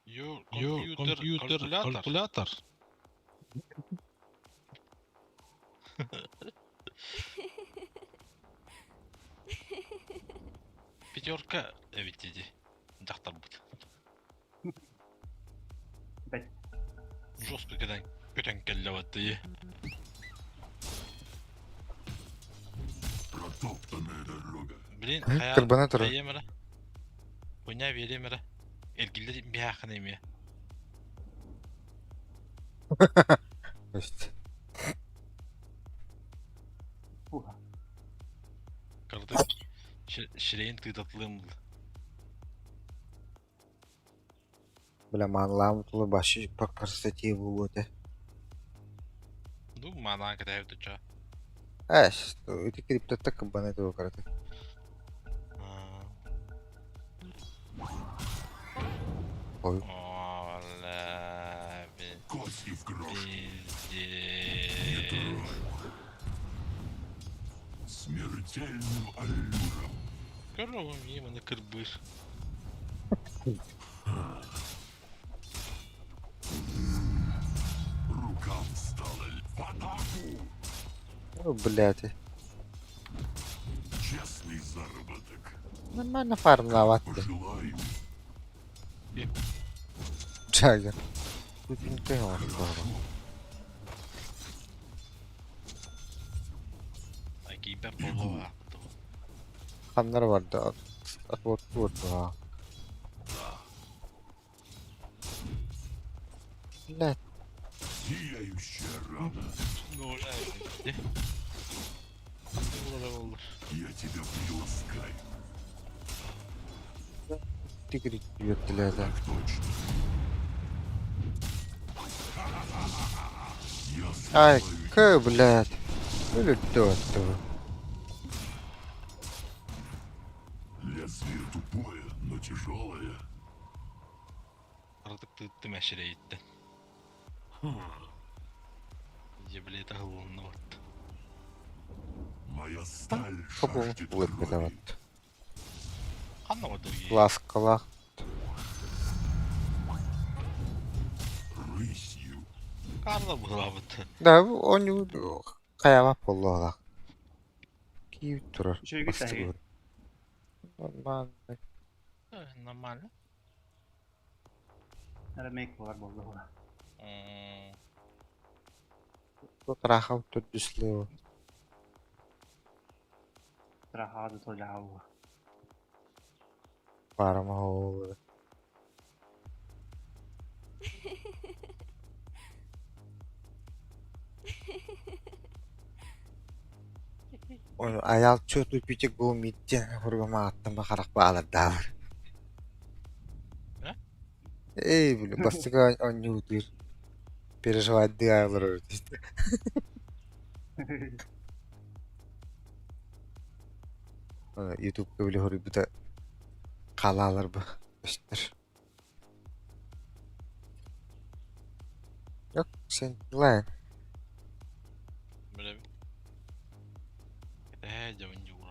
Your computer, calculator. Пятерка эбит диди. Дактар бут. Бэт. Жестко кедан көтөн келлебатты. Протоптанная дорога. Блин, Ы, кырбана турар. Хайемера. Хуйня беремера. Эргиллер бихакын эме. То есть, Уха. Кырды. Ширейин тыдатлым. бля, манлам тулы башы по красоте булуоте. Ну, мана кытайып туча. Эш, ити криптотта кырбана тугу карата. Ой. Ола, Кости в крошки. пиздец. Смертельным аллюром. Корову мимо на кырбыш. Рукам стало л- в атаку. О, блядь. Честный заработок. Нормально фармлаватты. Пожелаю. Чагер. Тупенькая он Акибер болуа. Ханнар барды. От вот вот. Блядь. Сияющая рана. Ну, Я тебя приласкаю. Тигр үттүлээдэ. Так точно. Я Ай, сломаю кö, блядь. Өлүттү отту. Лезвие тупое, но тяжелое. Кыратык тыыттым эширэйиттэн. Дьэ, блядь, аһылынна вот. Моя сталь Попу жаждет улыбка крови. дават. Ханна бардыр Ласкалах. Рысью. Карла быһылаабыт. Да, он хайава боллоолах. Киев турар. Үчүгэй Бастыгыр. Нормально. Нормально. Ара мейк болар болды ғой. Трахав төрдүслүү. Трахады толяу. Барама ол. Оны аял чөтү пичек бу миттен хургама аттан бахарак баалар даалар. Э? Эй, били, бастыга онньуутур. Переживать дыалар. Ютубка били хоруйбута қалалар бу. Өстөр. Yok sen lan. Böyle bir. Э, дьэ, дьура.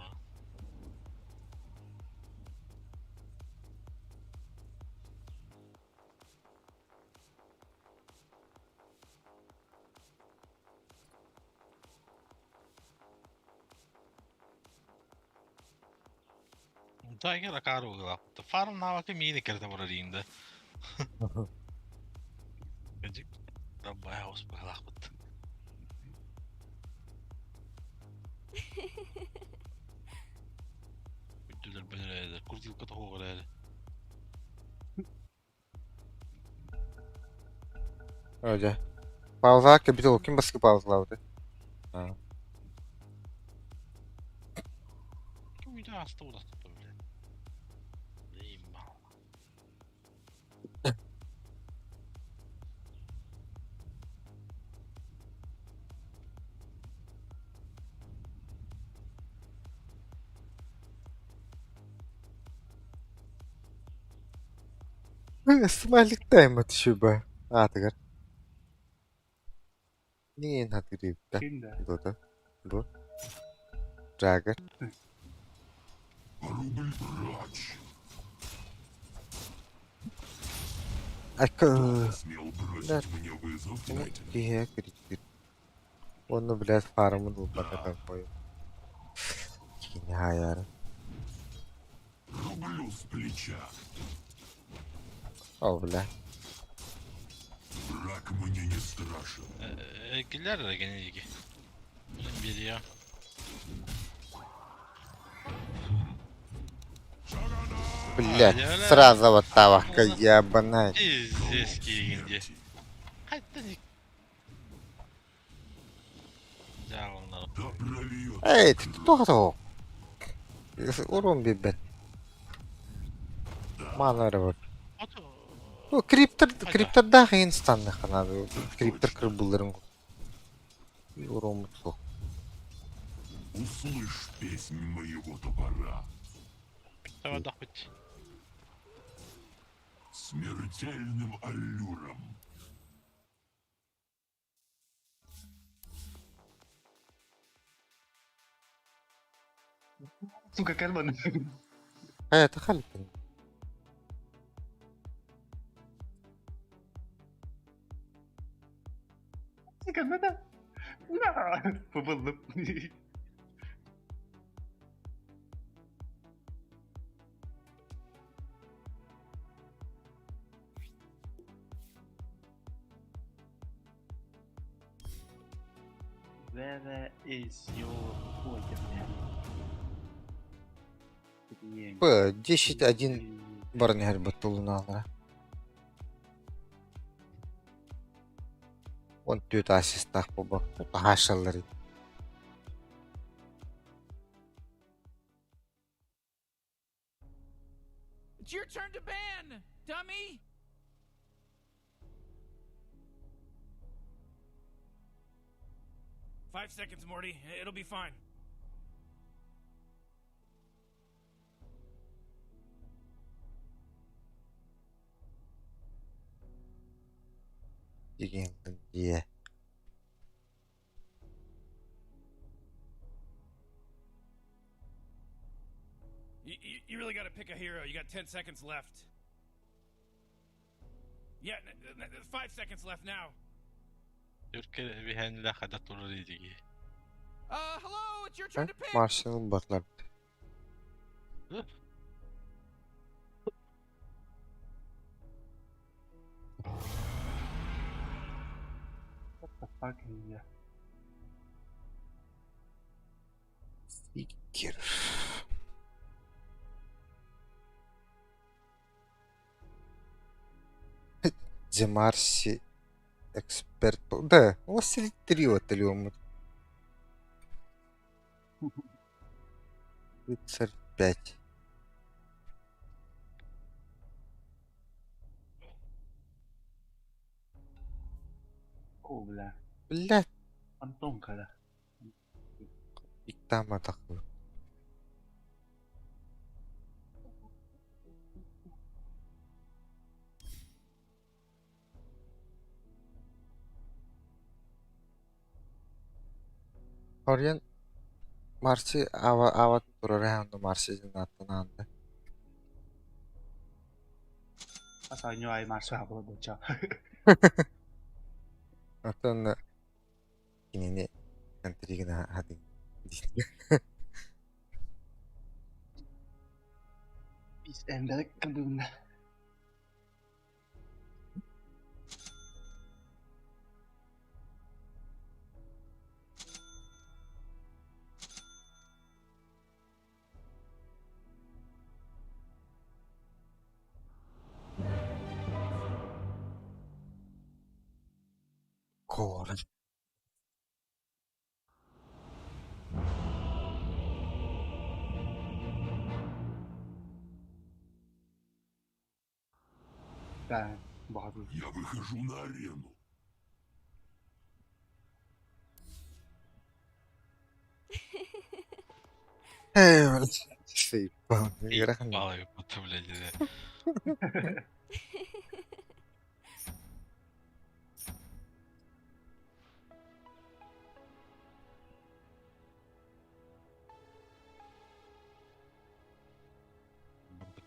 Тайгер акару гылапты. Фарм наваки мини керте бараринда. Кыжык. Раббай хаус быһылаахпыт. Бүттүлэр бэлэрээдэр. Куртилка тоҕуҕар Öyle. Пауза капитал ким баскы паузалауды? Ким аста уласта бile. Лейма. Смайлик тайм атышыба. Атыгар. Нин хатырыпта. Ким да? Дота. Бу. Джаггер. Рубль прочь. Айка. Смел бросить мне вызов? Киһэ киритир. Оны блядь фармын улбата такой. Кини хаяр. Рублю с плеча. О, бля. Враг мне не страшен. Киллер эрэ гene Билин бириya. Блядь, сразу вот тавахка ебаная. Пиздец киигинди. Хайта ник. Жаалынар. Да прольется Эй, ты кто? Урон бибет. Мана вот. Ото. Ну, криптер, криптер да инстанны ханады. Криптер кырбылдырын. Урон сух. Услышь песнь моего топора. Давай дахпыт. Смертельным аллюром. Сука, карман. Эй, это халит. Сука, надо. На! Побылдым. Where is your boyfriend? П, 10-1 барнер батулуналара. Он түт ассистах буба. Хашаллары. It's your turn to ban, dummy! 5 seconds, Morty. It'll be fine. Дигиэн You, you, you really got to pick a hero. You got 10 seconds left. Yeah, 5 seconds left now. Түркэ биһэнлэ хада турар идиги. Hello, it's your turn to pick. Marshall Butler. Huh? What the fuck is that? Siktir. Демарси эксперт. Да, у вас трио отлёмут. Рыцарь 5. О, бля. Блядь, Антонка, да. там атаку. Орен Марси ава ава турар ханду Марси жинаттан Аса ньо ай марсу хабыла боча. Оттон кинини контригна хатын. Biz emberek kıldığında. Кора. Ben Bahadır. Я выхожу на арену. Эй, блядь. Заебал. Игра. Балай, будто, блядь, да.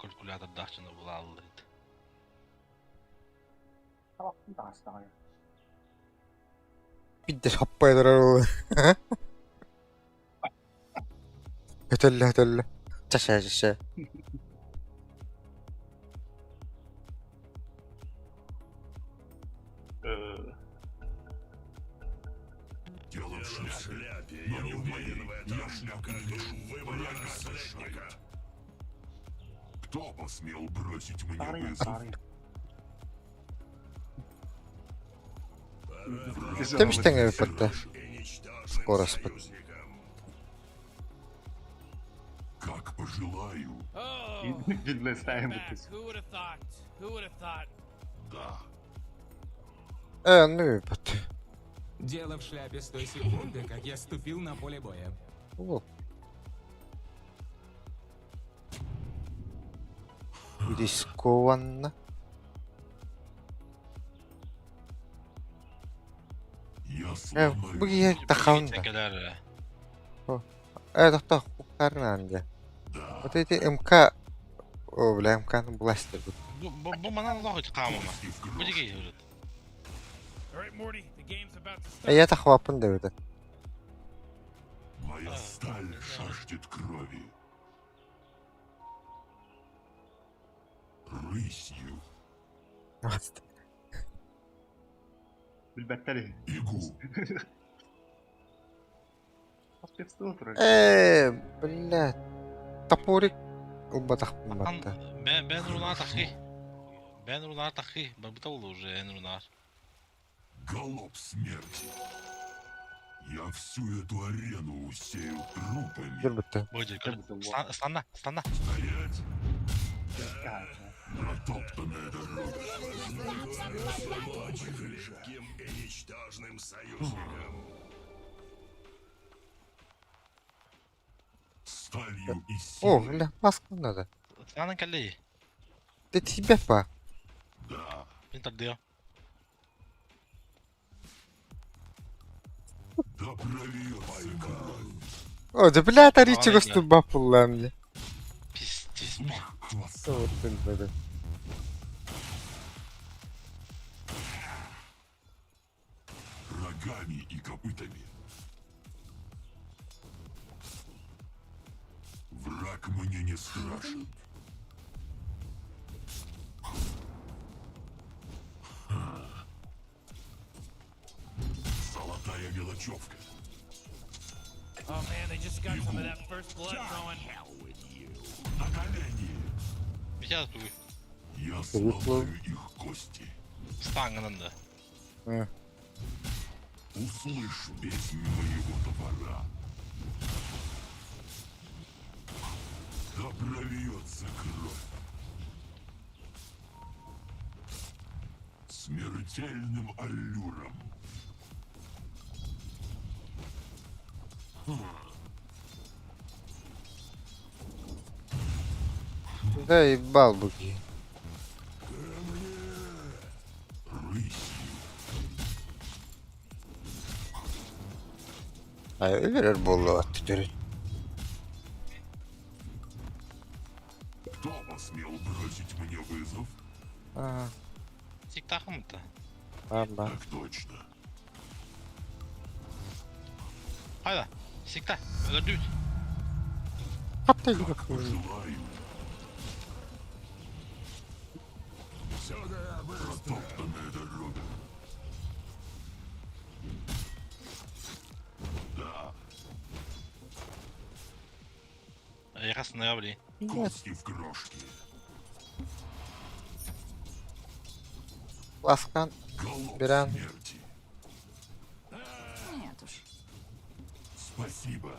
Калькулятор дахчына була алды. Tamam, Бидде хаппайдырар Өтөллө өтөллө. Чаша чаша. Дело в шляпе, но не в моей. Я шляпу не ношу. Она не мешает. Кто посмел бросить мне вызов? Темштең өпөттө. Скорость. Как пожелаю. Oh, Dinleseyim bu back. kız. Who would have thought? Who would have thought? Да. Э, ну өпөттө. Дело в шляпе с той секунды, как я ступил на поле боя. О. Рискованно. Я Э, сломаю. бу киһи тахаунда. Кэлэр. Э, тохто хуктарнаан дьэ. Вот эти МК... О, бля, МК-ны бластер бу. Бу бу манан лохот камама. Бу диге юрут. All right, Morty, the game's about to start. Э, я тахвапын да өтө. Моя сталь жаждет крови. Рысью. Bilbetteri. Бегу. Э, бля. Топорик убатах батта. Бен бен руна тахи. Бен руна тахи. Барбытал уже эн рунар. Галоп смерти. Я всю эту арену усеял трупами. Жүрбүттө. Бу диге. Станна, станна. Стоять! Протоптанная дорога. Крепким и ничтожным союзником. Сталью и О, силой. бля, маску надо. Станна кэлли. Ты тебя па. Да. Мен тардыа. Да прольется кровь. О, да бля, таричи Ладно. гостурба пуллам ли. Пиздец. Взмах хвоста. Суутун бада. Рогами и копытами. Враг мне не страшен. Ха. Золотая мелочевка. Oh man, they just got some of that first blood going. На колени. Витя тугуй. Я сломаю их кости. Стаңынан да. Э. Услышь песнь моего топора. Да прольется кровь. Смертельным аллюром. Да ебал буки. Рысью. Ay öyle болду теперь. Кто посмел бросить мне вызов? А, Сиктахым-то. ба. Так точно. Хайда. Сикта. Өлөрдүбүт. Каптай Как пожелаю. Протоптанная дорога. Да, Яхасына били. кости в крошки. Ласкан. Голов Беран. смерти. Нет уж. Спасибо.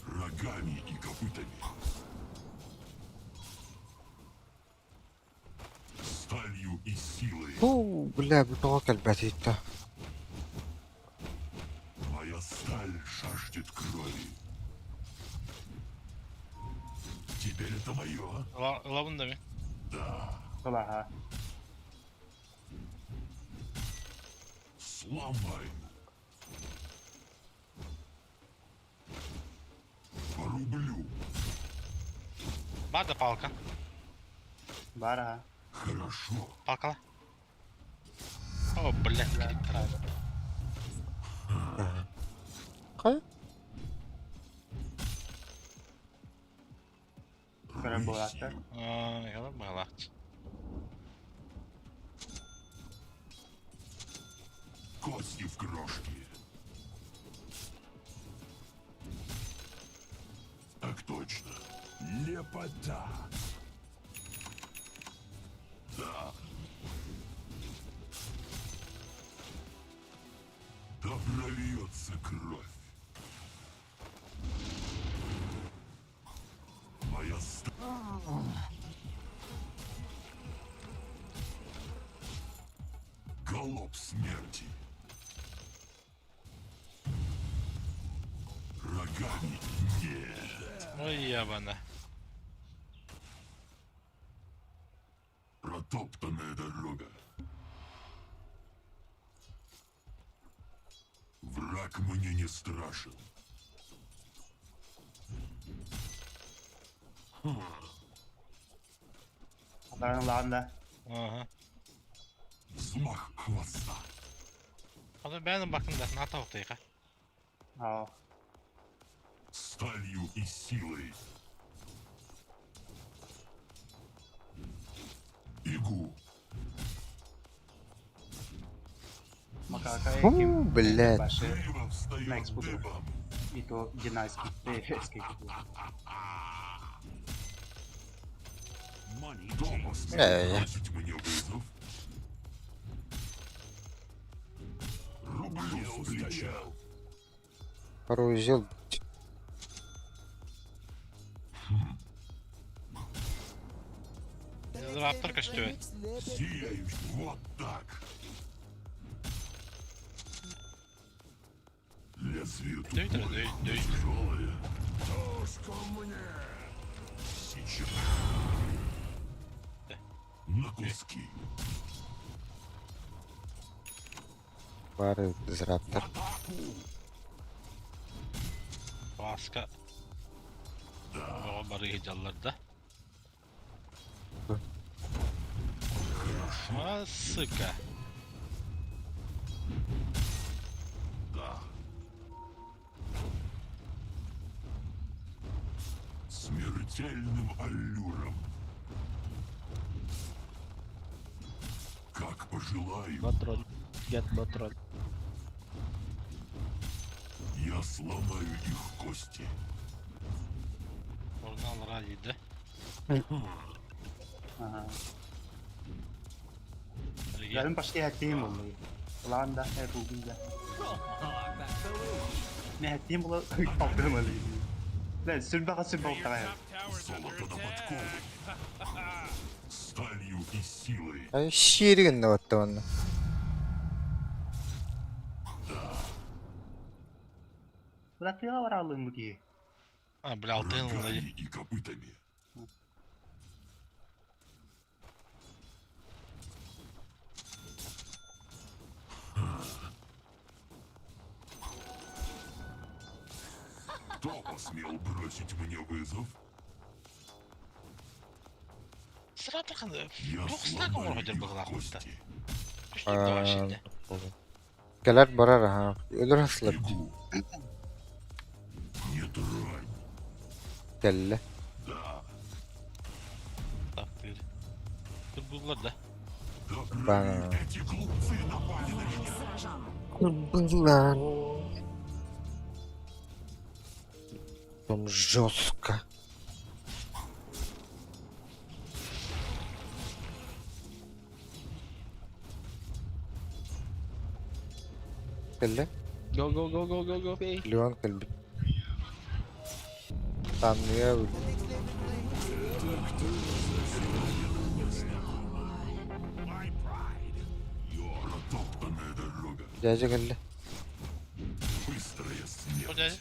Рогами и копытами. Сталью и силой. Фу, бля, бутылка кальбатита. Моя сталь жаждет крови. Теперь это мое. Ылабын да мен. Да. Ылаха. Сломаю. Порублю. Бар да палка. Бар аха. Хорошо. Палкала. О, блядь, криптор. Кай? Көрөр буолааттар. Аа, балач. Кости в крошки. Так точно. Лепота. Да. Да прольется кровь. Моя ст... Галоп смерти. Рогами нет. Ой, ябана. Протоптанная дорога. Враг мне не страшен. Аларын ылаҕын да. Ага. Взмах хвоста. Аны бәнен бакында ната октайга. Аа. Сталью и силой. Бегу. Макака Фу, ким блядь. башы Грива на встает экспуту. дыбом. И то динайский. Эфесский. Кто посмел Эй. бросить мне вызов? Рублю с плеча. Порузил. Раптор көстүбүт. Сияющий. Вот так. Лезвие Дөй, тупое, дөй, но дөй. тяжелое. Тушку мне! Сейчас. На куски. Баар дизраптор. Паска. Оҕо бары дьаллар да. А, сука. Да. Смертельным аллюром. Как пожелаю. Батроль. Get батроль. Я сломаю их кости. Орнал ради, да? Ага. Benim başka hediyeğim oldu. Ulan da her bugün de. Ne hediyeğim ola kalkıyorum öyle. Lan sürbe sürbe oltaya. Золото на подковы. Сталью и силой. Ай шииригин да баттабанна. Bırakıyor var aldığım bu diye. А, бля, алтын Рогами и копытами. Кто посмел бросить мне вызов? Сратахан, Я тух стак сломаю оҥоро их дьарбыгылаах кости. Кэлэр барар аха. Өлөр хаслар. Не трогай. Кэллэ. Да. Так, ты. Тут буллар да. Бана. Эти глупцы напали на меня. Было. Там жестко. Кэллэ. Go go go go go go pay. Леон кэлбит. Танныга Протоптанная дорога. Дядя кэллэ. Быстрая смерть.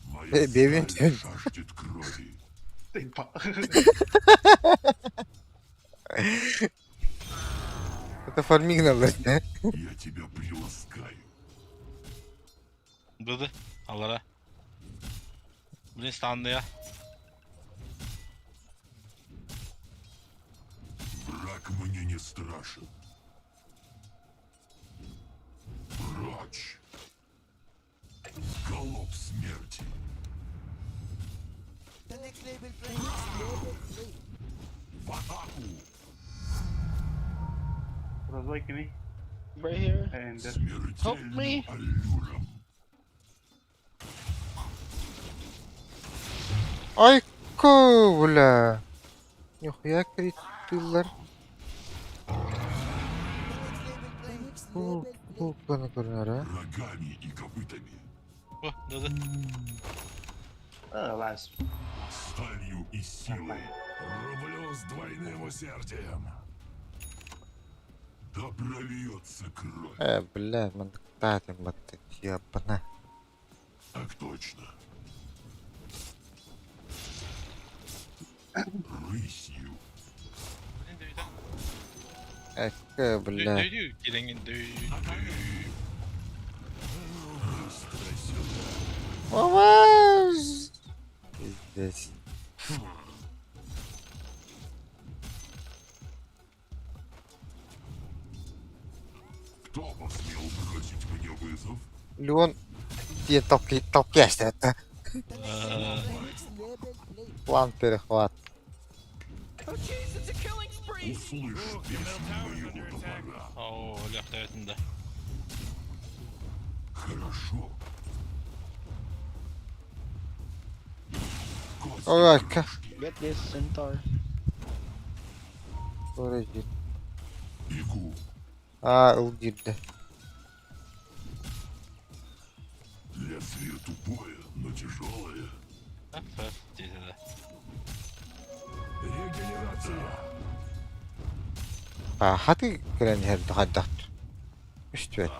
Моя Э, бебин. сталь жаждет крови. Это фармигналар, да? Я тебя приласкаю. Быды. Алара. Блин, станды я. Враг мне не страшен. Прочь. Галоп смерти. The next level play. Next level play. В атаку! Rozvoy kimi? Right here. Ender. Help me. Аллюром. Айка, бля. Нихуя критылар. Куканы көрүнөр, а? Рогами и копытами. О, да да. Лас. Сталью и силой. Рублю с двойным усердием. Да прольется кровь. Э, бля, мандыктаатым батты, ебана. Так точно. Рысью. Эка, бля. Дөйдүү, киреңин дөйдүү. Быстро сюда. Мамаш! Пиздец. Кто посмел бросить мне вызов? Леон, где толки, толкаешься это? План перехват. Услышь песню моего топора. О, ляхтаятын да. Хорошо. Ой, ка. Get this centaur. Подожди. Бегу. А, ылгирде. Лезвие тупое, но тяжелое. Ф, здесь да. Регенерация. А, хаты кирен хер дахаддахт. Үстүөт.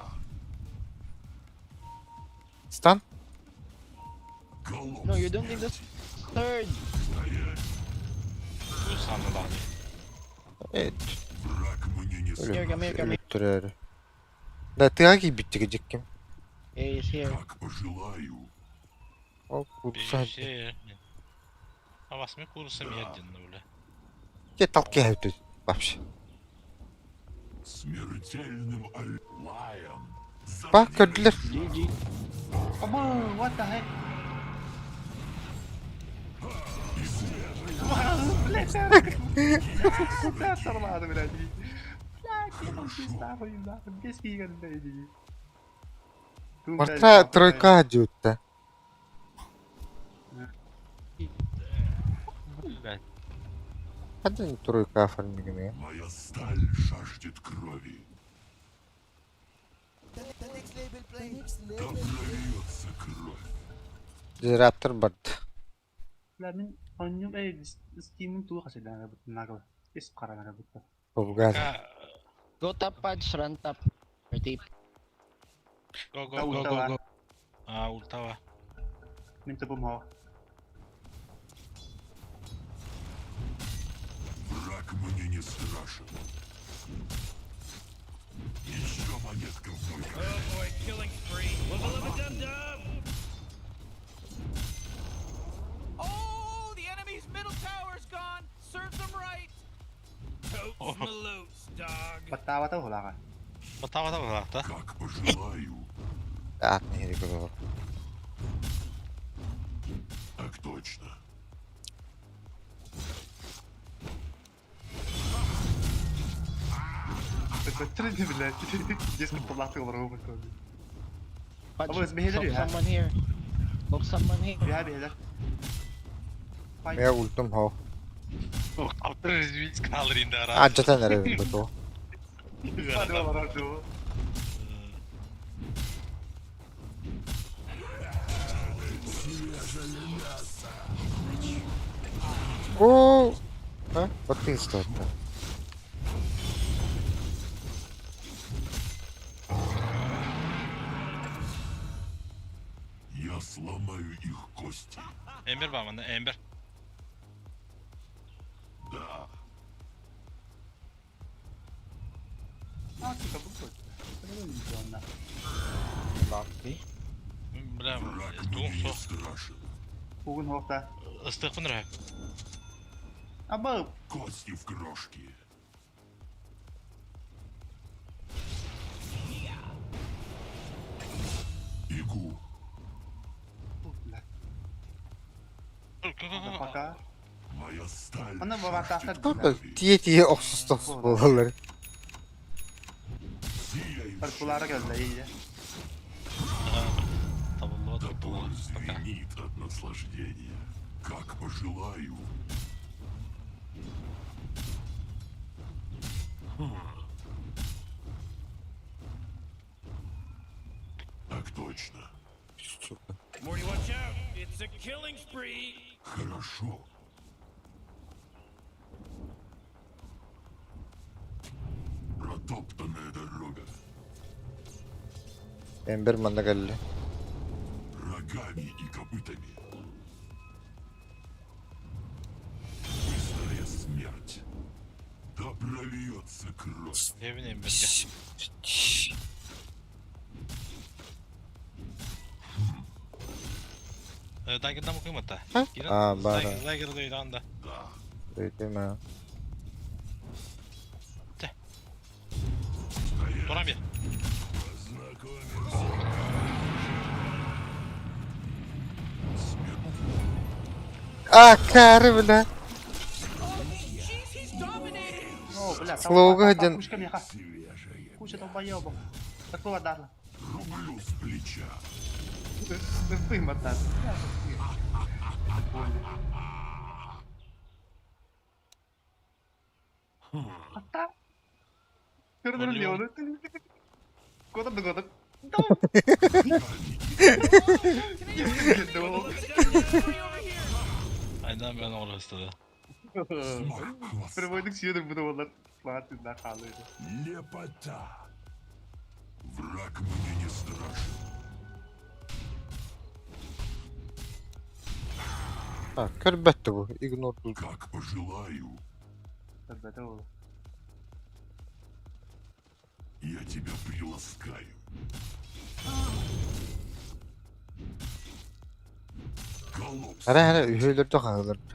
Стан? No, you don't need the third. Бу санды Evet. Враг мне не Here, come here, come here. Өлүттүрөр. Да тыаҕа киирбиттиги дьикким. Yeah, he's here. Как пожелаю. Ол куурса Бейсе. А восьми курса медленно, бля. Те толкают вообще. Смертельным лаем. Бак көрдүлэр. GG. Абы, what the heck? Блядь, блядь, сорвало, блядь. Блядь, я там нахуй, нахуй, без фига, блядь. Мартра тройка дьүттэ. Блядь. Хадын тройка оформигны. Моя сталь жаждет крови. The, the next level play. The next Да level play. прольется кровь. Раптор барда. Бля, мин онньум эй, Steam'ин туох асыдан бут нагыл. Ис каранара бутта. Булгар. Go top, Pudge. Run top. Or deep. Go, go, go, go, go. А, ультава. Мин тупым хоо. Враг мне не страшен. Еще монетка в мой Oh boy, killing spree. Wubba lubba dub dub. Oh, the enemy's middle tower's gone. Serves them right. Totes malotes, dog. Баттаабата улаага. Батава да да. Как пожелаю. Ат не көрөр. Так точно. Көттөрү блядь. Деск тулааты олору бу. Pudge, Абы, бэһэлэр hook үһэ. someone here. Hook someone here. Бэһэ бэһэлэр. Мэ ультум хоо. Автор извить калрин да. Аджатан эрэ бу. Hadi олору. О! А? Вот ты что это? Я сломаю их кости. Эмбер ба, мана Эмбер. Да. А, сука, бу. Бля, Враг туң мне не со. страшен. Угун хоохта. Ыстыкпын рэ. Абы, Кости в крошки. Бегу. блядь. Пока. Моя сталь Аны бабата жаждет Тут крови. тие-тие охсустох буолалар. Сияющая Паркулара келді, ие. Табылды Топор Пока. звенит от наслаждения. Как пожелаю. Хм. Так точно. Сука. Morty, watch out. It's a killing spree. Хорошо. Протоптанная дорога. Эмбер манна кэллэ. Рогами и копытами. Быстрая смерть. Да прольется кровь. Эбин Эмберге. Дагердан мукуймата. А, бара. Дагер дойдан да. Да. Өйдөм аа. Туран бир. Познакомимся. Смерть. А, кары бля. Jeez, he's dominating. О, бля, Слоуга один. Кушка меха. Свежая. Куча долбоёбов. Такого дарла. Рублю с плеча. Выматан. Это больно. Ата. Көрдүң Леону. Кодом да кодом. Айдан мен орыстыды. Прямойдук сүйөдүк буну болар. Мага хаалыйды. Лепота. Враг мне не страшен. А, көрбөттү бу. Игнор. Как пожелаю. Көрбөтө ол. Я тебя приласкаю. Галоп Ара ара үһү өлөрдө хаһы өлөрдө.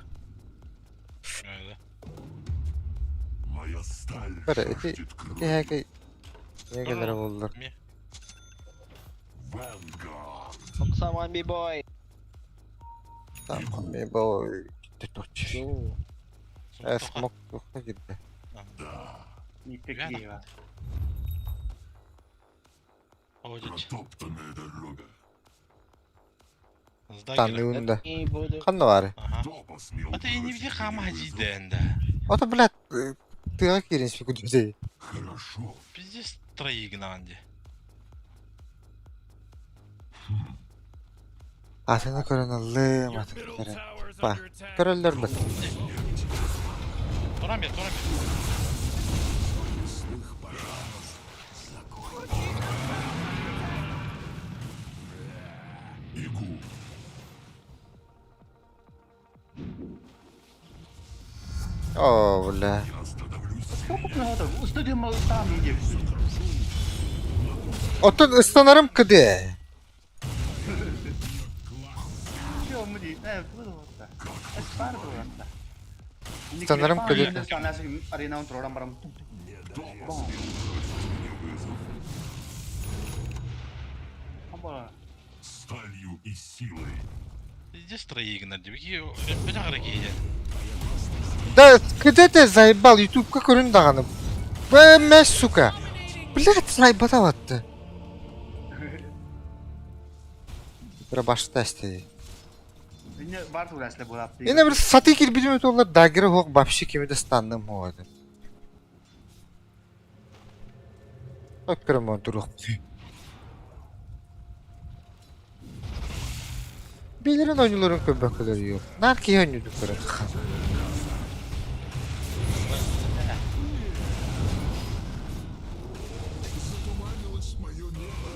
Öyle. Моя сталь Бары ити жаждет ити крови. хээкэй эгэлэрэ буоллар. Vanguard. Someone be boy. Tamam boy. Gitti Smoke туохха киирдэ. Никакие. Протоптанная дорога. Танныын да. Ханна баары? Ата ини били хама хажидэнда. Ото блядь, тыаҕа киирэн сүкүдүсэй. Хорошо. Пиздец троигнанди. Атыны көрөн ыллым, атыны көрөн. Па, көрөллөр быт. Туран бер, туран бер. Бегу. О, бля. Устудиум там иди. Оттон ыстанарым кыды. Ыстанарым кыды. Арена туран барам. Сталью и силой. Пиздец троигнанди. Бики били харакиде. Да, кыды ты заебал, ютубка көрүн даҕаны. Бэмэ, сука. Блядь, заебатаватты. Бира башта эстей. Бар тураслы булап. Yine bir satı кирбидим өтөлөр дагыры хоқ вообще кемеде станным хоады. Өккөрөм турук. Билерин ойнуларын көбөкөлөр yok. Нар ки ойнуду көрөр. Затуманилось мое небо.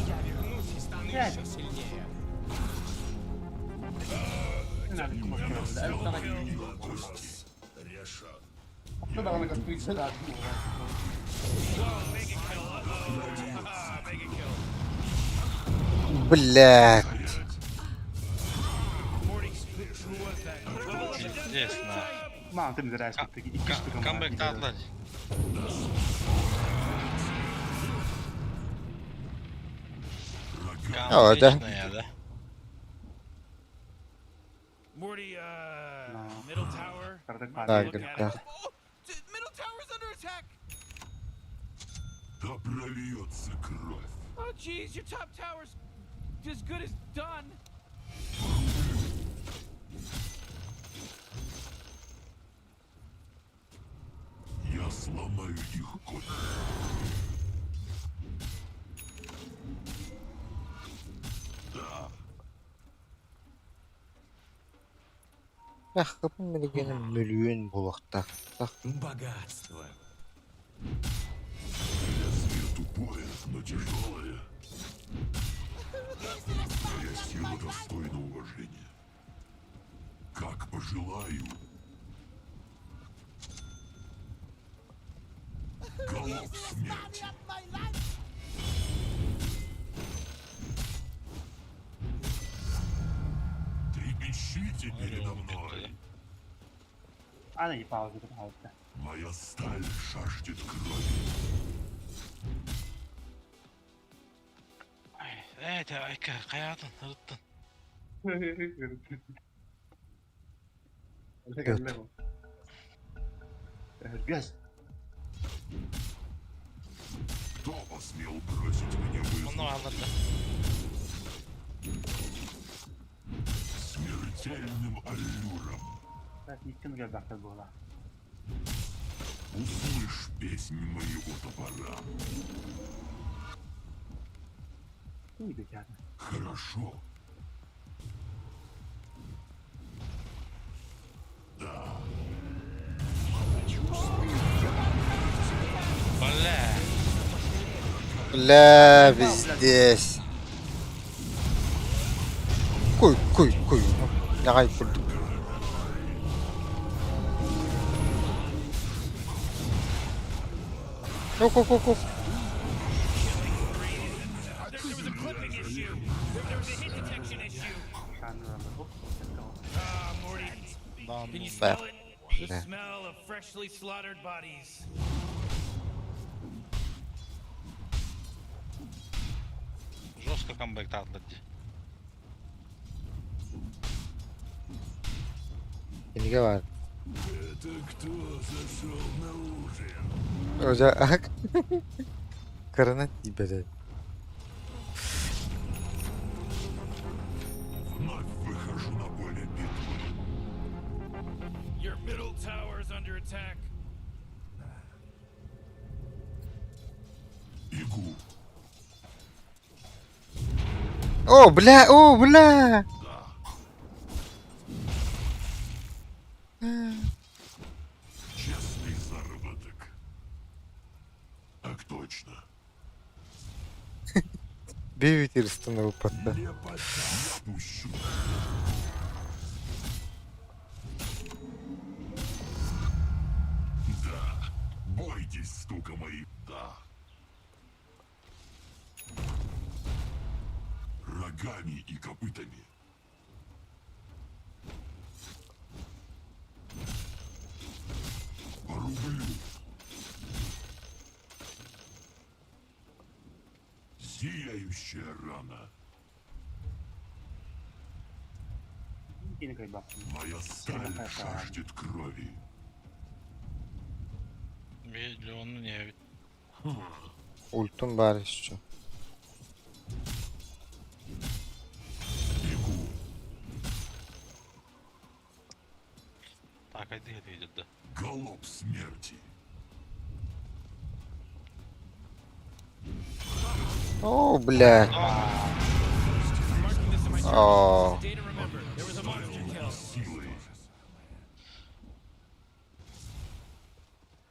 Я вернусь и стану еще сильнее. Кости. Реша. Блядь. Пиздец на. Мам, ты мне Камбэк татлар. О, да. да. Morty, middle tower. Дагыр, да. Middle tower's under attack. Да прольется кровь. Oh jeez, your top tower's as good as done. Я сломаю их кости. Да. Яхкапын милигеним миллион булакта. Богатство. Лезвие тупое, но тяжелое. Моя сила достойна уважения. Как пожелаю. Галоп смерти. Трепещите передо мной. Ана и пауза, пауза. Моя сталь жаждет крови. Evet, ayka kayadın, hırıttın. Газ. Кто посмел бросить мне вызов? Onu alırdı. Смертельным аллюром. Так, никем не бахта была. Услышь песнь моего топора. Хорошо. Да. Бля. Бля, везде. Куй, куй, куй. Нягай курдук. Ок, ок, ок, ок. There was a clipping issue. There was a hit detection issue. Ah, Morty. Can you smell it? The Да. smell of freshly slaughtered bodies. Жестко камбэк таатылар дии. Кинигэ баар. Это кто зашел на ужин? Ожа ак. Кырана тиийбэтэ. Вновь выхожу на поле битвы. Your middle tower is under attack. Бегу. О, бля, о, бля! Честный заработок. Так точно. Бивитир ылпатта. Не подпущу. Да, бойтесь стука моих. Да. Рогами и копытами. Порублю. Зияющая рана. Моя сталь жаждет крови. Миллион не Ультум баар еще. Бегу. Так, айды это идет, да. Галоп смерти. О, блядь. О. Силой.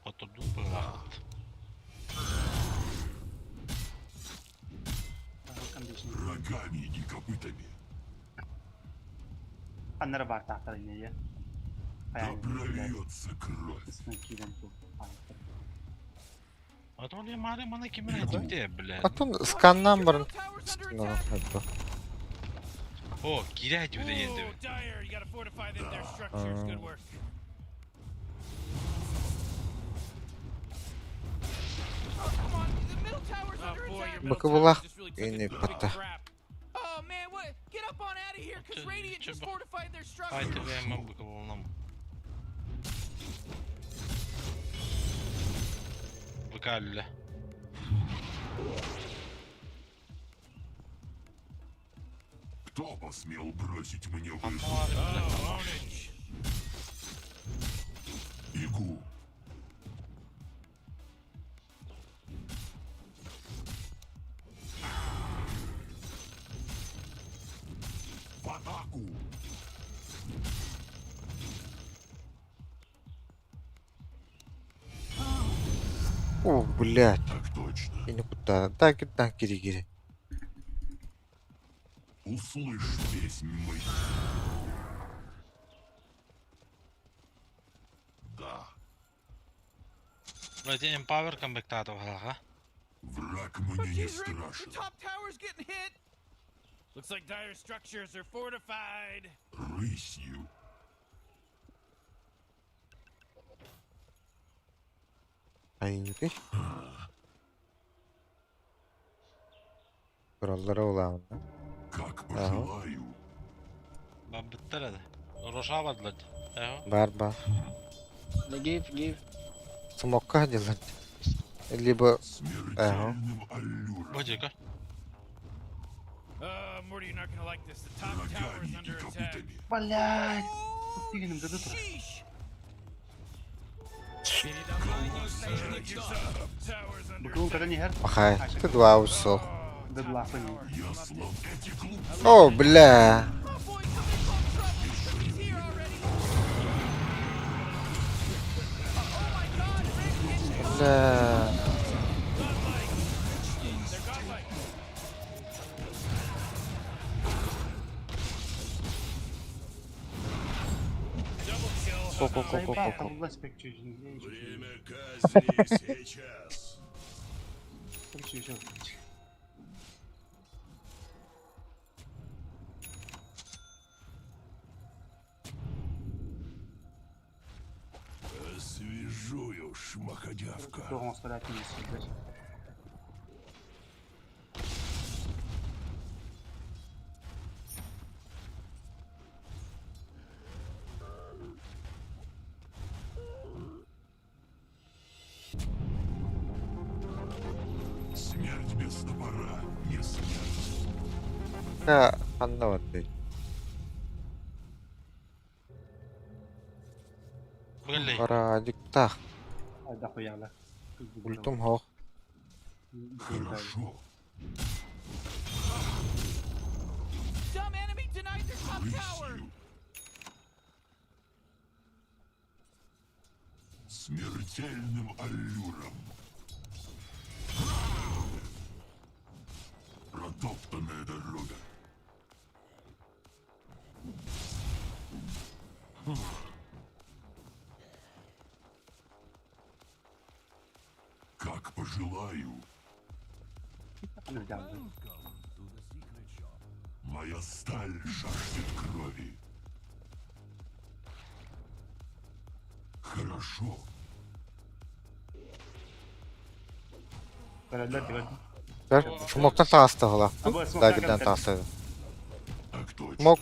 Отурдум быһаат. Рогами и копытами. Ханнара бар таахтар инние. Да прольется кровь. А то ли мары мана кимер где, блядь. Атын сканнан баран. О, киря дюда енді. Ooh, Dire, you gotta fortify them, their structures. Good work. Oh, come on. The middle tower's under Oh, boy, attack. your middle tower Быкыбылах just really took a ини big патта. crap. Oh man, what? Get up on out of here, cause Radiant just fortified their Ай, structures. ты мен быкыбылнам. Быкалля. Кто посмел бросить мне вызов? Oh, ownage. Бегу. В атаку! О, блядь. Так точно. Ини кутта. Так, так, кири кири. Услышь песнь мой. Да, Блядь, Empower камбэк таатып ха. враг Oh, мне не jeez, Rick, your страшен. top tower's getting hit. Looks like dire structures are fortified. Рысью. Айы. Kurallara ulan. Как Ага. пожелаю. Бабыттар еді. Роша бардылар. Эho. Бар бар. The give, give. Смокка делать. Либо... Ага. Смертельным аллюром. Божека. Morty, you're not gonna like this. The top tower is Рогами и under attack. копытами. Блядь! Тигнем да тут. Sheesh. Your top tower's under Быкыбыл когда не хер. Ахай. Ты два усол. Да длахпын. Я слаб эти глупцы. О, бля. Oh boy, somebody called trouble. He's here already. Oh my god, Rick, it's Бля. They're godlike. Double kill. Ко-ко-ко-ко-ко. Табылла спекчү. Время казни сейчас. Освежую, шмакодявка. Смерть без топора не смерть. Та ханна бардый. Бу Парадиктах. Ультум хох. Хорошо. Some enemy denied their top tower. Смертельным аллюром. Протоптанная дорога. Хм. Как пожелаю. Моя сталь жаждет крови. Хорошо. Бер, смоктан таҕыста була. Дагердан таҕыста. Смок.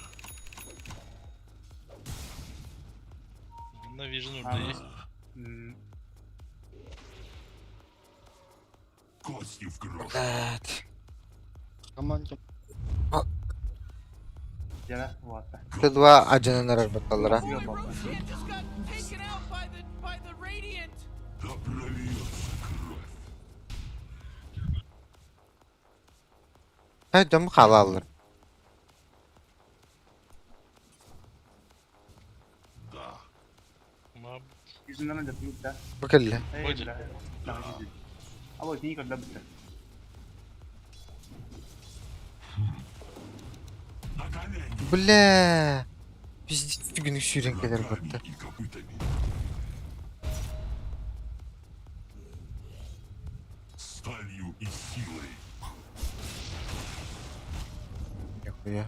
На Vision урда есть. Кости в кровь. Блядь. Т2 адьанан эрэр батталлара. Roshan just got taken out by the by the Radiant. Да прольется кровь. Һэ, дьон хаалаллар. Бу кэллэ. Бля! Пиздец түгүнүк сүүрэн кэлэр барда. Сталью и силой. Нихуя.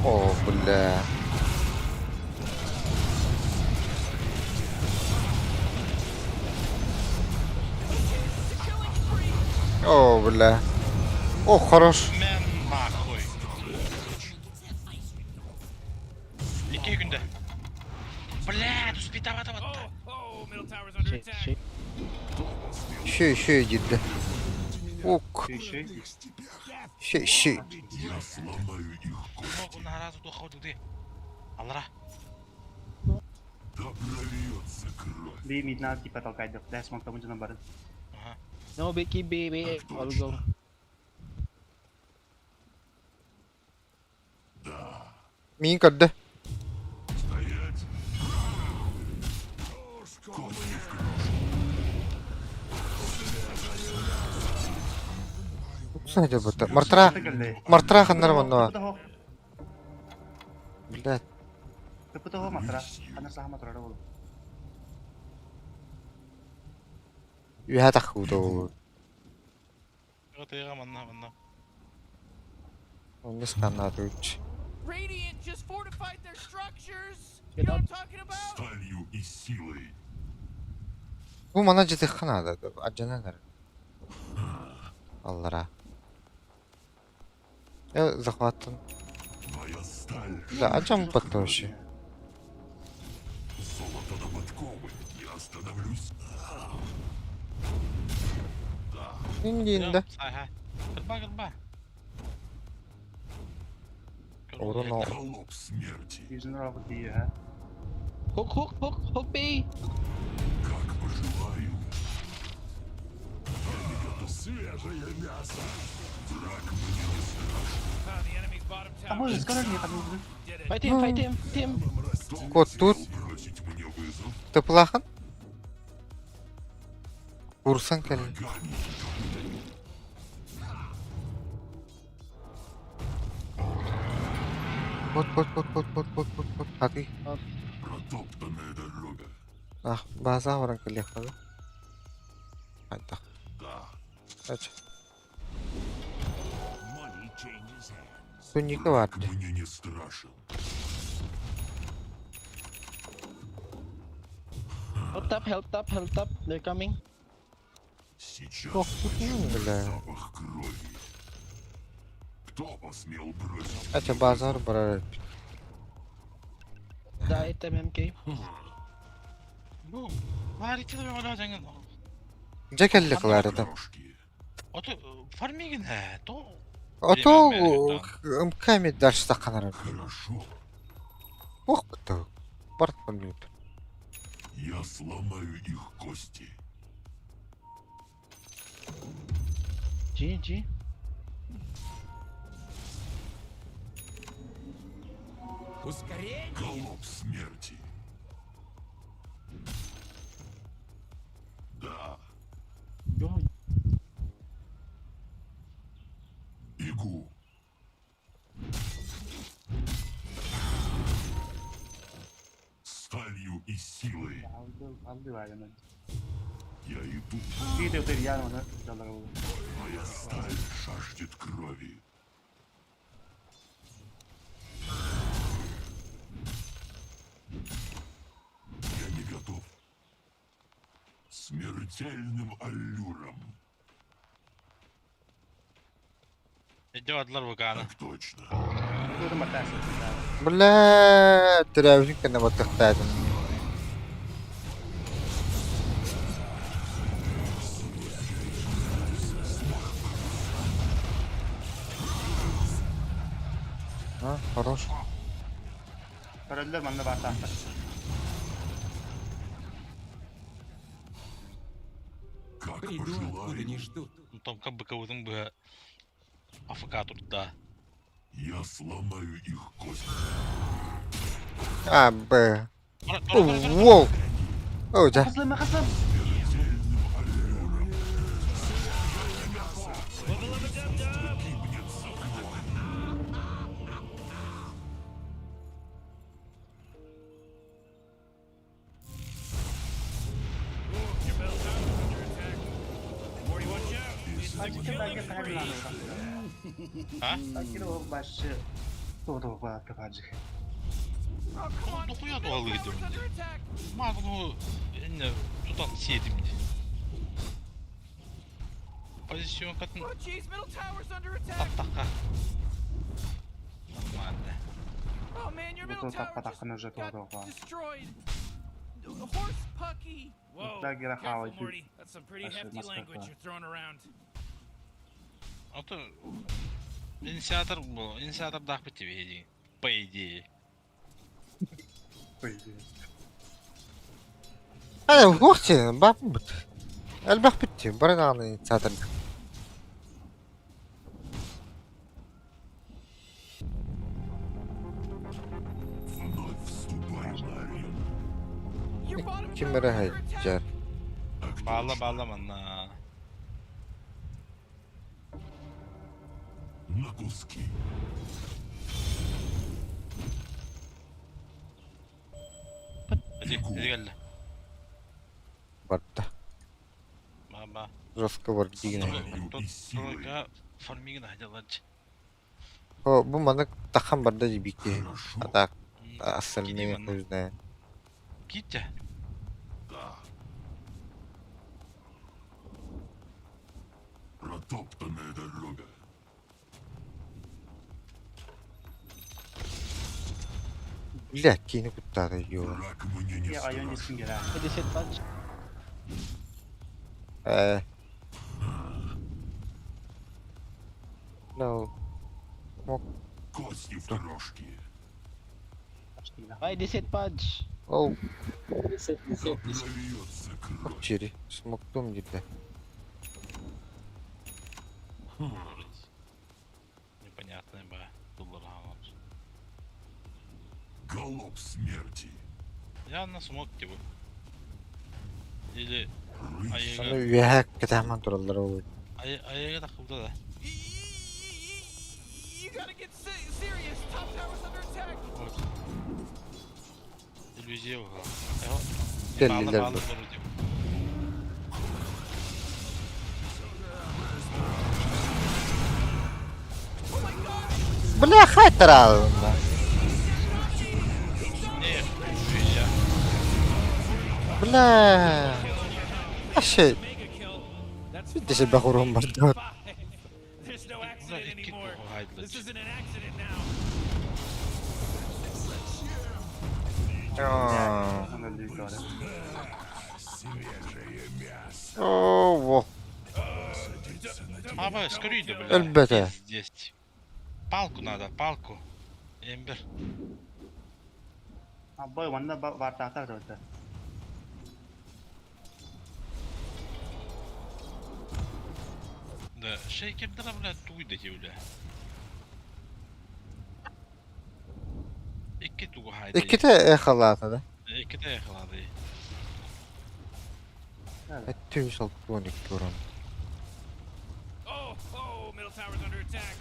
О, бля. О, бля. О, хорош. Мен нахуй. Икки күндә. Бля, успеть батта. Oh, middle tower's under attack. Еще, еще иди, бля. Ок. Еще, еще. Я сломаю их Смог на разу доходу ты. Алра. Да прольется кровь. No, Vicky, B, B, all go. Мин көрдө. Стоять. Кости в кровь. Садя бата. Мартра. Мартра ханнар манна. Блядь. Үһэ таххуду. Тыга манна манна. Оннус каннатыч. Radiant just fortified their structures. You know what I'm talking about? Сталью и силой. Бу мана жити ханада. Аджананар. Аллара. Я захваттан. Моя сталь. Да, а чем батта вообще? Золото на подковы. Я остановлюсь. Индинде. Ага. Кырба кырба. Орун Холоп смерти. Hook, hook, hook, hook B. Как пожелаю. Я не готов. Свежее мясо. Враг мне не страшен. Ah, the enemy's bottom tower. Did it. Fight him, fight him, fight him. Кот тут. Бросить мне вызов. Тыплахан. Курсан кэлин. Кот кот кот кот кот кот кот кот. Хаты. Протоптанная дорога. Ах, база баран кэлиэххэ. Хайдах. Aç. Туника Враг vardı. мне не страшен. Help top, help top, help top. They're coming. Сейчас Ох, почувствуешь бля. запах крови. Кто посмел бросить Aç базар барар. The item MK. Бу баар икки да бөҕөлөөх Дьэ кэллик ларыта. Ото фармигин ээ то Ото МК дальше саканар. Хорошо. Ох, кто. Барт минут. Я сломаю их кости. GG. Ускорение! Галоп смерти. Да, Go. бегу. Сталью и силой Алды, алды var я иду. Bir de öteri yani ona dallar oldu. Моя сталь жаждет крови. Я не готов. Смертельным аллюром. Дьэ бакаана. Так точно. Gördüm hatta. Бля, төрөөбүтүн кэннэ баттахтаатым. А, хорош. Paralel manla var tahta. Как Приду, откуда пожелаю. не ждут. Томка быковытын быһа АФК турда. Я сломаю их кости. А, Б. Тора, тора, тора, тора. Воу. О, да. Kasım kasım. Смертельным аллюром. Гибнет со мной. Your middle tower's under attack. Morty, watch out. It's a Açıkça killing belki spree. А? Belki de o başı doğru bu kapacık. Oh, come on. Дохуя Middle туһалыы tower's дым. under attack. Маагыну инне тутан сиэтим ди. Позиционкатын Oh, jeez, middle tower's under attack. таптакка. Нормально. Oh, man, your Bu middle da tower tappa just takkan özel got doğru bu. destroyed. Horse pucky. Whoa, Mutlaka careful, havayı Morty. That's some pretty Aşırı hefty masraf language var. you're throwing around. Ото инициатор был, инициатор дахпыт тебе иди. По идее. Ана, уохти, бап бут. Элбэх битти, бары даҕаны инициатор. Вновь вступаю на арену. Your bottom Ким tower's эрэ under attack. хайдьар. Так Баалла точно. баалла манна. На куски. Иди, иди кэллэ. Барда. Баба. Жестко бар дигин. Сталью и силой. Тройка фармигин хадяларчы. О, бу маны тахан барда дибики. Хорошо. А так, Киди остальные манна. хуй знает. Китя. Да. Протоптанная дорога. Бля, кини куттаата ё. Враг мне не Ya ayon страшен. yesin gel ha. Reset patch. Э. No. Мог. Кости в крошки. Ay, reset patch. Оу, Reset, Да reset, reset. прольется кровь. чири. Смоктум диде. Непонятно ба. Дуллар хаалар. Галоп смерти. Я на смог типа. Или Рысь. Аны айыга үөһэ кэтэмэн тураллар ол. айыга тахыбыта да. You gotta get serious. Top tower's under attack. Вот. Иллюзия буолла. Баалла Кэллилэр баалла бу. туру типа. Бля, хайтаралына. Не, я. Бля. Вообще. Видишь, бахурум бардот. Бля, икки тугу хайдылар. О, во. Аба, скорее да, бля. Элбете. Здесь. Палку надо, палку. Эмбер. Аббай, манна бартаатар да. Да, шейкердера, бля, тугуй да бля. Икки тугу хайды. Икките эхалаата да. Икките эхалады. Эттүү солкуон икки урон. Oh, oh, middle tower's under attack.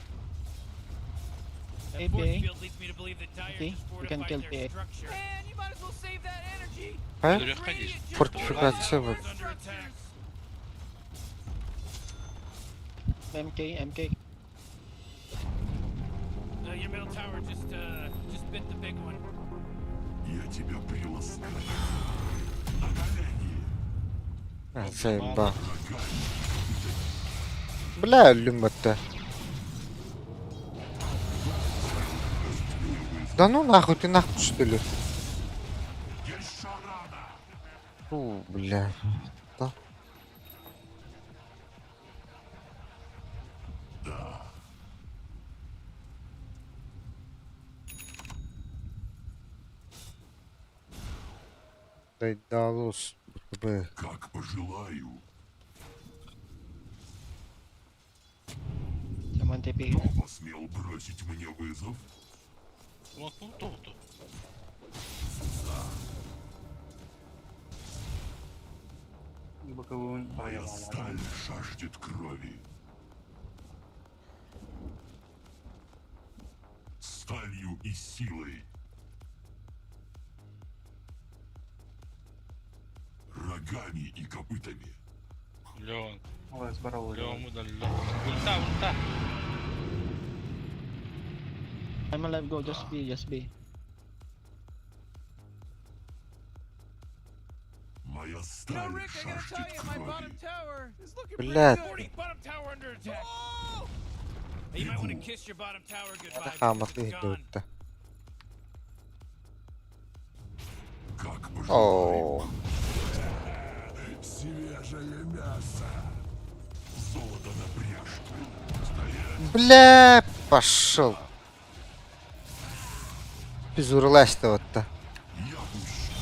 That Hey, force PA. field leads me to believe that Dire Okay, just we can fortified kill their PA. structure. Man, you might as well save that energy. Э? Өлөрүөххэ диир. Фортификация вот. MK, MK. Your middle tower just bit the big one. Я тебя приласкаю. На колени. Заеба. Бля, өллүм бытта. Да ну нахуй, ты нахуй что ли? Фу, бля. Да. Дай далус. Б. Как пожелаю. Someone TP. Кто посмел бросить мне вызов? Вот, ну, то, то. Боковун. Моя сталь жаждет крови. Сталью и силой. Рогами и копытами. Леон. Ой, здорово. Леон удалил. Ульта, ульта. I'm alive, go. Just be, just be. Моя You know, сталь Rick, I gotta tell жаждет you, my крови. bottom tower is looking pretty Блядь. good. Morty, bottom tower under attack. Hey, you might want to kiss your bottom tower goodbye. Хааматын because it's gone. иһдэ. Как О. пожелаю. Свежее мясо. Золото на пряжку. Стоять. Бля, пошел. Пизурлась-то вот-то. Я пущу.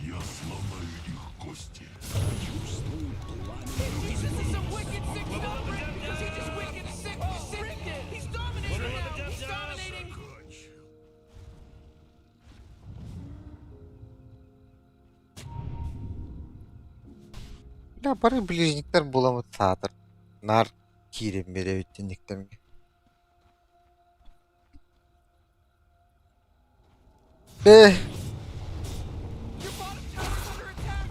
Я сломаю их кости. This is some wicked sick stuff, Rick, because he just wicked sick, sick. He's dominating now. He's dominating. Кончил. Бля, бары ближниктер буламыт саатыр. Нар киирен беребиттинниктемге. Бе. Your bottom tower's under attack.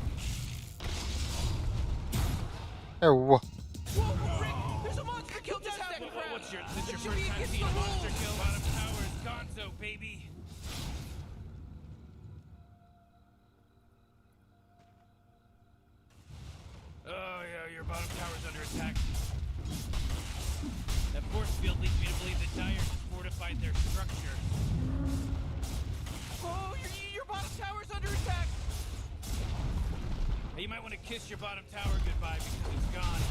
Эвво. Whoa, Rick, there's a monster kill just happened. What's your, this your It should first be time against seeing the a monster rules. kill? Bottom tower is gonzo, baby. Oh yeah, your bottom tower's under attack. That force field leads me to believe that Dire just fortified their structure. Oh, your bottom tower's under attack. Hey, you might want to kiss your bottom tower goodbye because it's gone.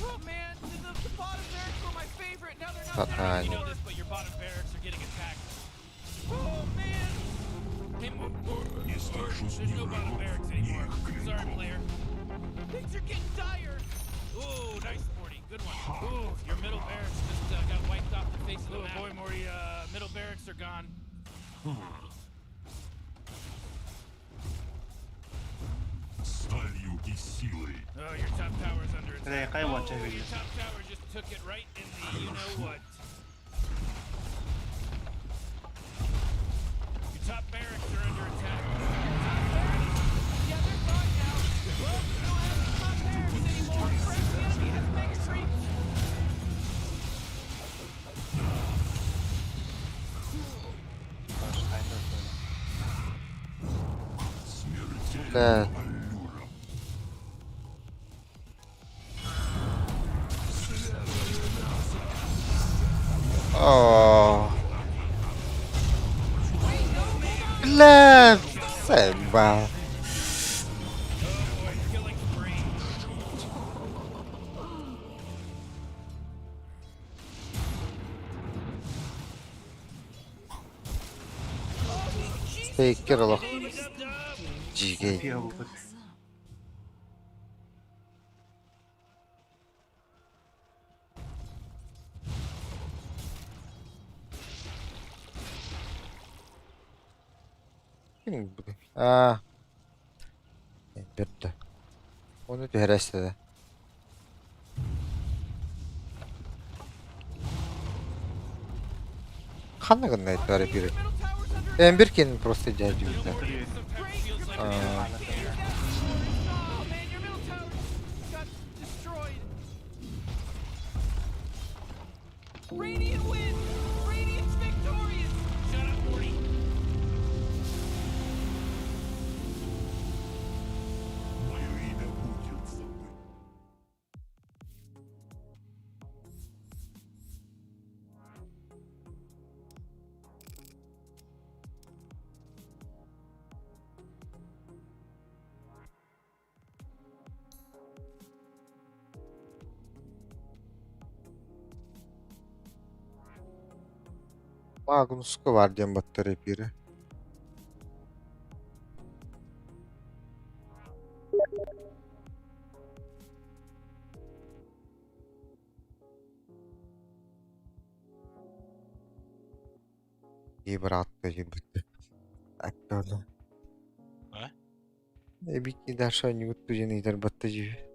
Oh man, the bottom barracks were my favorite. Now they're not there Сатанин. You know anymore. this, but your bottom barracks are getting attacked. Oh man. Hey, Не страшусь there's ни no bottom врагов, barracks ни anymore. их Sorry, клинков. player. Things are getting dire. Ooh, nice, Morty. Good one. Ooh, your middle barracks just got wiped off the face of the map. Oh boy, Morty. Middle barracks are gone. Сталью и силой. Oh, your top tower's under attack. Бля, Oh, watch your top tower just took it right in the you know what. Your top barracks are under attack. Your top Да. О. Бля, заебал. Стейкер олох дьиикэй. Аа. Бүтті. Оны түһэрээсте да. Ханна гынна бары бир. Эмбир кин просто дядюда. Аа. Radiant wins! Radiant's victorious! Shut up, Morty. Мое имя будет забыто. Магнуска бар диэн баттар эпире. И брат бүттү. Актерлы. А? Эбики даша не вот тужин идер батта жи.